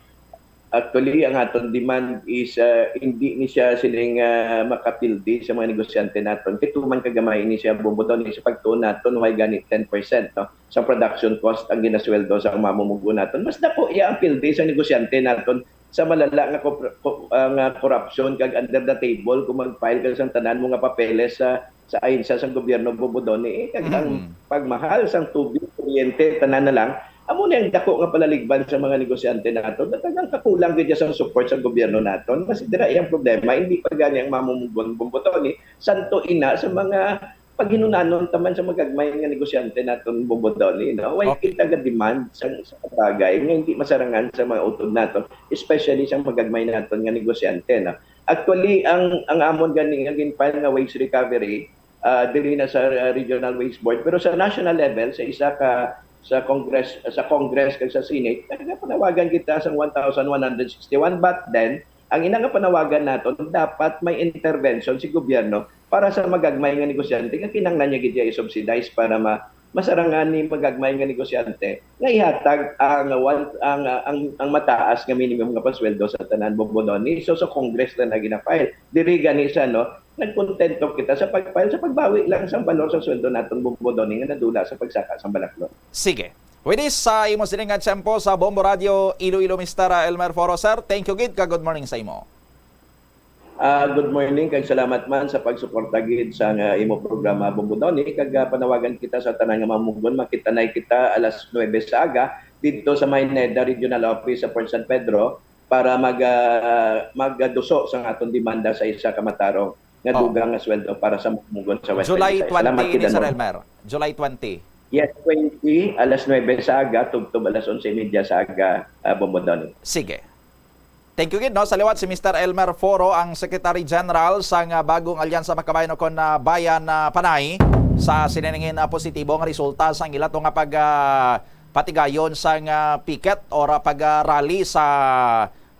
actually, ang aton demand is, ah, hindi ni siya siling, ah, makapildi sa mga negosyante naton. Kay tuman ka gamay ni siya, Bombo Donny, sa pagtuon naton, way gani ten percent, no, sa production cost ang ginasweldo sa mamumugon naton. Mas dako iya ang pildi sa negosyante naton sa malala nga kopr-, ko-, ah, nga korupsyon kag under the table kung mag-file ka sang tanan mo nga papeles sa, sa ahensya sang gobyerno, Bombo Donny, eh, kag ang pagmahal sang tubig, kuryente, tanan na lang, amo ni ang dako nga palaligban sa mga negosyante naton. Talagang kakulang gid sang support sa gobyerno naton. Mas dira iyang problema, hindi pa gani ang mamumugon, Bombo Donny, santo ina sa mga paghinunanon ta man sa magagmay nga negosyante naton, Bombo Donny, no? Way kita ga-demand sa, sa bagay nga hindi masarangan sa mga utod naton, especially sa magagmay naton nga negosyante, no? Actually, ang, ang amon gani nga gin-file nga wage recovery, ah, diri na sa, ah, Regional Wage Board, pero sa national level, sa isa ka, sa Congress, sa Congress kag sa Senate, nagapanawagan kita sang one thousand one hundred sixty-one, but then, ang ina nga panawagan naton, dapat may intervention si gobyerno para sa magagmay nga negosyante nga kinahanglan niya gid iya i-subsidize para ma-, masarangan ni magagmay nga negosyante nga ihatag ang one, ang, ang, ang mataas nga minimum nga pasweldo sa tanan, Bombodoni. So, sa Congress na na gina-file. Diri gani sa, no, nagkontento kita sa pag-file sa pagbawi lang sa balor sa sweldo naton, Bombodoni, nga nadula sa pagsaka sa balaklon. Sige. With this, sa imo sining nga tiyempo sa Bombo Radio Iloilo, Mister Elmer Foro, sir, thank you gid, ka good morning sa imo. Ah, good morning, kag salamat man sa pagsuporta gid sa nga imo programa, Bombodoni, kag, ah, panawagan kita sa tanan nga mamugdon, makitanay kita alas nuebe sa aga dito sa may neda Regional Office sa Port San Pedro para mag, ah, magduso sa aton demanda sa isa ka matarong nga Oh. dugang nga sweldo para sa mamugdon sa West July Visayas. Salamat twenty, kid ni Sir Elmer. July twenty. Yes, twenty, alas nuebe sa aga, tubtob alas onse y media sa aga, ah, Bombodoni. Sige. Thank you gid, no? Sa liwat, si Mister Elmer Foro, ang Secretary General sang, ah, bagong Alyansa Makabayan, o kon, ah, Bayan, ah, Panay, sa sinaningin, ah, positibo nga resulta sang ila to nga pag, ah, patigayon sang, ah, picket or, ah, pag, ah, rally sa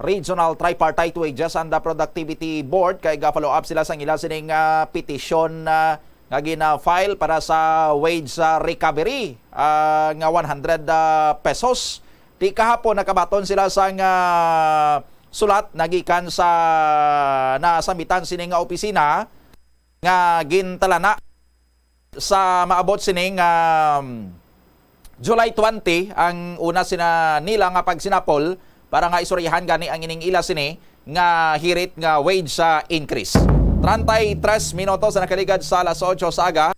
Regional Tripartite Wages and, ah, Productivity Board, kay ga-follow up sila sang ila sining, ah, petisyon, ah, nga gina-file para sa wage, ah, recovery, ah, nga one hundred, ah, pesos. Ti kahapon nakabaton sila sang, ah, sulat nagikan sa nasambitan sini nga opisina nga gintalana sa maabot sining, um, July twenty ang una sina nila nga pagsinapol para nga istoryahan gani ang ining ila sini nga hirit nga wage sa increase. Treinta y tres minutos na nakaligad sa alas otso sa aga.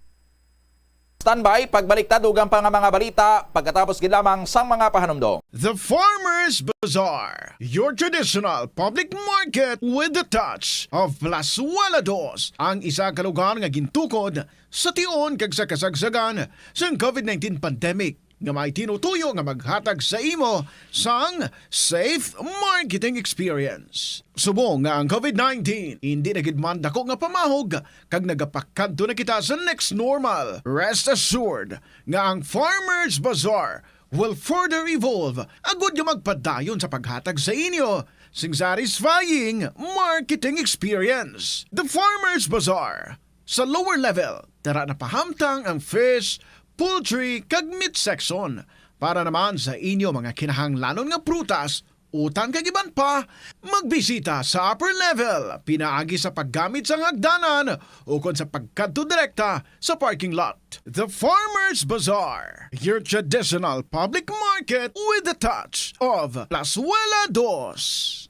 Standby, pagbalik ta, dugang pa nga mga balita pagkatapos gid lamang sang mga pahanumdom. The Farmers Bazaar, your traditional public market with the touch of Plazuela Dos, ang isa ka lugar nga gintukod sa tion kag sa kasagsagan sang covid nineteen pandemic, nga may tinutuyo nga maghatag sa imo sang safe marketing experience. Subong nga ang covid nineteen indi na gid man dako nga pamahog, kag nagapakadto na kita sa next normal, rest assured nga ang Farmers Bazaar will further evolve agud nga magpadayon sa paghatag sa inyo sing satisfying marketing experience. The Farmers Bazaar, sa lower level, tara na pahamtang ang fish, poultry, kag meat section. Para naman sa inyo mga kinahanglanon nga prutas, utan kag iban pa, magbisita sa upper level pinaagi sa paggamit sang hagdanan ukon sa pagkadto direkta sa parking lot. The Farmers Bazaar, your traditional public market with the touch of Plazuela Dos.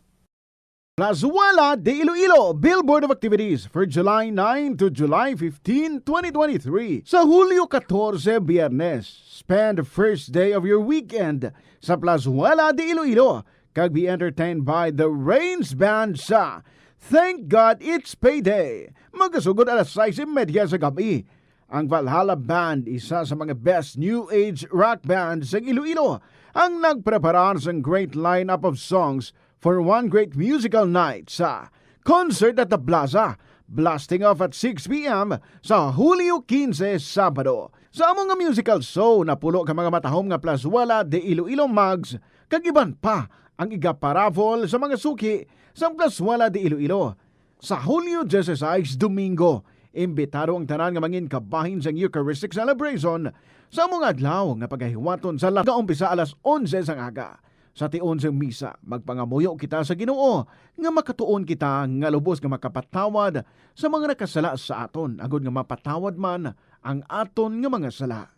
Plazuela de Iloilo Billboard of Activities for July nine to July fifteen, twenty twenty-three. Sa Hulyo katorse, Biyernes, spend the first day of your weekend sa Plazuela de Iloilo kag be entertained by the Rains Band sa Thank God It's Payday. Magasugod alas sais y media sa gab-i. Ang Valhalla Band, isa sa mga best new age rock bands sa Iloilo, ang nagpreparar sang great lineup of songs for one great musical night sa Concert at the Plaza, blasting off at six p.m. sa Hulyo kinse, Sabado. Sa amo nga musical show, napulo ka mga matahom nga Plazuela de Iloilo mugs kag iban pa ang igaparaffle sa mga suki sang Plazuela de Iloilo. Sa Hulyo dieciséis, Domingo, imbitado ang tanan nga mangin kabahin sang Eucharistic Celebration sa amo nga adlaw nga pagahiwaton sa la-, nga umpisa alas onse sang aga. Sa tion sang misa, magpangamuyo kita sa Ginoo nga makatuon kita nga lubos nga makapatawad sa mga nakasala sa aton, agod nga mapatawad man ang aton nga mga sala.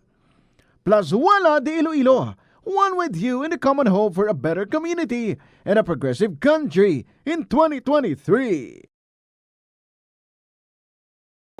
Plazuela de Iloilo, one with you in the common hope for a better community and a progressive country in twenty twenty-three.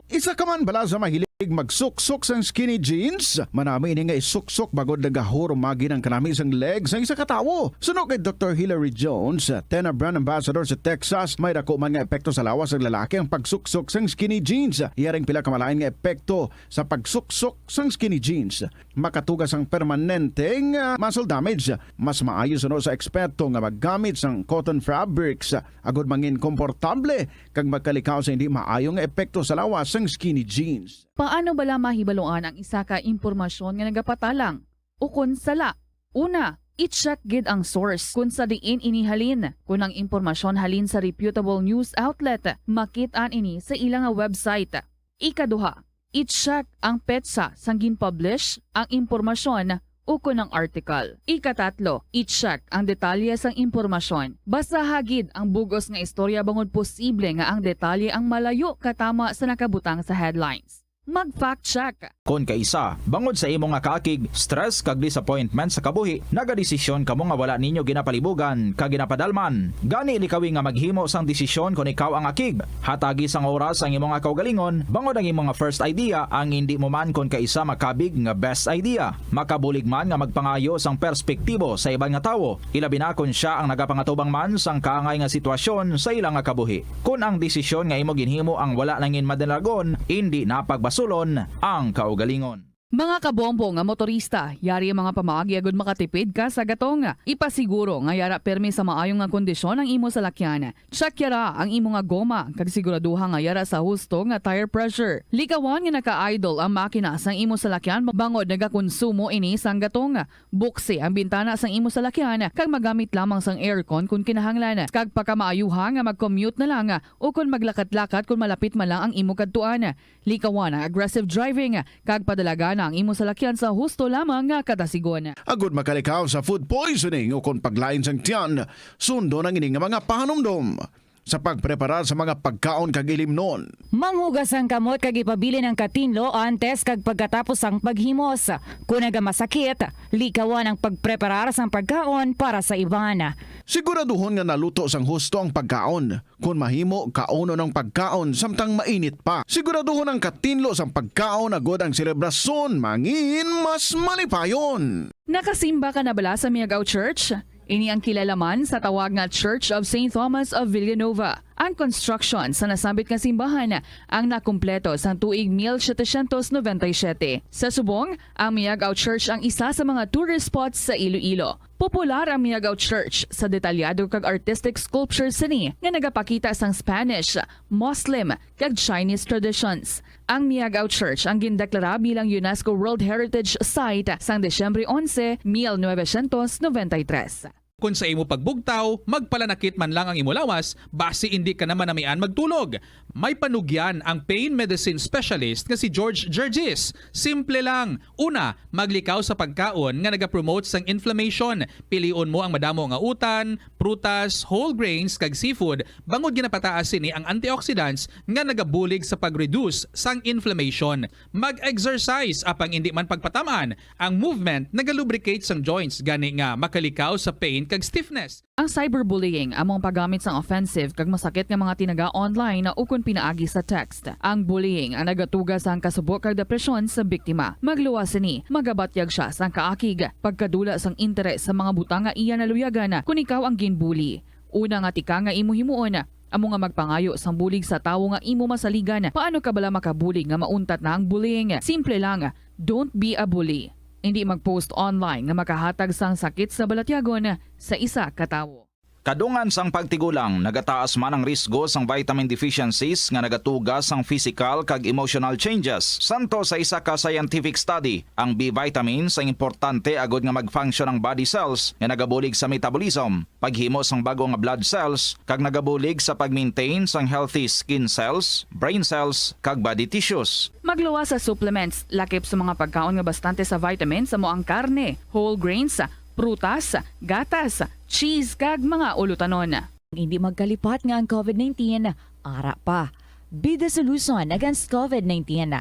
Isa ka man bala sa mahilig magsuksok sang skinny jeans? Manami ini nga isuksok bangod nagahurumagi ang kanami sang leg sang isa ka tawo. Suno kay Doktor Hilary Jones, Tena Brand Ambassador sa Texas, may dako man nga epekto sa lawas sang lalaki ang pagsuksok sang skinny jeans. Iya ring pila ka malain nga epekto sa pagsuksok sang skinny jeans. Makatuga sang permanente nga muscle damage. Mas maayo suno sa eksperto nga maggamit sang cotton fabrics agud mangin komportable kag magkalikaw sa hindi maayo nga epekto sa lawas sang skinny jeans. Paano bala mahibaluan ang isa ka impormasyon nga nagapatalang ukon sala? Una, i-check gid ang source kon sa diin ini halin. Kon ang impormasyon halin sa reputable news outlet, makit-an ini sa ila nga website. Ikaduha, i-check ang petsa sang gin-publish ang impormasyon ukon ang article. Ikatatlo, i-check ang detalye sang impormasyon. Basaha gid ang bug-os nga istorya bangod posible nga ang detalye ang malayo katama sa nakabutang sa headlines. Mag-fact check. Kon kaisa, bangod sa imo nga kaakig, stress kag disappointment sa kabuhi, nagadesisyon kamo nga wala ninyo ginapalibugan kag ginapadalman. Gani likawi nga maghimo sang desisyon kon ikaw ang akig. Hatagi sang oras ang imo nga kaugalingon, bangod ang imo nga first idea ang indi mo man kon kaisa makabig nga best idea. Makabulig man nga magpangayo sang perspektibo sa iban nga tawo, ilabi na kon sia ang nagapangatubang man sang kaangay nga sitwasyon sa ila nga kabuhi. Kon ang desisyon nga imo ginhimo ang wala nangin madalagon, indi na pagbasulon ang kaugalingon. Mga kabombo nga motorista, yari ang mga pamaagi agud makatipid ka sa gatong. Ipasiguro nga yara pirmi sa maayo nga kondisyon ang imo salakyan. Check yara ang imo nga goma, kag siguraduha nga yara sa husto nga tire pressure. Likawan nga naka-idle ang makina sang imo salakyan bangod nagakonsumo ini sang gatong. Buksi ang bintana sang imo salakyan kag magamit lamang sang aircon kon kinahanglan. Kag pakamaayuha nga mag-commute na lang o kon maglakat-lakat kon malapit man lang ang imo kadtuan. Likawan ang aggressive driving kag padalagana ang imo salakyan sa husto lamang nga kadasigon. Agud makalikaw sa food poisoning o kon paglain sang tiyan, sundon ang ini nga mga pahanumdom sa pagpreparar sa mga pagkaon kag ilimnon. Manghugas ang kamot kag ipabilin ang katinlo antes kag pagkatapos sang paghimos. Kon nagamasakit, likawan ang pagpreparar sang pagkaon para sa iban. Siguraduhon nga naluto sang husto ang pagkaon. Kon mahimo, kaunon ang pagkaon samtang mainit pa. Siguraduhon ang katinlo sang pagkaon agud ang selebrasyon mangin mas malipayon. Nakasimba ka na bala sa Miagao Church? Ini ang kilala man sa tawag nga Church of Saint Thomas of Villanova. Ang construction sa nasambit nga simbahan ang nakumpleto sang tuig mil setecientos noventa y siete. Sa subong, ang Miagao Church ang isa sa mga tourist spots sa Iloilo. Popular ang Miagao Church sa detalyado kag artistic sculptures sini nga nagapakita sang Spanish, Muslim, kag Chinese traditions. Ang Miagao Church ang gindeklara bilang UNESCO World Heritage Site sang Disyembre onse, mil novecientos noventa y tres. Kon sa imo pagbugtaw, magpalanakit man lang ang imo lawas, basi indi ka na manamian magtulog. May panugyan ang pain medicine specialist nga si George Gergis. Simple lang. Una, maglikaw sa pagkaon nga nagapromote sang inflammation. Pilion mo ang madamo nga utan, prutas, whole grains, kag seafood, bangod ginapataas sini ang antioxidants nga nagabulig sa pag-reduce sang inflammation. Mag-exercise, apang indi man pagpatam-an. Ang movement nagalubricate sang joints, gani nga makalikaw sa pain kag stiffness. Ang cyberbullying amo ang paggamit sang offensive kag masakit nga mga tinaga online ukon pinaagi sa text. Ang bullying ang nagatuga sang kasubo kag depresyon sa biktima. Magluwas sini, magabatyag sia sang kaakig, pagkadula sang interes sa mga butang nga iya naluyagan kon ikaw ang ginbully. Una nga tikang nga imo himuon, amo nga magpangayo sang bulig sa tawo nga imo masaligan. Paano ka bala makabulig nga mauntat na ang bullying? Simple lang, don't be a bully. Indi mag-post online nga makahatag sang sakit sa balatyagon sa isa ka tawo. Kadungan sang pagtigulang, nagataas man ang risgo sang vitamin deficiencies nga nagatuga sang physical kag emotional changes. Santo sa isa ka scientific study, ang B vitamins ang importante agud nga mag-function ang body cells nga nagabulig sa metabolism, paghimo sang bag-o nga blood cells, kag nagabulig sa pag-maintain sang healthy skin cells, brain cells, kag body tissues. Magluwas sa supplements, lakip sa mga pagkaon nga bastante sa vitamins, amo ang karne, whole grains, prutas, gatas, cheese, kag mga ulutanon. Hindi magkalipat nga ang COVID nineteen ara pa. Be the solution against COVID nineteen.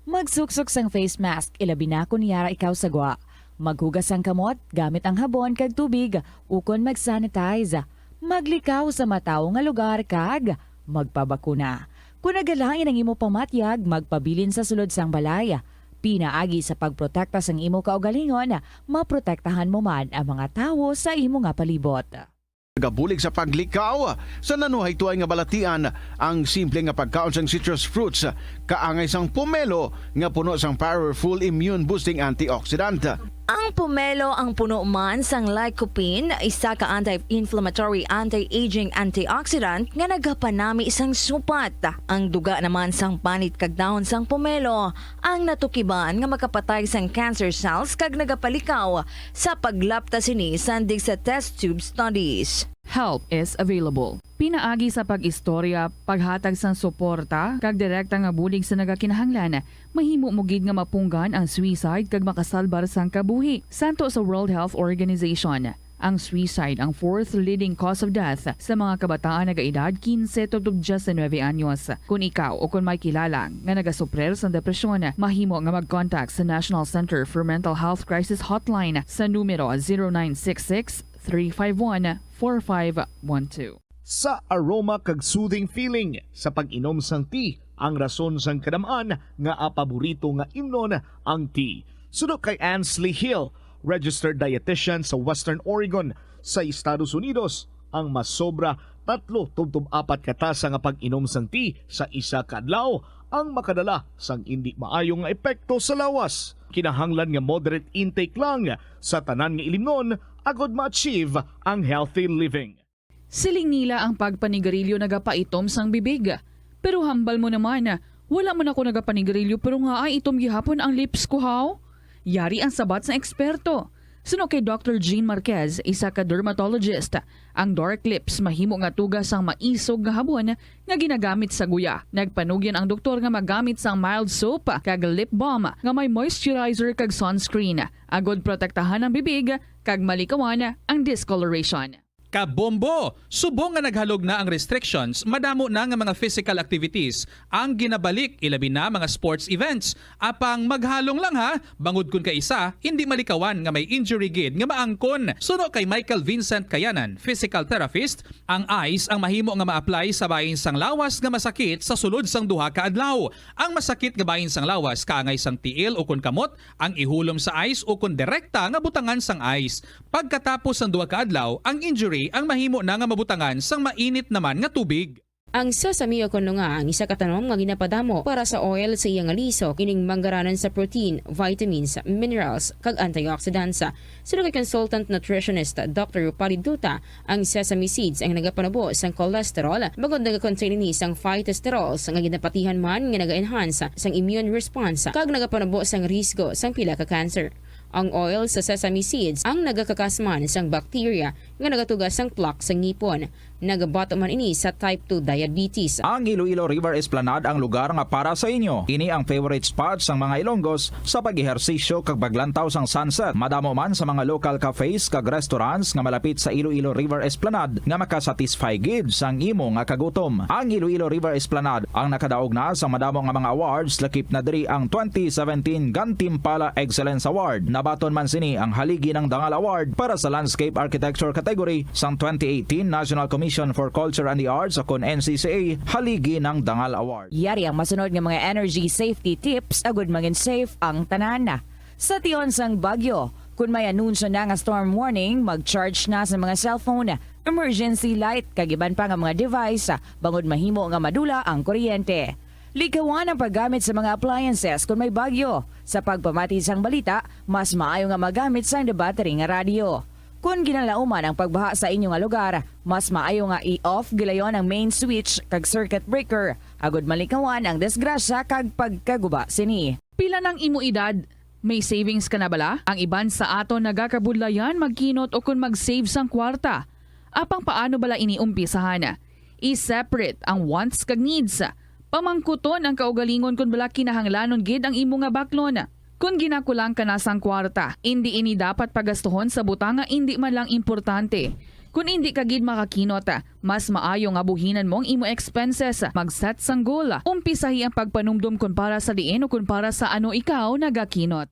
Magsuksok sang face mask, ilabi na kon yara ikaw sa gwa. Maghugas sang kamot gamit ang habon kag tubig, ukon mag-sanitize. Maglikaw sa matawo nga lugar kag magpabakuna. Kon nagalain ang imo pamatyag, magpabilin sa sulod sang balay. Pinaagi sa pagprotekta sang imo kaugalingon, maprotektahan mo man ang mga tawo sa imo nga palibot. Nagabulig sa paglikaw sa nanuhaytoay nga balatian ang simple nga pagkaon sang citrus fruits, kaangay sang pomelo nga puno sang powerful immune boosting antioxidant. Ang pomelo ang puno man sang lycopene, isa ka anti-inflammatory, anti-aging antioxidant nga nagapanami sang supat. Ang duga naman sang panit kag dahon sang pomelo ang natukiban nga makapatay sang cancer cells kag nagapalikaw sa paglapta sini sa indig sa test tube studies. Help is available. Pinaagi sa pag-istorya, paghatag sang suporta, kag direkta nga bulig sa nagakinahanglan, mahimo mo gid nga mapunggan ang suicide kag makasalbar sang kabuhi. Santo sa World Health Organization, ang suicide ang fourth leading cause of death sa mga kabataan nagaedad quince tubtob diecinuebe anyos. Kon ikaw o kon may kilala nga nagasuprir sang depresyon, mahimo nga mag-contact sa National Center for Mental Health Crisis Hotline sa numero zero nine six six, three five one, four five one two. Sa aroma kag soothing feeling sa pag-inom sang tea ang rason sang kadam-an nga paborito nga imnon ang tea. Suno kay Ansley Hill, registered dietitian sa Western Oregon sa Estados Unidos, ang masobra tatlo tubtob apat ka tasa nga pag-inom sang tea sa isa ka adlaw ang makadala sang indi maayo nga epekto sa lawas. Kinahanglan nga moderate intake lang sa tanan nga ilimnon agod ma-achieve ang healthy living. Siling nila ang pagpanigarilyo nagapaitom sang bibig. Pero hambal mo naman, wala man ako nagapanigarilyo pero nga ay itom gihapon ang lips ko, haw? Yari ang sabat sang eksperto. Suno kay Doctor Jean Marquez, isa ka dermatologist, ang dark lips mahimo nga tuga sang maisog nga habon nga ginagamit sa guya. Nagpanugyan ang doktor nga magamit sang mild soap kag lip balm nga may moisturizer kag sunscreen, agod protektahan ang bibig kag malikawan ang discoloration. Kabombo! Subong nga naghalog na ang restrictions, madamo na nga mga physical activities ang ginabalik, ilabi na mga sports events. Apang maghalong lang ha, bangod kun kaisa hindi malikawan nga may injury gid nga maangkon. Suno kay Michael Vincent Kayanan, physical therapist, ang ice ang mahimo nga ma-apply sa bahin sang lawas nga masakit sa sulod sang duha ka adlaw. Ang masakit nga bahin sang lawas kaangay sang tiil ukon kamot ang ihulom sa ice ukon direkta nga butangan sang ice. Pagkatapos sang duha ka adlaw, ang injury ang mahimo na nga mabutangan sang mainit naman nga tubig. Ang sesame o kon lunga ang isa ka tanom nga ginapadamo para sa oil sa iya nga lisok, ining manggaranon sa protein, vitamins, minerals, kag antioxidants. Suno kay consultant nutritionist Doctor Rupali Duta, ang sesame seeds ang nagapanubo sang cholesterol, bangod nagakontain ini sang phytosterols nga ginapatihan man nga naga-enhance sang immune response kag nagapanubo sang risgo sang pila ka cancer. Ang oil sa sesame seeds ang nagakakas man sang bacteria nga nagatuga sang plaque sa ngipon. Nagabato man ini sa type two diabetes. Ang Iloilo River Esplanade ang lugar nga para sa inyo. Ini ang favorite spot sang mga Ilonggos sa pag-ehersisyo kag paglantaw sang sunset. Madamo man sa mga local cafes kag restaurants nga malapit sa Iloilo River Esplanade nga makasatisfy gid sang imo nga kagutom. Ang Iloilo River Esplanade ang nakadaog na sa madamo nga mga awards, lakip na diri ang twenty seventeen Gantimpala Excellence Award. Nabaton man sini ang Haligi ng Dangal Award para sa Landscape Architecture category sang twenty eighteen National Commission for Culture and the Arts, o kon N C C A, Haligi ng Dangal Award. Yari ang masunod nga mga energy safety tips agud mangin safe ang tanan. Sa tion sang bagyo, kun may anunsyo na nga storm warning, mag-charge na sa mga cellphone, emergency light, kag iban pa nga mga device, bangod mahimo nga madula ang kuryente. Likawan ang paggamit sa mga appliances kun may bagyo. Sa pagpamati sang balita, mas maayo nga magamit sang battery nga radyo. Kun ginalauman ang pagbaha sa inyo nga lugar, mas maayo nga i-off gilayon ang main switch kag circuit breaker, agud malikawan ang disgrasya kag pagkaguba sini. Pila nang imo edad? May savings ka na bala? Ang iban sa aton nagakabudlayan magkinot ukon mag-save sang kwarta. Apang paano bala ini umpisahan? I-separate ang wants kag needs. Pamangkuton ang kaugalingon kon bala kinahanglanon gid ang imo nga baklon. Kon ginakulang ka na sang kwarta, indi ini dapat pagastuhon sa butang nga indi man lang importante. Kon indi ka gid makakinot, mas maayo nga buhinan mo ang imo expenses. Mag-set sang goal. Umpisahi ang pagpanumdom kon para sa diin o kon para sa ano ikaw nagakinot.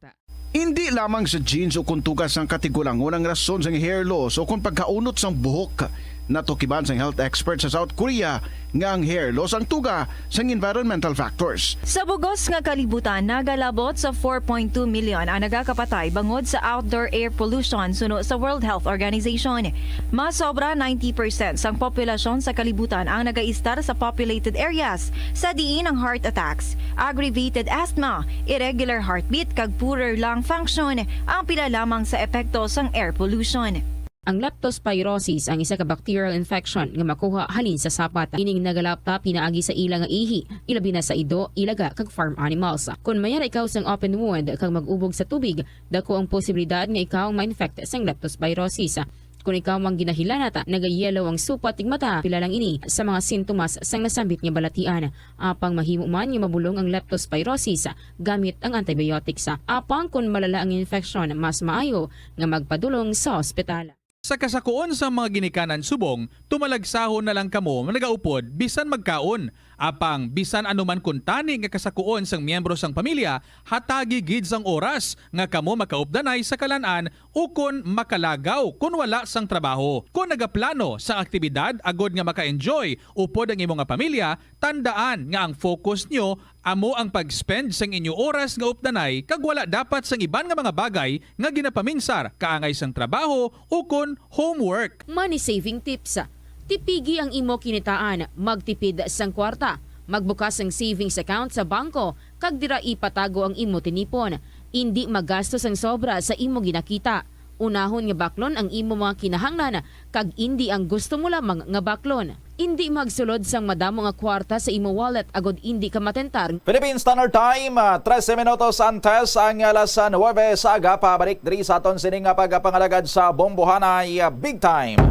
Indi lamang sa genes o kon tuga sang katigulangon ang rason sang hair loss o kon pagkaunot sang buhok. Natukiban sang health expert sa South Korea nga ang hair loss ang tuga sang environmental factors. Sa bugos nga kalibutan, nagalabot sa four point two million ang nagakapatay bangod sa outdoor air pollution, suno sa World Health Organization. Mas sobra ninety percent sang populasyon sa kalibutan ang nagaistar sa populated areas, sa diin ang heart attacks, aggravated asthma, irregular heartbeat, kag poorer lung function ang pila lamang sa epekto sang air pollution. Ang leptospirosis ang isa ka bacterial infection nga makuha halin sa sapat. Ining nagalapta pinaagi sa ila nga ihi, ilabi na sa ido, ilaga, kag farm animals. Kon mayara ikaw sang open wound kag mag-ubog sa tubig, dako ang posibilidad nga ikaw ma-infect sang leptospirosis. Kon ikaw ang ginahilanat, nagayellow ang supat ning mata, pila lang ini sa mga sintomas sang nasambit nga balatian. Apang mahimo man nga mabulong ang leptospirosis gamit ang antibiotics. Apang kon malala ang infection, mas maayo nga magpadulong sa ospital. Sa kasakuon sang mga ginikanan subong, tumalagsahon na lang kamo nagaupod bisan magkaon. Apang bisan ano man kuntani nga kasakuon sang miyembro sang pamilya, hatagi gid sang oras nga kamo makaupdanay sa kalan-an ukon makalagaw kon wala sang trabaho. Kon nagaplano sang aktibidad agod nga maka-enjoy upod ang imo nga pamilya, tandaan nga ang focus nyo amo ang pag-spend sang inyo oras nga updanay kag wala dapat sang iban nga mga bagay nga ginapaminsar kaangay sang trabaho ukon homework. Money saving tips. Tipigi ang imo kinitaan, magtipid sang kwarta, magbukas sang savings account sa bangko, kag dira ipatago ang imo tinipon. Indi magasto sang sobra sa imo ginakita. Unahon nga baklon ang imo mga kinahanglan, kag indi ang gusto mo lamang nga baklon. Indi magsulod sang madamo nga kwarta sa imo wallet agod indi ka matentar. Philippine Standard Time, ah, trese minutos antes ang alas nuwebe sa aga. Pabalik diri sa aton sining nga pagpangalagad sa Bombohanay, ah, Big Time.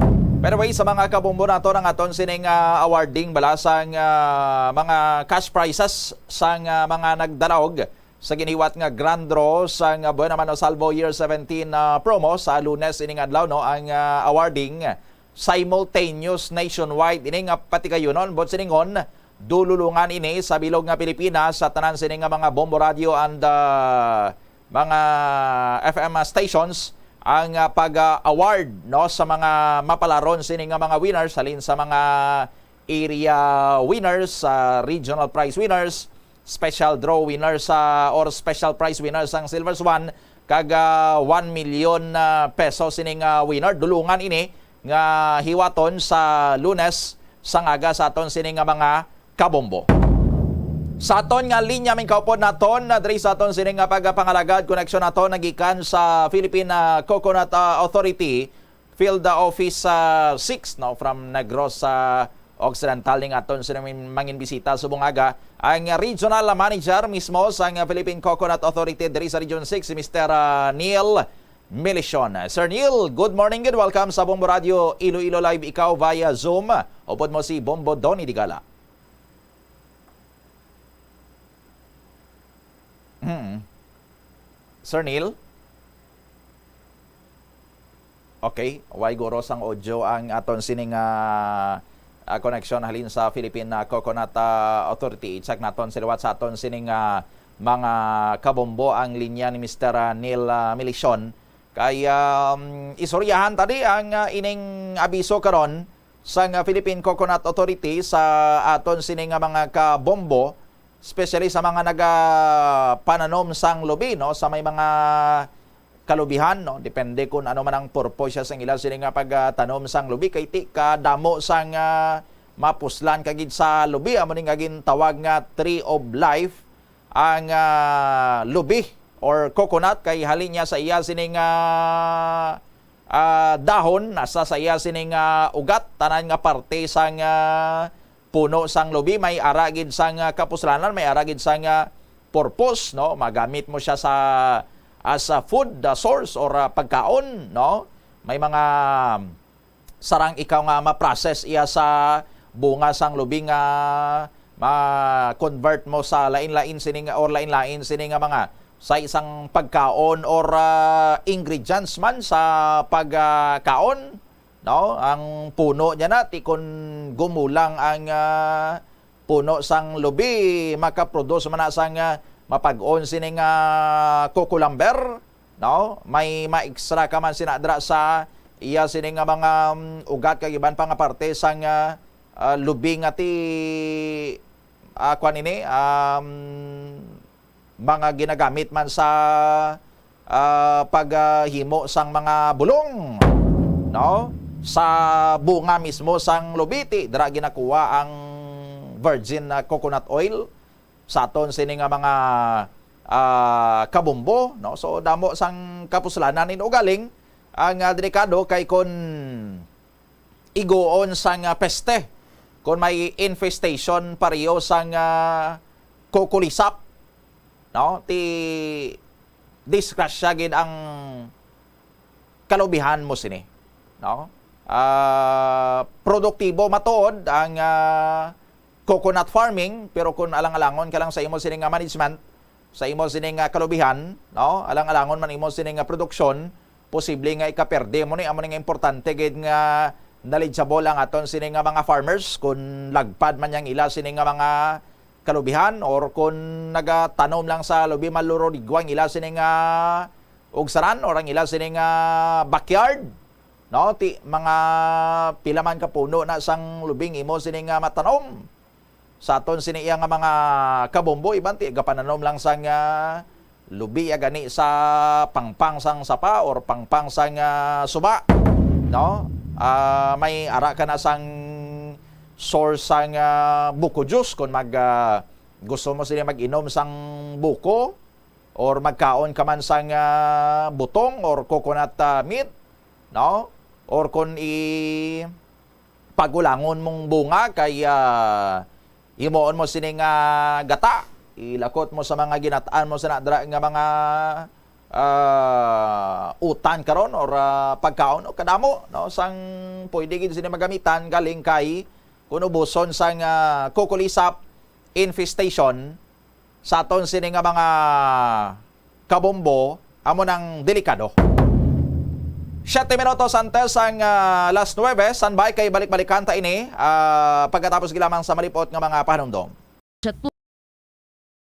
By the way, sa mga kabombo nato, ang aton sining, ah, awarding bala sang, ah, mga cash prizes sang, ah, mga nagdalaog sa ginhiwat nga grand draw sang, ah, Buena Mano Salvo Year seventeen, ah, promo sa Lunes ining adlaw, no, ang, ah, awarding simultaneous nationwide ini nga patigayunon, buot silingon, dululungan ini sa bilog nga Pilipinas sa tanan sini nga mga Bombo Radio and, ah, mga F M stations ang, ah, pag-award, no, sa mga mapalaron sini nga mga winners, halin sa mga area winners, sa regional prize winners, special draw winners, ah, or special prize winners ang Silver Swan, kag, ah, one million, ah, pesos sining, ah, winner. Dulungan ini nga hiwaton sa Lunes sang aga sa aton sini nga mga kabombo. Sa aton nga linya, mingkaupod naton, ah, diri sa aton sini nga pagpangalagad, koneksyon naton nagikan sa Philippine, ah, Coconut, ah, Authority, Field, ah, Office, ah, six, no, from Negros, ah, Occidental, ning aton sini mangin bisita subong aga ang Regional Manager mismo sang Philippine Coconut Authority diri sa Region six, si Mister, ah, Neil Milicion. Sir Neil, good morning, good welcome sa Bombo Radio Iloilo Live. Ikaw via Zoom, upod mo si Bombo Donny Digala. Hmm. Sir Neil? Okay, way guro sang audio ang aton sining, ah, ah, koneksyon halin sa Philippine, ah, Coconut, ah, Authority. I-check naton sa liwat sa aton sining, ah, mga kabombo ang linya ni Mister, ah, Neil, ah, Milicion. Kay, um, istoryahan ta di ang, ah, ining abiso karon sang, ah, Philippine Coconut Authority sa aton sini nga mga kabombo, especially sa mga nagapananom sang lubi, no, sa may mga kalubihan, no, depende kung ano man ang purpose siya sang ila sini nga pagtanom sang lubi, kay ti kadamo sang, ah, mapuslan ka gid sa lubi, amo ni nga gintawag nga tree of life ang, ah, lubi or coconut, kay halin niya sa iya sining, ah, ah, dahon, nasa sa iya sining, ah, ugat, tanan nga parte sang, ah, puno sang lubi may ara gid sang, ah, kapuslanan, may ara gid sang, ah, purpose, no? Magamit mo siya sa, as a food, ah, source or, ah, pagkaon, no? May mga sarang ikaw nga ma-process iya sa bunga sang lubi nga ma-convert mo sa lain-lain sining or lain-lain sining nga mga sa isang pagkaon or, ah, ingredients man sa pagkaon, no? Ang puno niya na, ti kon gumulang ang, ah, puno sang lubi, makaproduce man na sang, ah, mapag-on sining, ah, cucumber, no? May ma-extra ka man sina dira sa iya sini nga mga, um, ugat kag iban pa nga parte sang, ah, ah, lubi nga ti, ah, kuan ini, um, mga ginagamit man sa, ah, paghimo sang mga bulong, no? Sa bunga mismo sang lubi, ti dira ginakuha ang virgin, ah, coconut oil sa aton sini nga mga, ah, kabombo, no? So, damo sang kapuslanan, inugaling ang, ah, delikado kay kon iguon sang, ah, peste, kon may infestation pareho sang, ah, kukulisap, no? Ti disgrasya gid ang kalubihan mo sini, no? Ah, produktibo matuod ang, ah, coconut farming, pero kung alang-alangon ka lang sa imo sini nga management, sa imo sini nga kalubihan, no? Alang-alangon man imo sini nga produksyon, posible nga ikaperde mo ni. Amo ni nga importante gid nga knowledgeable ang aton sini nga mga farmers, kung lagpad man yang ila sini nga mga kalubihan, or kung nagatanom lang sa lubi malurodigwa ang ila sini nga ugsaran or ang ila sini nga backyard, no? Ti, mga pila man ka puno na sang lubing imo sini nga matanom. Sa aton sini iya nga mga kabombo, iban ti gapananom lang sang, ah, lubi ya gani sa pangpang sang sapa or pangpang sang, ah, suba, no? Ah, may ara ka na sang source sang, ah, buko juice kon mag, ah, gusto mo sini mag-inom sang buko or magkaon ka man sang, ah, butong or coconut, ah, meat, no? Or kon i pagulangon mong bunga kay, ah, himuon mo sini nga gata, ilakot mo sa mga ginat-an mo sa nadra nga mga, ah, utan karon or, ah, pagkaon o kadamo, no, sang pwede gid sini magamitan galing kay kun ubuson sang, ah, kukulisap infestation sa aton sini nga mga kabombo, amo nang delikado. Siyete minutos antes ang, ah, alas nuwebe, standby kay balik-balikan ta ini, ah, pagkatapos gid lamang sa malipot nga mga pahanumdom. Chat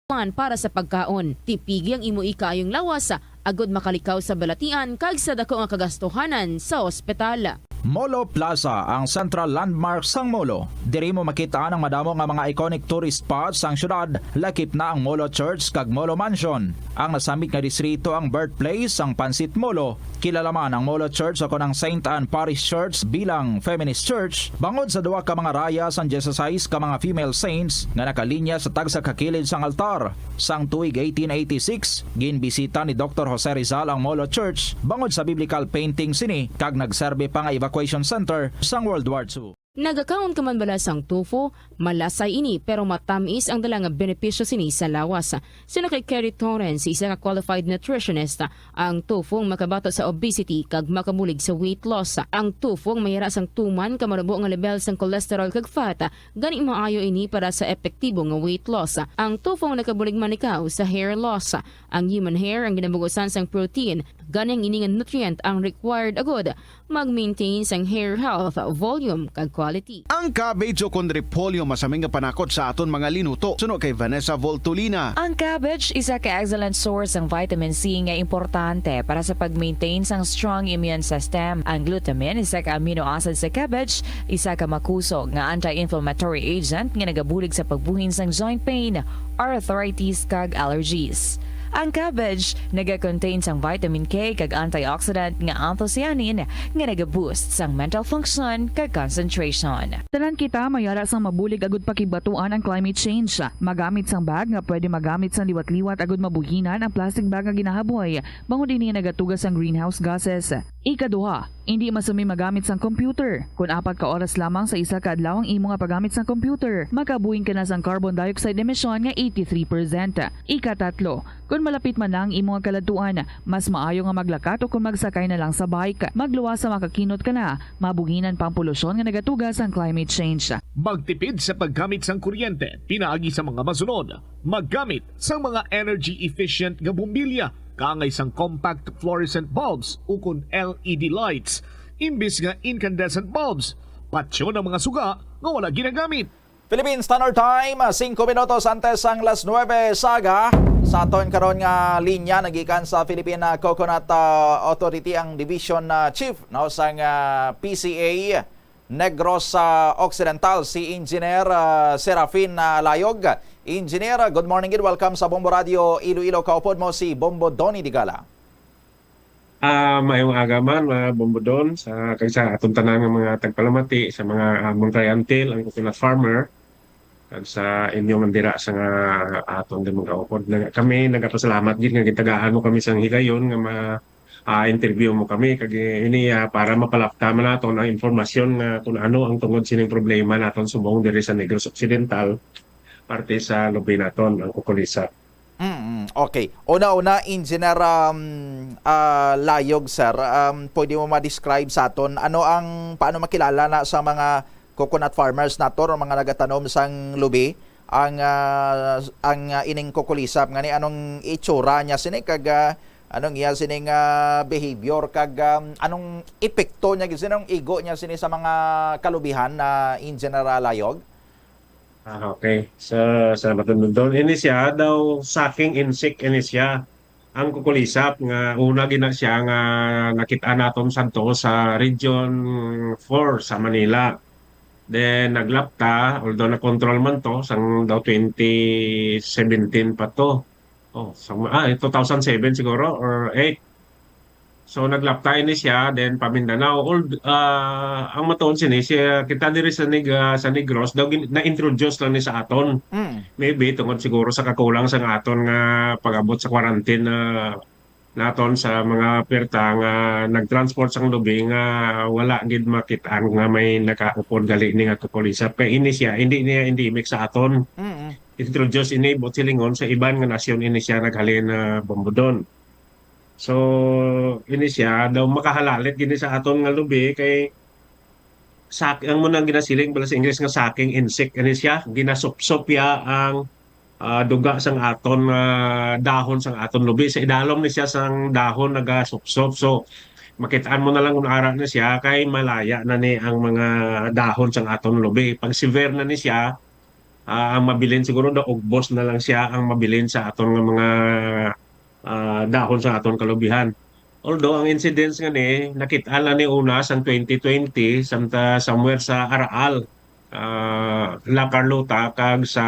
plan para sa pagkaon. Tipigi ang imo ikaayong lawas agod makalikaw sa balatian kag sa dako nga kagastuhanan sa ospital. Molo Plaza, ang central landmark sang Molo. Diri mo makit-an ang madamo nga mga iconic tourist spots sang syudad, lakip na ang Molo Church kag Molo Mansion. Ang nasambit nga distrito ang birthplace sang Pansit Molo. Kilala man ang Molo Church o kon ang Saint Anne Parish Church bilang feminist church bangod sa duha ka mga raya sang dieciséis ka mga female saints nga nakalinya sa tagsa ka kilid sang altar. Sang tuig eighteen eighty-six, ginbisita ni Doktor Jose Rizal ang Molo Church bangod sa biblical painting sini kag nagserbi pa nga evacuation center sang World War Two. Nagakaon ka man bala sang tofu? Malasay ini, pero matamis ang dala nga benepisyo sini sa lawas. Suno kay Kerry Torrens, isa ka qualified nutritionist, ang tofu ang makabato sa obesity kag makabulig sa weight loss. Ang tofu ang mayara sang tuman ka manubo nga lebel sang cholesterol kag fat, gani maayo ini para sa epektibo nga weight loss. Ang tofu ang nakabulig man ikaw sa hair loss. Ang human hair ang ginabugusan sang protein, gani ang ini nga nutrient ang required agud mag-maintain sang hair health, volume, kag quality. Ang cabbage o kon repolyo masami nga panakot sa aton mga linuto, suno kay Vanessa Voltolina. Ang cabbage isa ka excellent source sang vitamin C nga importante para sa pag-maintain sang strong immune system. Ang glutamine, isa ka amino acid sa cabbage, isa ka makusog nga anti-inflammatory agent nga nagabulig sa pagbuhin sang joint pain, arthritis, kag allergies. Ang cabbage nagakontain sang vitamin K kag antioxidant nga anthocyanin nga nagaboost sang mental function kag concentration. Tanan kita mayara sang mabulig agud pakigbatuan ang climate change. Magamit sang bag nga pwede magamit sang liwat-liwat agud mabuhinan ang plastic bag nga ginahaboy, bangod ini nagatuga sang greenhouse gases. Ikaduha, indi masami magamit sang computer. Kon apat ka oras lamang sa isa ka adlaw ang imo nga paggamit sang computer, makabuhin ka na sang carbon dioxide emission nga eighty-three percent. Ikatatlo, kon malapit man na ang imo nga kaladtuan, mas maayo nga maglakat o kon magsakay na lang sa bike. Magluwas sa makakinot ka na, mabuhinan pa ang polusyon nga nagatuga sang climate change. Magtipid sa paggamit sang kuryente pinaagi sa mga masunod. Maggamit sang mga energy-efficient nga bombilya, kaangay sang compact fluorescent bulbs ukon L E D lights, imbis nga incandescent bulbs. Patyon ang mga suga nga wala ginagamit. Philippine Standard Time, singko minutos antes sang las nuwebe sa aga. Sa aton karon nga linya, nagikan sa Philippine, ah, Coconut, ah, Authority ang Division, ah, Chief, no, sang, ah, P C A Negros, ah, Occidental, si Engineer, ah, Serafin, ah, Layog. Engineer, good morning and welcome sa Bombo Radio Iloilo. Kaupod mo si Bombo Donny Digala. Ah, maayong aga man, mga Bombo Don, sa, kag sa aton tanan nga mga tagpalamati, sa mga, ah, Monterrey Antil, ang coconut farmer, kag sa inyo man dira sa nga aton din mga upod. Na, kami nagapasalamat gid nga gitagaan mo kami sang higayon nga ma, ah, interview mo kami, kag ini, ah, para mapalapta man naton ang impormasyon nga kung ano ang tungod sining problema naton subong diri sa Negros Occidental, parte sa lubi naton, ang Kukulisa. Mm, okay. Una-una, Engineer, um, ah, Layog, sir, um, pwede mo ma-describe sa aton ano ang, paano makilala na sa mga coconut farmers nato, o mga nagatanom sang lubi, ang, ah, ang, ah, ining kukulisap, ngani anong itsura niya sini, kag, ah, anong iya sining, ah, behavior, kag, um, anong epekto niya gid sini, anong igo niya sini sa mga kalubihan, na Engineer, ah, Layog? Ah, okay. So, salamat, Dondon. Ini siya daw, sucking insect ini siya. Ang kukulisap nga una gina siya nga nakit-an naton santo sa Region four sa Manila. Then naglapta, although na-control man to, sang daw twenty seventeen pa to. Oh, sa, ah, two thousand seven siguro or eight. So, naglapta ini siya, then pa Mindanao. Old, ah, ang matuod sini, siya, kita diri sa Neg-, ah, sa Negros, daw gin-, na-introduce lang ni sa aton. Mm. Maybe tungod siguro sa kakulang sa nga aton nga pag-abot sa quarantine na naton sa mga pirta nga nag-transport sang lubi nga wala gid makit-an nga may nakaupod gali ni nga kukulisap. Kay ini siya, hindi niya endemic sa aton. Mm. Introduce ini, buot silingon, sa iban nga nasyon ini siya naghalin na bombodon. So, ini siya, daw makahalalit gini sa aton nga lubi kay sak-, ang mo nang ginasiling bala sa Ingles nga sucking insect, ini siya, ginasupsop ya ang, ah, duga sang aton, ah, dahon sang aton lubi. Sa idalom ni siya sang dahon nagasupsop. So, makit-an mo na lang kung ara na siya kay malaya na ni ang mga dahon sang aton lubi. Pag severe na ni siya, ah, ang mabilin siguro daw ugbos na lang siya ang mabilin sa aton nga mga, ah, dahon sa aton kalubihan. Although ang incidence nga ni nakit-an lang ni una sang twenty twenty, samta somewhere sa Araal, ah, La Carlota, kag sa,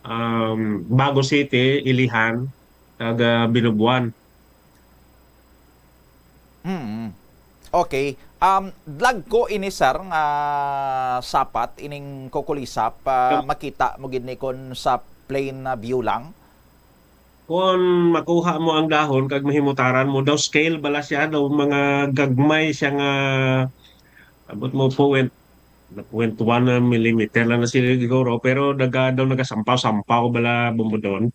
um, Bago City, Ilihan, kag, ah, Binubuan. Mm. Okay. Um, dagko ini, sir, nga sapat, ining kukulisap, ah, Kam- makita mo gid ni kon sa plain na view lang? Kon makuha mo ang dahon kag mahimutaran mo, daw scale bala siya, daw mga gagmay siya nga, abot mo point, point one millimeter lang na siguro, pero naga-, daw nagasampaw-sampaw bala, bumudon.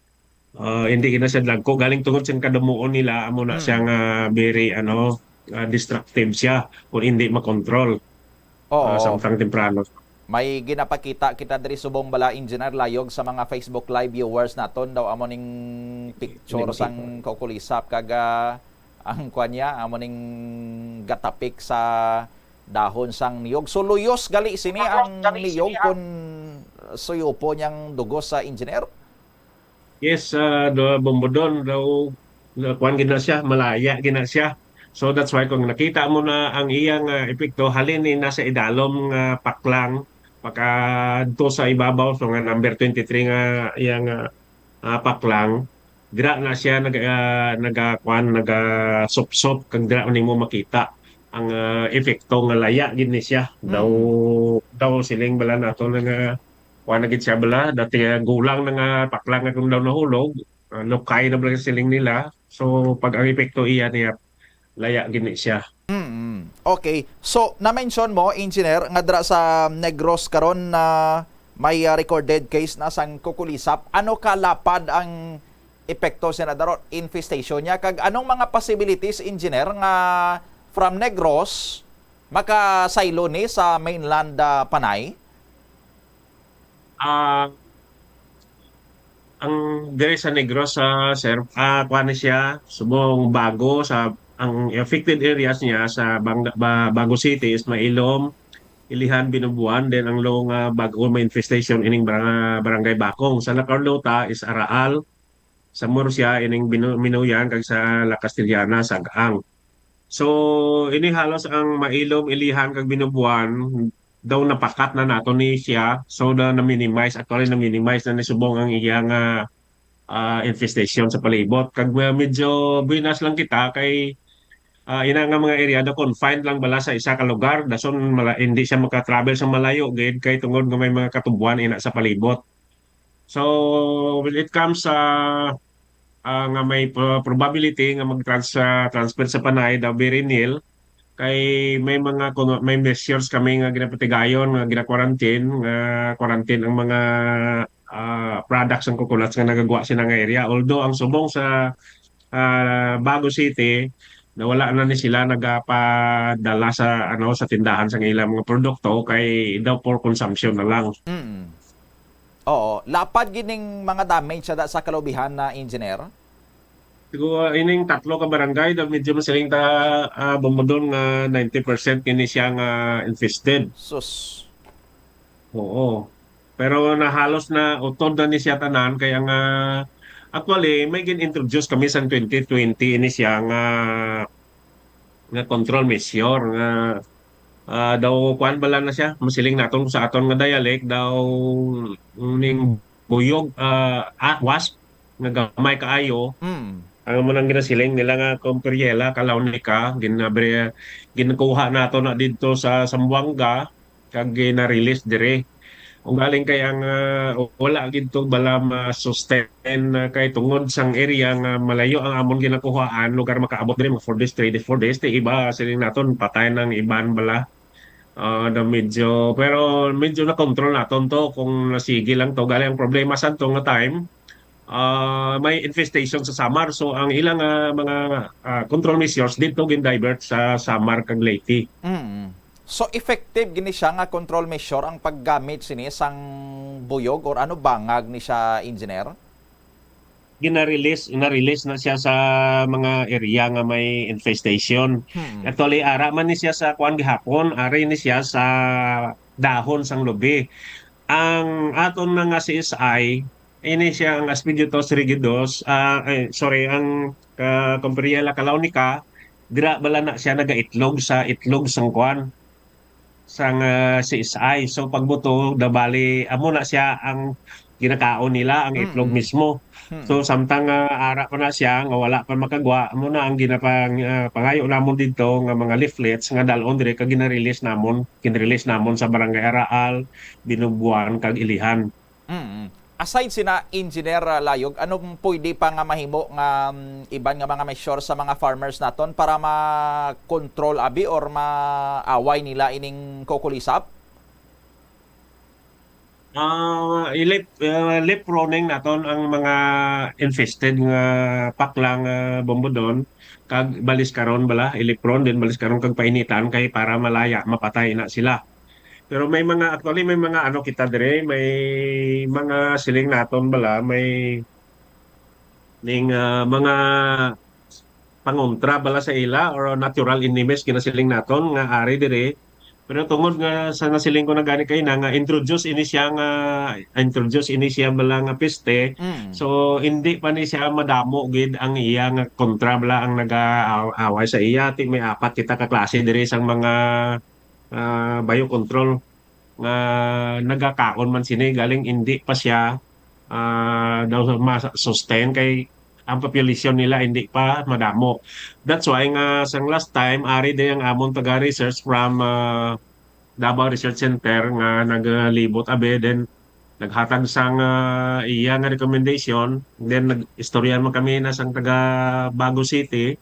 Ah, hindi gina siya dagko. Galing tungod sa kadumuon nila, amo na siya Mm. nga very, ano, ah, destructive siya kung hindi makontrol, ah, Oo. samtang temprano. May ginapakita kita diri subong bala, Engineer Layog, sa mga Facebook Live viewers naton daw amo ning picture Ning sang kukulisap kag, ah, ang kwan niya, amo ning gatapik sa dahon sang niyog. So, luyos gali sini ang niyog kon suyupo niyang dugos sa engineer? Yes, ah, do, bombodon daw, kuan gid na siya, malaya gid na siya. So, that's why kung nakita mo na ang iyang, ah, epekto, halin ni nasa idalom nga paklang, pagkadto sa ibabaw, so nga number twenty-three nga iyang, ah, ah, paklang, dira na siya nag-, ah, nagakuan, nagasupsop, kag dira nimo makita ang, ah, epekto nga laya gid ni siya. Daw, Mm. daw siling bala nato na nga kuan na gid siya bala, dati nga gulang na nga paklang nga kung daw nahulog, ah, lukay na bala siling nila. So, pag ang epekto iya niya, laya gid ni siya. Mm. Okay. So, na-mention mo, Engineer, nga dira sa Negros karon na may, ah, recorded case na sang kukulisap. Ano ka lapad ang epekto, Senador, infestation niya? Kag anong mga possibilities, Engineer, nga from Negros makasaylo ni sa mainland, ah, Panay? Ah, ang diri sa Negros, ah, sir, ah, kuan ni siya, subong bago sa, ang affected areas niya sa Bang-, Ba-, Bago City is Mailom, Ilihan, Binubuan, then ang lo nga bago may infestation ining barang-, Barangay Bakong. Sa La Carlota is Araal, Sa Murcia, ining Binu-, Minuyan, kag sa La Castellana, Sag-ang. So, ini halos ang Mailom, Ilihan, kag Binubuan, daw napakat na nato ni siya. So, na, na-minimize, actually, na-minimize na ni subong ang iya nga, ah, infestation sa palibot. Kag, ah, medyo buenas lang kita kay, ah, ina nga mga area na confined lang bala sa isa ka lugar, dason mala-, hindi siya maka-travel sa malayo gid kay tungod nga may mga katubuan ina sa palibot. So, when it comes sa, ah, nga may pro-, probability nga mag-trans-, ah, transfer sa Panay, daw very nil, kay may mga kuno-, may measures kami nga ginapatigayon, nga gina-quarantine, nga quarantine ang mga, ah, products ng coconuts nga nagagwa sina nga area. Although ang subong sa, ah, Bago City, nawala na ni sila nagapadala sa, ano, sa tindahan sa ilang mga produkto kay daw for consumption na lang. Mm. Oo, lapad gid ning mga damage sa, sa kalubihan na engineer. Siguro ining tatlo ka barangay daw medyo masiling ta, ah, Bombodon nga ninety percent kini siya nga infested. Sus. Oo. Pero nahalos na utod na ni siya tanan kay ang, ah, actually may gin-introduce kami sang twenty twenty ini siya nga nga control measure nga, ah, daw kuan bala na siya, masiling naton sa aton nga dialect daw ning buyog, ah, ah, wasp nga gamay kaayo. Mm. Ang mo nang ginasiling nila nga Compriella, Calaunica, ginabre-, ginkuha nato na didto sa Zamboanga, kag gina-release diri. Ang galing kay ang, ah, wala gid to bala ma-sustain, ah, kay tungod sang area nga malayo ang amon ginakuhaan, lugar makaabot diri mga four days, three days, four days, ti iba siling naton patay nang iban bala. Ah, na medyo, pero medyo na-control naton to kung nasigi lang to. Galing ang problema sa to nga time, ah, may infestation sa Samar. So ang ilang, ah, mga, ah, control measures dito gin-divert sa Samar kag Leyte. Mm. So effective gini siya nga control measure ang paggamit sini sang buyog or ano bangag ni siya, engineer? Gina-release, na-release na siya sa mga area nga may infestation. Hmm. Actually, ara man ni siya sa kuan gihapon, ari ni siya sa dahon sang lubi. Ang aton na nga C S I, ini siya ang Aspidiotus rigidus, ah, eh, sorry, ang, ah, Compriella calaunica, dira bala na siya nagaitlog sa itlog sang kuan, sang, ah, C S I. So pagbuto, da bali, amo na siya ang ginakaon nila, ang itlog mismo. Hmm. So samtang, ah, ara pa na siya, nga wala pa makagwa, amo na ang ginapang-, ah, pangayo namon didto nga mga leaflets nga dal-on diri kag gina-release namon, gin-release namon sa Barangay Araal, Binubuan kag Ilihan. Mm. Aside sina Engineer, ah, Layog, anong pwede pa nga mahimo nga, mm, iban nga mga measure sa mga farmers naton para ma-control abi or maaway nila ining kukulisap? Ah, ilip, ah, leaf pruning naton ang mga infested nga pakla nga bombodon kag baliskaron bala, ilip prune din baliskaron kag painitan kay para malaya, mapatay na sila. Pero may mga, actually, may mga ano kita dire, may mga siling naton bala, may ning, ah, mga pangontra bala sa ila or natural enemies ginasiling naton nga ari dire. Pero tungod nga sa nasiling ko na gani kay na nga introduce ini siya nga introduce ini siya bala nga peste. Mm. So hindi pa ni siya madamo gid ang iya nga kontra bala ang nagaaway sa iya. Ti may apat kita ka klase diri sang mga, ah, biocontrol nga nagakaon man sini galing indi pa siya, ah, daw ma-sustain kay ang population nila hindi pa madamo. That's why nga sang last time, ari din ang amon taga-research from, ah, Davao Research Center nga naglibot abi, then naghatag sang, ah, iya nga recommendation. Then nag-istorya man kami na sang taga Bago City,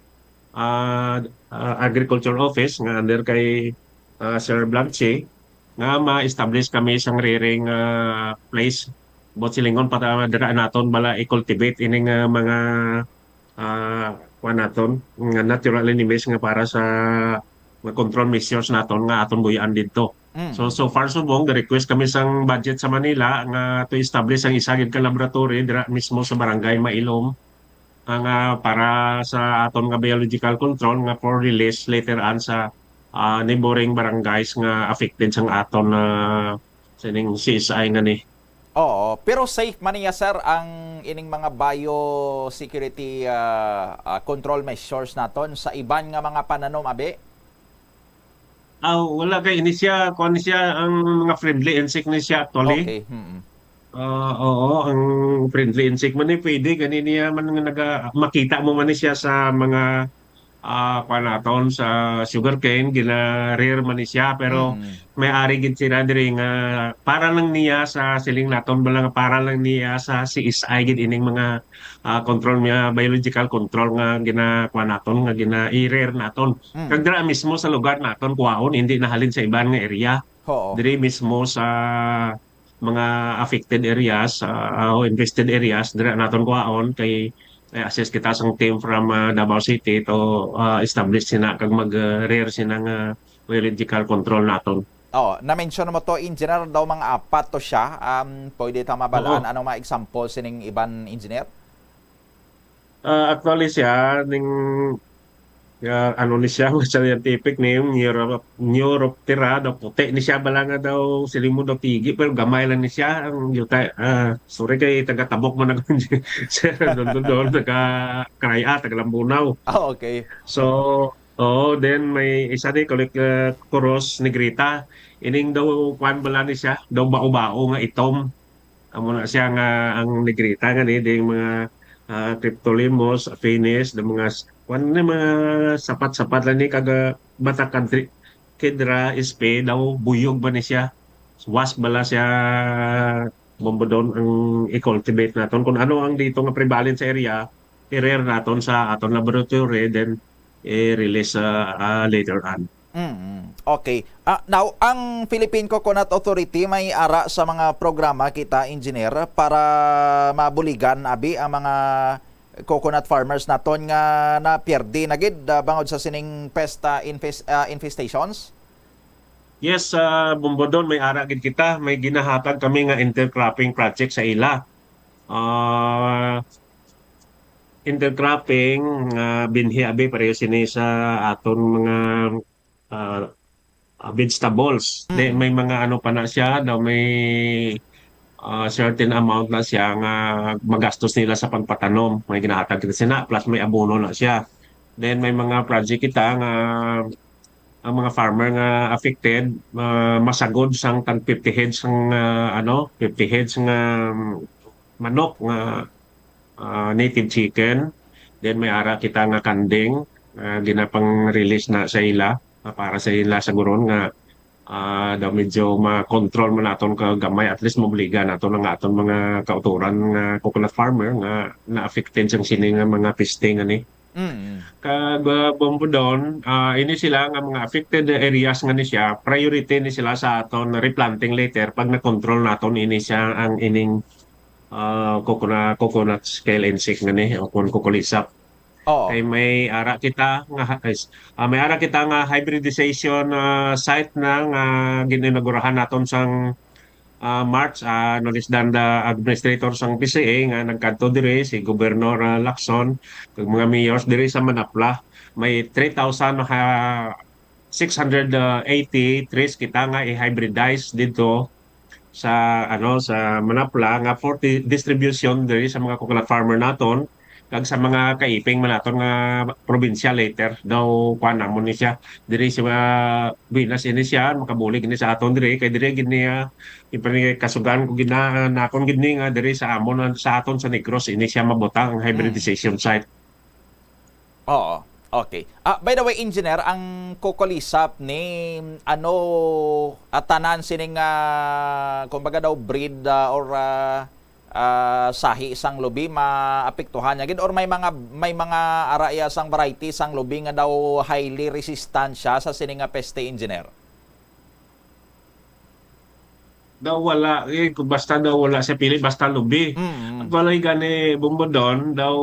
ah, ah, Agriculture Office nga under kay, ah, Sir Blanche nga ma-establish kami sang rearing, ah, place. Buot silingon, para dira naton bala i-cultivate ining, ah, mga, ah, kuan naton, nga natural enemies nga para sa mga control measures naton nga aton buy-an didto. Mm. So, so far subong, ga-request kami sang budget sa Manila nga to establish ang isa gid ka laboratory dira mismo sa Barangay Mailom, ang, ah, para sa aton nga biological control nga for release later on sa, ah, neighboring barangays nga affected sang aton, ah, sining C S I nga ni. Oo, pero safe man niya, sir, ang ining mga biosecurity, ah, ah, control measures naton sa iban nga mga pananom, abi? Ah, wala kay ini siya, kuwan ni siya, ang mga friendly insect ni siya actually. Okay, mm. Ah, oo, ang friendly insect man ni pwede, gani niya man nga naga-, makita mo man ni siya sa mga, ah, kuwan naton, sa sugarcane, gina-rear man ni siya, pero Mm. may ari gid sila diri nga para lang niya sa siling naton, bala nga para lang niya sa C S I gid ining mga, ah, control niya, biological control nga gina-, kuwan naton, nga gina-i-rear naton. Mm. Kag dira mismo sa lugar naton kuwaon, hindi nahalin sa iban nga area. Oo. Diri mismo sa mga affected areas, ah, o infested areas, dira naton kuwaon kay, eh, assist kita sang team from, ah, Davao City to, ah, establish sina kag mag, ah, rear sina nga biological control naton. Oh, na-mention mo to, Engineer, daw mga apat to siya. Um, pwede ta mabalaan Oo. Anong mga example sining iban, Engineer? Ah, actually siya, ning, ah, ano ni siya, scientific name, Neuro-, Neuroptera, daw puti ni siya, bala nga daw, siling mo daw tigi, pero gamay lang ni siya. Ang yuta, ah, sorry kay taga Tabok man ako, sir, doon, doon, doon, taga Karaya, taga Lambunao. Ah, okay. So, oo, then may isa ni, Kulik-, ah, Kuros Negrita. Ining daw, kwan bala ni siya, daw bao-bao nga itom. Amo na siya nga ang negrita nga ni, ding mga, ah, Cryptolemus, Aphanes, the mga s-, kwan ni, mga sapat-sapat lang ni, kag, ah, batak kadri-, kidra, ispe, daw buyog ba ni siya? Wasp bala siya, Bombodon, ang i-cultivate naton. Kung ano ang dito nga prevalent sa area, i-rear naton sa aton laboratory, then i-release, ah, ah, later on. Mm, okay. Ah, now, ang Philippine Coconut Authority may ara sa mga programa kita, Engineer, para mabuligan abi ang mga coconut farmers naton nga napierde na gid, ah, bangod sa sining pest, ah, infes-, ah, infestations? Yes, ah, Bombodon, may ara gid kita. May ginahatag kami nga intercropping project sa ila. Ah, intercropping nga binhi abi pareho sini sa aton mga, ah, ah, vegetables. Then Mm. may mga ano pa na siya, daw may, ah, certain amount na siya nga magastos nila sa pagpatanom. May ginahatag kita sina, plus may abono na siya. Then may mga project kita nga ang mga farmer nga affected, ah, masagod sang tag fifty heads ang, ah, ano, fifty heads nga, um, manok nga, ah, native chicken. Then may ara kita nga kanding, ah, ginapang-release na sa ila, ah, para sa ila sa guron nga, ah, daw medyo ma-control man naton ka gamay, at least mabuligan naton ang aton mga kautoran nga coconut farmer nga na-affected sang sini nga mga peste nga ni. Mm. Kag, ah, Bombodon, ah, ini sila nga mga affected areas nga ni siya, priority ni sila sa aton replanting later pag na-control naton ini siya ang ining, ah, coconut, coconut scale insect nga ni o kung kukulisap. Oo. Kay may ara kita nga ha-, is-, ah, may ara kita nga hybridization, ah, site na nga gin-inaugurahan naton sang ah, March, ah, nalulisdan the administrator sang P C A nga nagkadto diri, si Governor, ah, Lacson, kag mga mayors diri sa Manapla. May three thousand, ah, six hundred eighty trees kita nga i-hybridize dito sa, ano, sa Manapla nga for di-, distribution diri sa mga coconut farmer naton. Kag sa mga kaiping man naton nga probinsya later, daw kuan namon ni siya. Diri sa Buenas ini siya, makabulig ini sa aton diri, kay diri gid niya, ipanigay kasugan ko gid na, nakon gid ni nga diri sa amon, sa aton sa Negros, ini siya mabutang ang Mm. hybridization site. Oo. Okay. Ah, by the way, Engineer, ang kukulisap ni, ano, ah, tanan sining, ah, kumbaga daw breed, ah, or, ah, ah, sahi sang lubi maapektuhan niya gid, or may mga, may mga ara iya sang variety sang lubi nga daw highly resistant siya sa sini nga peste, Engineer? Daw wala, eh, kung basta daw wala siya pili, basta lubi. Mm. At walay gani, Bumbodon, daw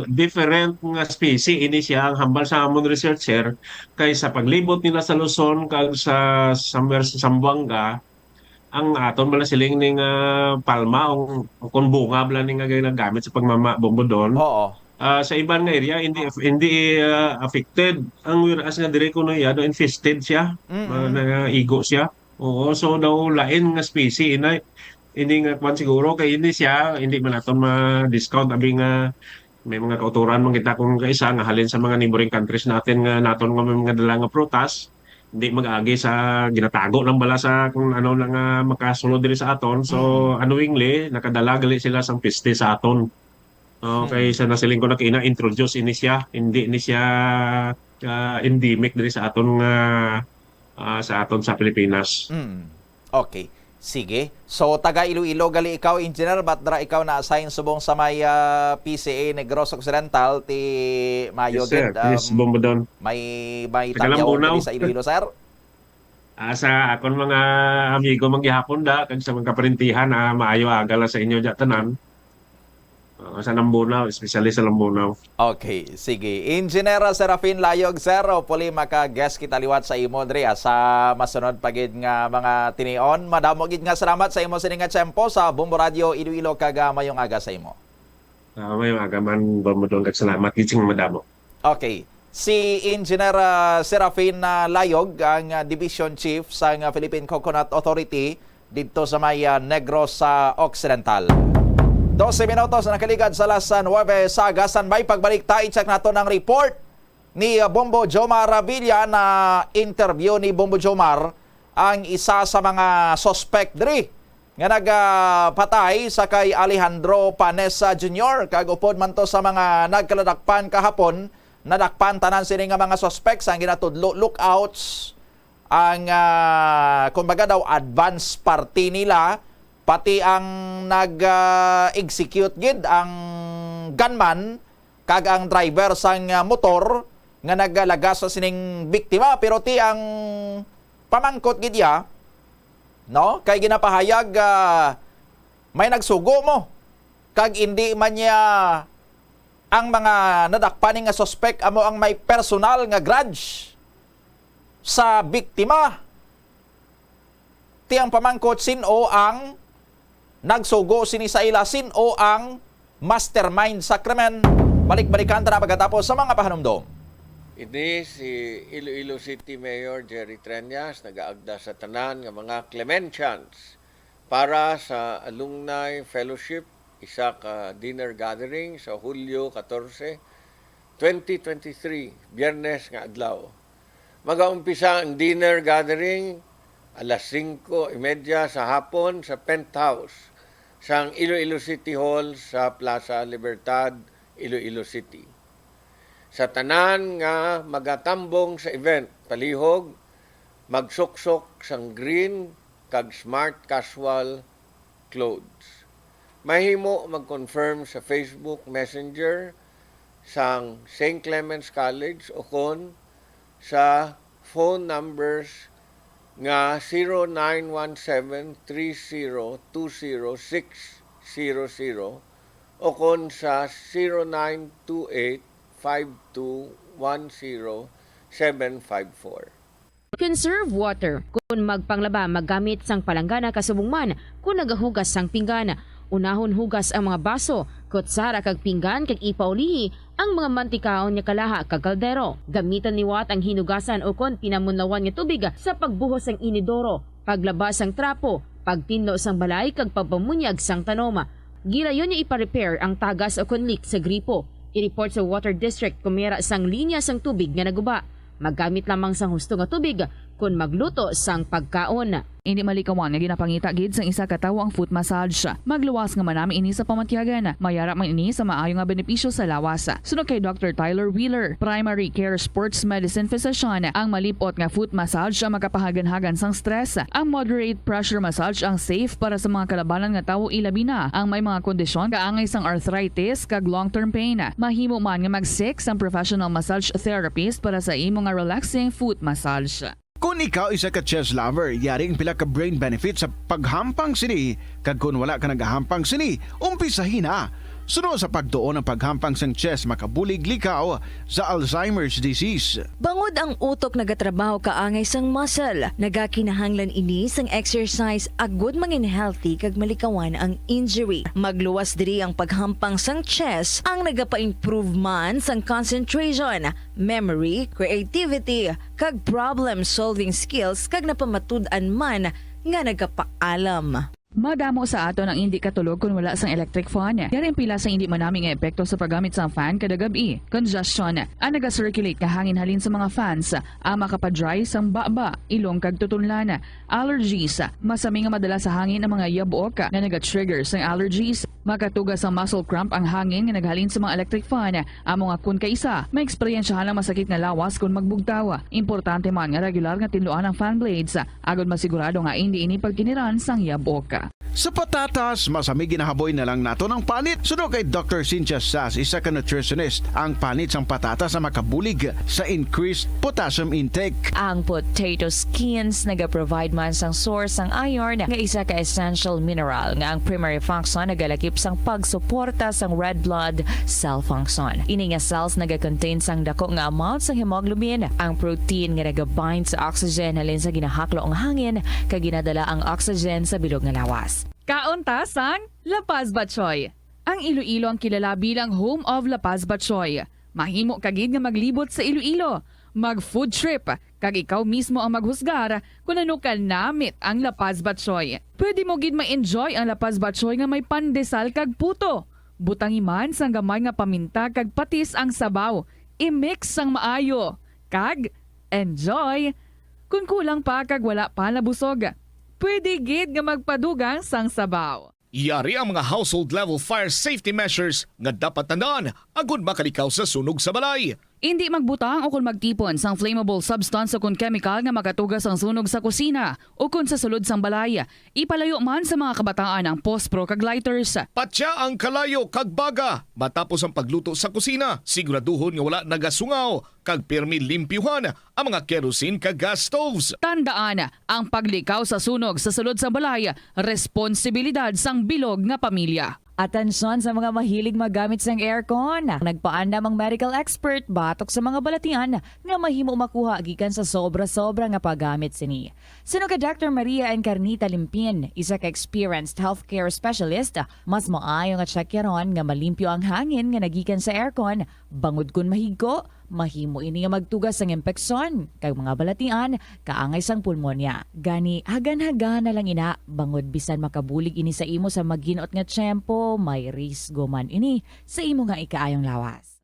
different nga species ini siya ang hambal sa amon researcher kay sa paglibot nila sa Luzon kag sa somewhere sa Zamboanga, ang aton bala siling ning, ah, palma, o kung bunga bala ni nga ginagamit sa pagmama, Bumbodon. Oo. Ah, sa iban nga area, hindi, hindi, ah, affected. Ang whereas nga diri kuno iya, do infested siya. Mm-mm. Ah, naigo siya. Oo, so daw lain nga species, inay. Ini nga kwan siguro kay hindi siya, hindi man naton ma-discount abi nga may mga kauturan man kita kung kaisa nga halin sa mga neighboring countries natin nga naton nga may mga dala nga prutas, hindi mag-agi sa ginatago lang bala sa kung ano na nga makasulod diri sa aton. So, Mm. unknowingly, nakadala gali sila sang piste sa aton. Okay, Hmm. sa nasiling ko na kina introduce ini siya, hindi ni siya, ah, endemic diri sa aton nga, ah, sa aton sa Pilipinas. Mm. Okay. Sige. So, taga Iloilo gali ikaw, Engineer, but dira ikaw na-assign subong sa may, ah, P C A Negros Occidental, ti maayo Yes, sir. gid, Yes, um, Bombodon. may, may Taga tagyaw Lambunaw. diri sa Iloilo, sir? Ah, sa akon mga amigo man gihapon da, kag sa mga kaparintihan, ah, maayo aga lang sa inyo diya tanan. Ah, sa Lambunaw, especially sa Lambunaw. Okay, sige. Engineer Serafin Layog, sir, hopefully maka-guest kita liwat sa imo diri, ah, sa masunod pa gid nga mga tinion. Madamo gid nga salamat sa imo sini nga tiyempo sa Bombo Radio Iloilo, kag, ah, mayong aga sa imo. Ah, mayong aga man, Bombo Dong, kag salamat gid sing madamo. Okay. Si Engineer, ah, Serafin, ah, Layog, ang, ah, Division Chief sang, ah, Philippine Coconut Authority didto sa may, ah, Negros Occidental. Dose minutos na nakaligad sa alas nuebe sa aga. Standby, pagbalik ta, i-check naton ang report ni, ah, Bombo Jomar Villa. Na-interview ni Bombo Jomar ang isa sa mga suspect diri nga nagapatay sa kay Alejandro Panessa Junior, kag upod man to sa mga nagkaladakpan kahapon, nadakpan tanan sini nga mga suspects. Ang ginatudlo, lookouts ang, ah, kumbaga daw, advance party nila, pati ang nag, ah, execute gid, ang gunman, kag ang driver sang, ah, motor nga nagalagas sa sining biktima. Pero ti ang pamangkot gid ya, no? Kay ginapahayag, ah, may nagsugo mo. Kag indi man niya ang mga nadakpan ni nga suspect amo ang may personal nga grudge sa biktima. Ti ang pamangkot, sin-o ang nagsugo sini sa ila, sin-o ang mastermind sa krimen? Balik-balikan ta na pagkatapos sa mga pahanumdom. Ini si Iloilo City Mayor Jerry Treñas nagaagda sa tanan nga mga Clementians para sa Alumni Fellowship, isa ka dinner gathering sa Hulyo katorse, twenty twenty-three, Biyernes nga adlaw. Magaumpisa ang dinner gathering alas singko y media sa hapon sa penthouse sang Iloilo City Hall sa Plaza Libertad, Iloilo City. Sa tanan nga magatambong sa event, palihog magsuksok sang green kag smart casual clothes. Mahimo mag-confirm sa Facebook Messenger sang Saint Clements College o kon sa phone numbers nga zero nine one seven three zero two zero six zero zero o kon sa zero nine two eight five two one zero seven five four. Conserve water. Kon magpanglaba, maggamit sang palanggana kasubong man kon nagahugas sang pinggan. Unahon hugas ang mga baso, kutsara kag pinggan kag ipaulihi ang mga mantikaon nga kalaha kag kaldero. Gamiton liwat ang hinugasan o kon pinamunlawan nga tubig sa pagbuhos sang inidoro, paglaba sang trapo, pagtinlo sang balay kag pagpamunyag sang tanom. Gilayon nga ipa-repair ang tagas o kon leak sa gripo. I-report sa Water District kon may ara sang linya sang tubig nga naguba. Maggamit lamang sang husto nga tubig kon magluto sang pagkaon. Indi malikawan nga ginapangita gid sang isa ka tawo ang foot massage. Magluwas nga manami ini sa pamatyagan. May ara man ini sa maayo nga benepisyo sa lawas. Suno kay Doctor Tyler Wheeler, primary care sports medicine physician, ang malip-ot nga foot massage ang makapahaganhagan sang stress. Ang moderate pressure massage ang safe para sa mga kalabanan nga tawo, ilabi na ang may mga kondisyon kaangay sang arthritis kag long-term pain. Mahimo man nga mag-seek sang professional massage therapist para sa imo nga relaxing foot massage. Kon ikaw isa ka chess lover, yari ang pila ka brain benefits sa paghampang sini, kag kon wala ka nagahampang sini, umpisahi na. Suno sa pagtuon, ang paghampang sang chess makabulig likaw sa Alzheimer's disease. Bangod ang utok nagatrabaho kaangay sang muscle, nagakinahanglan ini sang exercise agud mangin healthy kag malikawan ang injury. Magluwas diri ang paghampang sang chess, ang nagapa-improve man sang concentration, memory, creativity, kag problem-solving skills, kag napamatud-an man nga nagapaalam. Madamo sa aton ang indi katulog kon wala sang electric fan. Yari ang pila sang indi manami nga epekto sa paggamit sang fan kada gab-i. Congestion. Ang naga-circulate nga hangin halin sa mga fans, ang makapa-dry sang baba, ilong kag tutunlan. Allergies. Masami nga madala sa hangin ang mga yabok nga naga-trigger sang allergies. Makatuga sang muscle cramp ang hangin nga naghalin sa mga electric fan. Amo nga kon kaisa, maeksperiensyahan ang masakit nga lawas kon magbugtaw. Importante man nga regular nga tinluan ang fan blades, agod masigurado nga indi ini pagkiniran sang yabok. Sa patatas, masami ginahaboy na lang naton ang panit. Suno kay Doctor Cynthia Sass, isa ka nutritionist, ang panit sang patatas ang makabulig sa increased potassium intake. Ang potato skins nagaprovide man sang source sang iron, nga isa ka essential mineral nga ang primary function nagalakip sang pagsuporta sang red blood cell function. Ini nga cells nagakontain sang dako nga amount sang hemoglobin, ang protein nga nagabind sa oxygen halin sa ginahaklo nga hangin kag ginadala ang oxygen sa bilog nga lawas. Kaon ta sang La Paz Batchoy. Ang Iloilo ang kilala bilang home of La Paz Batchoy. Mahimo ka gid nga maglibot sa Iloilo, mag-food trip, kag ikaw mismo ang maghusgar kon ano ka namit ang La Paz Batchoy. Pwede mo gid ma-enjoy ang La Paz Batchoy nga may pandesal kag puto. Butangi man sang gamay nga paminta kag patis ang sabaw. I-mix sang maayo. Kag enjoy! Kon kulang pa kag wala pa nabusog, pwede gid nga magpadugang sang sabaw. Yari ang mga household level fire safety measures nga dapat tandaan agud makalikaw sa sunog sa balay. Indi magbutang o kon magtipon sang flammable substance o kon kemikal nga makatuga sang sunog sa kusina o kon sa sulod sang balay. Ipalayo man sa mga kabataan ang pospro kag lighters. Patya ang kalayo kag baga matapos ang pagluto sa kusina. Siguraduhon nga wala nagasungaw kag pirmi limpyuhan ang mga kerosene kag gas stoves. Tandaan, ang paglikaw sa sunog sa sulod sang balay, responsibilidad sang bilog nga pamilya. Atensyon sa mga mahilig maggamit sang aircon. Nagpaandam ang medical expert batok sa mga balatian nga mahimo makuha gikan sa sobra-sobra nga paggamit sini. Suno kay Doctor Maria Encarnita Limpin, isa ka experienced healthcare specialist, mas maayo nga tsakyaron nga malimpyo ang hangin nga nagikan sa aircon, bangod kon mahigko, mahimo ini nga magtuga sang impeksyon kag mga balatian kaangay sang pulmonya. Gani, hagan-hagana lang ina, bangod bisan makabulig ini sa imo sa maghinot nga tiyempo, may risgo man ini sa imo nga ikaayong lawas.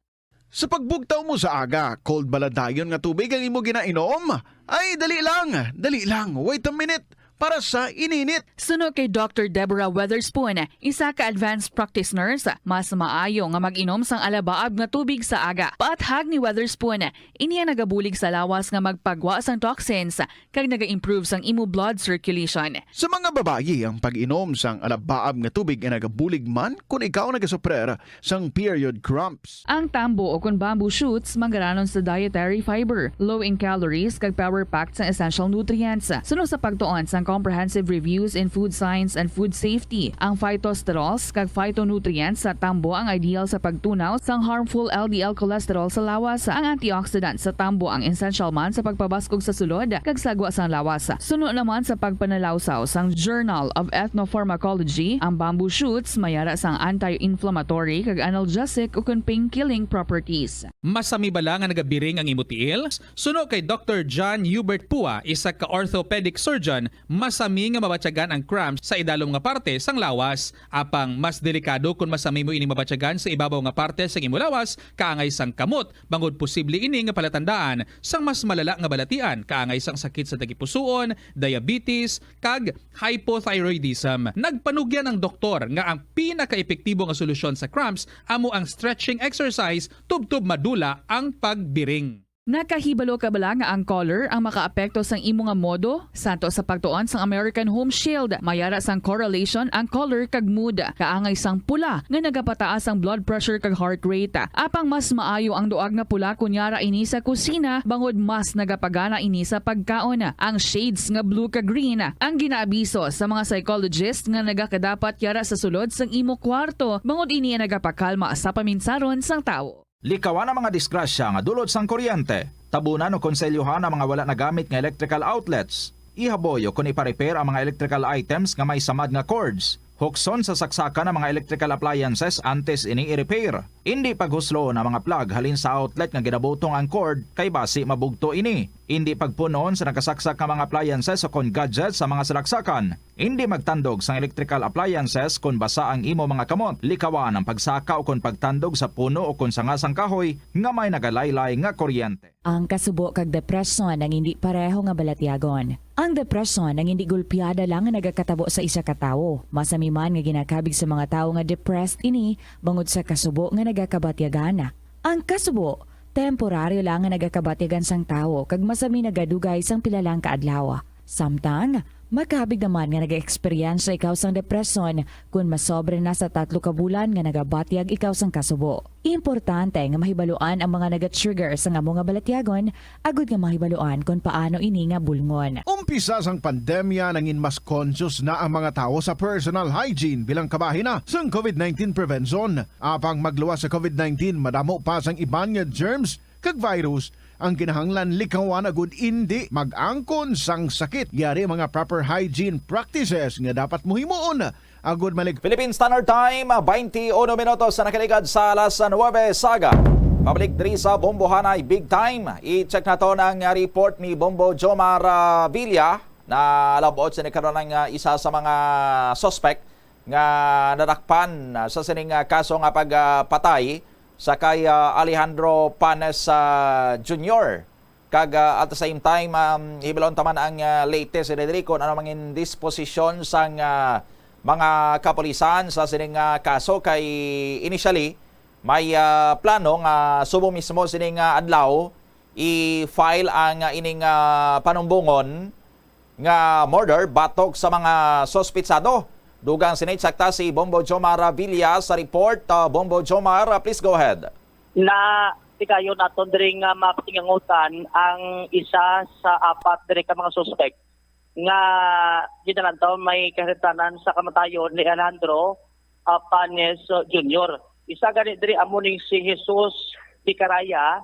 Sa pagbugtaw mo sa aga, cold bala dayon nga tubig ang imo ginainom? Ay, dali lang, dali lang, wait a minute, para sa ininit. Suno kay Doctor Deborah Weatherspoon, isa ka advanced practice nurse, mas maayo nga mag-inom sang alabaab nga tubig sa aga. Paathag ni Weatherspoon, ini ang nagabulig sa lawas nga magpagwa sang toxins kag naga-improve sang imo blood circulation. Sa mga babayi, ang pag-inom sang alabaab nga tubig ay nagabulig man kon ikaw nagasuprer sang period cramps. Ang tambo o kon bamboo shoots manggaranon sa dietary fiber, low in calories, kag power-packed sang essential nutrients. Suno sa pagtuon sang Comprehensive Reviews in Food Science and Food Safety, ang phytosterols kag phytonutrients sa tambo ang ideal sa pagtunaw sang harmful L D L cholesterol sa lawas. Ang antioxidant sa tambo ang essential man sa pagpabaskog sa sulod kag sagwa sang lawas. Suno naman sa pagpanalawsaw sang Journal of Ethnopharmacology, ang bamboo shoots may ara sang anti-inflammatory kag analgesic ukon pain-killing properties. Masami bala nga nagabiring ang imo tiil? Suno kay Doctor John Hubert Pua, isa ka orthopedic surgeon, masami nga mabatyagan ang cramps sa idalom nga parte sang lawas. Apang mas delikado kon masami mo ini mabatyagan sa ibabaw nga parte sang imo lawas, kaangay sang kamot, bangod posible ini nga palatandaan sang mas malala nga balatian, kaangay sang sakit sa tagipusoon, diabetes, kag hypothyroidism. Nagpanugyan ang doktor nga ang pinakaepektibo nga solusyon sa cramps amo ang stretching exercise tubtob madula ang pagbiring. Nakahibalo ka bala nga ang color ang makaapekto sang imo nga modo? Santo sa pagtuon sang American Home Shield, may ara sang correlation ang color kag mood. Kaangay sang pula nga nagapataas ang blood pressure kag heart rate. Apang mas maayo ang duag nga pula kon yara ini sa kusina, bangod mas nagapagana ini sa pagkaon. Ang shades nga blue kag green ang ginaabiso sa mga psychologist nga nagakadapat yara sa sulod sang imo kwarto, bangod ini ang nagapakalma sa paminsaron sang tawo. Likawan ang mga disgrasya nga dulot sang kuryente. Tabunan o konselyohan ang mga wala nagamit nga electrical outlets. Ihaboy o kon ipa-repair ang mga electrical items nga may samad nga cords. Hukson sa saksakan ang mga electrical appliances antes ini i-repair. Indi paghusloon ang mga plug halin sa outlet nga ginabutong ang cord, kay basi mabugto ini. Indi pagpunon sa nakasaksak nga mga appliances o kon gadgets sa mga salaksakan. Indi magtandog sang electrical appliances kon basa ang imo mga kamot. Likawan ang pagsaka o kon pagtandog sa puno o kon sanga sang kahoy nga may nagalaylay nga kuryente. Ang kasubo kag depresyon ang indi pareho nga balatyagon. Ang depresyon ang indi gulpiada lang nga nagakatabo sa isa ka tawo. Masami man nga ginakabig sa mga tawo nga depressed ini bangod sa kasubo nga nagakabatyagan. Ang kasubo, temporaryo lang nga nagakabatyagan sang tawo kag masami nagadugay sang pila lang ka adlaw. Samtang, makabig naman nga nag-eksperyensya ikaw sang depresyon kon masobra na sa tatlo ka bulan nga nagabatyag ikaw sang kasubo. Importante nga mahibaluan ang mga naga-trigger sang amo nga balatyagon agud nga mahibaluan kon paano ini nga bulngon. Umpisa sang pandemya, nangin mas conscious na ang mga tawo sa personal hygiene bilang kabahin na sang covid nineteen prevention. Apang magluwas sa covid nineteen, madamo pa sang iban nga germs kag virus ang kinahanglan likawan agud indi mag-angkon sang sakit. Yari mga proper hygiene practices nga dapat mo himuon agud malik. Philippine Standard Time, twenty-one minutos sa nakaligad sa alas nuebe sa aga. Pabalik diri sa Bombohanay Big Time. I-check naton ang report ni Bombo Jomar, ah, Villa na labot sa nagkaroon ng, ah, isa sa mga suspect nga nadakpan, ah, sa sining, ah, kaso nga pagpatay sa kay, ah, Alejandro Panes, ah, Junior. Kag, ah, at the same time, um, hibaluon ta man ang, ah, latest, eh, diri kon ano mangin disposisyon sang, ah, mga kapulisan sa sining, ah, kaso kay initially may, ah, plano nga subong mismo sining, ah, adlaw i-file ang, ah, ining, ah, panumbongon nga murder batok sa mga suspitsado. Dugang sini, sakta si Bombo Jomar Villa sa report. Ah, Bombo Jomar, ah, please go ahead. Na tigayon naton diri nga mapatingangutan ang isa sa apat diri ka mga suspek nga ginalantaw may kahimtanan sa kamatayon ni Alejandro, ah, Panes Junior. Isa gani diri amo ning si Jesus Picaraya,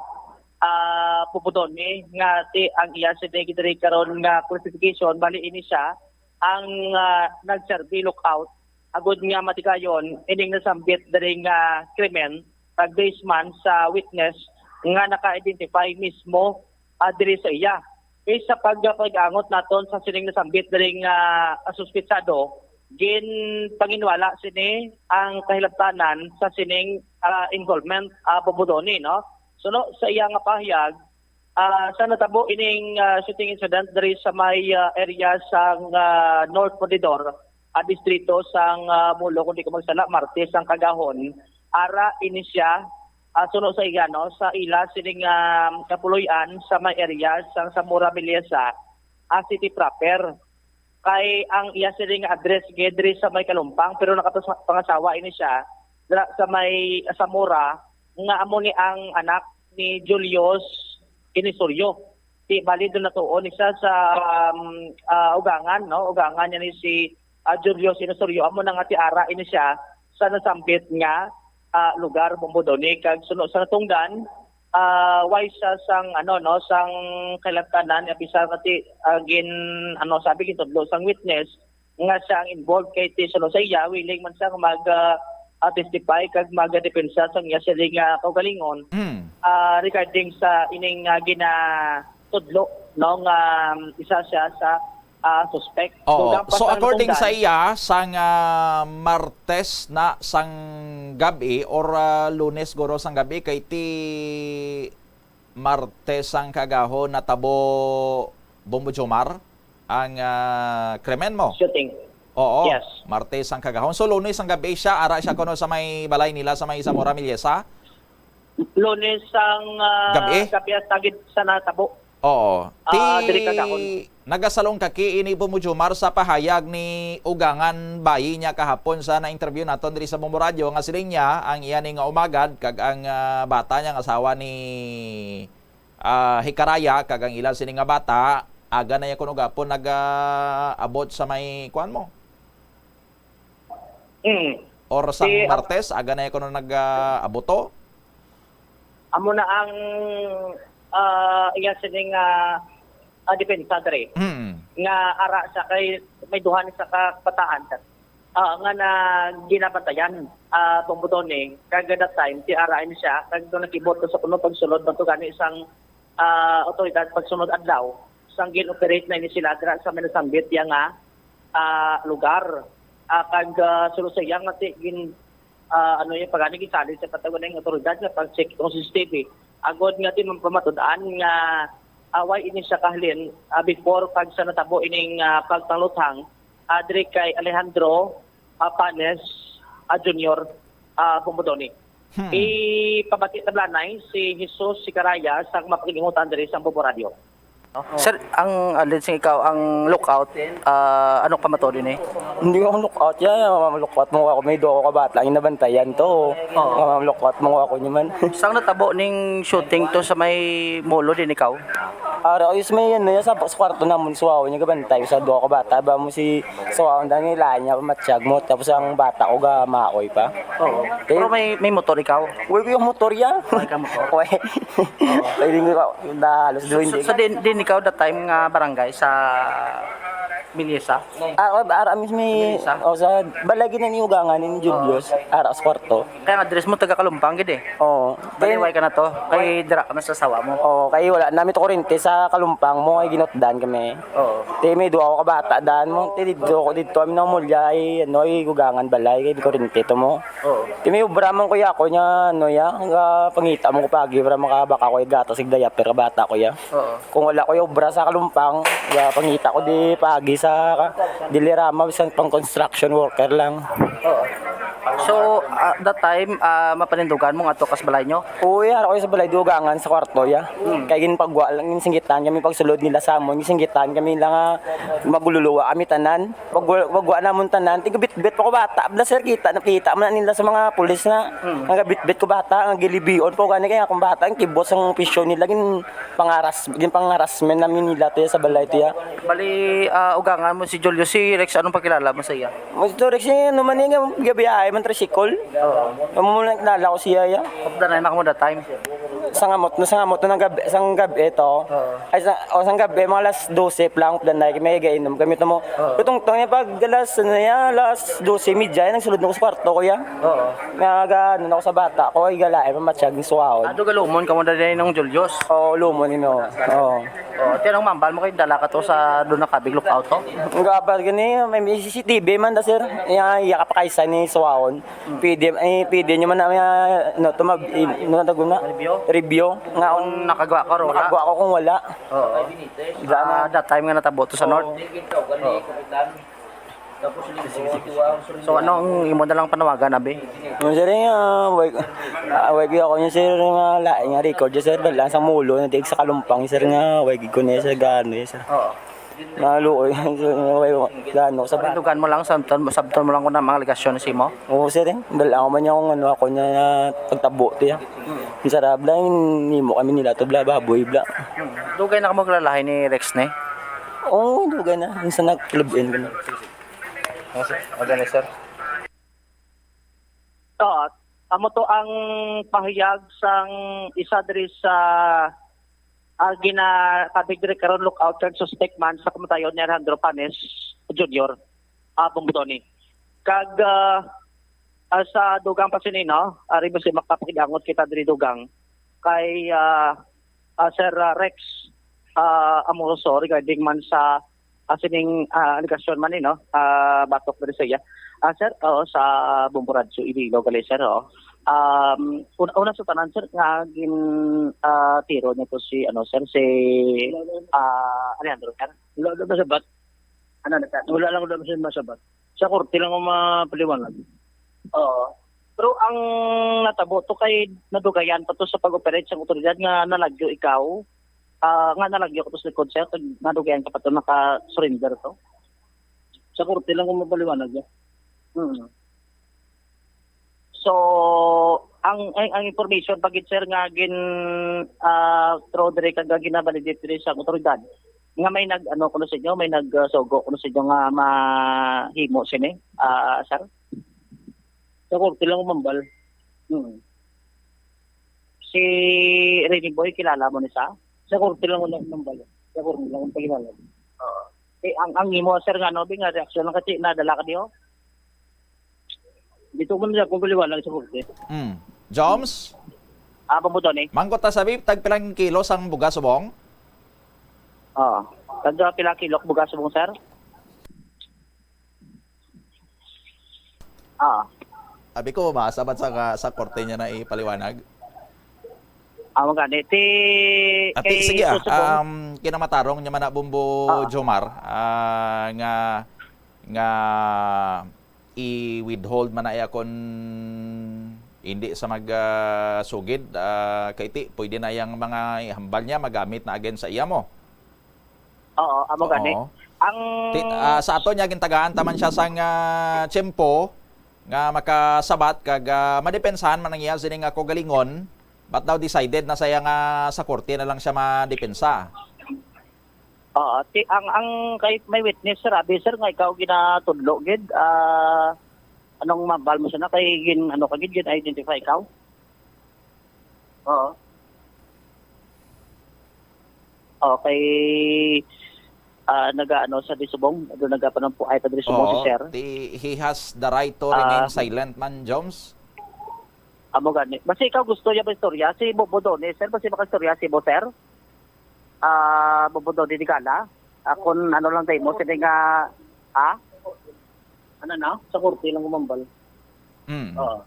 ah, Pupudoni, nga ti ang iya sini diri karon nga classification, bali ini siya ang, ah, nagserbi lookout agud nga matigayon ining nasambit diri nga krimen, kag based man sa witness nga naka-identify mismo, ah, diri sa iya. Kay sa pag-, pag-angot naton sa sining nasambit diri nga, ah, suspitsado, ginpanginwala sini ang kahilabtanan sa sining, ah, involvement, ah, Pupudoni, no? Suno sa iya nga pahayag, ah, sa natabo ining, ah, shooting incident diri sa may, ah, area sang, ah, North Corridor, ah, distrito sang, ah, Molo, kung di ko magsala, Martes ang kagahon. Ara ini siya, ah, suno sa iya, no, sa ila sining, ah, kapuloy-an sa may area sang Zamora Meliesa, ah, city proper. Kay ang iya sini nga address gid diri sa may Kalumpang, pero nakapangasawa ini siya dira sa may Zamora, nga amo ni ang anak ni Julius Inisorio. Di bali, doon natuon ni siya sa, um, ah, Ugangan, no? Ugangan niya ni si, ah, Julius Inisorio. Amo na nga ti ara ini siya sa nasambit nga, ah, lugar, Bombo Doni. Kag suno sa natungdan, ah, wise siya sang, ano, no, sang kahilantanan, nga bisan nga ti, ah, gin-, ano, sabi, gintudlo sang witness nga siya ang involved, kay ti suno sa iya, willing man siya nga mag, ah, ah, testify kag magdepensa sa iya sini nga kaugalingon, Mm. ah, regarding sa ining, ah, ginatudlo, no, nga, um, isa siya sa, ah, suspect. Oo. So, So, ang according sa natungdan iya, sang, ah, Martes na sang gab-i or, ah, Lunes guro sang gab-i, kay ti Martes sang kagahon natabo, Bombo Jomar, ang, ah, krimen mo? Shooting. Oo, Yes. Martes sang kagahon. So, Lunes ang gab-i siya, ara siya kuno sa may balay nila sa may Zamora Meliesa? Lunes ang, ah, Gab-i? gab-i sa gid sa natabo. Oo. Ah, Ti diri kagahon. Nagasalong kaki ini, Bombo Jomar, sa pahayag ni Ugangan Bayi niya kahapon sa na-interview naton diri sa Bombo Radyo, nga siling niya ang iya ni nga umagad kag ang, ah, bata niya nga asawa ni, ah, Hikaraya kag ang ila sini nga bata, aga na iya kuno gapon nag, ah, abot sa may kuan mo? Mm. Or sang Si, ah, Martes, aga na iya kuno nag, ah, abuto? Amo na ang, ah, iya sini nga, ah, depensa diri. Mm. Nga ara sa kay may duha ni sa kabataan, sir. Ah, nga na ginabantayan, ah, Bombo Doni, kag that time, ti ara ini siya, kag doon nakibot sa kuno pagsulod man to gani sang ah, otoridad pagsunod adlaw sang gin-operate na ini sila dira sa may nasambit iya nga, ah, lugar. Ah, kag, ah, suno sa iya nga ti-, gin-, ah, ano, iya pagani gisali sa patawag ning otoridad nga pag-check kung C C T V, agod nga ti mapamatud-an nga, ah, way ini siya kahalin, ah, before kag sa natabo ining, ah, pagpangluthang, ah, diri kay Alejandro, ah, Panes, ah, Junior, ah, Bombodones. Hmm. Ipabati ta blanay si Jesus Sicaraya sang mapakilingutan diri sa Bombo Radio. Sir, ang alleged nga ikaw ang lookout, ah, ano ka matuod ini? Hindi ako lookout yan. Ang mga lookout mo ako, may duha ko ka bata ang nabantayan to. Oo. Ang mga lookout mo ako naman. Sang natabo ning shooting to sa may molo din ikaw? Ara, ayos may ano, yan sa, sa kwarto namon, suwaw niya gabantay sa duha ka bata. Ba mo si suwaw ang dami lain niya, pamatsag mo. Tapos ang bata ko ga maoy pa. Oo. Eh, pero may, may motor ikaw? Uy, ko yung motor yan. Wala ka motor? Uy. Pwede ko, dalos So, doon so, din. So, din, din ikaw that time nga barangay sa Milisa? Ah, oh, ara, mismo may, Sa? Oh, sa balay gina ni ugangan ni Julius, ara sa kwarto. Kaya nga, address mo, taga Kalumpang, gid eh. Oo. Baliway ka na to. Kay dira ka na sa asawa mo. Oo, kay wala namin to kurente sa Kalumpang mo, kay ginutdan kami. Oo. Ti, may duha ko ka bata, daan mo. Ti, dito ko, dito kami namulya, ay, ano, ay, gugangan balay, kay kurente to mo. Oo. Ti, may obra man kuya ako niya, ano, ya, nga pangita mo ko pagi, para makabaka ko, igata, sig diaper, ka bata ko, ya. Oo. Kung wala ko yung obra sa Kalumpang, ya, pangita ko di pagi sa ka-, Dilirama, bisan pang construction worker lang. Oo. So, ah, that time, ah, mapanindugan mo nga to kas balay nyo? Oo, ya, ako sa balay, dugangan sa kwarto, ya. Hmm. Kaya ginpagwa lang, ginsinggitan kami pagsulod nila sa amon, ginsinggitan kami lang nga magluluwa kami tanan. Pag, pagwa namon tanan, tigabitbit pa ko bata. Bla, sir, kita, nakita man na nila sa mga pulis na. Hmm. Ang gabitbit ko bata, ang gilibion po, gani kaya akong bata, ang kibot sang pisyo nila, gin pangaras, gin pangarasmen namin nila to ya sa balay to ya. Bali, ah, ugangan mo si Julio, si Rex, anong pagkilala mo sa iya? Mo si Rex, eh, ano man yung gabiyahe man tricycle. Oo. Amo mo lang kilala ko siya ya. Updanay na ka mo that time? Sa ngamot, na sa ngamot, na gabi, sang gabi ito. Oo. Ay, sa, o, sang gabi, mga alas dose pa lang, updanay, may gainom kami to mo. Oo. Tutungtong niya pag alas, ano ya, alas dose media, ay, nagsulod na ko sa kwarto ko ya. Oo. Nga, ga-, ano na ko sa bata ko, ay, galain, mamatsag, suwaon. Ado galumon ka mo dali nung Julius? Oo, lumon, ino. Oo. Oh, tinong mambal mo kay dala ka to sa doon na kabig lookout to? Ang gabal gani, may, may C C T V man da, sir. Iya, iya ka pa kaysa ni suwaon. Hmm. Pwede, eh, pwede nyo man na, eh, ano, to, mag, i-, ano na tawag na? Review? Review. Nga Kung kung nakagawa ka or wala? Nakagawa ko kung wala. Oo. Diyan na. Ah, that time nga natabo to sa Oo. North? Oo. So, ano ang imo na lang panawagan, abi? Yung sir, yung, ah, way, ah, way ko ako yung sir, nga lain nga record yung sir, dala sa mulo, natig sa Kalumpang, sir, nga way ko na, sir, gano, sir. Oo. Naluoy, sir, nga way, gano, sa ba? Panindugan mo lang, sabton, sabton mo lang kung na mga alegasyon sa imo? Oo, sir, eh. Dala ako man yung ano, ako niya, pagtabo, tiya. Ang sarap lang, nimo kami nila to, bla, baboy, bla. Hmm. Dugay na ka maglalahi ni Rex, ne? Oo, dugay na. Minsan nag-club-in kami. Ano, sir? Maganda, sir. Oo. Amo to ang pahayag sang isa diri sa, ah, gina-, kabig diri karon, lookout kag suspect man sa kamatayon ni Alejandro Panes Junior, ah, Bumbudoni. Kag, ah, ah, sa dugang pa sini, no? Ari ba si makapakidangot kita diri dugang kay, ah, ah, Sir, ah, Rex, ah, Amoroso regarding man sa, ah, sining, ah, alegasyon man ni, no? Ah, batok diri sa iya. Ah, sir, oo, sa Bombo Radyo, Iloilo, gali, sir, oo. Um, una, una sa tanan, sir, nga gin, ah, tiro niya to si, ano, sir, si, ah, Alejandro, sir. Wala na masabat. Ano na, sir? Wala lang, wala siya masabat. Sa korte lang ang mapaliwanag. Oo. Pero ang natabo to kay nadugayan pa to sa pag-operate sa otoridad nga nalagyo ikaw, ah, nga nalagyo ko to sa likod, sir, kag nadugayan ka pa to naka-surrender to. Sa korte lang kung mapaliwanag yan. Hmm. So, ang, ang, ang information pa gid, sir, nga gin, ah, throw diri kag ginabalidate diri sa otoridad nga may nag, ano, kuno sa inyo, may nag, ah, sugo kuno sa inyo nga mahimo sini, ah, sir? Sa korte lang umambal. Hmm. Si Rene Boy, kilala mo ni sa? Sa korte lang wala umambal. Sa korte lang ang pagkilala. Oo. Eh, ang, ang imo, sir, nga, ano, bi, nga reaksyon lang kasi nadala ka diyo? Dito ko na kung paliwanag sa korte. Mm. Joms? Ah, Bumbo Donny. Mangkot ta sa Bib, tagpilang kilo sang bugas subong? Oo. Tagpila kilo bugas subong, sir? Ah. Abi ko, mabasa man sa, sa korte niya na ipaliwanag. Amo gani. Ti, Ati, kay sige, ah, Susubong. Um, kinamatarong niya man na, Bumbo Oo. Jomar, ah, nga, nga i-withhold man na iya kon hindi sa mag, ah, sugid, ah, kay ti, pwede na yang mga ihambal niya magamit na against sa iya mo. Oo, amo gani. Oo. Ang Ti-, ah, sa ato niya, gintagaan ta man siya sang, ah, tiyempo nga makasabat kag, ah, madepensahan man ang iya sining, ah, kaugalingon, but daw decided na sa iya nga sa korte na lang siya madepensa. Oo, ti-, ang, ang kay may witness, sir, abi, sir, nga ikaw ginatudlo gid, ah, anong mabal mo siya na kay gin-, ano ka gid, gin-identify ikaw? Oo. Okay. Ah, nagaano sa Disubong, doon nagapanampuay pa diri subong si Oo, sir. Ti-, he has the right to Ah. remain silent man, Joms. Amo gani. Basi ikaw gusto niya ba istorya? Si Bobo Doni, sir, basi makaistorya si Bo, sir? Ah, Bobo Doni Digala? Ah, kung ano lang tayo mo, sila nga, ha? Ano na? Sa korte lang kumambal. Mm. Oo.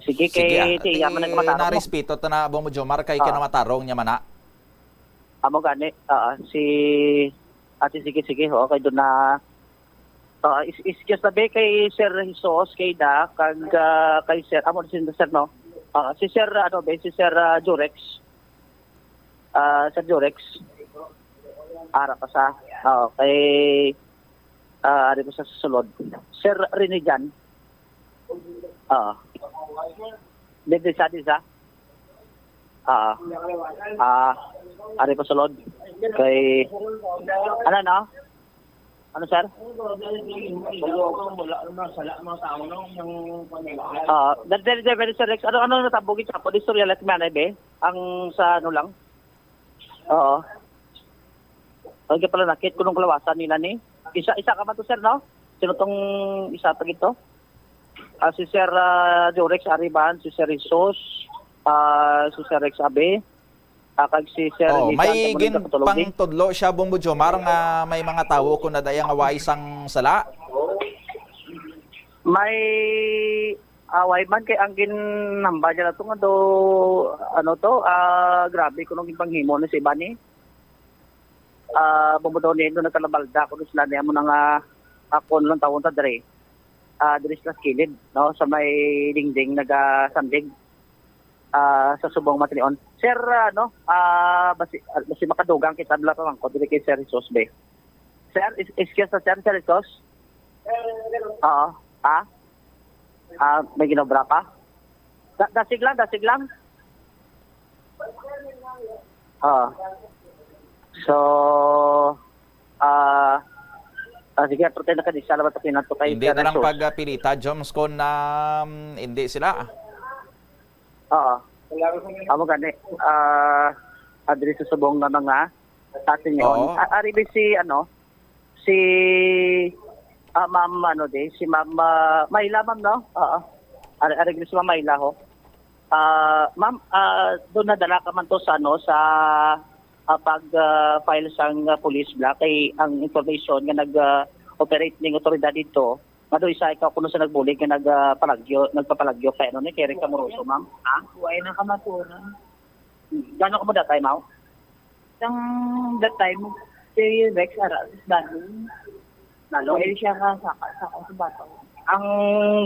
Sige, Sige, kay ah. Ti, yaman ang kumatarong mo. Narespeto ta na, Bong Jomar, kay Ah. kinamatarong niya man na. Amo gani, ah, si Ate, sige, sige, oo, kay doon na, ah, is-, excuse na, be, kay Sir Jesus, kay Da, kag, ah, kay Sir, amo si Sir, no? Ah, si Sir, ano, be, si Sir, ah, Jurex. Ah, Sir Jurex. Ara pa sa, ah, kay, ah, ari pa sa sulod. Sir Rene Jan. Ah. Dito sa, di sa? Ah. Ah, ari pa sulod. Kay, ano, no? Ano, sir? Ah, dali, dali, dali, dali, sir Rex. Ano, ano natabo gid sa apo? Istorya lang, man, eh, be? Ang sa ano lang? Oo. Ang pala nakit ko nung kalawasan nila ni. Isa, isa ka man to, sir, no? Sino tong isa pa gito? Ah, si Sir, ah, Jorex Ariban, si Sir Jesus, ah, si Sir Rex Abe, ah, kag si Sir Oh, Nathan, may tamo gin-, nagkatulog ni. Pangtudlo siya, Bumbo Jomar, nga may mga tawo kun nadaya nga way sang sala. May away man kay ang ginhambal niya na to nga do, ano to, ah, grabe kuno ginpanghimo ni si Bani. Ah, Bumbo Donny, no, nagkalabalda kuno sila niya mo na nga ako lang tawon ta dre. Ah, diri sila sa kilid, no, sa may dingding nagasandig, ah, sa subong matinion. Sir, ah, no, ah, basi, ah, basi makadugang kita, dala pa man ko diri kay Sir Jesus, be. Sir, is-, excuse na, sir, Sir Jesus? Oo. Ha? Ah, may ginobra ka? Da-, dasig lang, dasig lang. Oo. So, ah, ah, sige, pero tayo nakadisa naman sa pinato kay Hindi Sir na lang Jesus. Pagpilita, Joms, kung, um, hindi sila. Oo. Amo gani, ah, adri sa subong nga mga sa atin yun. Oo. A-, ari ba si, ano, si, ah, Ma'am, ano, di, si Ma'am, ah, Myla, ma'am, no? Oo. Ari, ari si Ma'am Myla, ho. Ah, ma'am, ah, doon nadala ka man to sa, ano, sa, ah, pag, ah, file sang, ah, police bla, kay ang information nga nag, ah, operate ning otoridad dito, nga do isa ikaw kuno sa nagbulig nga nag, ah, palagyo, nagpapalagyo kay, ano, ni kay Eric Amoroso, ma'am? Ha? Way na kamaturan. Gano ka mo datay, ma'am? Sang that time, si Rex ara sa Dalong. Dalong? Pwede siya ka saka, saka sa bato. Ang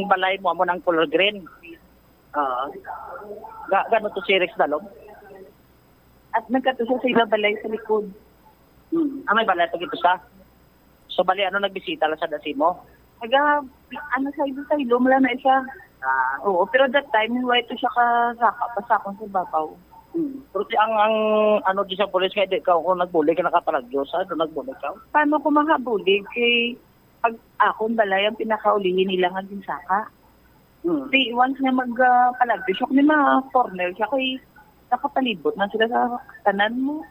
balay mo, amo ng color green. Ah. Ga-, gano to si Rex Dalong? At nagkato siya sa ilang balay sa likod. Hmm. Ah, may balay pa gito siya? So, bali, ano, nagbisita lang sa dasi mo? Naga, ano, sa ilo, sa ilo, wala na siya. Ah. Oo, pero that time, way to siya ka saka, pa sa akong sa babaw. Hmm. Pero ti ang, ang, ano, di sa pulis nga, di ka, kung nagbulig ka, nakapalagyo sa, ano, nagbulig ka? Paano ko makabulig? Kay, pag akong balay, ang pinakaulihin nila nga ginsaka. Hmm. Di, once nga mag, ah, palagyo siya, may mga corner siya, kay, nakapalibot na sila sa tanan mo.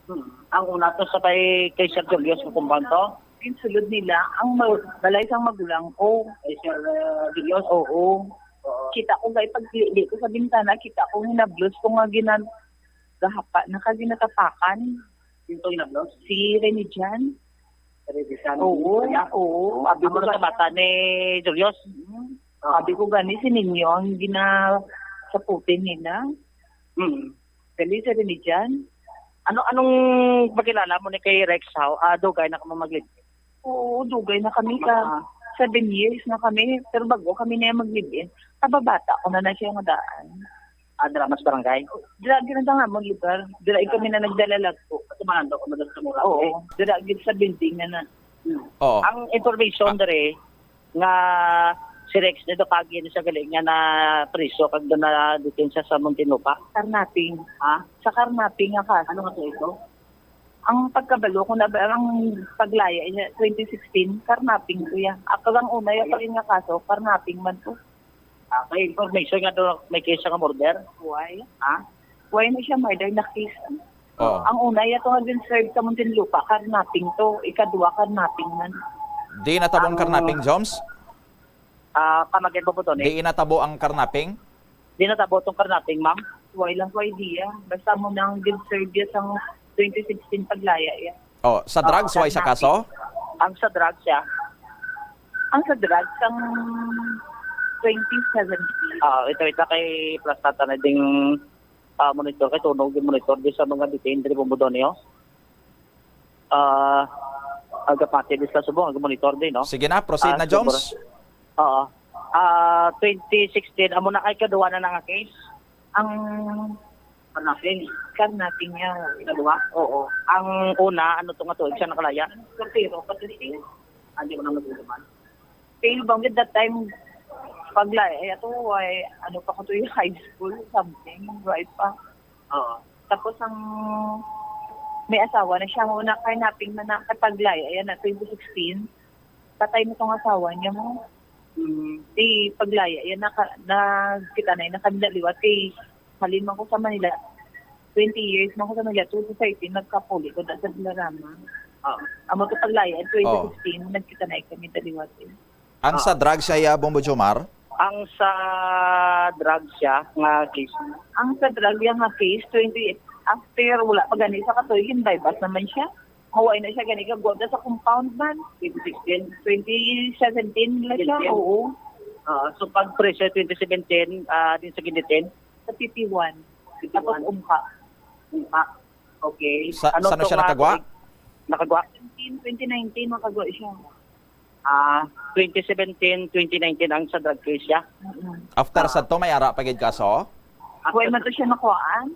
Hmm. Ang una to sa kay, kay Sir Julius Kumbang to? Yung sulod nila, ang ma-, balay sang magulang ko. Kay Sir, ah, Julius? Oo. Kita ko gay paglili ko sa bintana, kita ko hinablos ko nga gina-, gahapa na ka ginatapakan. Sino to hinablos? Si Rene Jan. Rene Jan. Oo, oo. Abi ko sa bata ni Julius. Mm. Oo. Abi ko gani si Ninyo ang ginasaputin nila. Mm. Dali sa Rene Jan. Ano, anong pagkilala mo ni kay Rex? How, ah, dugay na kamo mag-live-in? Oo, dugay na kami ka. Mga seven years na kami, pero bago kami na mag-live-in. Kababata ko na na siya nga daan. Ah, dira mas barangay? Dira, dira na nga mo lugar. Dira kami na nagdalalag po. At mga ando ko, madal sa mura. Oo, dira gid sa building na na. Hmm. Oo. Ang information Ah. dere nga si Rex nito kagi ni sa galing nga na priso kag doon na detain siya sa Muntinlupa. Karnaping. Ha? Sa karnaping nga kaso. Ano nga to ito? Ang pagkabalo ko na ba, ang paglaya niya, twenty sixteen, karnaping ko ya. Ako lang una yung pagin nga kaso, karnaping man to. Ah, may information nga doon, may case nga murder? Why? Ha? Why na siya murder na case? Oo. Ang una, iya to nga din serve sa Muntinlupa, karnaping to. Ikadwa, karnaping man. Di natabo ang Ang karnaping, Joms? Ah, kamagin po po to, ni? Di natabo ang karnaping? Di natabo tong karnaping, ma'am? Why lang ko idea. Basta mo nang din serve ya sang twenty sixteen paglaya ya. Oh, sa drugs, Ang why sa karnaping. kaso? Ang sa drugs siya. Ang sa drugs, ang twenty seventeen. Ah, ito, ito kay Plastata na ding, ah, monitor, kay tunog yung monitor di sa mga detained rin po doon, yo. Ah, agapati di sa subong, ag-monitor din, no? Sige na, proceed Ah, na, Joms. siguro. Oo. Ah, twenty sixteen, amo na kay kaduwa na na nga case? Ang Karnaping. Karnaping niya. Kaduwa? Oo. Ang una, ano to nga tuig siya nakalaya? Portero, pati siya. Ah, di ko na matutuman. Fail bang with that time, paglaya, ay, ato, ay, ano pa ko to yung high school, something, right pa. Oo. Tapos ang may asawa na siya, una karnaping na nakapaglaya, ayan na, twenty sixteen. Patay na tong asawa niya mo. Mm. Di paglaya, ayan, naka, na, kita na, yun, nakadaliwat kay Halin man ko sa Manila, twenty years man ko sa Manila, two thousand thirteen, nagkapuli ko da sa Dilarama. Ah. Amo to paglaya, Oh. twenty sixteen, nagkita na kami daliwat, eh. Ang Ah. sa drugs siya, Bombo Jomar? Ang sa drugs siya nga case. Ang sa drug niya nga case, twenty, after, wala pa gani sa katuig, yun, bypass naman siya. Hawaii na siya gani, kagwa sa compound man. Twenty sixteen? Twenty seventeen na siya, Seventeen? Oo. Ah, so pag pressure twenty seventeen, ah, din sa Ginditin? Sa P P one. P P one. Tapos umka. Umka. Okay. Sa, Ano saan to siya nga nakagwa? tuig? Nakagwa? Seventeen, twenty nineteen, makagwa siya. Ah, twenty seventeen, twenty nineteen ang sa drug case siya. Mm-mm. After Ah. sa to, may ara pa gid kaso? After Why man to siya nakuhaan?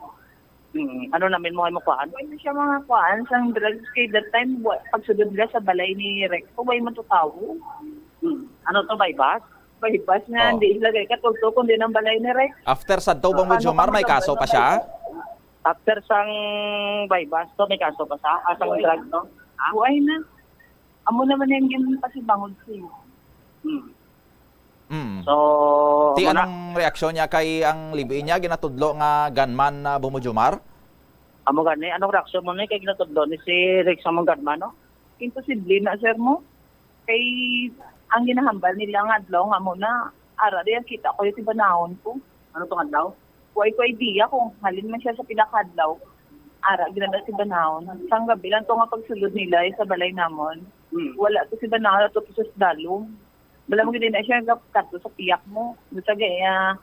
Mm. Ano namin mo ay makuhaan? Why man siya mga kuhaan sang drugs kay that time, wa-, pagsulod nila sa balay ni Rex, why man to tawo? Mm. Ano to, bypass? Bypass nga, Oh. hindi sila kay katulto, kundi ng balay ni Rex. After sa to, Bombo Ano Jomar, ka may kaso pa magkabalo siya? After sang bypass to, may kaso pa siya? Ah, sang Why? drug to? Ah? Why na? Amo naman yung ginpasibangod sa iyo. Hmm. Mm. So, Ti, amo na. Anong reaksyon niya kay ang live-in niya? Ginatudlo nga gunman na Bombo Jomar? Amo gani, anong reaksyon mo ni kay ginatudlo ni si Rex sa mong gunman, no? Imposible na, sir, mo. Kay ang ginahambal nila nga adlaw nga mo na, ara diya kita ko yung tibanahon ko. Ano tong adlaw? Kuway ko idea kung halin man siya sa pinakadlaw. Ara, ginada si Banahon. Sang gabi lang to nga pagsulod nila eh, sa balay namon. Hmm. Wala to si Banahon ato to sa dalom. Wala mo gid na siya gap-, kato sa piyak mo. Basta gaya,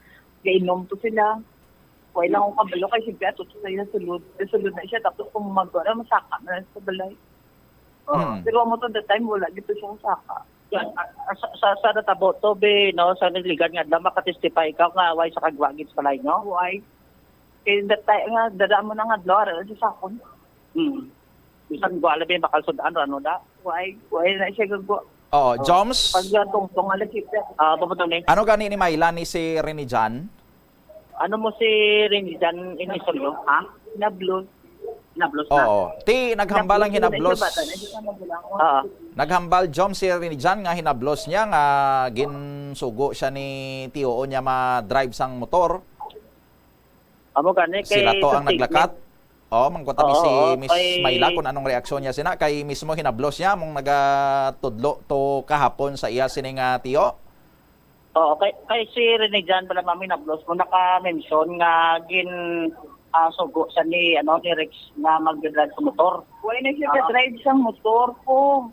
gainom to sila. Kuway lang akong kabalo kay siyempre ato to sa iya sulod. Sulod na siya, tapos kung magwa na, masaka na lang sa balay. Oo. Hmm. Pero amo to that time, wala gid to siya masaka. Sa, sa, sa, sa natabo to, be, no, sa nagligad nga adlaw, makatestify ka nga way sa kagwa gid sa balay, no? Way. Kay datay nga, dada mo na nga adlaw, ara sa sakon. Hmm. Bisan gwa labi, bakal sud-an, ano da? Way, way na siya gagwa. Oo, Oh, Joms? Pag tungtong, alas siyete. Ah, papunta ni. Ano gani ni Myla ni si Rene Jan? Ano mo si Rene Jan inisulyo, ha? Nablos. Nablos na? Oo. Ti, naghambal ang Nablos, hinablos. Bata na siya, magulang ko. Oo. Naghambal, Jom, si Rene Jan nga hinablos niya nga ginsugo siya ni tiyoon niya ma-drive sang motor. Amo gani, kay Sila to sa ang naglakat? statement. Oh, mangkuta mi Oo, si oo, Miss kay Myla kung anong reaksyon niya sina. Kay mismo hinablos niya, mong nagatudlo to kahapon sa iya sining, ah, tiyo. Oo, kay, kay si Rene Jan pala, mami, nablos mo, naka-mention nga gin, ah, sugo sa ni, ano, ni Rex nga mag-drive sa motor. Wala na siya Ah. ka-drive sang motor ko.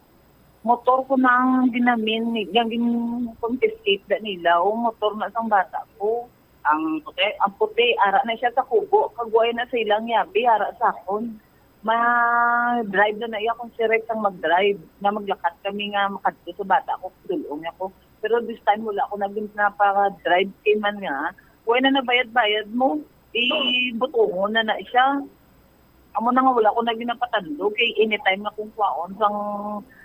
Motor ko na ang ginamin, nga gin-confiscate da nila. O, motor na sang bata ko. Ang puti? Ang puti, ara na siya sa kubo. Kag wala na sa ilang yabi, ara sa akon. Ma-drive na na iya kung si Rex ang mag-drive. Nga maglakat kami nga makadto sa bata ko, dulong ako. Pero this time, wala ko na gin-, napa-drive kay man nga. Wala na nabayad-bayad mo. Ibutongon na na siya. Amo na nga wala ko na ginapatando kay anytime na kung kwaon sang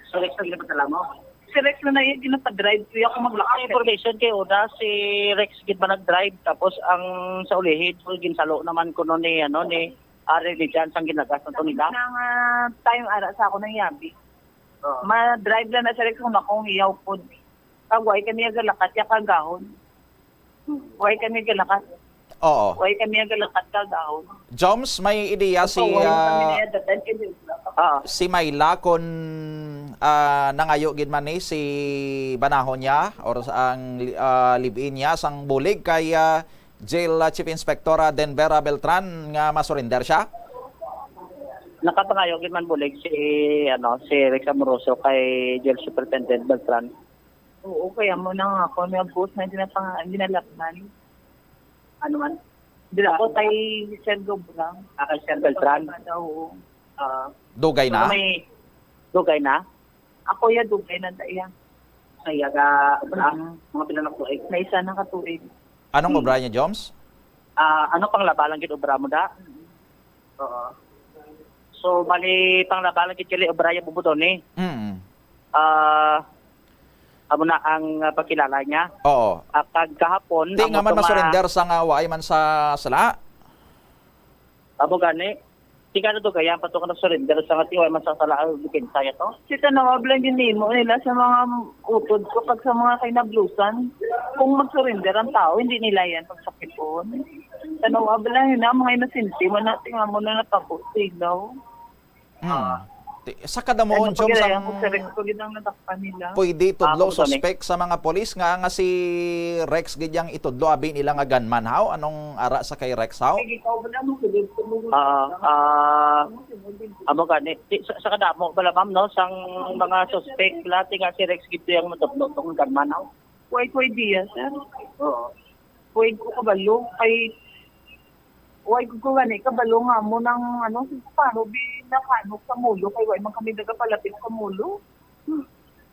Si Rex ang ginapadala mo? Si Rex na na iya ginapa-drive ko, ako Ang maglakad. Information kay una, si Rex gid ba nag-drive, tapos ang sa ulihi, so, ginsalo naman kuno ni, ano, ni Ari ni Jan sang ginagas na to nila. Nang, ah, time ara sa ako nang yabi. Oo. Ma-drive lang na si Rex kung akong iyaw pod. Kag way kami agalakat ya kagahon. Way kami agalakat. Oo. Way kami agalakat kagahon. Joms, may ideya si, Kung way kami ah, niya datan, kay Joms lang. Ah. si Myla kung, ah, nangayo gid man ni si banahon niya or sa ang, ah, live-in niya sang bulig kay, ah, Jail, ah, Chief Inspector, ah, Denvera Beltran nga masurrender siya? Nakapangayo gid man bulig si, ano, si Rex Amoroso kay Jail Superintendent Beltran. Oo, kaya mo na nga ako nga boss na ginapang-, ginalapnan. Ano man? Dira ko kay Sir Gobra. Ah, kay Sir Beltran. Oo. Ah, Dugay na? May dugay na? Ako ya dugay na ta iya. Sa iya ga obra, Mm. mga pila na tuig? May isa na ka tuig. Anong Hmm. obra niya, Joms? Ah, ano pang laba lang gid obra mo da? Oo. So, bali, pang laba lang gid kili obra ya, Bubudon, eh. Mm. Ah, amo na ang, ah, pagkilala niya. Oo. Ah, kag kahapon, Ti amo nga man to nga masurrender sa nga waay man sa sala? Amo gani. Ti nga na to, kaya pa to ka nag-surrender sa nga ti waay man sa sala ang depensa niya to? Si tanawa lang ginimo nila sa mga utod ko pag sa mga kinablusan. Kung mag-surrender ang tao, hindi nila yan pagsakipon. Tanawa lang yun, ang mga inosinti, man natin nga mo na natabo, sigaw. Hmm. Ah. Ti-, sa kadamuon, Ano, Joms, pagkilala ang ko sa Rex, pag yun ang nadakpan nila. pwede tudlo Ah, kung saan eh? suspek sa mga polis nga, nga si Rex gid yang itudlo, abi nila nga gunman, haw? Anong ara sa kay Rex, haw? Sige, ikaw ba na mo, sige, tumulong Ah, ka. ah, Ano, sige, sige. amo gani. Ti-, sa, sa kadamo bala, ma'am, no? Sang mga suspek, bala, ti nga si Rex gid yang matudlo tong gunman, haw? Wait, wait, diya, sir. Oo. Wait ko kabalo. Kay Way ko gani kabalo nga mo nang, ano, si paano bi nakanog sa mulo, kay way man kami nagapalapit sa mulo. Hmm.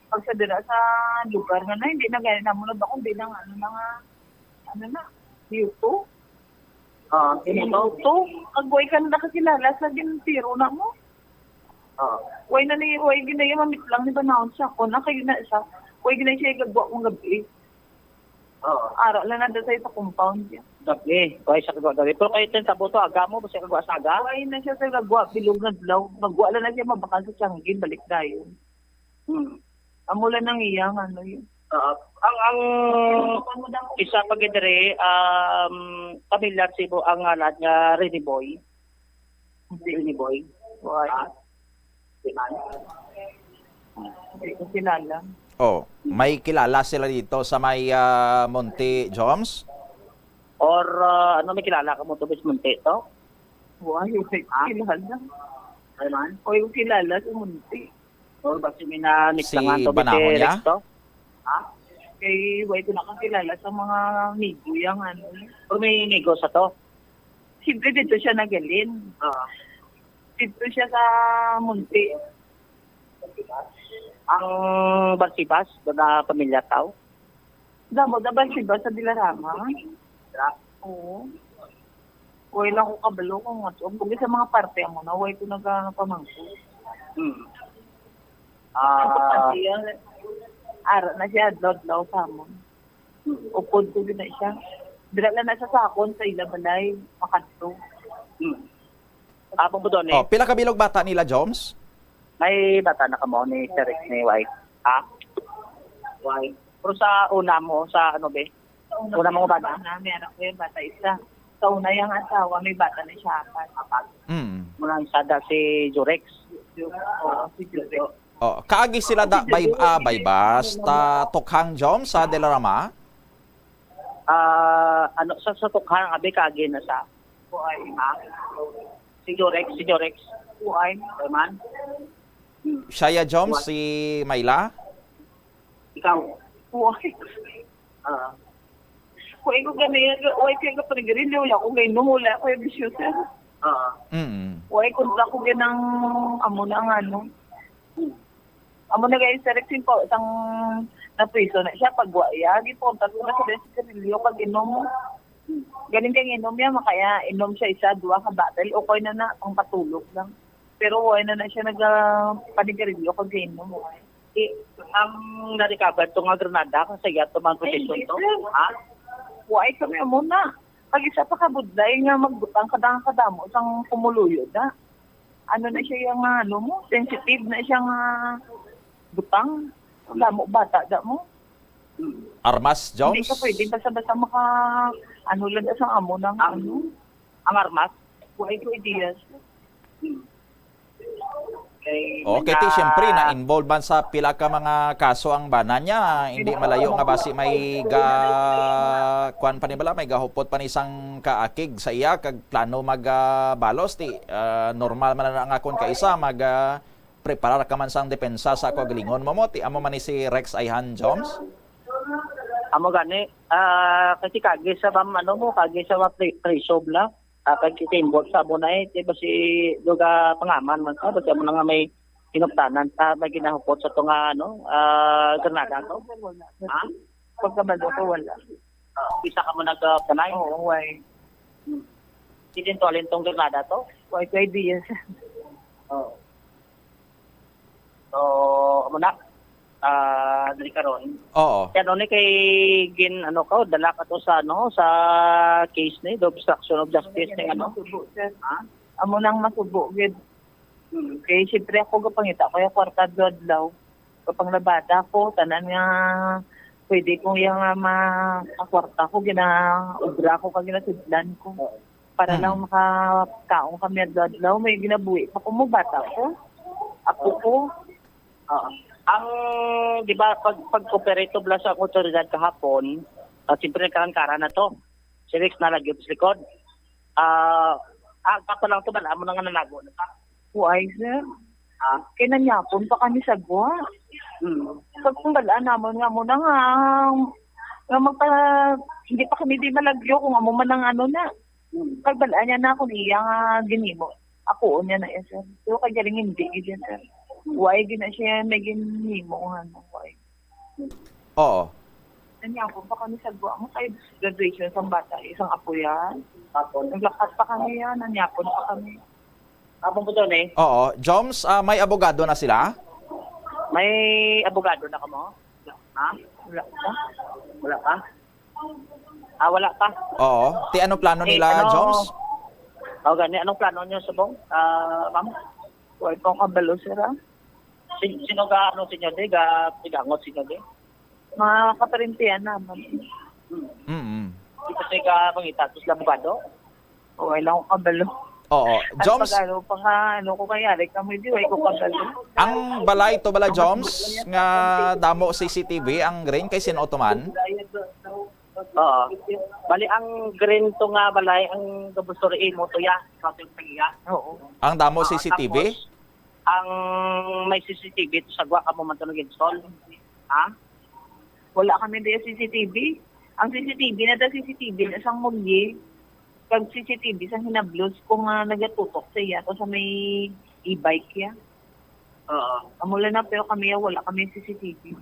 Pag sa dira sa lugar nga na, hindi na gani namo na ba kung di nang, ano na nga, ano na, yuto? Ah, Yuto? Kag way ka na nakakilala sa gintiro na mo. Ah. Way na ni, way gina iya mamitlang ni banawon siya ako na, kay na siya, way gina siya igagwa kong gabi. Oo. Ara lang na sa, sa compound niya. Gabi. Way siya kagwa gabi. Pero kayo, ten, tabo to, aga mo, basta kagwa sa aga? Way na siya sa gagwa, bilog na adlaw. Magwa lang na siya, mabakal sa tiyanggi, balik dayon. Hmm. Amo lang ang iya, ano yun. Oo. Ang, ang Ano mo daw? isa pa gid diri, um, pamilyar sa imo ang ngalan nga Rene Boy? Hindi. Rene Boy? Why? Ah, di man. Hindi ko kilala. Oh, may kilala sila dito sa may, ah, Monte, Joms? Or, ah, ano, may kilala ka mo to, Miss Monte, to? Why, hindi ko Ha? kilala. Ay, man? Why ko kilala sa Monte? Or basi may na-meet Si lang nga to, Banahon Mister niya? Rex, to? Ha? Kay, why ko nakakilala sa mga amigo yang, ano, eh. Or may amigo sa to? Siyempre, dito siya nagalin. Oo. Dito siya sa Munti. Ang Barsibas, doon na pamilya tao? Damo na Barsibas sa Dilarama. Sa? Oo. Way lang ko kabalo kung ato. Ang sa mga parte mo na, way ko nagpamangko. Hmm. Ah. Ang pagkatiyan, ara na siya, adlaw-adlaw sa amon. Upod ko gid na siya. Dira lang na siya sa akon, sa ila balay, makadto. Hmm. Apong po doon, eh. Oh, pila ka bilog bata nila, Joms? May bata na kamo ni Sir Rex ni White. Ha? White. Pero sa una mo, sa ano, be? Sa una, Una mo may bata? Bata, may anak ko yung bata isa. Sa una, yung asawa, may bata na siya, apat. Apat. Mm. Muna ang sada si Jurex. Oo, si Jurex. Oh, kaagi sila da, bay, ah, bay basta tukhang, Jom, sa Dilarama? Ah, ano, sa, sa tukha, abi, kaagi na sa, kuan, ha? Si Jorex, si Jorex. Kuan. Kuan man. Hmm. Siya ya, Joms, Kuan. Si Myla? Ikaw? Kuan. Ah. Kuan ko gani, kuan ko gani, wala ko gainom, wala ko yung bisyo, sir. Ah. Mm. Kuan ko, wala ko ganang, amo na nga, no? Hmm. Amo na, guys, sir, sing po, sang napriso na siya, pag wa iya, gipunta ko na sa sigarilyo, pag inom. Galing kay inom niya, makaya inom siya isa, duha ka bottle, okay na na, pang patulog lang. Pero wala na na siya nag, ah, panigarilyo kag inom. Eh, ang na-recover to nga granada, kung sa iya to man possession to, ha? Wala kami amo na. Pag isa pa ka budlay nga magbutang ka dang kadamo sang kumuluyo na. Ano na siya yung, ah, ano mo, sensitive na siya nga butang. Ang damo bata da mo. Armas, Hindi Jones? Ka pwede basta-basta maka, ano lang sa amo ng Ang, ano. Ang armas? Why ko ideas? Okay, ti, siyempre, na-involve man sa pila ka mga kaso ang bana niya. Hindi malayo nga basi may ga-, kuwan pa ni bala, may gahupot pa ni sang kaakig sa iya, kag plano mag, ah, balos, ti, ah, normal man na nga kung kaisa, mag, ah, preparar ka man sang depensa sa kaugalingon mo, mo, ti, amo man ni si Rex Ayhan, Joms? Amo gani, ah, kasi kagi sa bam-, ano mo, kagi sa ma-, pre-, preso bala. Ah, kag kita involved sa amo na eh, di ba si Duga Pangaman man ka, basta mo na nga may hinuptanan, ah, may ginahupot sa to nga, ano, ah, granada to? Ha? Pagkabalo ko, wala. Ah, isa ka mo nagpanay? Oo, why? Hmm. Hindi to, alin tong granada to? Why, why, yes. Oh. So, amo na. Ah, diri karon. Oo. Kaya ano ni kay gin, ano ka, dala ka to sa, ano, sa case ni, the obstruction of justice ni, ano? Masubo, sir. Ha? Amo nang masubo, gid. Hmm. Kay siyempre ako gapangita ko yung kwarta adlaw-adlaw. Kapanglabada ko, tanan nga pwede ko yung, ah, ma-, makwarta ko, ginaobra ko, kag ginasudlan ko. Oo. Para lang Mm. makakaon kami adlaw-adlaw. May ginabuhi pa ko mo, bata ko. Apo ko. Oo. Ang, di ba, pag, pag-cooperate bala sa otoridad kahapon, ah, siyempre, nagkaran-karan na to. Si Rex na lagi sa likod. Ah, ah, kapo lang to, bala mo na nga nanago na ka. Why, sir? Ha? Kay nanyapon pa kami sa gwa. Hmm. Kag kung balaan namon nga mo na nga, nga magpa-, hindi pa kami di malagyo kung amo man ang ano na. Hmm. Kag balaan niya na kung iya nga ginimo. Ako niya na, eh, sir. Pero kay galing hindi, gid yan, sir. Why gid na siya may ginimo nga, ano, why? Oo. Nanyapon pa kami sa gwa mo kay graduation sang bata, isang apo yan. Tapos? Naglakat pa kami yan, nanyapon pa kami. Tapos po doon eh? Oo. Joms, ah, may abogado na sila? May abogado na kamo? Ha? Wala pa. Wala pa? Ah, wala pa. Oo. Ti, ano plano Eh, nila, ano, Joms? Oh, gani, anong plano niyo subong? Ah, ma'am? Wala pa akong kabalo, sir, ah. Sin-, sino ga, ano, sinyo di? Ga, tigangot sinyo di? Mga kaparintihan naman. Hmm. Mm-mm. Di kasi ka pangita, tapos abogado? Okay lang akong kabalo. Oo. At Joms, pag ano pa nga, ano ko kaya, Rick, kami di, wala ko kabalo. Ang balay to bala, Ang Joms, mas nga damo C C T V, ang green kay sin-o to man? Oo. Bali, ang green to nga balay, ang double story imo to ya, sa ating tagiya. Oo. Ang damo Ah, C C T V? Tapos, ang may C C T V to sa gwa, kamo man to nag-install. Ha? Wala kami diya C C T V. Ang C C T V na ta C C T V na sang mulye. Kag C C T V sang hinablos ko nga nagatutok sa iya to sa may e-bike ya. Oo. Amo lang na, pero kami ya, wala kami C C T V.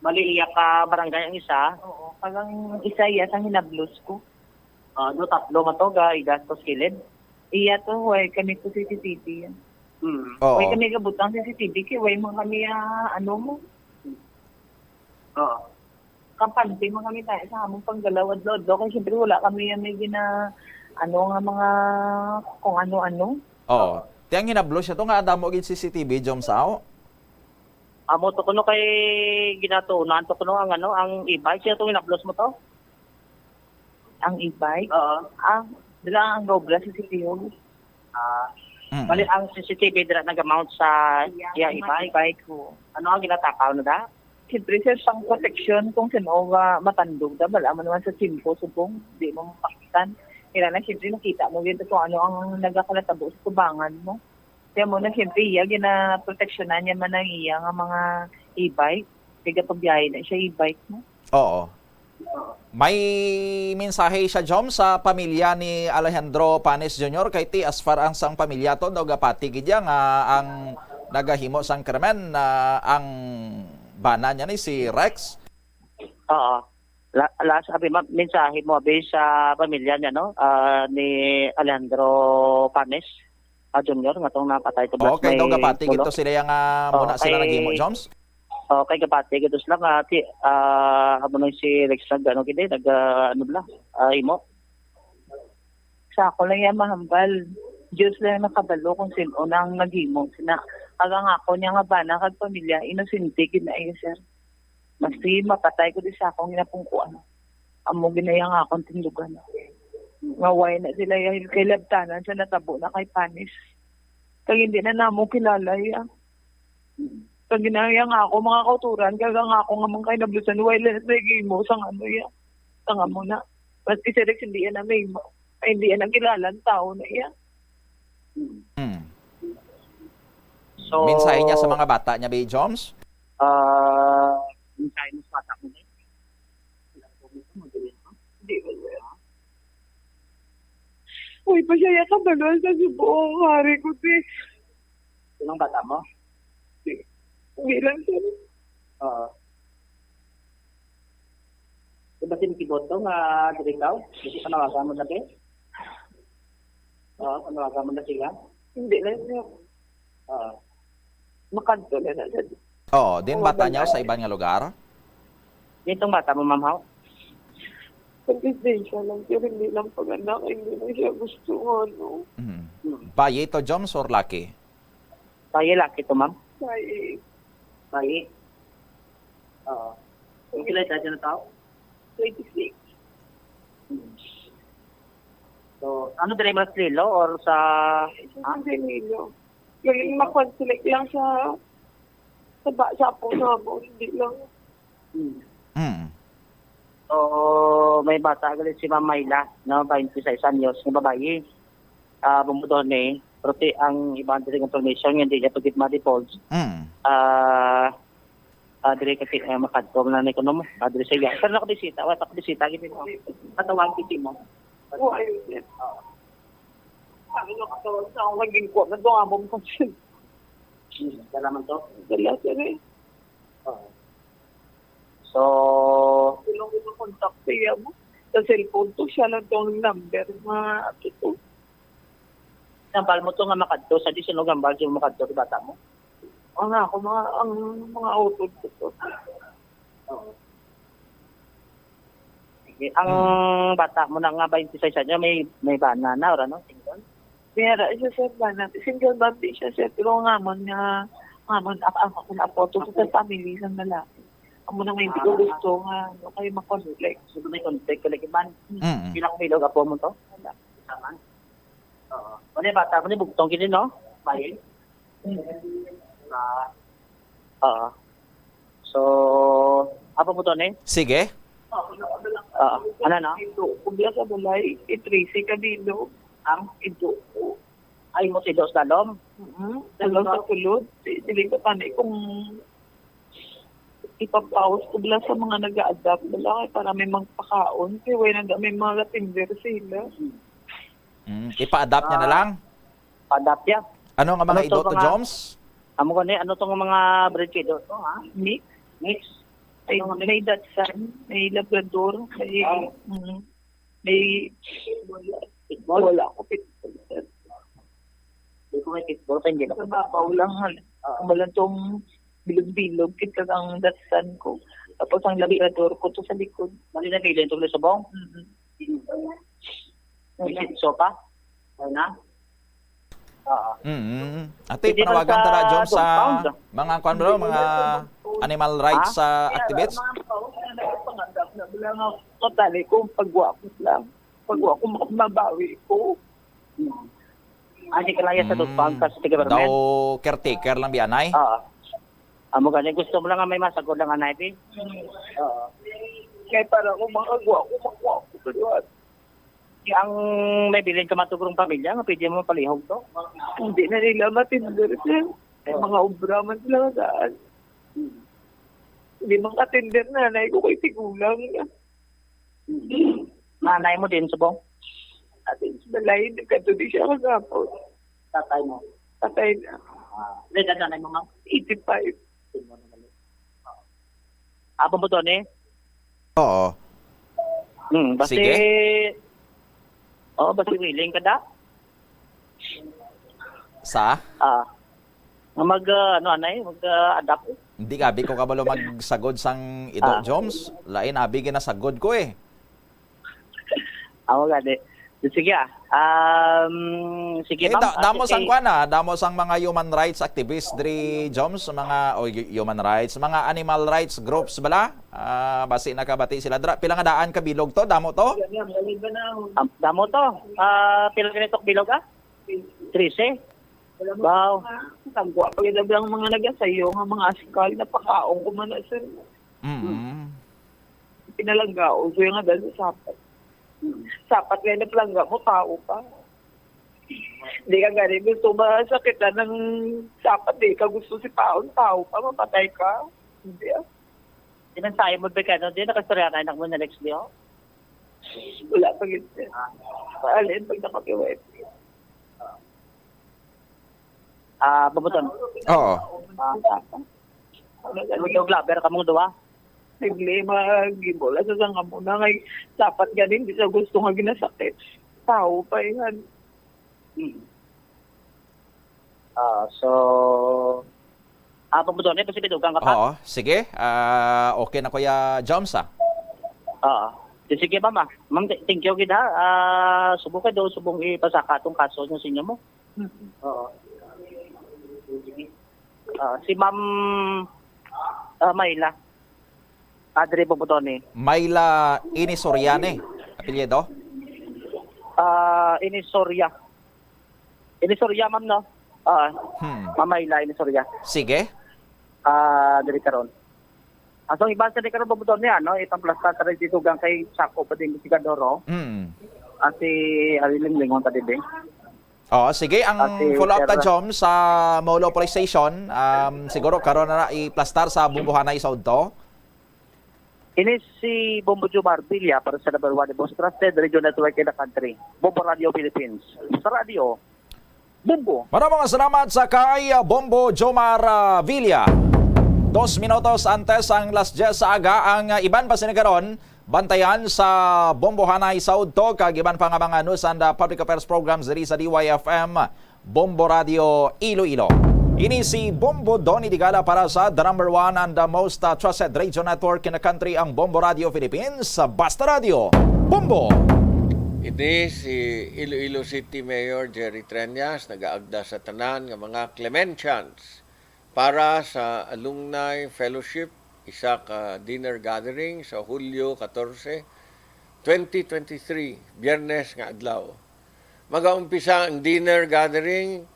Bali, iya ka barangay ang isa? Oo, kag ang isa iya sang hinablos ko. Ah, do tatlo man to, ga igastos kilid? Iya to, way kami to C C T V yan. Hmm. Oo. Way kami gabutang C C T V, kay way man kami, ah, ano mo. Oo. Kampante man kami tayo sa among panggalaw adlaw-adlaw. Kay siyempre wala kami yan may gina-, ano nga mga kung ano-ano. Oo. Ti ang hinablos siya to nga damo gid C C T V, Jom Sao? Amo to kuno kay ginatuunan to kuno ang ano, ang e-bike. Siya to hinablos mo to? Ang e-bike? Oo. Ah, dala ang gaobra sa City Hall. Ah, Mm. Bali, ang C C T V dira nag-mount sa iya e-bike. E-bike ko. Ano ang ginatakaw na da? Siyempre, sir, pang proteksyon kung sino nga matandog na, bala mo naman sa tiyempo, subong, di mo mapaktan. Kailangan, siyempre, nakita mo yun kung ano ang nagakalatabo sa tubangan mo. Kaya mo na, siyempre, iya, ginaproteksyonan niya man ang iya nga mga e-bike. Kaya gapabiyahe na siya e-bike mo. Oo. May mensahe siya, Jom, sa pamilya ni Alejandro Panes Junior, kay ti as far ang sang pamilya to, no, gapati gid iya nga ang nagahimo sang krimen na ang bana niya ni si Rex. Oo. La, la, sabi ma, mensahe mo abi sa pamilya niya, no? Ah, ni Alejandro Panes, ah, Junior, nga tong napatay ko. Okay, daw gapati gid to sila nga muna sila naghimo, Joms? Okay, gapati gid to sila nga ti, ah, amo nang si Rex nag, ano gid eh, nag, ah, ano bala, ah, himo. Sa ako lang yan mahambal. Diyos lang nakabalo kung sino nang naghimo. Sina, agang ako niya nga bana kag pamilya, inosente gid na iya, sir. Mas sige mapatay ko di sa akong ginapungkuan. Amo ginaya nga akong tindugan. Nga way na sila ya-, kay labtanan sa natabo na kay Panis. Kag hindi na namo kilala ya. Kag ginaya nga ako, mga kauturan, kag ang ako nga mga kinablusan, way na sa gimo sang ano ya. Sang amo na. Mas isa hindi yan na may mo. Ay, hindi yan ang kilala ang tao na iya. Hmm. So, mensahe niya sa mga bata niya, Bay Joms? Ah, mensahe mo sa bata mo, Bay? Hindi mo, sir. Uy, pa siya yata manual sa Cebu, ang hari ko, te. Sinong bata mo? Hindi lang, sir. Oo. Di ba si Mickey Boto nga diri ikaw? Di panawagan mo na, te? Oo, panawagan mo na sila? Hindi na, sir. Oo. Makadto na na, sir. Oo, din bata niya sa iban nga lugar? Itong bata mo, ma'am, haw? Confidential lang, sir. Hindi lang pag-anak, hindi lang siya gusto nga, ano. Mhm. Hmm. Bayi to, Joms, or laki? Bayi, laki to, ma'am? Bayi. Bayi? Oo. Ang pila edad na tao? Twenty-six. Hmm. So, ano, diri mo sa Iloilo or sa, ha? Sa Iloilo. Yung makonsulate lang sa, sa ba-, sa apo, sa amo, hindi lang. Hmm. Mm. So, may bata gali si Ma'am Myla, no, twenty-six anyos, nga babayi. Ah, bumudon ni, pero ti ang iba diri nga information nga hindi niya pagit ma-divulge. Mm. Ah, ah, diri kasi, eh, makadto na ni kuno mo. Ah, diri siya. Pero nakabisita, wa, nakabisita gid mo. Katawag kiti mo. Wa, ayun, sir. Oo. Ano, katawag sa akong naging kuwan, nagdungamon ko, sir. Hmm, dala man to? Dala, sir, eh. Oo. So, sino ang contact siya mo? Sa cellphone to, siya lang tong number nga ato to. Nambal mo to nga makadto, sa di sino gambal yung makadto, di bata mo? Ang ako, mga, ang mga utod ko to. Oo. Sige. Ang Hmm. bata mo na nga twenty-six niya, may, may bana na, or ano? Single? Meron siya, sir, bana. Single body siya, sir. Pero ngamon nga, ngamon, ak-, ang ako na po, to sa family, sa lalaki. Amo na may hindi ko Ah. gusto nga, ano, kayo makonflict. So, may conflict ka lagi man. Mm. Pila ko bilog apo mo to? Wala. Isa man? Oo. Ano yung bata mo ni bugtong gini, no? Bayi? Mm. Ah. Oo. So, apo mo to, ni? Sige. Oo. Ano, no? Indo ko biya sa balay, i-, trese ka bilog. Ang? Indo ko. Ay, mo si Dos Dalom? Mm-hmm. Dalom sa kulod. Si, siling ko pa ni kung ipapaus ko bala sa mga nag-a-adapt bala kay para may magpakaon. Kay way na may mga tender sila. Mm, ipa-adapt niya na Ah, lang. Pa-adapt ya. Ano nga mga Ano to, ido to, mga Joms? Amo gani, ano tong mga breed ka ido to, ha? Mix. Mix. Ay, Ano nga may Dachshund, may Labrador, may, Ah. mm, may Pitbull. Wala ako pitbull, sir. Di ko may pitbull, kaya hindi na Sa babaw lang, hal-, Ah. Wala tong bilog-bilog, kita ang Dachshund ko. Tapos ang Hindi. Labrador ko to sa likod. Mali na bilin itong lusubong? Mm-hmm. May Wala. Shih Tzu pa? Wala na? Oo. Mm. Ate, pwede man panawagan sa tara, John, sa compound. Mga kwan, bro, mga animal rights, ah, activists? Kaya lang, mga tao, kaya lang, panganggap na, wala nga, totally, kung pagwa ko lang, pagwa ko, ma-, mabawi ko. Hmm. Ah, di ka laya sa Mm. compound, kasi taga Daw government? Caretaker lang, biyanay? Oo. Amo gani, gusto mo lang nga may masagod lang, anay, bi? Oo. Kay para kung makagwa ko, makuha ko sa luwas. Ang may bilin ka matugrong pamilya nga pwede mo mapalihog to? Hindi na nila matinder, sir. May mga obra man sila nga daan. Hindi man ka-tender nanay ko kay tigulang na. Nanay mo din, subong? Atin sa balay, nagkadto di siya kagapon. Tatay mo? Patay na. Ah, may edad nanay mo, ma'am? Eighty-five. Abo mo to, ni? Oo. Hmm, basi, Sige. Oo, basi willing ka da? Sa? Ah. Nga mag, ah, ano, anay, mag, ah, adapt, eh. Hindi ka, abi ko kabalo magsagod sang ido, Ah. Joms. Lain, abi ginasagod ko, eh. Amo gani. Sige, ah. Um, sige, Eh, ma'am. da-, Ah, damo sang sige. Kwan, ah, damo sang mga human rights activists diri, Joms, mga, o, hu-, human rights, mga animal rights groups bala. Ah, basi nakabati sila dira. Pila nga daan ka bilog to? Damo to? Ah, damo to. Ah, pila gani to bilog, ah? Trese. Wow. Tagwa pa gid ang mga nagasayo nga mga askal, napakaon ko man na, sir. Mm. Pinalanggaon ko yung nga dahil sa sapat. Sapat nga napalangga mo, tao pa. Di ka gani gusto masakitan ng sapat, di ka gusto si paon, tao pa, mapatay ka. Hindi, ah. Di man sa imo, Bek, ano, di nakastorya na anak mo na next day, oh? Wala pa gid, sir. Paalin pag nakapiwet. Ah, Bumbuton. Oo. Ah, Ano, ano, Ikaw, Glaber, kamong duha. Problema, gibola sa sangka mo na ngay, dapat ganin, di sa gusto nga ginasakit. Tao pa yan. Hmm. Ah, so, ah, Bumbuton, eh, posible dugang ka pa? Oo, sige. Ah, okay na, Kuya Joms, ah. Oo. Di, sige, ma'am, ah. Ma'am, th-, thank you gid, ha. Ah, subok ka daw, subong ipasaka atong kaso niyo sa inyo mo. Oo. Ah, si Ma'am, ah, Myla. Adre Bobotone. Myla Inisoriane, apelyido? Ah, Inisoria. Inisoria, ma'am, no? Ah, Hmm. Ma'am Myla Inisoria. Sige. Ah, diri karon. Ang iba sa di karon, Bobotone, ano, ipangplastar sa dito gang kay sako pa din investigador, oh. Mm. Ah, si Ariling Lingon ta, dibe? Oo, sige. Ang Ate follow-up ta, Sir. Jom, sa Molo Police Station, um, siguro karon na na iplastar sa Bumbuhanay sa udto. Ini si Bombo Jomar Villa para sa number one, the most trusted radio network in the country, Bombo Radio Philippines. Sa radyo, Bombo. Maraming salamat sa kay, uh, Bombo Jomar, uh, Villa. Dos minutos antes ang las diyes sa aga, ang, uh, iban pa sini karon, bantayan sa Bombohanay sa udto kag iban pa nga mga news and, uh, public affairs programs diri sa D Y F M, Bombo Radio Iloilo. Ini si Bombo Donny Digala para sa the number one and the most, uh, trusted radio network in the country, ang Bombo Radio Philippines, sa Basta Radio. Bombo! Ini si Iloilo City Mayor Jerry Treñas nagaagda sa tanan nga mga Clementians para sa Alumni Fellowship, isa ka dinner gathering sa Hulyo katorse, twenty twenty-three, Biyernes nga adlaw. Magaumpisa ang dinner gathering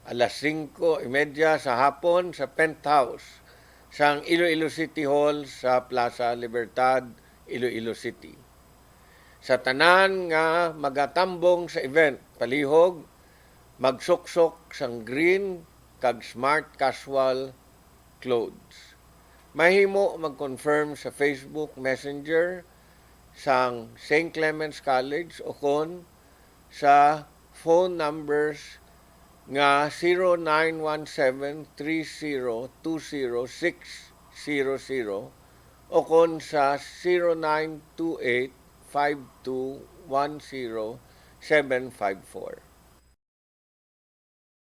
alas singko y media sa hapon sa penthouse sang Iloilo City Hall sa Plaza Libertad, Iloilo City. Sa tanan nga magatambong sa event, palihog, magsuksok sang green kag smart casual clothes. Mahimo mag-confirm sa Facebook Messenger sang Saint Clement's College o kon sa phone numbers nga zero nine one seven three zero two zero six zero zero o kon sa zero nine two eight five two one zero seven five four.